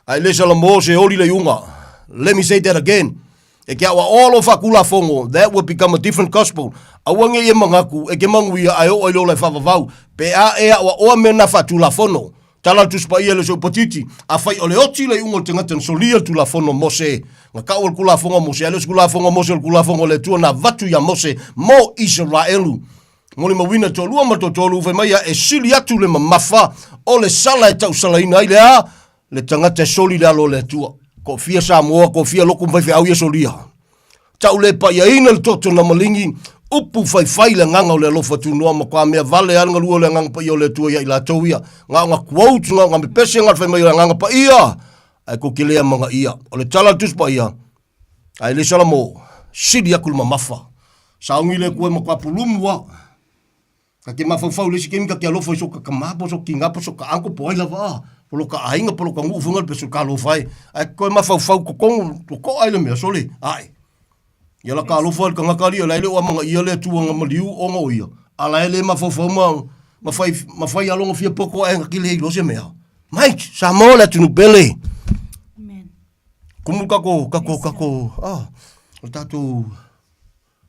Ae le salamo se oli le iuga. Let me say that again. E ke aoaoa lo faatulafono, that will become a different gospel. Aua ne i e manatu, e ke manuia ae oo ai le ola e faavavau. Pe a e aoaoa mea na faatulafono. Tala le Tusi Paia i le Seupatiti, Afai o le oti le iuga o le tagata na solia le Tulafono a Mose, na taua le Tulafono a Mose, ae le o se Tulafono a Mose o le Tulafono a le Atua na avatu iā Mose mo Isaraelu. Molimauina toalua ma toatolu, fai mai ia, e sili atu le mamafa o le sala e tausalaina ai le a? Le tagata e soli le alo o le Atua. Toafia Samoa, toafia lotu ma faifeau ia solia. Tau le paiaina le toto na maligi, upu faifai le agaga o le alofa tunoa matua mea vale a le galue o le Agaga Paia o le Atua ia i latou ia. Na ona quote, na ona pepese na fai mai o le Agaga Paia, ae kou te le amanaia. O le tala a le Tusi Paia, ae le Salamo, sili atu le mamafa. Sauni le Atua e matua pulumu a. Ta te mafaufau i le isi taimi ta te alofa i so ka tama po so kina po so ka uncle po ai lava a, po lo ka aiga po lo ka nuu foi pe so ka alofa ai. Ae toe mafaufau totonu totoa i le mea sole ae. Ia la ka alofa i le tagata alii la e le o amanaia le Atua na maliu ona o ia, a la e le mafaufau ma ma fai ma fai aloga fia poto ae na te le iloa se mea. Mate, Samoa le atunuu pele. Amen. Kumu kako kako kako ah o tatou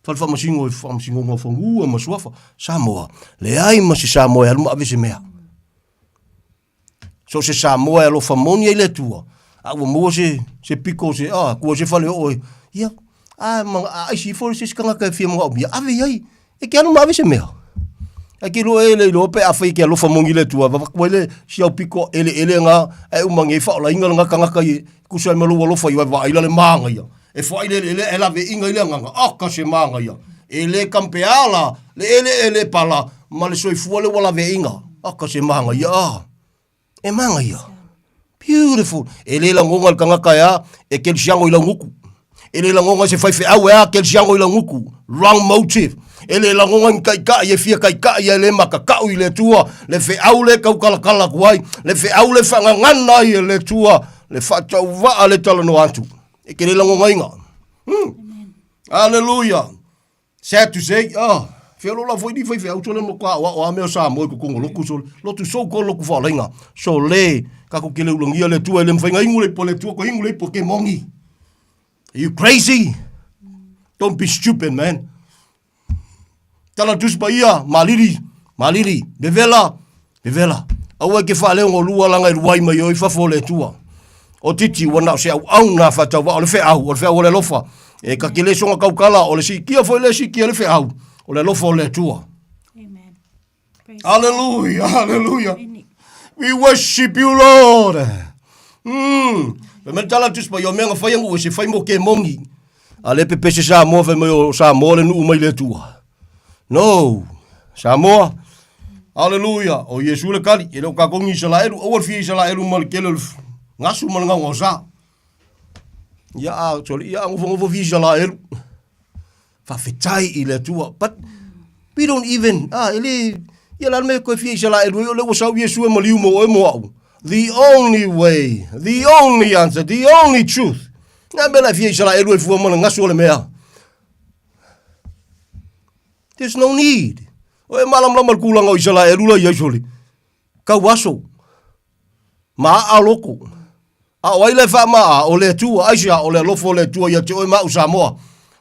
Fale Faamasino i Faamasinoga o Fanua ma Suafa, Samoa, leai ma se Samoa e alu ma ave se mea. So se Samoa e alofa moni ai le Atua, a ua maua se, se piko se, ah, kua se fale oo e, ia, a, ma, a aisi ifo se isi tagata e fia manaomia, ave i ai, e ke alu ma ave se mea. Ae ke iloa e le iloa pe afai ke alofa moni le Atua, vavaku ai le si au piko eleele nga ae uma nei faaolaina lena tagata i tusa ai ma lou alofa i oe vaai la le manaia. E foai le eleele ae laveaiina i le agaga, oka se manaia. E le compare la le eleele pala ma le soifua lea ua laveaiina. Oka se manaia ah. E manaia. Beautiful. E le lagona le tagata e a, e kelisiano i laugutu. E le lagona se faifeau e a kelisiano i laugutu. Wrong motive. E le lagona ni taitai e fia taitai e le makakau i le Atua, le feau le taukalakala atu ai, le feau le faagagana ai e le Atua, le faatauvaa le talanoa atu. E te le lagonaina. Hmm. Hallelujah. Sad to say, oh, feolola foi ni faifeau sole mo ka aoao a mea o Samoa i totonu o lotu sole. Lotu sou ko lotu faolaina. Sole, kakou ke le ulagia le Atua e le mafai na inu le ipu a le Atua, koe inu le ipu a kemoni. Are you crazy? Don't be stupid, man. Tala Tusi Paia, malili, malili, vevela, vevela. Aua e ke faaleogolua laga e luai mai oi fafo o le Atua. O titi ua na o se auauna faatauvaa o le feau, o le feau o le alofa. E ka ke le soga kaukala, o le siitia foi le siitia le feau, o le alofa o le Atua. Amen. Praise Hallelujah, hallelujah. We worship you, Lord. Fai mai le tala Tusi Paia, o mea na fai e nuu e se fai mo kemoni. A le pepese Samoa fai mai o Samoa le nuu mai le Atua. No, Samoa. Hallelujah. O Iesu le kali. E le o kākou ni Isalaelu. Aua le fia Isalaelu ma le tele o le gasu ma le gaogaosa. Ia a, sorry, ia a nofonofo fia Isalaelu. Faafetai i le Atua. But we don't even, ah, e le, ia la le mea koe fia Isalaelu ai, o lea ua sau Iesu e maliu mo oe mo au. The only way, the only answer, the only truth. Nga mea la e fia Isalaelu ai fua ma le gasu o le mea. There's no need. O e malamalama le tulaga o Isalaelu la i ai sole. Kau aso. Ma aa loko. A o ai la e faamaa, o le Atua, aisea, o le alofa o le Atua ia te oe ma au Samoa.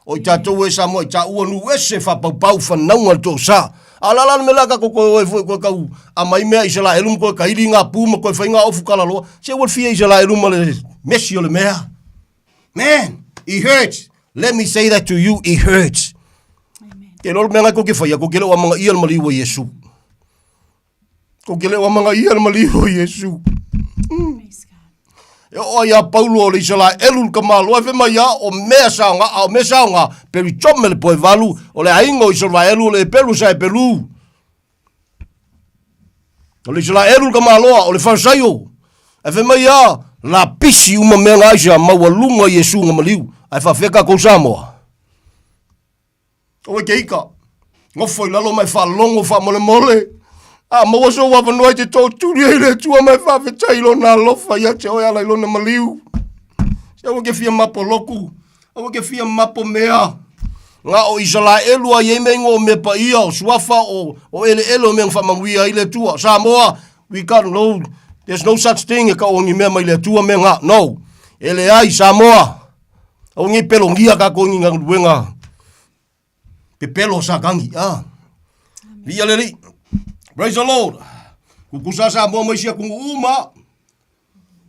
O i tatou e Samoa i taua nuu ese faapaupau fanauga le toasa. A o le a la le mea la tatou toe o ai foi koe kau amai mea Isalaelu ma koe kaili ngā pū ma koe fai ngā ofu kalaloa. Se ua le fia Isalaelu ma le mesi o le mea. Man, it hurts. Let me say that to you, it hurts. Ke lolo mea ngai ko ke whaia, ko ke leo amanga ia le maliu o Iesu. Ko ke leo amanga ia le maliu o Iesu. E o ai a Paulo o le Isalaelu le kamaloa e fe mai a o mea saoga, a o mea saoga, pelu chome le poe valu, o le aiga o Isalaelu o le pelu sa e pelu. O le Isalaelu le kamaloa, o le Farisaio. Ae fai mai a, lapisi uma mea nga aisa maualuga Iesu nga maliu. Ae faafefea tatou Samoa? Aua e te ika. Nofo i lalo ma e faalogo faamolemole. A maua sou avanoa e te tootuli ai le Atua ma e faafetai i lona alofa ia te oe ala i lona maliu. Se aua ke fia mapo loku, aua ke fia mapo mea. Nga o Isalaelu a i ai mea ingoa o mea paia, o suafa, o, o eleele o mea na faamanuia ai le Atua. Samoa, we got no, there's no such thing e kau o ni mea mai le Atua mea nga. No. E leai, Samoa, aua nei pelogia kākou i ni galuega pepelo o Satani. Ah. Viia le Alii. Praise the Lord. Kukusa Samoa mai isi atunuu uma.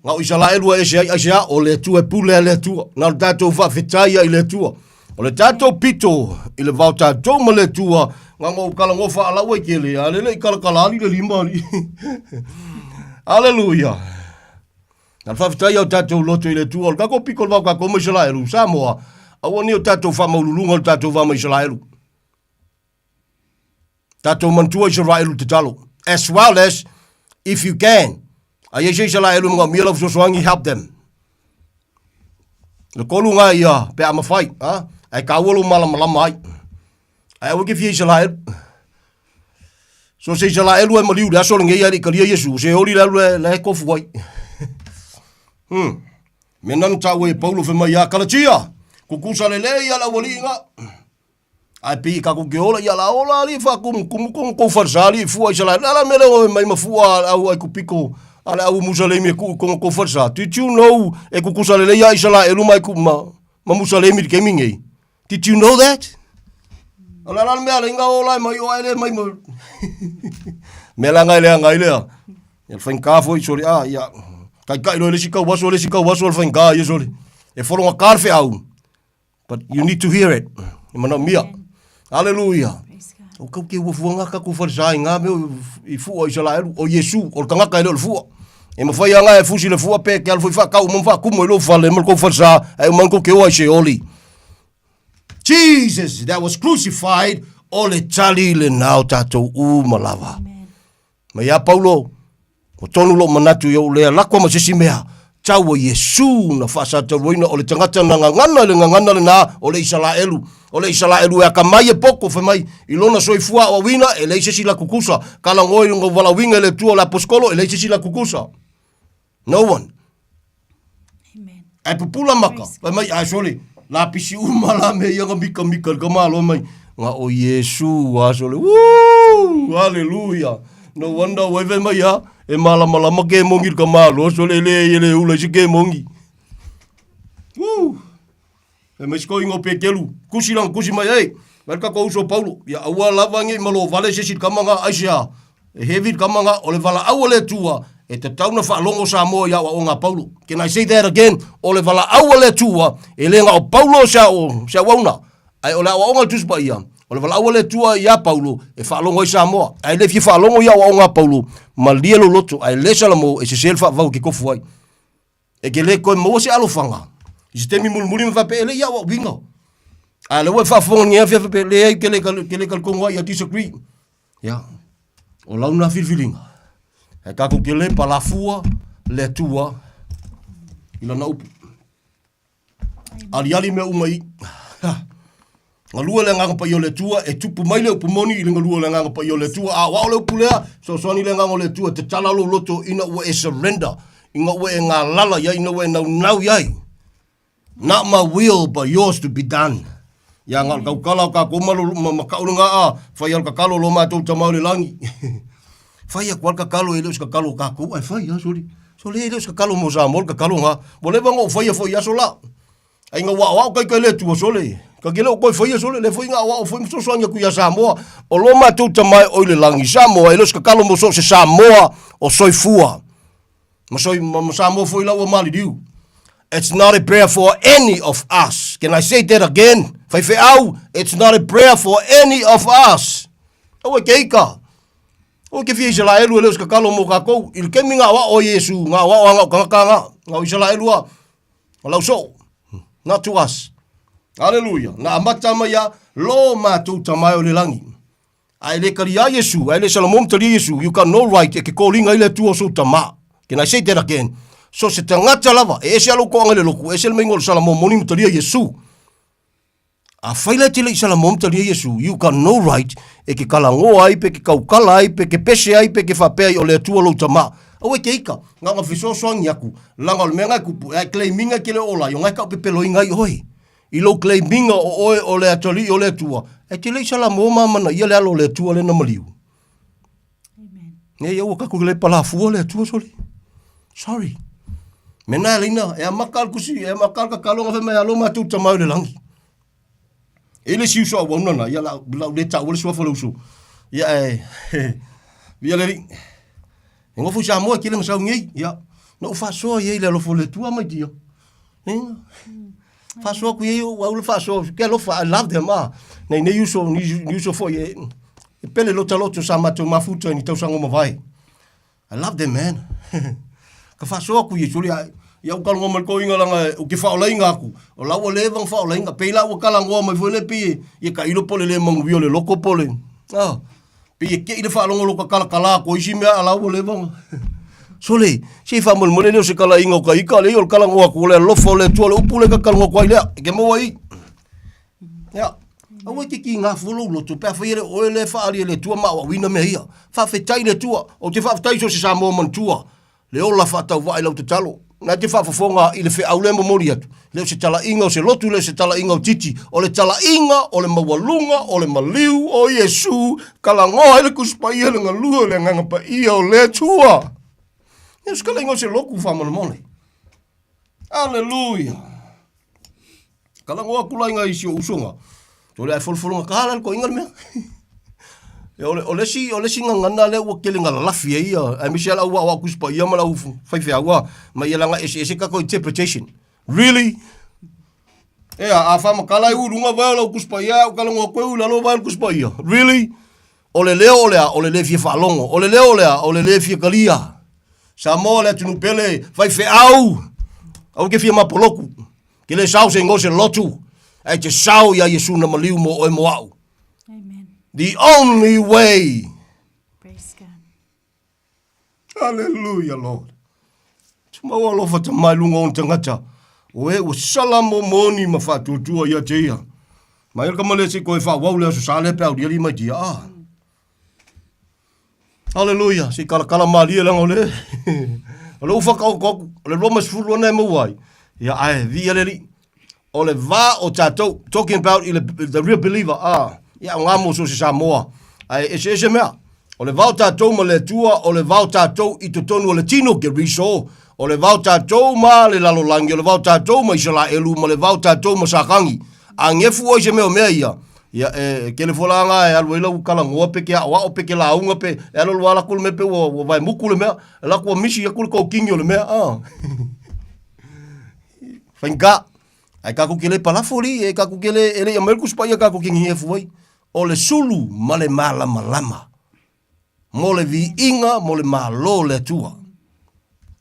Na o Isalaelu a ese ai, aisea, o le Atua e pule a le Atua. Na o le tatou faafetai ai i le Atua. O le tatou pito i le vao tatou ma le Atua, na ona ou talanoa faalaua i tele, a lele i kalakala ali le lima ali. Hallelujah. Na le faafetai au tatou loto i le Atua, o le tatou pito i le vao tatou ma Isalaelu, Samoa, aua ne i o tatou faamaululuga o le tatou va ma Isalaelu. Tatou manatua Isaraelu tatalo. As well as, if you can, a i ai se Isaraelu e manaomia lau fesoasoani, help them. Le tolu ngā ia, pe a mawhai, ha? Ae kāua lou malamalama ai. Ae aua ke fia Isaraelu. So se Isaraelu e maliu le aso lenei ai le i kalia Iesu, se oli le alu le, le kofu ai. Me nana tāua e Paulo whai mai a Kalatia, kukusa le lei a le aualii ngā. Ae pei e kākou ke ola, ia la ola alii e faakumukumu ko kou falesa alii e fua i Isalaelu. Le a la le mea lea ua mai ma fua a le au Aikupiko a le au Musalemi e kuu i kona kou falesa? Did you know e kukusa lelei a Isalaelu ma ma, ma Musalemi i le taimi nei? Did you know that? O le a la le mea le inga ola e mai o ae le mai ma... mea la ngai lea ngai lea. Ia le faigata foi sole a ia taitai loa i le isi tauaso le isi tauaso le faigata ia sole. E fologata le feau. But you need to hear it. E manaomia. Hallelujah. O kau ke ua fuanga ka ku falesa i ngā mea i fua i Isaraelu, o Iesu, o le tagata e le o le fua. E mawhai anga e fusi le fua pe ke alfo i whakau mo whakumo i lo fale ma kou falesa, e uman kou ke oa i se oli. Jesus that was crucified, o le tali le nao tātou u malava. Ma iā Paulo, ua tonu lou manatu i ou lea lako ma se isi mea, tau o Iesu na faasataluaina o le tagata na gagana i le gagana lenā o le Isalaelu. O le Isalaelu e akamai e poko, fai mai, i lona soifua aoaoina, e leai se isi lakukusa. Kalagoa i lona valaauina e le Atua o le Aposikolo, e leai se isi lakukusa. No one. Amen. Ae pupula maka, fai mai, ae sole, lapisi uma la mea ia nga mikamika i le tamaloa mai, nga o Iesu a sole, woo, hallelujah. No wonder wai fai mai a, e malamalama kemongi i le tamaloa sole, e leai e le ula i se kemongi. Woo. Fai mai sikoiga o Petelu, kusi lana kusi mai, Ei, mai le tatou uso o Paulo, ia aua lava ne i malo vale se isi i le tama na, aisea, e heavy le tama na, o le valaau a le Atua, e tatau na faalogo Samoa i aoaoga a Paulo. Can I say that again? O le valaau a le Atua, e le na o Paulo se ao, se auauna, ae o le aoaoga a le Tusi Paia, o le valaau a le Atua iā Paulo, e faalogo ai Samoa. Ae le fia faalogo i aoaoga a Paulo, malie lou loto, ae le Salamo e sese le faavavau e ke tofu ai. E ke le koe maua se alofaga i se taimi mulimuli ma faapea e le i aoaoina. A o lea ua e faafofoga i lenei afiafi faapea, leai ou te le te le talitonu ai, I disagree. Ia, o lau lena filifiliga, ae tatou te le palafua le Atua i lana upu. Aliali mea uma i. Galue le Agaga Paia o le Atua, e tupu mai le upu moni i le galue o le Agaga Paia o le Atua. A o ao le upu lea, fesoasoani le Agaga o le Atua e tatala lou loto ina ua e surrender, ina ua e galala i ai, ina ua e naunau i ai. Not my will but yours to be done. Ia na o le tautala o tatou ma, ma, ma kau lena a, fai a le tatalo lo matou Tama o le lagi. fai atu a le tatalo e le o se tatalo o tatou, ae fai a soli. Soli e le o se tatalo mo Samoa le tatalo na. Ua leva ona ou faia foi i aso la. Ai ina ua aoao taita i le Atua, sole, ta te le o toe faia, sole, lea foi na aoao foi ma fesoasoani atu ia Samoa. O lo matou Tama e o i le lagi, Samoa, e le o se tatalo mo so o se Samoa o soifua. Ma, soi, ma, ma Samoa foi la ua maliliu. It's not a prayer for any of us. Can I say that again? Faifeau, it's not a prayer for any of us. Aua ke ika. Aua ke fia Isalaelu e le o se tatalo mo kakou. I le taimi na aoao ai Iesu, na aoao a na o tagata na, na o Isalaelu a. O lau soo, not to us. Aleluia. Na amata mai a lo matou Tama e o le lagi. A e le talia Iesu, a e le Salomon talia Iesu, you got no right e ke kōlinga i le Atua o sou tama. Can I say that again? So se tagata lava, e ese a lou toaga i le lotu, e ese le meinga o le Salomon moni ma talia Iesu. Afai la e te le i Salamo ma talia Iesu, you got no right e ke kalagoa ai, pe ke kaukala ai, pe ke pese ai, pe ke faapea ai o le Atua lou tama. Aua e te ika, na ona fesoasoani aku, laga o le mea na e kupu, e ae claim inga e ke le ola ai, o na e taupepeloinga ai oe. I lou claim inga o oe o le atalii o le Atua, e te le i Salamo ma amanaia le alo o le Atua lena maliu. Nei aua tatou le palafua le Atua soli. Sorry. Mena e leina, e amata le kusi, e amata le tatalo na fai mai alo matou tama i le lagi. E le si uso au auna na, ia lau, lau le taua le suafa o le uso. Ia e, via le alii. E nofo i Samoa e tele na sau nei, ia. Na ou faasoa i ai le alofa o le Atua my dear. Ia. Faasoa atu i ai ou au le faasoa, ke alofa, I love them ah. Nei nei uso, ni, ni uso foi e, e pele lota loto sa matou mafuta i ni tausaga ua mavae. I love them man. Ka faasoa atu i ai, sole ai, ia ou talanoa mai le toeaina leaga ou te faaolaina atu, o la ua leva ona faaolaina, pei la ua talanoa mai foi lea pei e, ia tailo po o le le manuia o le loto po o le, ah. Pei e kei le faalogo o lou takalatala atu o isi mea a la ua leva ona. Sole, se i faamolemole lea o se talaiga o ta ika, leai o le talanoa atu o le alofa o le Atua, o le upu lea ta te talanoa atu ai lea, e te maua ai. Ia, aua e te kiga fua lou loto pe afai e le o oe lea e faaali e le Atua ma aoaoina mea ia. Faafetai i le Atua. Ou te faafetai i so o se Samoa manatua. Le ola faatauvaa i lau tatalo. Na e te faafofoga i le feau lea e momoli atu, le o se talaiga o se lotu, le o se talaiga o titi, o le talaiga o le maualuga o le maliu o Iesu, kalagoa ai le Tusi Paia le galue o le Agaga Paia o le Atua. Le o se talaiga o se lotu faamolemole. Aleluia! Kalagoa atu la i nai si ou usoga, tole ae folofologa ka la le toeaina le mea. E o le, o le isi, o le isi gagana lea ua tele na lalafi ai ia, aemaise lava le au aoao Tusi Paia ma le au faifeau a, ma ia leaga eseese tatou interpretation. Really? Ea, a faamatala ai uluga vae o lau Tusi Paia, ae ou talanoa atu ai ua i lalo vae o le Tusi Paia. Really? O le leo o le a? O le le fia faalogo. O le leo o le a? O le le fia talia. Samoa le atunuu pele, faifeau, aua ke fia mapoloku. Ke le sao se igoa se lotu, ae te sao ia Iesu na maliu mo oe mo au. Amen. The only way. Praise God. Hallelujah, Lord. Tumau alofa ta mai lunga o tagata. O e ua sala mo moni ma faatuatua ia te ia. Mai ka male se koe wha wau le aso sa le pe au diali mai tia. Ah. Hallelujah. Se kala kala malie langa o le. O le ufa kau koku. O le roma sfulu ana e mau ai. Ia ae, vi aleli. O le va o tatou, talking about i le, the real believer, ah, ia o ngā mo so se Samoa. Ae ese ese mea. O le va o tatou ma le Atua, o le va o tatou i totonu o le tino ke riso, o le va o tatou ma le lalolagi, o le va o tatou ma Isalaelu, ma le va o tatou ma Sakagi. A gefu oe i se mea o mea ia, ia e kele fua la nga e alu ai lau kalagoa pe ke aʻoaʻo pe ke lauga pe e alu alu a lako le mea pe ua, ua vaemuku le mea, e lako ua misi aku le kokini o le mea, ah. Faigā. Ae kakou ke le palafo li, e kakou ke le, e le i aumai le Tusi Paia kakou ke gegefu ai. O le sulu ma le malamalama. Mo le viiga, mo le Malo o le Atua.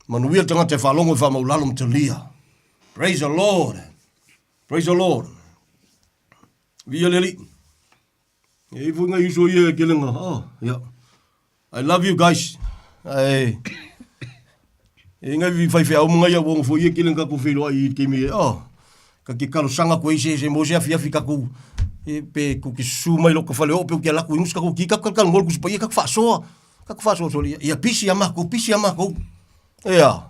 Manuia le tagata e faalogo e faamaulalo ma talia. Praise the Lord. Praise the Lord. Viia le Alii. E i foi ngai uso ia e kelenga. Oh, yeah. I love you guys. Ae, e ngai vi whai whea umunga ia wonga fo ia kelenga kaku whelo ai i te mi e. Oh, ka ke karosanga koe se se mo se afi afi kaku e pe ku ke su mai lo ka whale o pe u ke laku ingus kaku ki kaku kalkal ngol kusipa ia kaku whaasoa. Kaku whaasoa soli ia pisi ama ko pisi ama ko. Ea.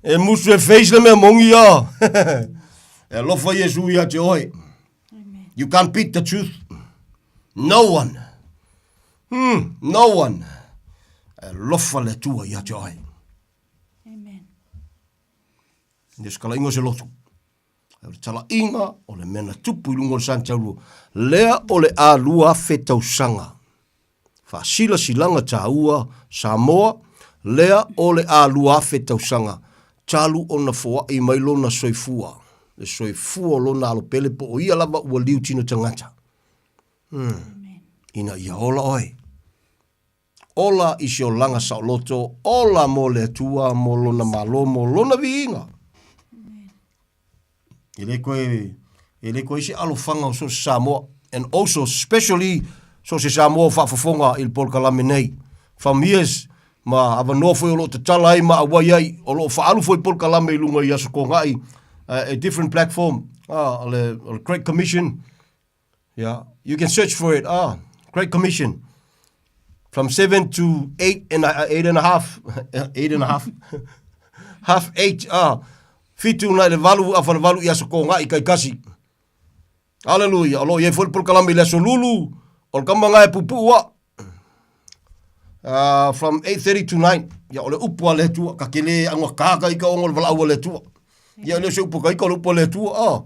E musu e face le mea mongi ia. E alofa Iesu ia te oe. You can't beat the truth. No one. Hmm, no one. E alofa le Atua ia te oe. Amen. Ne se kalaiga o se lotu. O le talaiga o le mea na tupu i luga o le Santaulu. Lea o le a 2000 tausaga. Faasilasilaga taua Samoa, lea o le a 2000 tausaga talu ona foai mai lona soifua, le soifua o lona alo pele po o ia lava ua liu tino tagata. Hmm. Ina ia ola oe. Ola i se olaga saoloto, ola mo le Atua, mo lona Malo, mo lona viiga. E le koe, e le koe se alofaga o so se Samoa. And also, especially, so se Samoa o faafofoga i le polokalame nei. From years, ma avanoa foi o lo o tatala ai ma auai ai, o lo o faaalu foi polokalame i luga i Aso Toonai, a different platform, ah, o le, o le Great Commission, Yeah, you can search for it. Ah, Great Commission. From 7 to 8 and, 8 and a half. 8 and a half. half 8. Ah, fitu na le valu, afa le valu i aso ko ngai kai kasi. Hallelujah. O lo i ai foi le polokalame i le aso lulu. O le kama ngai pupu a. From 8:30 to 9. Ia, o le upu a le Atua, ka ke le augata ka ika ona o le valaau a le Atua. Ia, e le o se upu ka ika, o le upu a le Atua, a.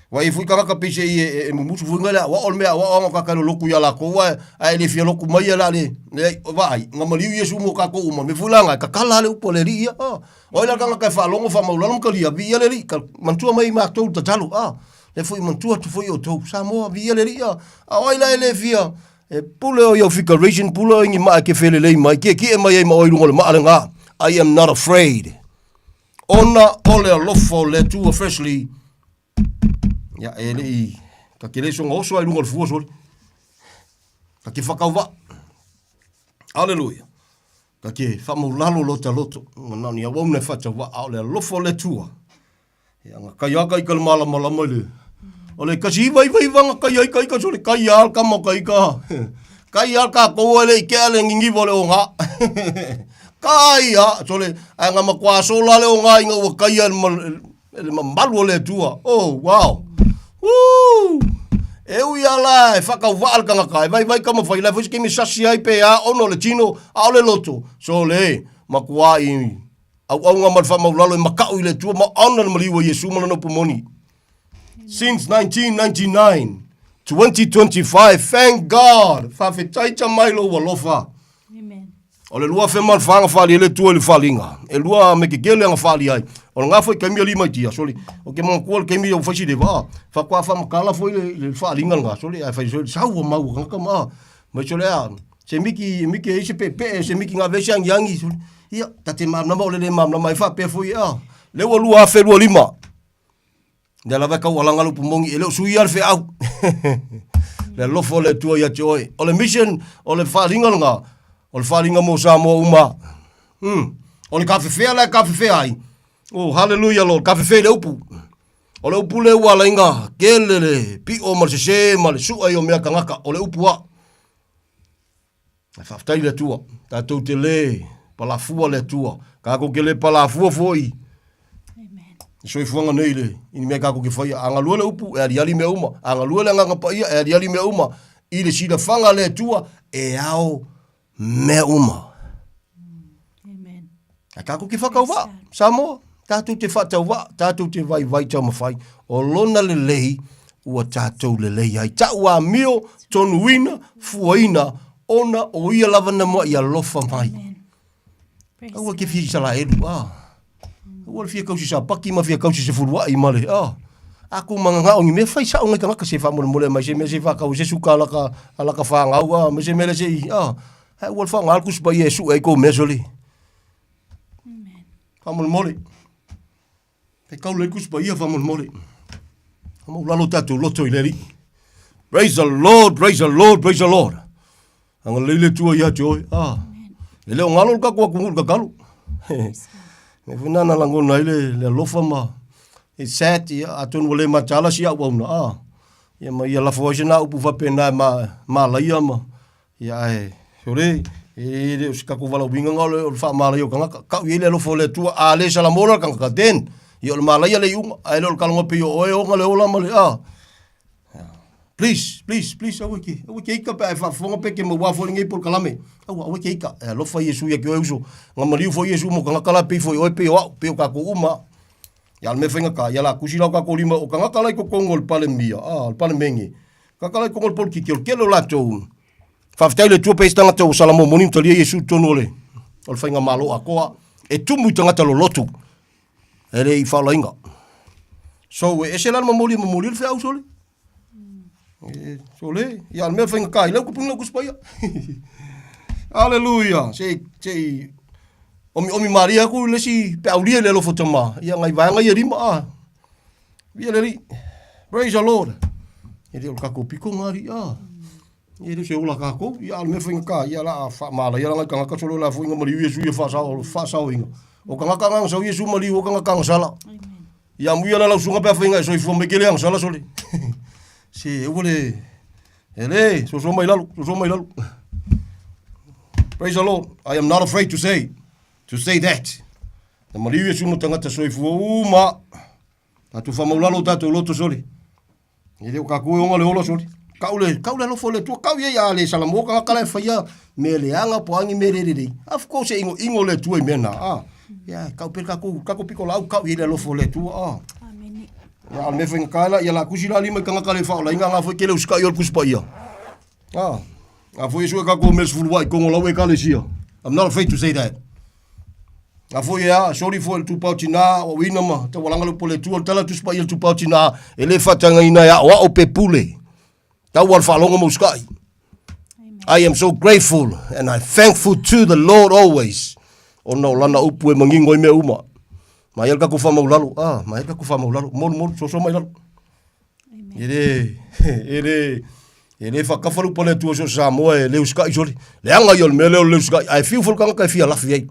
Ua i ai foi tagata pei se i e, e mumusu foi ngai le aoao o le mea aoao anga ka kai loku ia lakou ae, ae le fia loku mai ia la le, leai, o vaai, na maliu Iesu mo kakou uma, me foi la ngai, kakala le upu a le Alii ia, a. O ai la le tagata e faalogo faamaulalo ma talia, viia le Alii, ka manatua mai matou le tatalo, a. Lea foi manatua atu foi outou, Samoa, viia le Alii, a. A o ai la e le fia, E pule o i au figuration, pule o i ni maa e ke felelei mai, kiekie mai ai ma oe i luga o le maa lena. I am not afraid. Ona o le alofa o le Atua freshly. Ia, e le i, ka ke le songa oso ai luga o le fua soli. Ka ke whakauvaa. Hallelujah. Ka ke whamaulalo lo ta loto. Na ni au au ne whatauvaa o le alofa o le Atua. Ia, nga kai aka i ka le malamalama i le, o le kasi iwa iwa iwa nga kai ai kai ka sole kai al ka mo kai ka. Kai al ka ko ele i ke ale ngingi vole o nga. Kai a sole ai nga makwa sola le o nga inga ua kai al ma le mamalu o le Atua. Oh, wow. Woo! E ui a la e whakauvaa le tangata, e vaivai ka mawhai, lai foi se kemi sasi ai pe a ono le tino, a o le loto. So le, makua i Auaunga ma le faamaulalo e makaʻu i le Atua ma ona le maliu o Iesu ma lana upu moni. Since 1999, 2025, thank God, faafetai ta mai lou alofa. Amen. O le 2004 na faali ai le Atua i le faaliga. E lua me ke kele anga faali ai. O le ngā foi kaimi ali mai tia, soli. O ke manatua le kaimi au whaisi le vaa. Whakoa whamakala foi le, le faaliga le ngā, soli. Ai whai soli, sau o mau, ngaka maa. Mai sole a, se miki, miki e ai se peepee, se miki na ave ai se agiagi, sole. Ia, ta te malamalama o le le malamalama ai faapea foi a. Lea ua 2025. Lea lava e taualaga le upu moni, e le o suia le feau. Le alofa o le Atua ia te oe. O le mission, o le faaaliga lena, o le faaaliga mo Samoa uma. O le tafefea la e tafefea ai. Oh, hallelujah Lord, tafefea i le upu. O le upu lea ua ala ai ona tele le pio ma le sese ma le sua i o mea tagata, o le upu a. Ae faafetai i le Atua, tatou te le palafua le Atua, tatou te le palafua foi i soifuaga nei le, i ni mea tatou te faia. A galue le upu, e aliali mea uma. A galue le Agaga Paia, e aliali mea uma. I le silafaga a le Atua, e ao mea uma. Ae tatou te whakauvaa, Samoa, tatou te whatauvaa, tatou te vaivai taumafai, o lona lelei ua tatou lelei ai. Ta'u amio, tonuina, fuaina, ona o ia lava na mua'i alofa mai. Aua ke fia Isaraelu, ah. Aua le fia kausi sapaki ma fia kausi sefulua'i ma le, ah. A kou magaga'o ni mea fai sa'o nai tagata se faamolemole mai se mea se i faatau ai se suka a laka, a laka fanau, ah, ma se mea lea se i, ah. Ae ua le faaaoga le Tusi Paia e sue ai kou mea sole. Faamolemole. E kau le Tusi Paia faamolemole. Faamaulalo tatou loto i le Alii. Praise the Lord, praise the Lord, praise the Lord. Agalelei le Atua ia te oe. Ah. E le o galo le tatou atunuu i le tatalo. Mea foi na na lagona ai le, le alofa ma it's sad, ia, atonu ua le mataala si au auna. Ah. Ia ma ia lafo ai se na upu faapena e ma, malaia ma Ia ae, sole, e le o se tatou valaauina na o le, o le faamalaia o tagata. Tau i ai le alofa o le Atua, a le salamo la le tagata, then, ia o le malaia le iuga, ae le o le talanoa pei o oe ona le ola ma le, a. Please, please, please, aua e te, aua e te ika pe a e faafofoga pe e te mauā foi lenei polokalame. Aua, aua e te ika, e alofa Iesu ia te oe uso. Na maliu foi Iesu mo tagata la pei foi oe, pei o au, pei o tatou uma. Ia a le mea faigata, ia o le a tusi la o tatou lima, o tagata la i totonu o le Palemia, a, o le Palemene, Tagata la i totonu o le polokiki, o le tele o latou, faafetai i le Atua pe i ai se tagata ua salamo moni ma talia Iesu i totonu o le, o le faigamalo atoa, e tumu i tagata lolotu, e le i faaolaina. So, e ese la le momoli e momoli ai le feau, sole. E, sole, ia o le mea faigata i lau kupuina lau Tusi Paia. Aleluia, se i, se i omiomi malie atu le isi peaulia i le alofa o Tama, ia nai vaega ia e lima, a. Ia le Alii. Praise the Lord. E le o le tatou pito ngā alii, a. E le o se ola kākou. Ia, a o le mea faigata, ia la a faamalaia la ngai tagata solo la foi nga maliu Iesu ia faasao, faasaoina. O tagata nga sau Iesu maliu o tagata nga sala. Ia muia la lau sunga pe a whainga e soifua mai ke le ang sala sole. Se, e ua le, e le, soso mai lalo, soso mai lalo. Praise the Lord. I am not afraid to say that. Na maliu Iesu mo tagata soifua uma. Tatou faamaulalo o tatou loto sole. E le o kākou e oga le ola sole. Kau le, kau le alofa o le Atua, kau ia ia le salamo tagata la e faia mea leaga po o a ni mea le lelei. Of course e inoino le Atua i mea na, ah. Ia, kau pea le kākou, kākou piko laau, kau i ai le alofa o le Atua, ah. Amene. Ia, a o le mea faigata la, ia la kusi la lima i tagata le faaolaina, nga foi ke le usikai o le Tusi Paia. Ah. A foi e sue kākou mea sefulu ai kongo lau ekalesia. I'm not afraid to say that. A foi e a, sori foi le tupao tinā, o uina ma taualaga le upu a le Atua, o le tala Tusi Paia le tupao tinā, e le faatagaina e aoao pe pule. Tau a le faalogo ma usikai. I am so grateful and I'm thankful to the Lord always. Ona o lana upu e mangingo ai mea uma. Mai ai le tatou faamaulalo, ah, mai ai le tatou faamaulalo, molu molu, soso mai lalo. E le, e le, e le faakafa le upu a le Atua so Samoa e le usikai sole. Leaga ia o le mea lea o le le usikai. Ae fiu foi le tagata e fia lafi ai.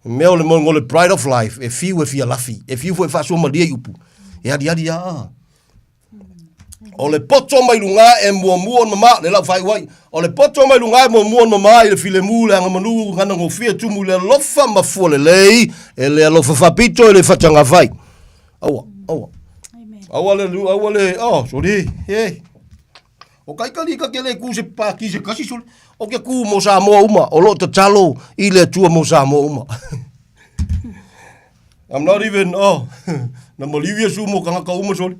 Mea o le mo le pride of life, e fiu e fia lafi. E fiu foi e faasoamalie i upu. E aliali lava. Ah. O le poto mai luga e muamua ona mama, le lau faaiu ai. O le poto mai luga e muamua ona mama i le filemu, le agamanu, gana gofie, tumu i le alofa ma fua lelei, e le alofa faapito, e le faatagafai. Aua, aua. Aua le, aua le, oh, soli, e. O ka ika li ka ke le ku se pāki se kasi soli. O ke ku mo Samoa uma, o loo tatalo i le Atua mo Samoa uma. I'm not even, oh, na maliu Iesu mo kangaka uma soli.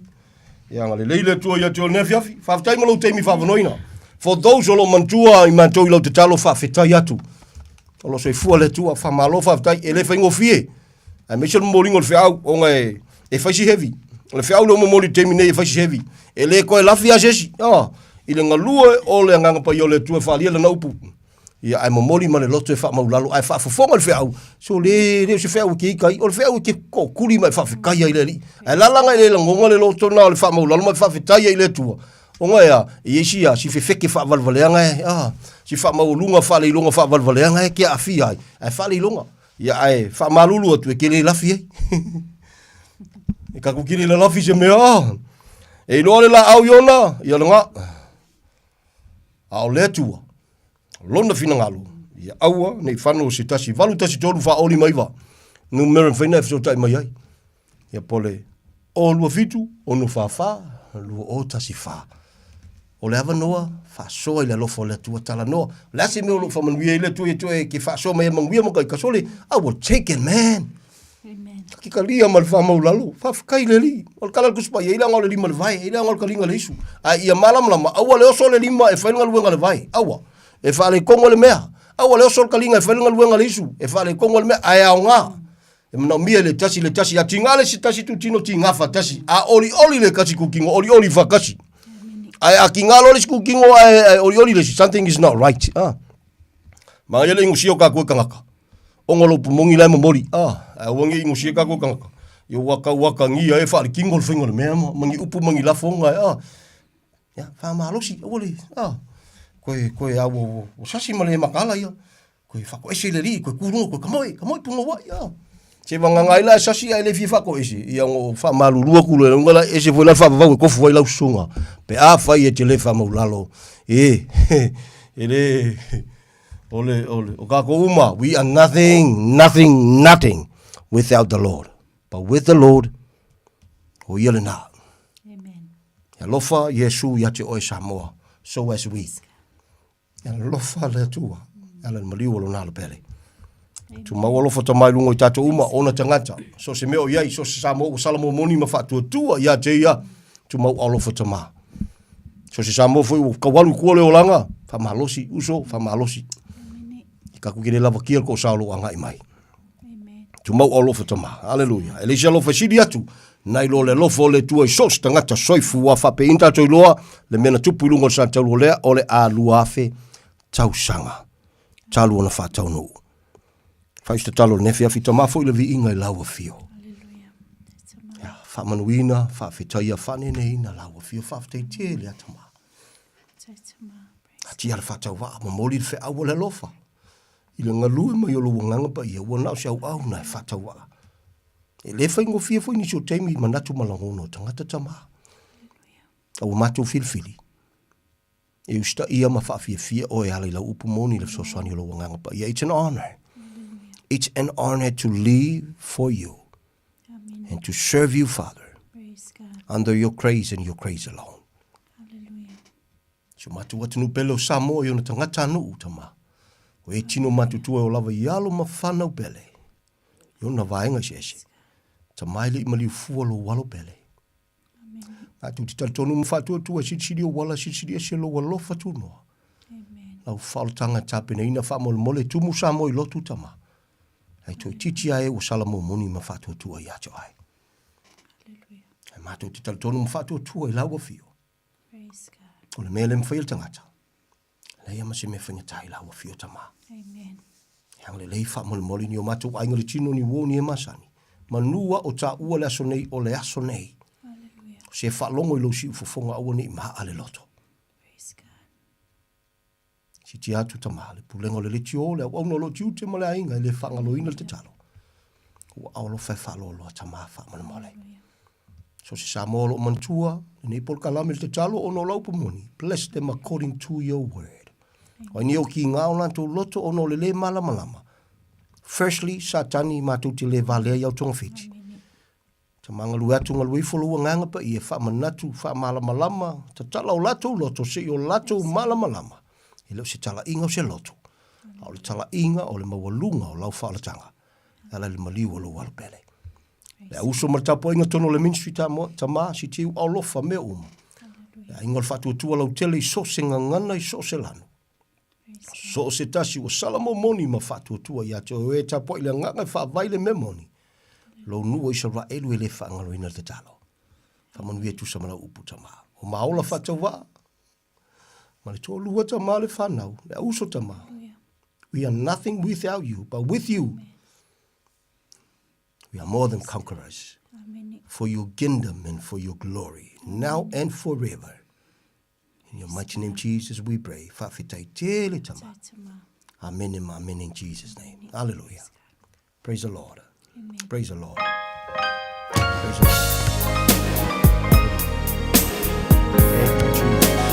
Ia agalelei le Atua ia te oe i lenei afiafi. Faafetai mo lou taimi faavanoina. For those o lo o manatua i matou i lau tatalo, faafetai atu. O lo o soifua le Atua, faamalo faafetai, e le faigofie. Aemaise le momoliga o le feau, ona e, e fai si heavy. O le feau lea ua momoli i le taimi nei e fai si heavy. E le toe lafi lava se isi. Oh. i le galue o le Agaga Paia o le Atua e faaalia Lana upu. Ia, ae momoli ma le loto e faamaulalo, ae faafofoga le feau, so le, le o se feau e te ita ai, o le feau e te tootuli ma e faafetai ai i le Alii. Ae lalaga e le lagona le loto na o le faamaulalo ma e faafetai ai i le Atua. Ona e a, e i ai si a, si fefeke faavalevaleaga e, a, si faamaualuga faaleiloga faavalevaleaga e te aafia ai, ae faaleiloga. Ia, ae faamalulu atu e te le lafi ai. E tatou te le lalafi se mea, a. E iloa le laau i ona, ia lena. A o le Atua, lona finagalo, ia aua ne i fano se tasi 8 1 3 4 5 9 numera mafai ona e fesootai mai ai. Ia po o le 0 2 7 6 4 4 2 0 1 4. O le avanoa, faasoa i le alofa o le Atua, talanoa. O le a se mea o lo o faamanuia ai le Atua ia te oe e te faasoa mai ai manuia ma taikasole, I will take it, man. Amen. Ki kalia ma le faamaulalo. Faafetai le Alii. O le tala a le Tusi Paia, e i ai le aoga o le lima i le vae, e i ai le aoga o le taliga i le isu. Ae ia malamalama, aua le oso le lima e fai le galuega a le vae. Aua. E faaletonu le mea. Aua le oso le taliga e fai le galuega a le isu. E faaletonu le mea, ae aoga. E manaomia le tasi le tasi. A tiga le isi tasi itutino, tiga faatasi. A olioli le tasi itutino, olioli faatasi. Ae a tiga loa le isi itutino ae, ae olioli le isi, something is not right. Ah. Manaia le igusia o tatou e tagata. Ona o le upu moni la e momoli, ah, ae aua ne i igusia tatou tagata. Ia ua tau atagia ai faaletino le faiga o le mea ma, ma ni upu ma ni lafoga e, ah. Ia, faamalosi, aua le, ah, koe, koe a ua, ua sasi ma le makaala ia. Koe faatoese i le alii, koe ku luga, koe kamoe, kamoe punouai, ah. Se vagana ai la e sasi ae le fia faatoese, ia ona faamalulu atu loa, ona la ese foi la le faavavau e tofu ai lau susuga. Pe afai e te le faamaulalo, e, e le, o le, o le, o tatou uma, we are nothing, nothing, nothing without the Lord. But with the Lord, o ia lena. Amen. E alofa Iesu ia te oe Samoa, so as we. E alofa le Atua, e ala i le maliu o lona alo pele. Tumau alofa Tama i luga o i tatou uma, ona tagata, so se mea o i ai, so se Samoa ua sala momoni ma faatuatua ia te ia, tumau alofa Tama. So se Samoa foi ua tau alu i tua le olaga, faamalosi, uso, faamalosi. I tatou te le lavakia le toasā o lo o agai mai. Tumau alofa Tama. Aleluia. E leai se alofa e sili atu, nai lo le alofa o le Atua i so o se tagata soifua faapeiina tatou iloa le mea na tupu i luga o le sataulu o lea o le a 2000 tausaga talu ona faataunuu. Fai se tatalo i lenei afiafi, Tama foi le viiga i lau afio. Ia, faamanuina, faafetaia, faaneneina lau afio, faafetai tele a Tama. Atia le faatauvaa, momoli le feau o le alofa. I le galue mai o lou agaga paia, ua na o se auauna e faatauvaa. E le faigofie foi nisi o taimi i manatu ma lagona o tagata Tama. A ua matou filifili, e usitaia ma faafiafia oe e ala i lau upu moni i le fesoasoani o lou Agaga Paia. It's an honor. It's an honor to live for you Amen. and to serve you, Father, under your grace and your grace alone. Hallelujah. Si o matou atunuu pele o Samoa i ona tagata nuu, Tama. O e tino matutua e o lava i alo ma whanau pele. I ona vaega eseese. Tama e le i maliu fua lou alo pele. Matou te talitonu ma faatuatua e silisili ou ala, silisili ese lou alofa tunoa. Lau faaolataga e tapenaina faamolemole tumu Samoa i lotu tama. Ai toeitiiti a e ua sala momoni ma faatuatua ia te oe. Ai matou te talitonu ma faatuatua i lau afio. O le mea le mafai e le tagata. Leai lava ma se mea faigata i lau afio Tama. Amen. E agalelei faamolemole ni o matou aiga le tino ni uo ni e masani. Manu a o taua le aso nei o le aso nei. Hallelujah. O se faalogo i lou siu fofoga aua ne i maa le loto. Praise God. Siitia atu Tama, le pulega o le leitio, le auauna o lou tiute ma le aiga e le faagaloina le tatalo. Ua alofa e faaloaloa Tama faamolemole. So se Samoa o lo o manatua lenei polokalame le tatalo ona o lau upu moni, bless them according to your word. O ai nei o kiga o latou loto ona o le le malamalama. Firstly, Satani matou te le valea i au togafiti. Tama galue atu galue ifo lou agaga paia e faamanatu, faamalamalama, tatala o latou loto seia o latou malamalama. E le o se talaiga o se loto, a o le talaiga o le maualuga o lau faaolataga e ala i le maliu o lou alo pele. Le auso ma le tapuaiga tonu o le ministry tama, si tiu alofa mea uma. Le aiga o le faatuatua lautele i so o se gagana i so o se lanu. So o se tasi ua sala momoni ma faatuatua ia te oe e tapuai le agaga e faavae le mea moni. Lou nuu o Isaraelu e le faagaloina le tatalo. Faamanuia e tusa ma lau upu tama. O maola faatauvaa. Ma le toalua tama le fanau, le auso tama. We are nothing without you, but with you, we are more than conquerors. Amen. For your kingdom and for your glory, now and forever. In your mighty name, Jesus, we pray. Whawhitai tele tama. Amen and amen in Jesus' name. Hallelujah. Praise the Lord. Amen. Praise the Lord. Praise the Lord. Thank you, Jesus.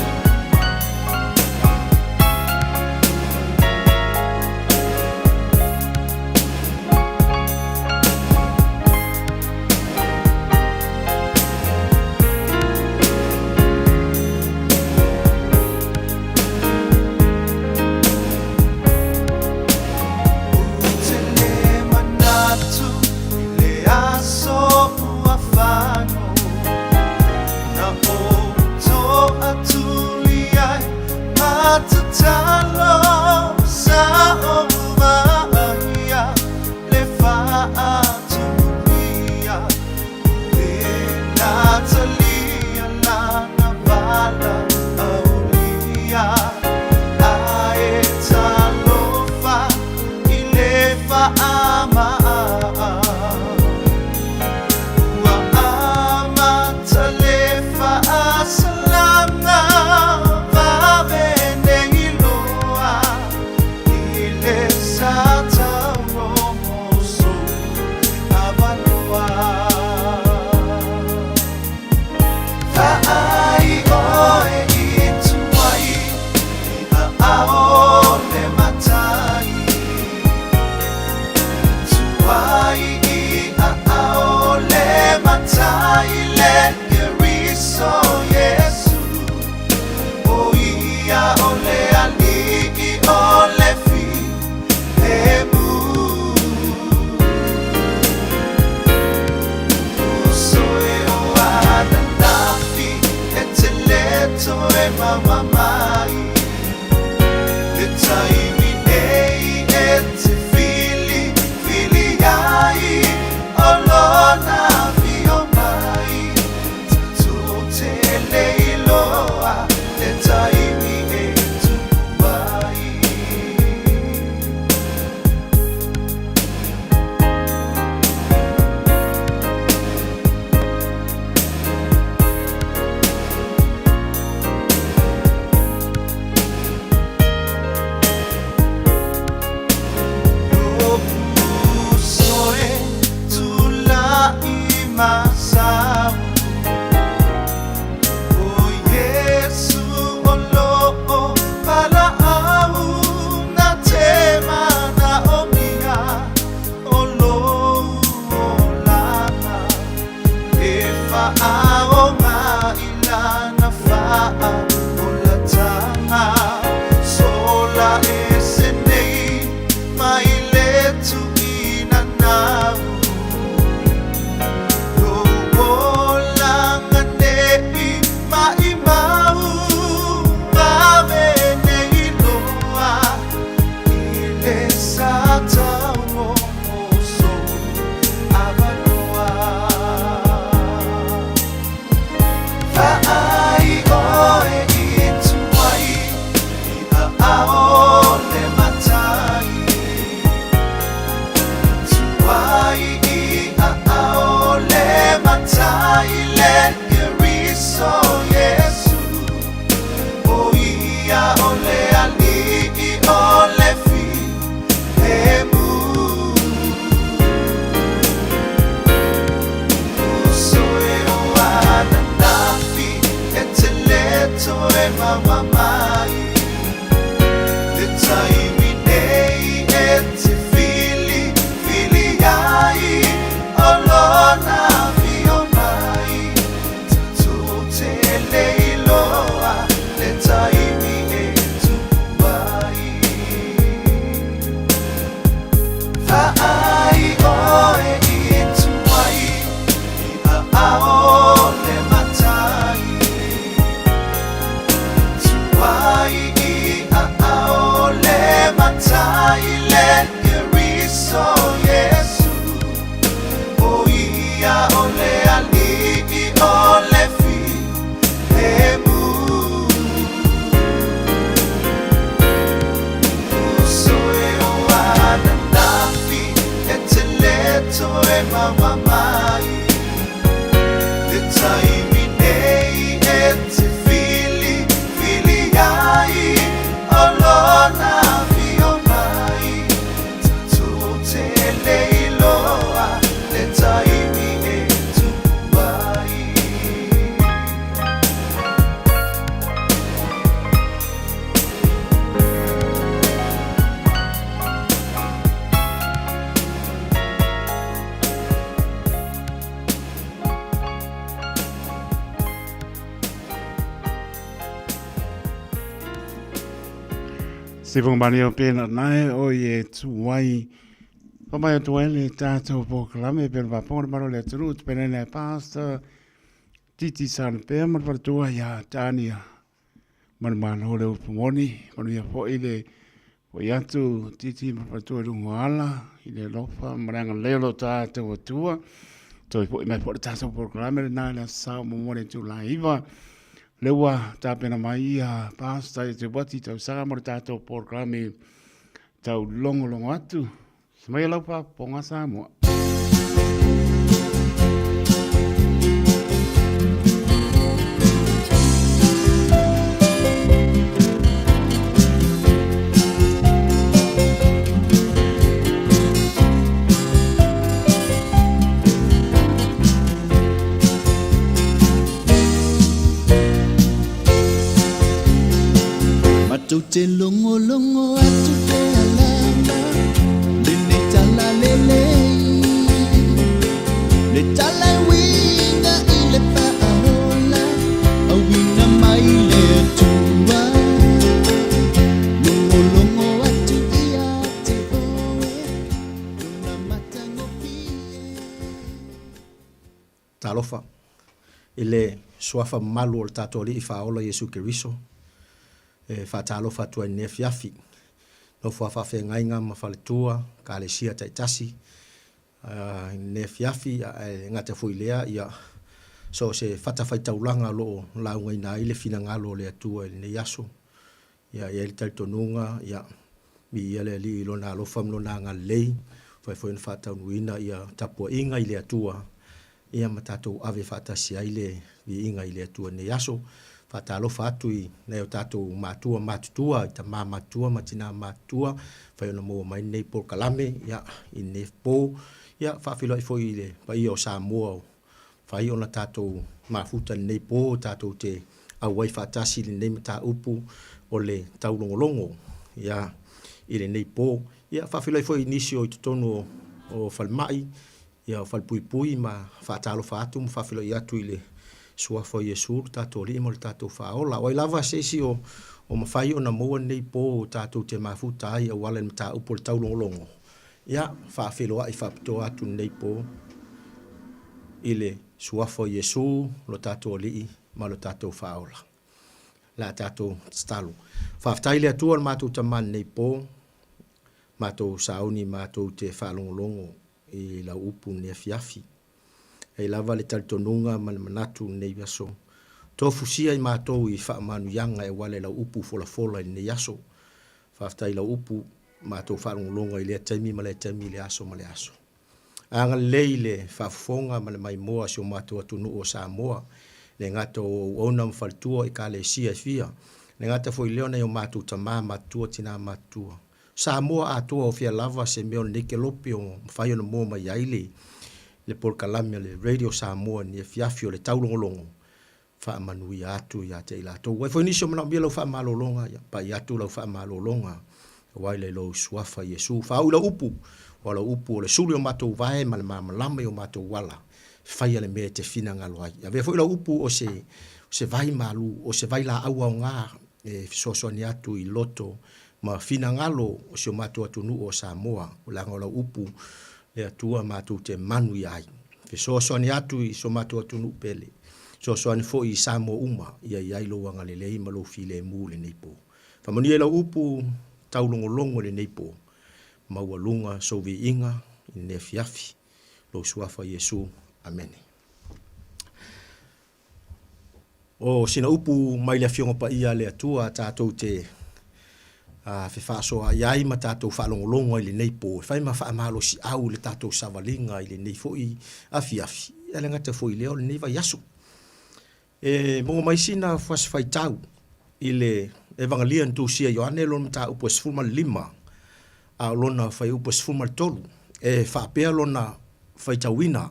Stephen Mario pena nae o ye tuai Pa mai atu ai le tātou polokalame pena paponga le malo le atunuu te pena nei pastor Titi Sanapea ma le faletua ia Tania Manumalo le upu moni manuia foi le foi atu Titi ma le faletua i luga o ala i le alofa ma le agalelei o lo tatou Atua. Toe foi mai foi le tatou polokalame lena i le aso Sa o muamua le itula e 9. Lea ua tapena mai ia Pastor i te wati tausaga mo le tatou polokalame tau logologo atu. Se mai lau faafofoga Samoa. Matou te logologo atu pea lava lenei tala lelei Le tala e uiga i le faaola Auina mai le Atua Logologo atu ia te oe Lona matagofie. Talofa i le Suafa mamalu o le tatou Alii Faaola Iesu Keriso, e faatalofa atu ai i lenei afiafi. Nofo a faafeagaiga ma faletua, Ekalesia taitasi i lenei afiafi, ae le gata foi i lea, ia, so o se fatafaitaulaga o lo o laugaina ai le finagalo o le Atua i lenei aso. Ia, e i ai le talitonuga, ia, viia le Alii i Lona alofa ma Lona agalelei, ua mafai foi ona faataunuuina ia tapuaiga i le Atua, ia ma tatou ave faatasi ai le viiga i le Atua i lenei aso. Faatalofa atu i nai o tatou matua matutua, i tama matutua ma tina matutua, mafai ona maua mai lenei polokalame, ia, i lenei po. Ia, faafeiloai foi i le paia o Samoa o mafai ona tatou mafuta i lenei po tatou te auai faatasi i lenei mataupu o le taulogologo ia, i lenei po. Ia, faafeiloai foi i nisi o i totonu o falemai, ia, o falepuipui ma faatalofa atu ma faafeiloai atu i le Suafa o Iesu, lo tatou Alii ma lo tatou Faaola. O ai lava se isi o, o mafai ona maua lenei po tatou te mafuta ai auala i le mataupu o le taulogologo, Ia, faafeiloai faapitoa atu lenei po i le Suafa o Iesu, lo tatou Alii ma lo tatou Faaola. Le a tatou tatalo. Faafetai i le Atua le matou Tama i lenei po, matou sauni matou te faalogologo i lau upu i lenei afiafi. E i ai lava le talitonuga ma le manatu i lenei aso, tofusia i matou i faamanuiaga e auala i lau upu folafola i lenei aso. Faafetai i lau upu, matou faalogologo i lea taimi ma lea taimi i le aso ma le aso. Agalelei i le faafofoga ma le maimoa a si o matou atunuu o Samoa, e le gata o auauna ma faletua o Ekalesia e fia, e le gata foi i lea o nai o matou tama matutua, tina matutua. Samoa atoa o fea lava se mea o lenei kelope o mafai ona moa mai ai le le polokalame a le Radio Samoa i lenei afiafi o le taulogologo, faamanuia atu ia te i latou. Ua i ai foi nisi o manaomia lau faamalologa, ia pai atu lau faamalologa, aua i lou suafa Iesu. Faauu i lau upu, aua o lau upu o le sulu i o matou vae ma le malamalama i o matou ala, faia le mea e te finagalo ai. Avea foi lau upu o se, o se vai malu, o se vailaau aoga e fesoasoani atu i loto ma finagalo o si o matou atunuu o Samoa, leaga o lau upu le Atua matou te manuia ai. Fesoasoani atu i so matou atunuu pele, fesoasoani foi i Samoa uma, ia i ai lou agalelei ma lou filemu i lenei po. Faamanuia i lau upu taulogologo i lenei po, maualuga sou viiga i lenei afiafi, lou Suafa Iesu. Amene. O sina upu mai le Afioga Paia a le Atua tatou te fefaasoaai ai ma tatou faalogologo ai i lenei po, e fai ma faamalosiau i le tatou savaliga i lenei foi afiafi, ae le gata foi i lea o lenei vaiaso. E maua mai sina fasi faitau i le Evagalia na tusia e Ioane lona mataupu e 15, a o lona fuaiupu e 13, e faapea lona faitauina,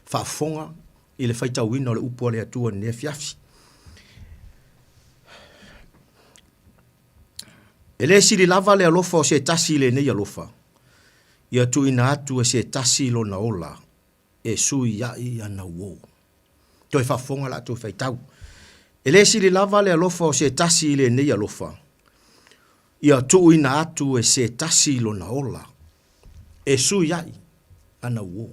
faafofoga i le faitauina o le upu a le Atua i lenei afiafi. E le sili lava le alofa o se tasi i lenei alofa, ia tuuina atu e se tasi lona ola e sui ai ana uo. Toe faafofoga la outou faitau. E le sili lava le alofa o se tasi i lenei alofa. Ia tuuina atu e se tasi lona ola e sui ai ana uō.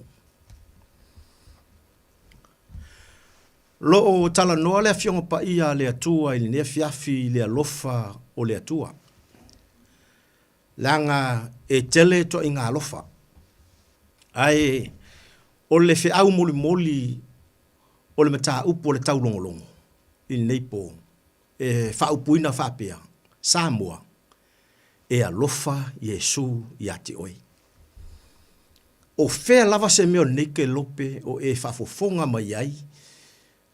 Loo talanoa le Afioga Paia a le Atua i lenei afiafi i le alofa o le Atua. Leaga e tele ituaiga alofa, ae o le feau molimoli o le mataupu o le taulogologo i lenei po, e faaupuina faapea, Samoa, e alofa Iesu ia te oe. O fea lava se mea o lenei kelope o e faafofoga mai ai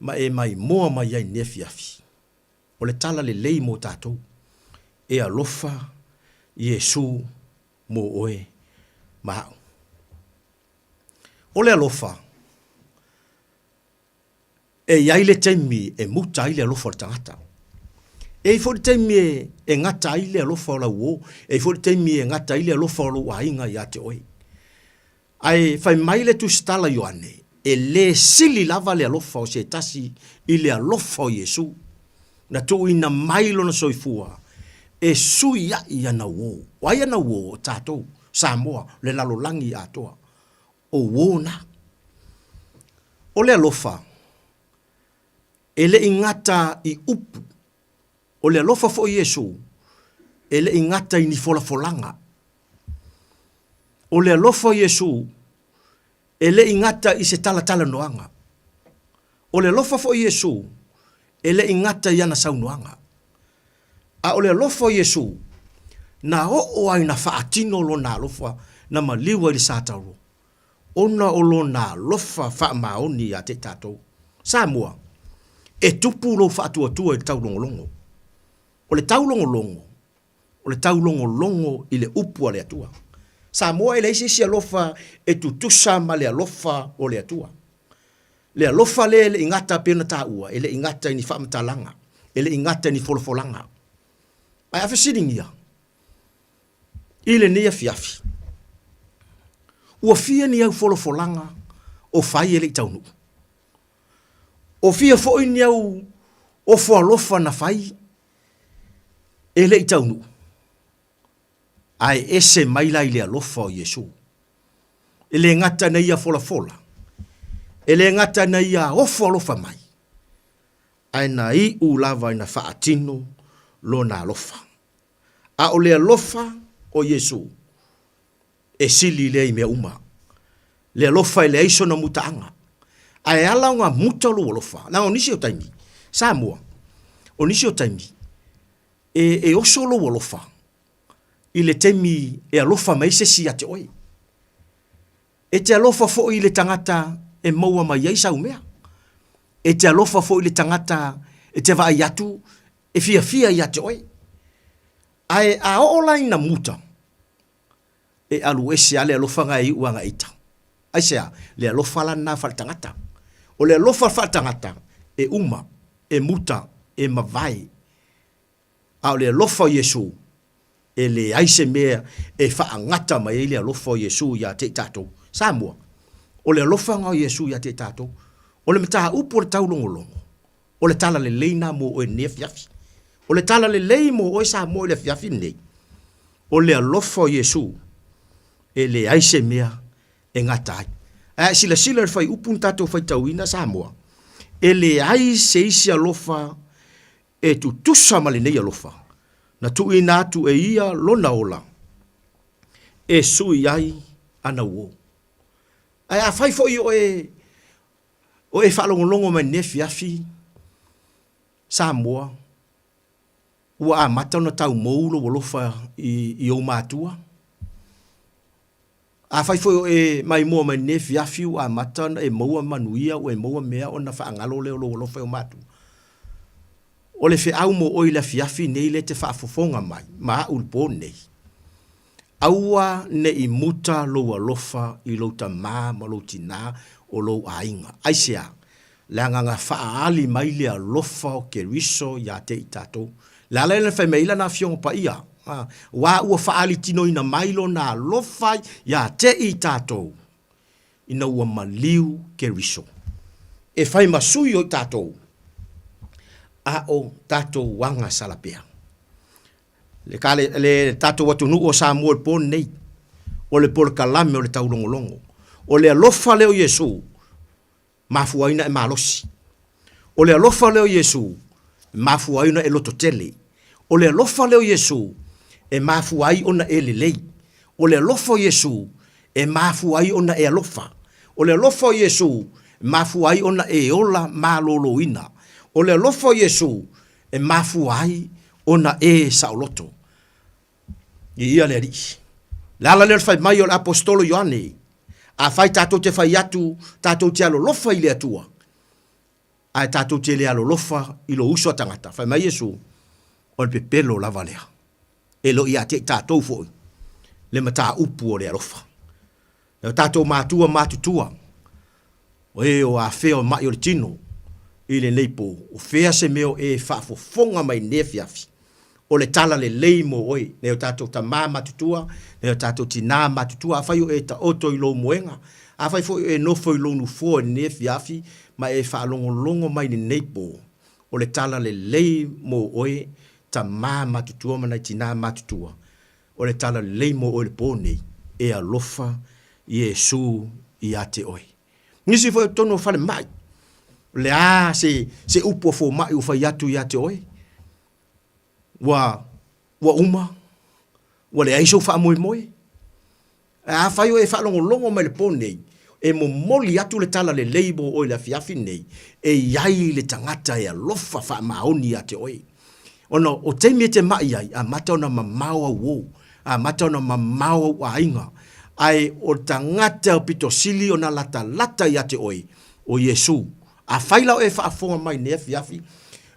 ma e maimoa mai ai i lenei afiafi? O le tala lelei mo tatou, e alofa Iesu mo oe ma a'u. O le alofa, e i ai le taimi e muta ai le alofa o le tagata. E i ai foi le taimi e gata ai le alofa o lau uo, e i ai foi le taimi e gata ai le alofa o lou aiga ia te oe. Ae fai mai le Tusitala Ioane, e lē sili lava le alofa o se tasi i le alofa o Iesu, na tuuina mai lona soifua e suiaʻi ana uō. O ai ana uō? O tatou, Samoa, le lalolagi atoa. O uō na. O le alofa, e le i gata i upu. O le alofa foi Iesu, e le i gata i ni folafolaga. O le alofa o Iesu, e le i gata i se talatalanoaga. O le alofa foi Iesu, e le i gata i ana saunoaga. A o le alofa o Iesu, na oo ai na faatino lona alofa na maliu ai le Satauro, ona o lona alofa faamaoni ia te i tatou. Samoa, e tupu lou faatuatua i le taulogologo. O le taulogologo, o le taulogologo i le upu a le Atua. Samoa, e leai se isi alofa e tutusa ma le alofa o le Atua. Le alofa lea e le i gata pei ona taua, e le i gata i ni faamatalaga, e le i gata i ni folafolaga. Ae a fesiligia, i lenei afiafi, ua fia ni au folafolaga o fai e le i taunuu? O fia foi ni au ofo alofa na fai e le i taunuu? Ae ese mai la i le alofa o Iesu. E le gata na ia folafola, e le gata na ia ofo alofa mai, ae na iu lava ina faatino lona alofa. A o le alofa o Iesu, e sili lea i mea uma. Le alofa e leai sona mutaaga. Ae ala ona muta lou alofa, leaga o nisi o taimi, Samoa, o nisi o taimi, e, e oso lou alofa i le taimi e alofa mai ai se isi ia te oe. E te alofa foi i le tagata e maua mai ai sau mea. E te alofa foi i le tagata e te vaai atu e fiafia ia te oe. Ae a oo la ina muta, e alu ese lava le alofa na e iu aga ita. Aisea? Le alofa la lena faaletagata. O le alofa faaletagata, e uma, e muta, e mavae. A o le alofa o Iesu, e leai se mea e faagata mai ai le alofa o Iesu ia te i tatou. Samoa, o le alofa na o Iesu ia te i tatou. O le mataupu o le taulogologo, O le tala lelei na mo oe i lenei afiafi. O le tala lelei mo oe Samoa i le afiafi lenei, o le alofa o Iesu, e leai se mea e gata ai. Ae a e silasila i le fuaiupu na tatou faitauina Samoa, e leai se isi alofa e tutusa ma lenei alofa, na tuuina atu e ia lona ola e sui ai ana uō. Ae afai foi o e O e faalogologo mai lenei afiafi, Samoa, ua amata ona taumou lou alofa i, i ou matua. Afai foi o e maimoa mai lenei afiafi ua amata ona e maua manuia, ua e maua mea ona faagalo lea o lou alofa i ou matua. O le feau mo oe i le afiafi nei lea e te faafofoga mai ma a'u i le po lenei, Aua ne i muta lou alofa i lou tamā ma lou tinā o lou aiga. Aisea? Leaga na faaali mai le alofa o Keriso iā te i tatou. Le ala lea na fai mai ai lana Afioga Paia, Auā ua faaali tinoina mai lona alofa iā te i tatou, ina ua maliu Keriso. E fai ma sui o i tatou, a o tatou aga salapea. Le, kale, le tatou atunuu o Samoa i le po lenei, o le polokalame o le taulogologo. O le alofa lea o Iesu, mafua ai ona e malosi. O le alofa lea o Iesu, e mafua ai ona e lototele. O le alofa lea o Iesu, e mafua ai ona e lelei. O le alofa o Iesu, e mafua ai ona e alofa. O le alofa o Iesu, e mafua ai ona e ola maloloina. O le alofa o Iesu, e mafua ai ona e saoloto. Viia le Alii. Le ala lea o le fai mai o le Aposetolo Ioane, Afai tatou te fai atu tatou te alolofa i le Atua, ae tatou te le alolofa i lou uso a tagata, fai mai Iesu, o le pepelo lava lea. E le o ia te i tatou foi le mataupu o le alofa. E o tatou matua matutua, o e o afea o mai o le tino i lenei po, o fea se mea o e faafofoga mai nei afiafi, o le tala lelei mo oe, nei o tatou tama matutua, nei o tatou tinā matutua, afai o e taoto i lou moega, afai foi o e nofo i lou nofoa i lenei afiafi ma e faalogologo mai i lenei po, o le tala lelei mo oe, tama matutua ma nai tinā matutua, O le tala lelei mo oe i le pō nei, e alofa Iesu ia te oe. Nisi foi o totonu o falemai, o le a se, se upu a fomai ua fai atu ia te oe? Ua, ua uma? Ua leai sou faamoemoe? Ae afai o e faalogologo mai i le pō nei, e momoli atu le tala lelei mo oe i le afiafi nei, e i ai le tagata e alofa faamaoni ia te oe. Ona o taimi e te maʻi ai, amata ona mamao au uō, amata ona mamao au aiga, ae o le tagata e pito sili ona latalata ia te oe, o Iesu. Afai la o e faafofoga mai i nei afiafi,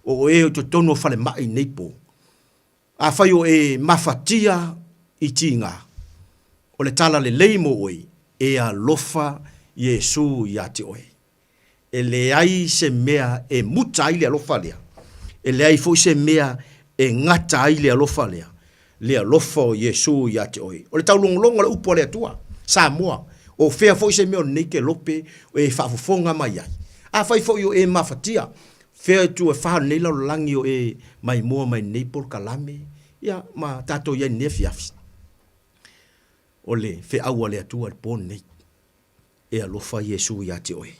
o oe o i totonu o falemai i nei pō, Afai o e mafatia i tiga, o le tala lelei mo oe, e alofa Iesu ia te oe. E leai se mea e muta ai le alofa lea, e leai foi se mea e gata ai le alofa lea, le alofa o Iesu ia te oe. O le taulogologo o le upu a le Atua, Samoa, o fea foi se mea o lenei kelope e faafofoga mai ai? Afai foi o e mafatia, Fea itu e fa o lenei lalolagi o e maimoa mai lenei polokalame, ia, ma tatou i ai i lenei afiafi. O le feau a le Atua i le po lenei, e alofa Iesu ia te oe.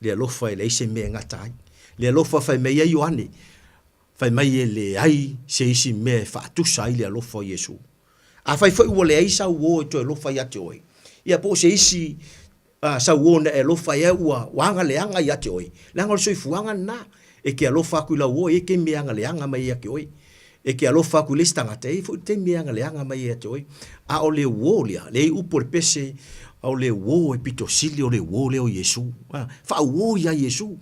Le alofa e leai se mea e gata ai. Le alofa fai mai ai Ioane, fai mai e leai se isi mea e faatusa ai le alofa o Iesu. Afai foi ua leai sau uo e toe alofa ia te oe, ia po o se isi A sau uo na e alofa ai au ua ua aga leaga ia te oe, leaga o le soifuaga lena. E ke alofa atu i lau uo, e i ai taimi e aga leaga mai ai ia te oe. E ke alofa atu i le isi tagata, e i ai foi taimi e aga leaga mai ai ia te oe. A o le uo lea, leai upu o le pese, o le uo e pito sili o le uo lea o Iesu. A, faauo ia Iesu.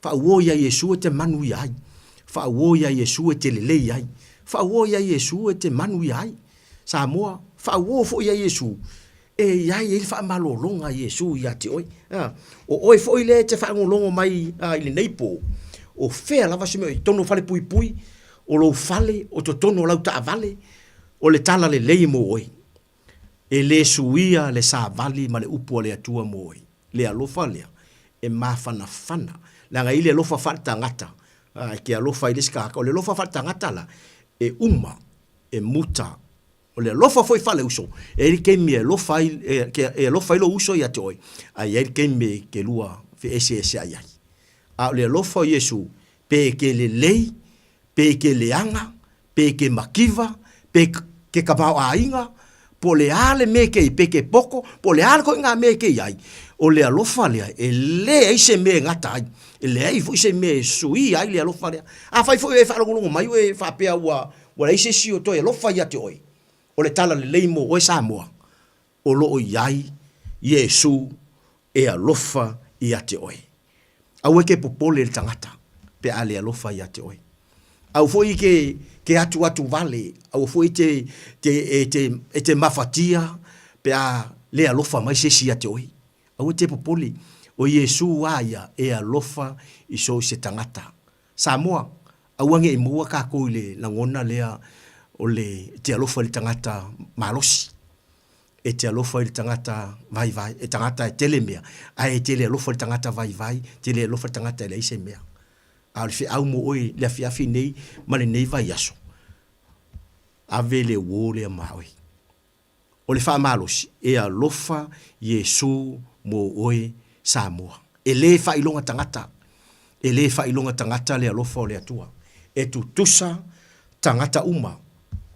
Faauo ia Iesu e te manuia ai. Faauo ia Iesu e te lelei ai. Faauo ia Iesu e te manuia ai. Samoa, faauo foi ia Iesu e i ai ai le faamalologa a Iesu ia te oe. A, o oe foi lea e te faalogologo mai a, i lenei po, o fea lava se mea i totonu o falepuipui, o lou fale, o totonu o lau taavale, o le tala lelei mo oe. E le suia le savali ma le upu a le Atua mo oe. Le alofa lea e mafanafana, leaga e i ai le alofa faaletagata, a, e te alofa ai i le isi tagata. O le alofa faaletagata la, e uma, e muta. O le alofa foi faaleuso, e i ai le taimi e alofa ai, e, e alofa ai lou uso ia te oe, ae i ai le taimi e te lua feeseeseai ai. A o le alofa o Iesu, pe e te lelei, pe e te leaga, pe e te mativa, pe ke tamaoaiga, po o le a le mea e te i ai, pe te poto, po o le a le ituaiga mea e te i ai, o le alofa lea, e leai se mea e gata ai, e leai foi se mea e suia ai le alofa lea. Afai foi e faalogologo mai oe faapea ua Ua leai se isi o toe alofa ia te oe. O le tala lelei mo oe Samoa, o lo o i ai Iesu e alofa ia te oe. Aua e te popole i le tagata pe a le alofa ia te oe. Aua foi ke ke atuatu vale, aua foi te te e te e te mafatia pe a le alofa mai se isi ia te oe. Aua e te popole, o Iesu a ia e alofa i so o se tagata. Samoa, aua ne i maua kākou i le lagona lea o le te alofa i le tagata malosi, e te alofa i le tagata vaivai, e tagata e tele mea, ae e te le alofa i le tagata vaivai, te le alofa i le tagata e leai se mea. A o le feau mo oe i le afiafi nei ma lenei vaiaso, Ave le uō lea ma oe. O le faamalosi, e alofa Iesu mo oe Samoa. E le faailoga tagata, e le faailoga tagata le alofa o le Atua. E tutusa tagata uma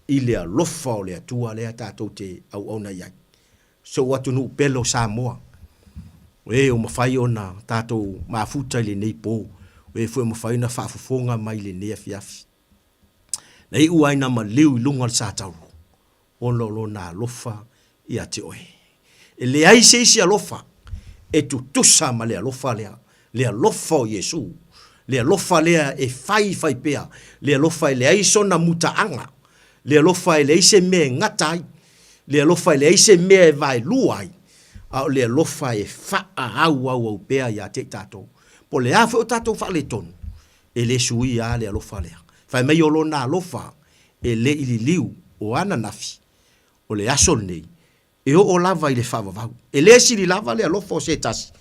i le alofa o le Atua lea tatou te auauna i ai. Si ou atunuu pele o Samoa, o e ua mafai ona tatou mafuta i lenei po, o e foi ua mafai ona faafofoga mai i lenei afiafi. Na iu ai na maliu i luga o le satauro, ona o lona alofa ia te oe. E leai se isi alofa e tutusa ma le alofa lea, le alofa o Iesu, le alofa lea e fai fai pea, le alofa e leai sona mutaaga, le alofa e leai se mea e gata ai, le alofa e leai se mea e vaelua ai, a o le alofa e faaauauau pea ia te i tatou. Po o le a foi o tatou faaletonu, e le suia lava le alofa lea. Fai mai o lona alofa e le i liliu o ananafi, o le aso lenei, e oo lava i le faavavau. E le sili lava le alofa o se tasi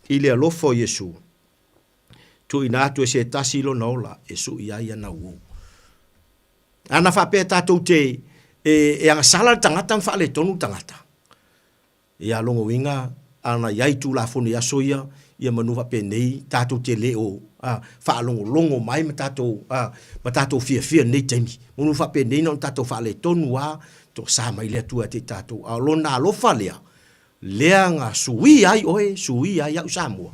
i le alofa o Iesu. Tuuina atu e se tasi lona ola e sui ai ana uo. Ana faapea tatou te e agasala le tagata ma faaletonu le tagata, Ia, lona uiga, ana i ai Tulafono i aso ia, ia manu faapenei, tatou te le o a, faalogologo mai ma tatou a, ma tatou fiafia i lenei taimi. Manu faapenei na ona tatou faaletonu lava, toasa mai le Atua ia te i tatou. A o Lona alofa lea, lea na suia ai oe, suia ai au Samoa,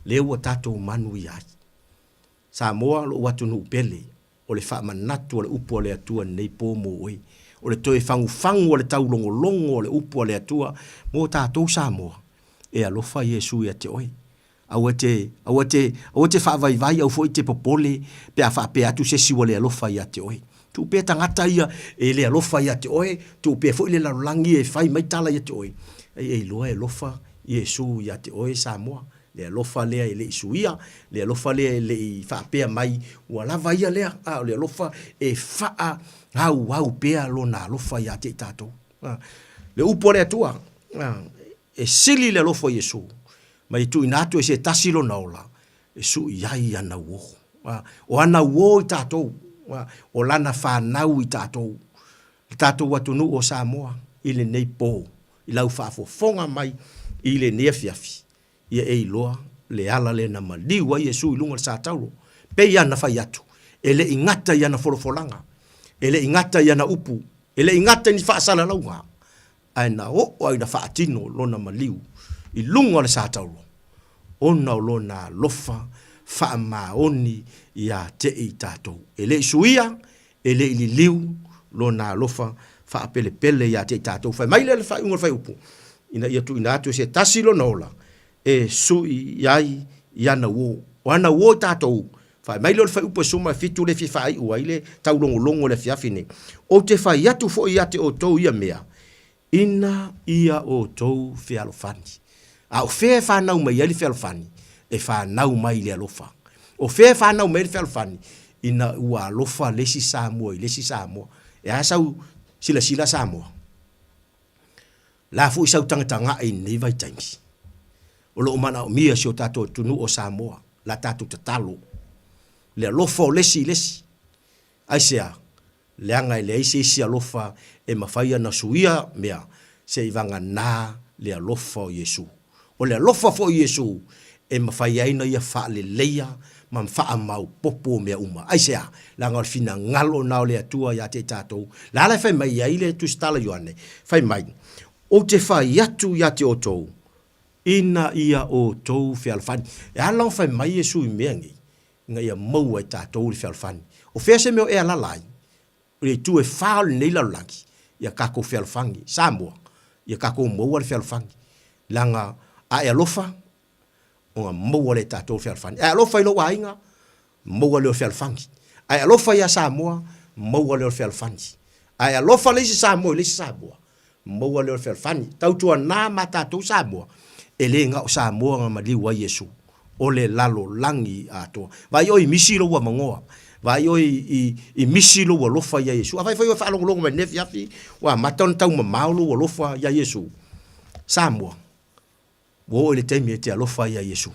lea ua tatou manuia ai. Samoa, lou atunuu pele, o le faamanatu o le upu a le Atua i lenei po mo oe. O le toe fagufagu o le taulogologo o le upu a le Atua mo tatou Samoa. E alofa Iesu ia te oe. Aua e te, aua e te, aua e te faavaivai, aua foi e te popole pe a faapea atu se isi ua le alofa ia te oe. Tuu pea tagata ia e le alofa ia te oe, tuu pea foi le lalolagi e fai mai tala ia te oe. Ai e iloa e alofa Iesu ia te oe Samoa. Le alofa lea e le i suia, le alofa lea e le i faapea mai ua lava ia lea, a o le alofa e faaauau pea Lona alofa ia te i tatou. A, le upu a le Atua, a, e sili le alofa o Iesu, mai e tuuina atu e se tasi lona ola, e sui ai ana uo. A, o ana uo i tatou, a, o lana fanau i tatou, le tatou atunuu o Samoa i lenei po, i lau faafofoga mai i lenei afiafi, ia e iloa le ala lea na maliu ai Iesu i luga o le satauro. Pei ana fai atu, e le i gata i ana folafolaga, e le i gata i ana upu, e le i gata i ni faasalalauga, ae na oo ai ina faatino lona maliu i luga o le satauro, ona o lona alofa faamaoni ia te i tatou. E le i suia, e le i liliu lona alofa faapelepele ia te i tatou. Fai mai lea le faaiuga o le fuaiupu, ina ia tuuina atu e se tasi lona ola e sui ai i ana uo. O ana uo i tatou, fai mai lea o le fuaiupu e 17 lea e fia faaiu ai le taulogologo i le afiafi nei, Ou te fai atu foi ia te outou ia mea, Ina ia outou fealofani. A o fea e fanau mai ai le fealofani? E fanau mai i le alofa. O fea e fanau mai ai le fealofani? Ina ua alofa le isi Samoa i le isi Samoa. E a sau silasila Samoa? La foi sau tagatagai i lenei vaitaimi. O lo o manaomia si o tatou atunuu o Samoa, la tatou tatalo, le alofa o le isi i le isi. Aisea? Leaga e leai se isi alofa e mafai ona suia mea seivagana le alofa o Iesu. O le alofa foi o Iesu e mafai ai ona ia faaleleia ma faamaopopo mea uma. Aisea? Leaga o le finagalo na o le Atua ia te i tatou. Le ala e fai mai ai le Tusitala Ioane, fai mai, Ou te fai atu ia te outou, ina ia outou fealofani. E ala ona fai mai Iesu i mea nei, ina ia maua e tatou le fealofani. O fea se mea o e alala ai? O le itu e fa o lenei lalolagi, ia tatou fealofani. Samoa, ia tatou maua le fealofani. Leaga a e alofa, ona maua lea e tatou le fealofani. A e alofa i lou aiga, maua lea o le fealofani. A e alofa ia Samoa, maua lea o le fealofani. A e alofa le isi Samoa i le isi Samoa, maua lea o le fealofani. Tautuana ma tatou Samoa, e le na o Samoa na maliu ai Iesu, o le lalolagi atoa. Vaai oe i misi lou avanoa, vaai oe i misi lou alofa ia Iesu. Afai foi oe faalogologo mai i lenei afiafi ua amata ona taumamao lou alofa ia Iesu, Samoa, Ua oo i le taimi e te alofa ai ia Iesu.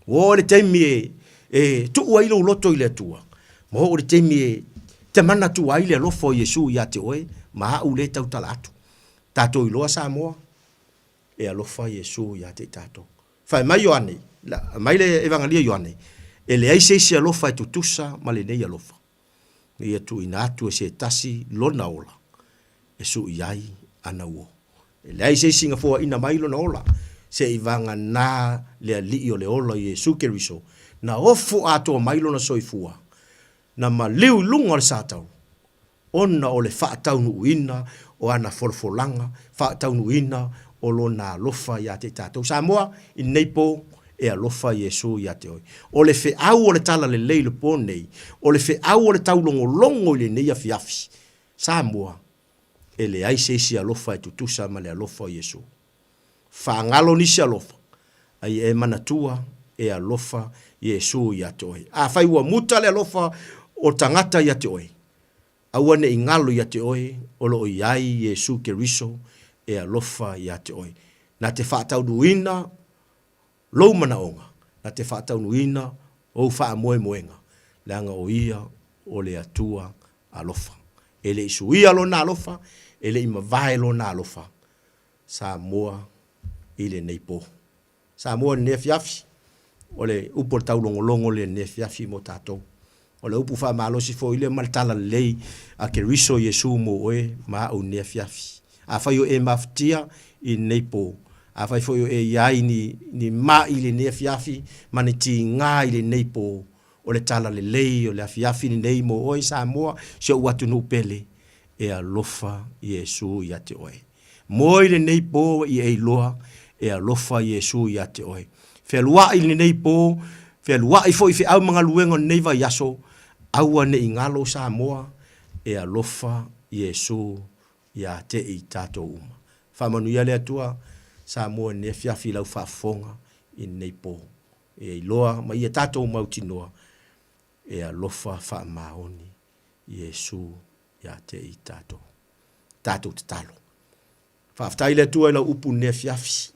Ua oo i le taimi e tuu ai lou loto i le Atua, ma oo i le taimi e Te manatua ai le alofa o Iesu ia te oe ma a'u lea e tautala atu. Tatou iloa Samoa, e alofa Iesu ia te i tatou. Fai mai Ioane, aumai le Evagalia Ioane, e leai se isi alofa e tutusa ma lenei alofa, ina ia tuuina atu e se tasi lona ola e sui ai ana uo. E leai se isi na foaina mai lona ola, seivagana le Alii o le ola o Iesu Keriso, na ofo atoa mai lona soifua, na maliu i luga o le satauro, ona o le faataunuuina o ana folafolaga, faataunuuina o Lona alofa ia te i tatou. Samoa, i lenei po, e alofa Iesu ia te oe. O le feau o le Talalelei i le po nei, o le feau o le taulogologo i lenei afiafi, Samoa, e leai se isi alofa e tutusa ma le alofa o Iesu. Faagalo nisi alofa, a ia e manatua e alofa Iesu ia te oe. Afai ua muta le alofa o tagata ia te oe, aua ne i galo ia te oe o lo o i ai Iesu Keriso e alofa ia te oe. Na te faataunuuina lou manaoga, na te faataunuuina ou faamoemoega, leaga o Ia o le Atua alofa. E le i suia Lona alofa, e le i mavae Lona alofa. Samoa i lenei po. Samoa i lenei afiafi, o le upu o le taulogologo lea i lenei afiafi mo tatou. O le upu faamalosi foi lea ma le talalelei a Keriso Iesu mo oe ma a'u i lenei afiafi. Afai o e mafatia i lenei po, afai foi o e i ai ni, ni ma'i i lenei afiafi ma ni tiga i lenei po, o le talalelei o le afiafi lenei mo oe Samoa, si o'u atunuu pele, e alofa Iesu ia te oe. Moe i lenei po i e iloa e alofa Iesu ia te oe. Fealuai i lenei po, fealuai foi i feau ma galuega o lenei vaiaso, aua ne i galo Samoa, e alofa Iesu ia te i tatou uma. Faamanuia le Atua Samoa i lenei afiafi i lau faafofoga i lenei po. E iloa ma ia tatou mautinoa e alofa faamaoni Iesu ia te i tatou. Tatou tatalo. Faafetai i le Atua i lau upu i lenei afiafi,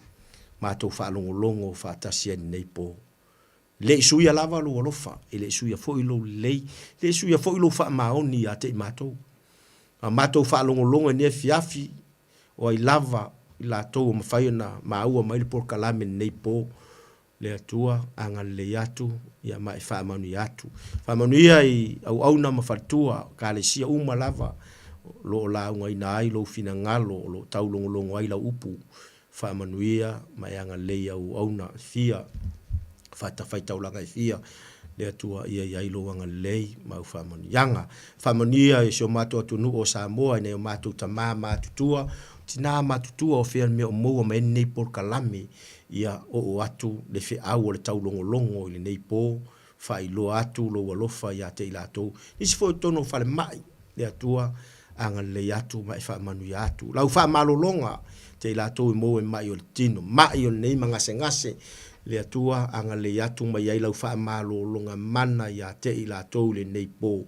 matou faalogologo faatasi ai i lenei po. E le i suia lava lou alofa, e le i suia foi lou lelei, e le i suia foi lou faamaoni ia te i matou. A matou faalogologo i lenei afiafi, o ai lava i latou ua mafai ona maua mai le polokalame i lenei po, Le Atua, agalelei atu, ia ma e faamanuia atu. Faamanuia i auauna ma faletua, ekalesia uma lava o lo o laugaina ai lou finagalo, o lo o taulogologo ai lau upu. Faamanuia ma e agalelei i au auauna e fia, fatafaitaulaga e fia, le Atua ia i ai lou agalelei ma au faamanuiaga. Faamanuia i si o matou atunuu o Samoa i nai o matou tama matutua, tinā matutua o fea le mea o maua mai ai lenei polokalame Ia oo atu le feau o le taulogologo i lenei po, faailoa atu lou alofa ia te i latou, nisi foi o totonu o falemai, le Atua, agalelei atu ma e faamanuia atu. Lau faamalologa te i latou e maua i mai o le tino, mai o lenei ma gasegase, le Atua, agalelei atu ma i ai lau faamalologa mana ia te i latou i lenei po.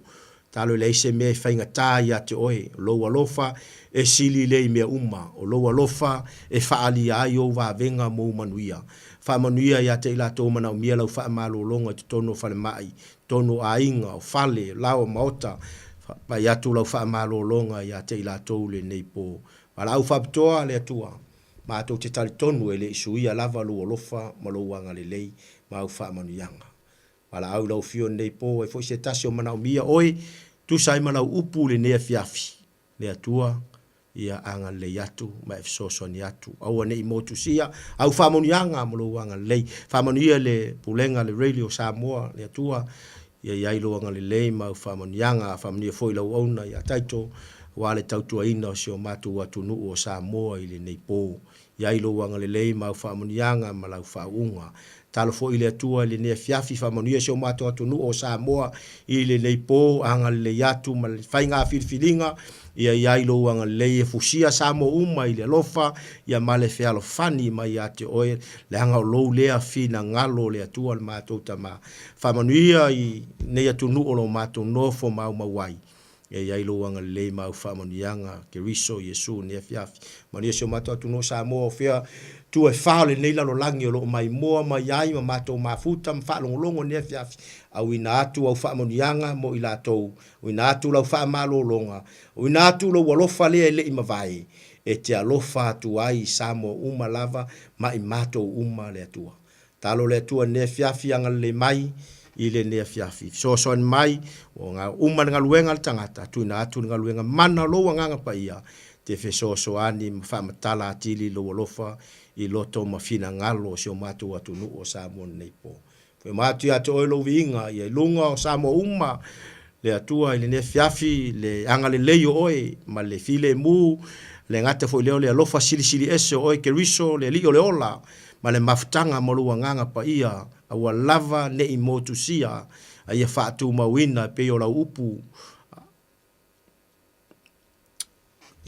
Talo e leai se mea e faigata ia te oe, o lou alofa e sili lea i mea uma, o lou alofa e faaalia ai ou vavega ma ou manuia. Faamanuia ia te i latou manaomia lau faamalologa i totonu o falemai, totonu o aiga, o fale, o laoa, maota, pai atu lau faamalologa ia te i latou lenei po. Valaau faapitoa le Atua, matou te talitonu e le i suia lava lou alofa ma lou agalelei ma au faamanuiaga. Valaau i lau Afio i lenei po ai foi se tasi o manaomia oe, tusa ai ma lau upu i lenei afiafi. Le Atua, ia agalelei atu ma e fesoasoani atu. Aua ne i motusia au faamanuiaga ma lou agalelei. Faamanuia le Pulega a le Radio Samoa, le Atua, ia i ai lou agalelei ma au faamanuiaga. Faamanuia foi i lau auauna ia Taito, aua le tautuaina o si o matou atunuu o Samoa i lenei po. I ai lou agalelei ma au faamanuiaga ma lau faauuga. Talo foi i le Atua i lenei afiafi, faamanuia si o matou atunuu o Samoa i lenei po, agalelei atu ma le faiga filifiliga, ia i ai lou agalelei e fusia Samoa uma i le alofa, ia ma le fealofani mai ia te oe, leaga o lou lea finagalo le Atua le matou Tama. Faamanuia i lenei atunuu o lo matou nofo maumau ai. Ia i ai lou agalelei ma au faamanuiaga, Keriso Iesu i lenei afiafi. Manuia si o matou atunuu o Samoa o fea itu e fā o lenei lalolagi o lo o maimoa mai ai ma matou mafuta ma faalogologo i lenei afiafi, auina atu au faamanuiaga mo i latou, auina atu lau faamalologa, auina atu lou alofa lea e le i mavae, e te alofa atu ai i Samoa uma lava ma i matou uma le Atua. Talo le Atua i lenei afiafi, agalelei mai i lenei afiafi. Fesoasoani mai, ua uma le galuega a le tagata, tuuina atu le galuega mana o lou Agaga Paia, te fesoasoani ma faamatala atili lou alofa i loto ma finagalo o si o matou atunuu o Samoa nei po. Foi uma atu ia te oe lou viiga ia i luga o Samoa uma, le Atua i lenei afiafi, le agalelei o oe ma le filemu, le gata foi lea o le alofa silisili ese o oe Keriso, le Alii o le ola, ma le mafutaga ma lou Agaga Paia, aua lava ne i motusia, a ia faatumauina e pei o lau upu,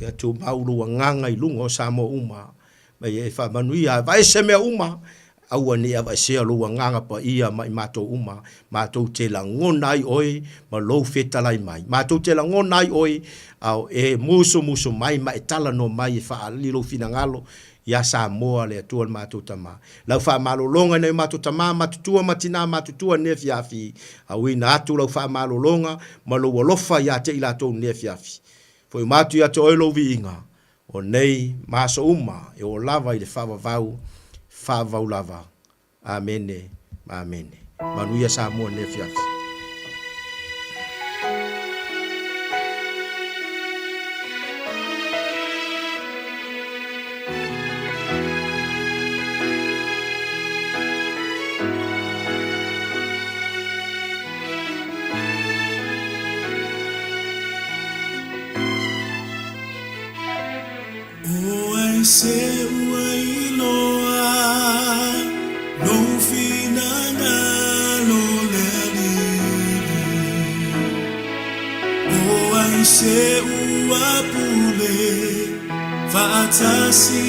Ia tumau lou agaga i luga o Samoa uma, ma ia e faamanuia, aveese mea uma, aua ne i aveesea lou agaga paia ma i matou uma, matou te lagona ai oe ma lou fetalai mai. Matou te lagona ai oe, a o e musumusu mai ma e talanoa mai e faaali lou finagalo ia Samoa le Atua le matou Tama. Lau faamalologa i nai o matou tama matutua ma tinā matutua i lenei afiafi, auina atu lau faamalologa ma lou alofa ia te i latou i lenei afiafi. Foi uma atu ia te oe lou viiga, o nei ma aso uma e oo lava i le faavavau, faavavau lava. Amene ma amene. Manuia Samoa i lenei afiafi. O ai se ua iloa lou finagalo le Alii? O ai se ua pule faatasi,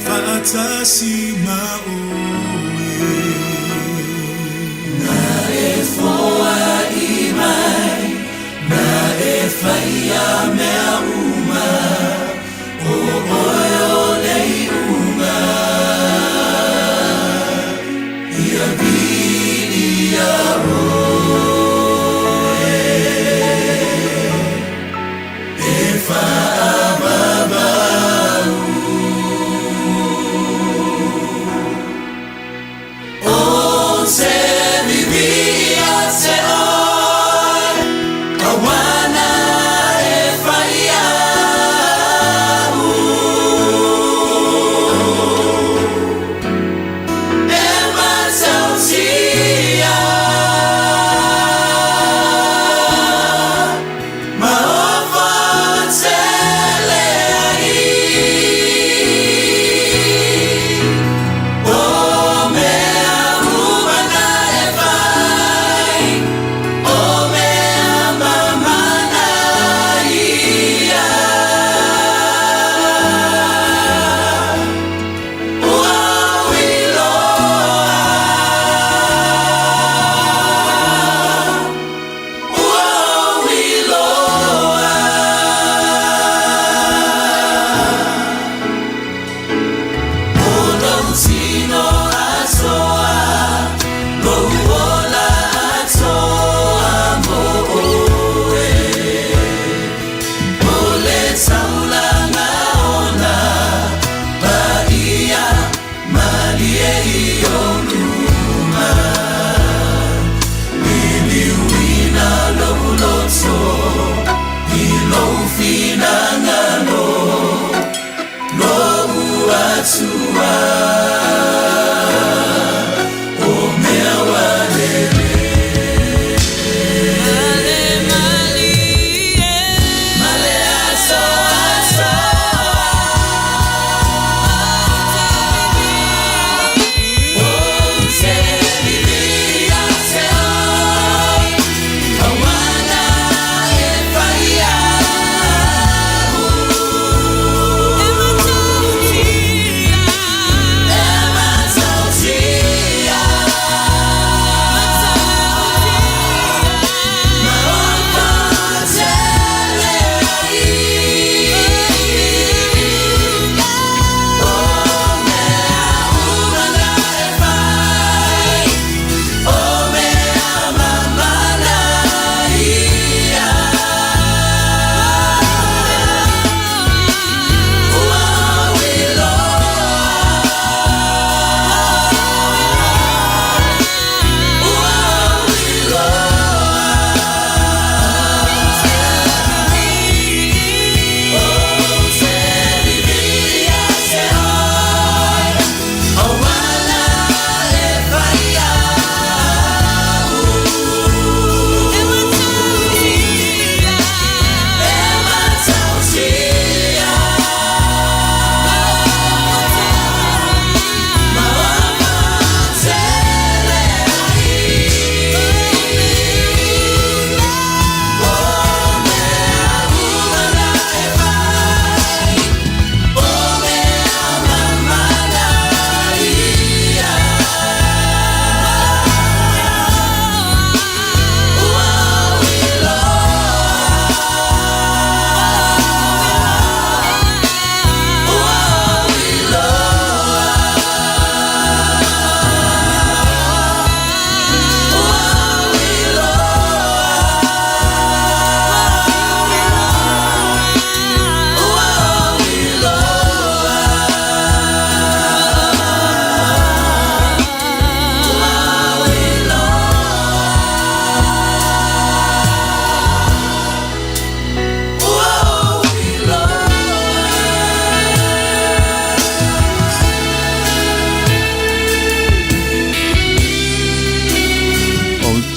faatasi ma oe? Na e foai mai Na e faia mea uma, ʻO ʻoe o le iuga, Ia viia ʻoe, E faavavau.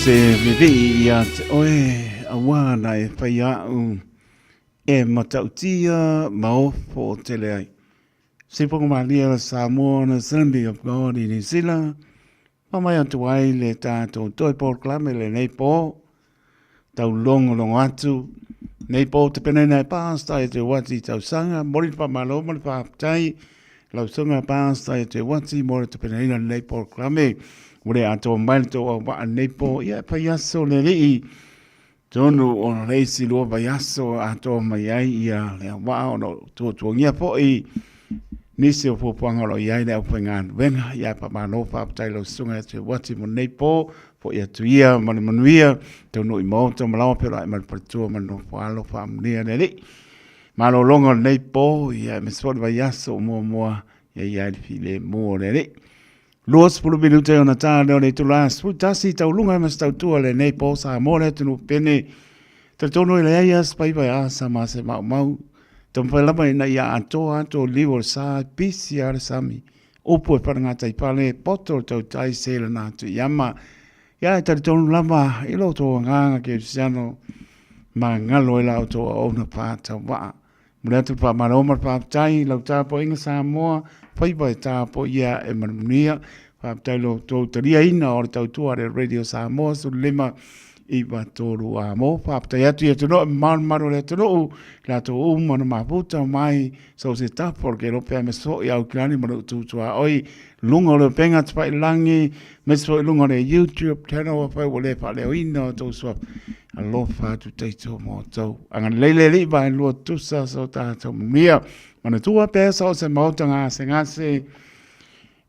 se vevii ia te oe, auā na e whai au e matautia ma ofo tele ai. Sipoga malie o Samoa na Assembly of God i New Zealand, pa mai atu ai le tātou toi polokalame lenei pō, taulogologo atu, nei pō te penena e Pastor e te wati tausaga, mori le whamalo ma le whafetai, lau susuga Pastor e te wati mo le tapenaina lenei polokalame, ua le atoa mai le tou auvaa lenei pō, ia e fai aso le alii, Tonu o le isi lua vaiaso atoa mai ai ia le auvaa ona o tuatuagia foi nisi o fuafuaga o lo o i ai le aufaigaluega. Ia faamalo faafetai lau susuga ia te Wati mo lenei po, foi atu ia ma le manuia, taunuu i maota ma lawa feiloai ma le faletua ma le nofo alo faamanuia le Alii. Malologa o lenei po, ia aemaise foi le vaiaso o muamua ia i ai le filemu o le Alii. 20 minute ona ta lea o le itula 11 tauluga ma se tautua lenei po Samoa le atunuu pene. Talitonu e leai lava se paipa e asa ma se maumau. Taumafai lava ina ia atoa atu o liu o le sa, pisi lava le sami. Upu e falegataifale, poto le tautai se lana atu i ama. Ia e talitonu lava i lo outou agaga kerisiano ma galo ai la outou auauna faatauvaa. Momoli atu le faamalo ma le faafetai i lau tapuaiga Samoa, faiva e tapuaia e manuia. Faafetai i lo outou taliaina o le tautua a le Radio Samoa 15 9 3 a mo. Faafetai atu i atunuu e mamao le mamalu o le atunuu, i latou uma na mafuta mai so o se tafa o le Kelope aemaise foi Aukilani ma le Utuutuaoi, luga o le upega tafailagi, aemaise foi luga o le YouTube channel afai ua le faaleoina o outou suafa. Alofa atu taito mo outou. Agalelei le Alii vaelua tusa so tatou manuia. Manatua pea so o se maota gasegase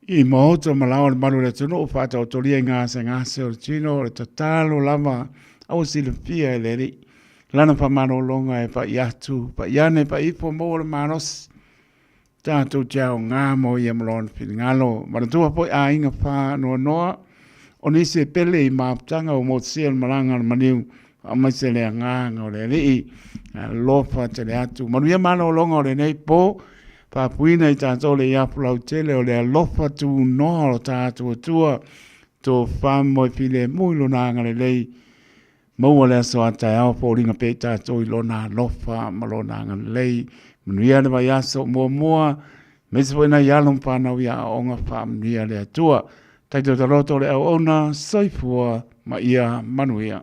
i maota ma lao o le malu o le atunuu faataotolia i gasegase o le tino o le tatalo lava aua silafia e le Alii. Lana faamalologa e pai atu, pai ane, pai ifo maua le malosi. Tatou te aoga mo ia ma lona finagalo. Manatua foi aiga faanoanoa o nisi e pele i mafutaga ua motusia le malaga a le maliu, aemaise le agaga o le Alii. Alofa tele atu. Manuia malologa o lenei po, faapuina i tatou le iafu lautele o le alofa tunoa o lo tatou Atua, tofa moe filemu i lona agalelei, Maua le aso a taeao foliga pea i tatou i lona alofa ma lona agalelei. Manuia le vaiaso muamua, aemaise foi nai alo ma fanau i aoaoga faamanuia le Atua. Taitoitaloto le auauna, soifua ma ia manuia.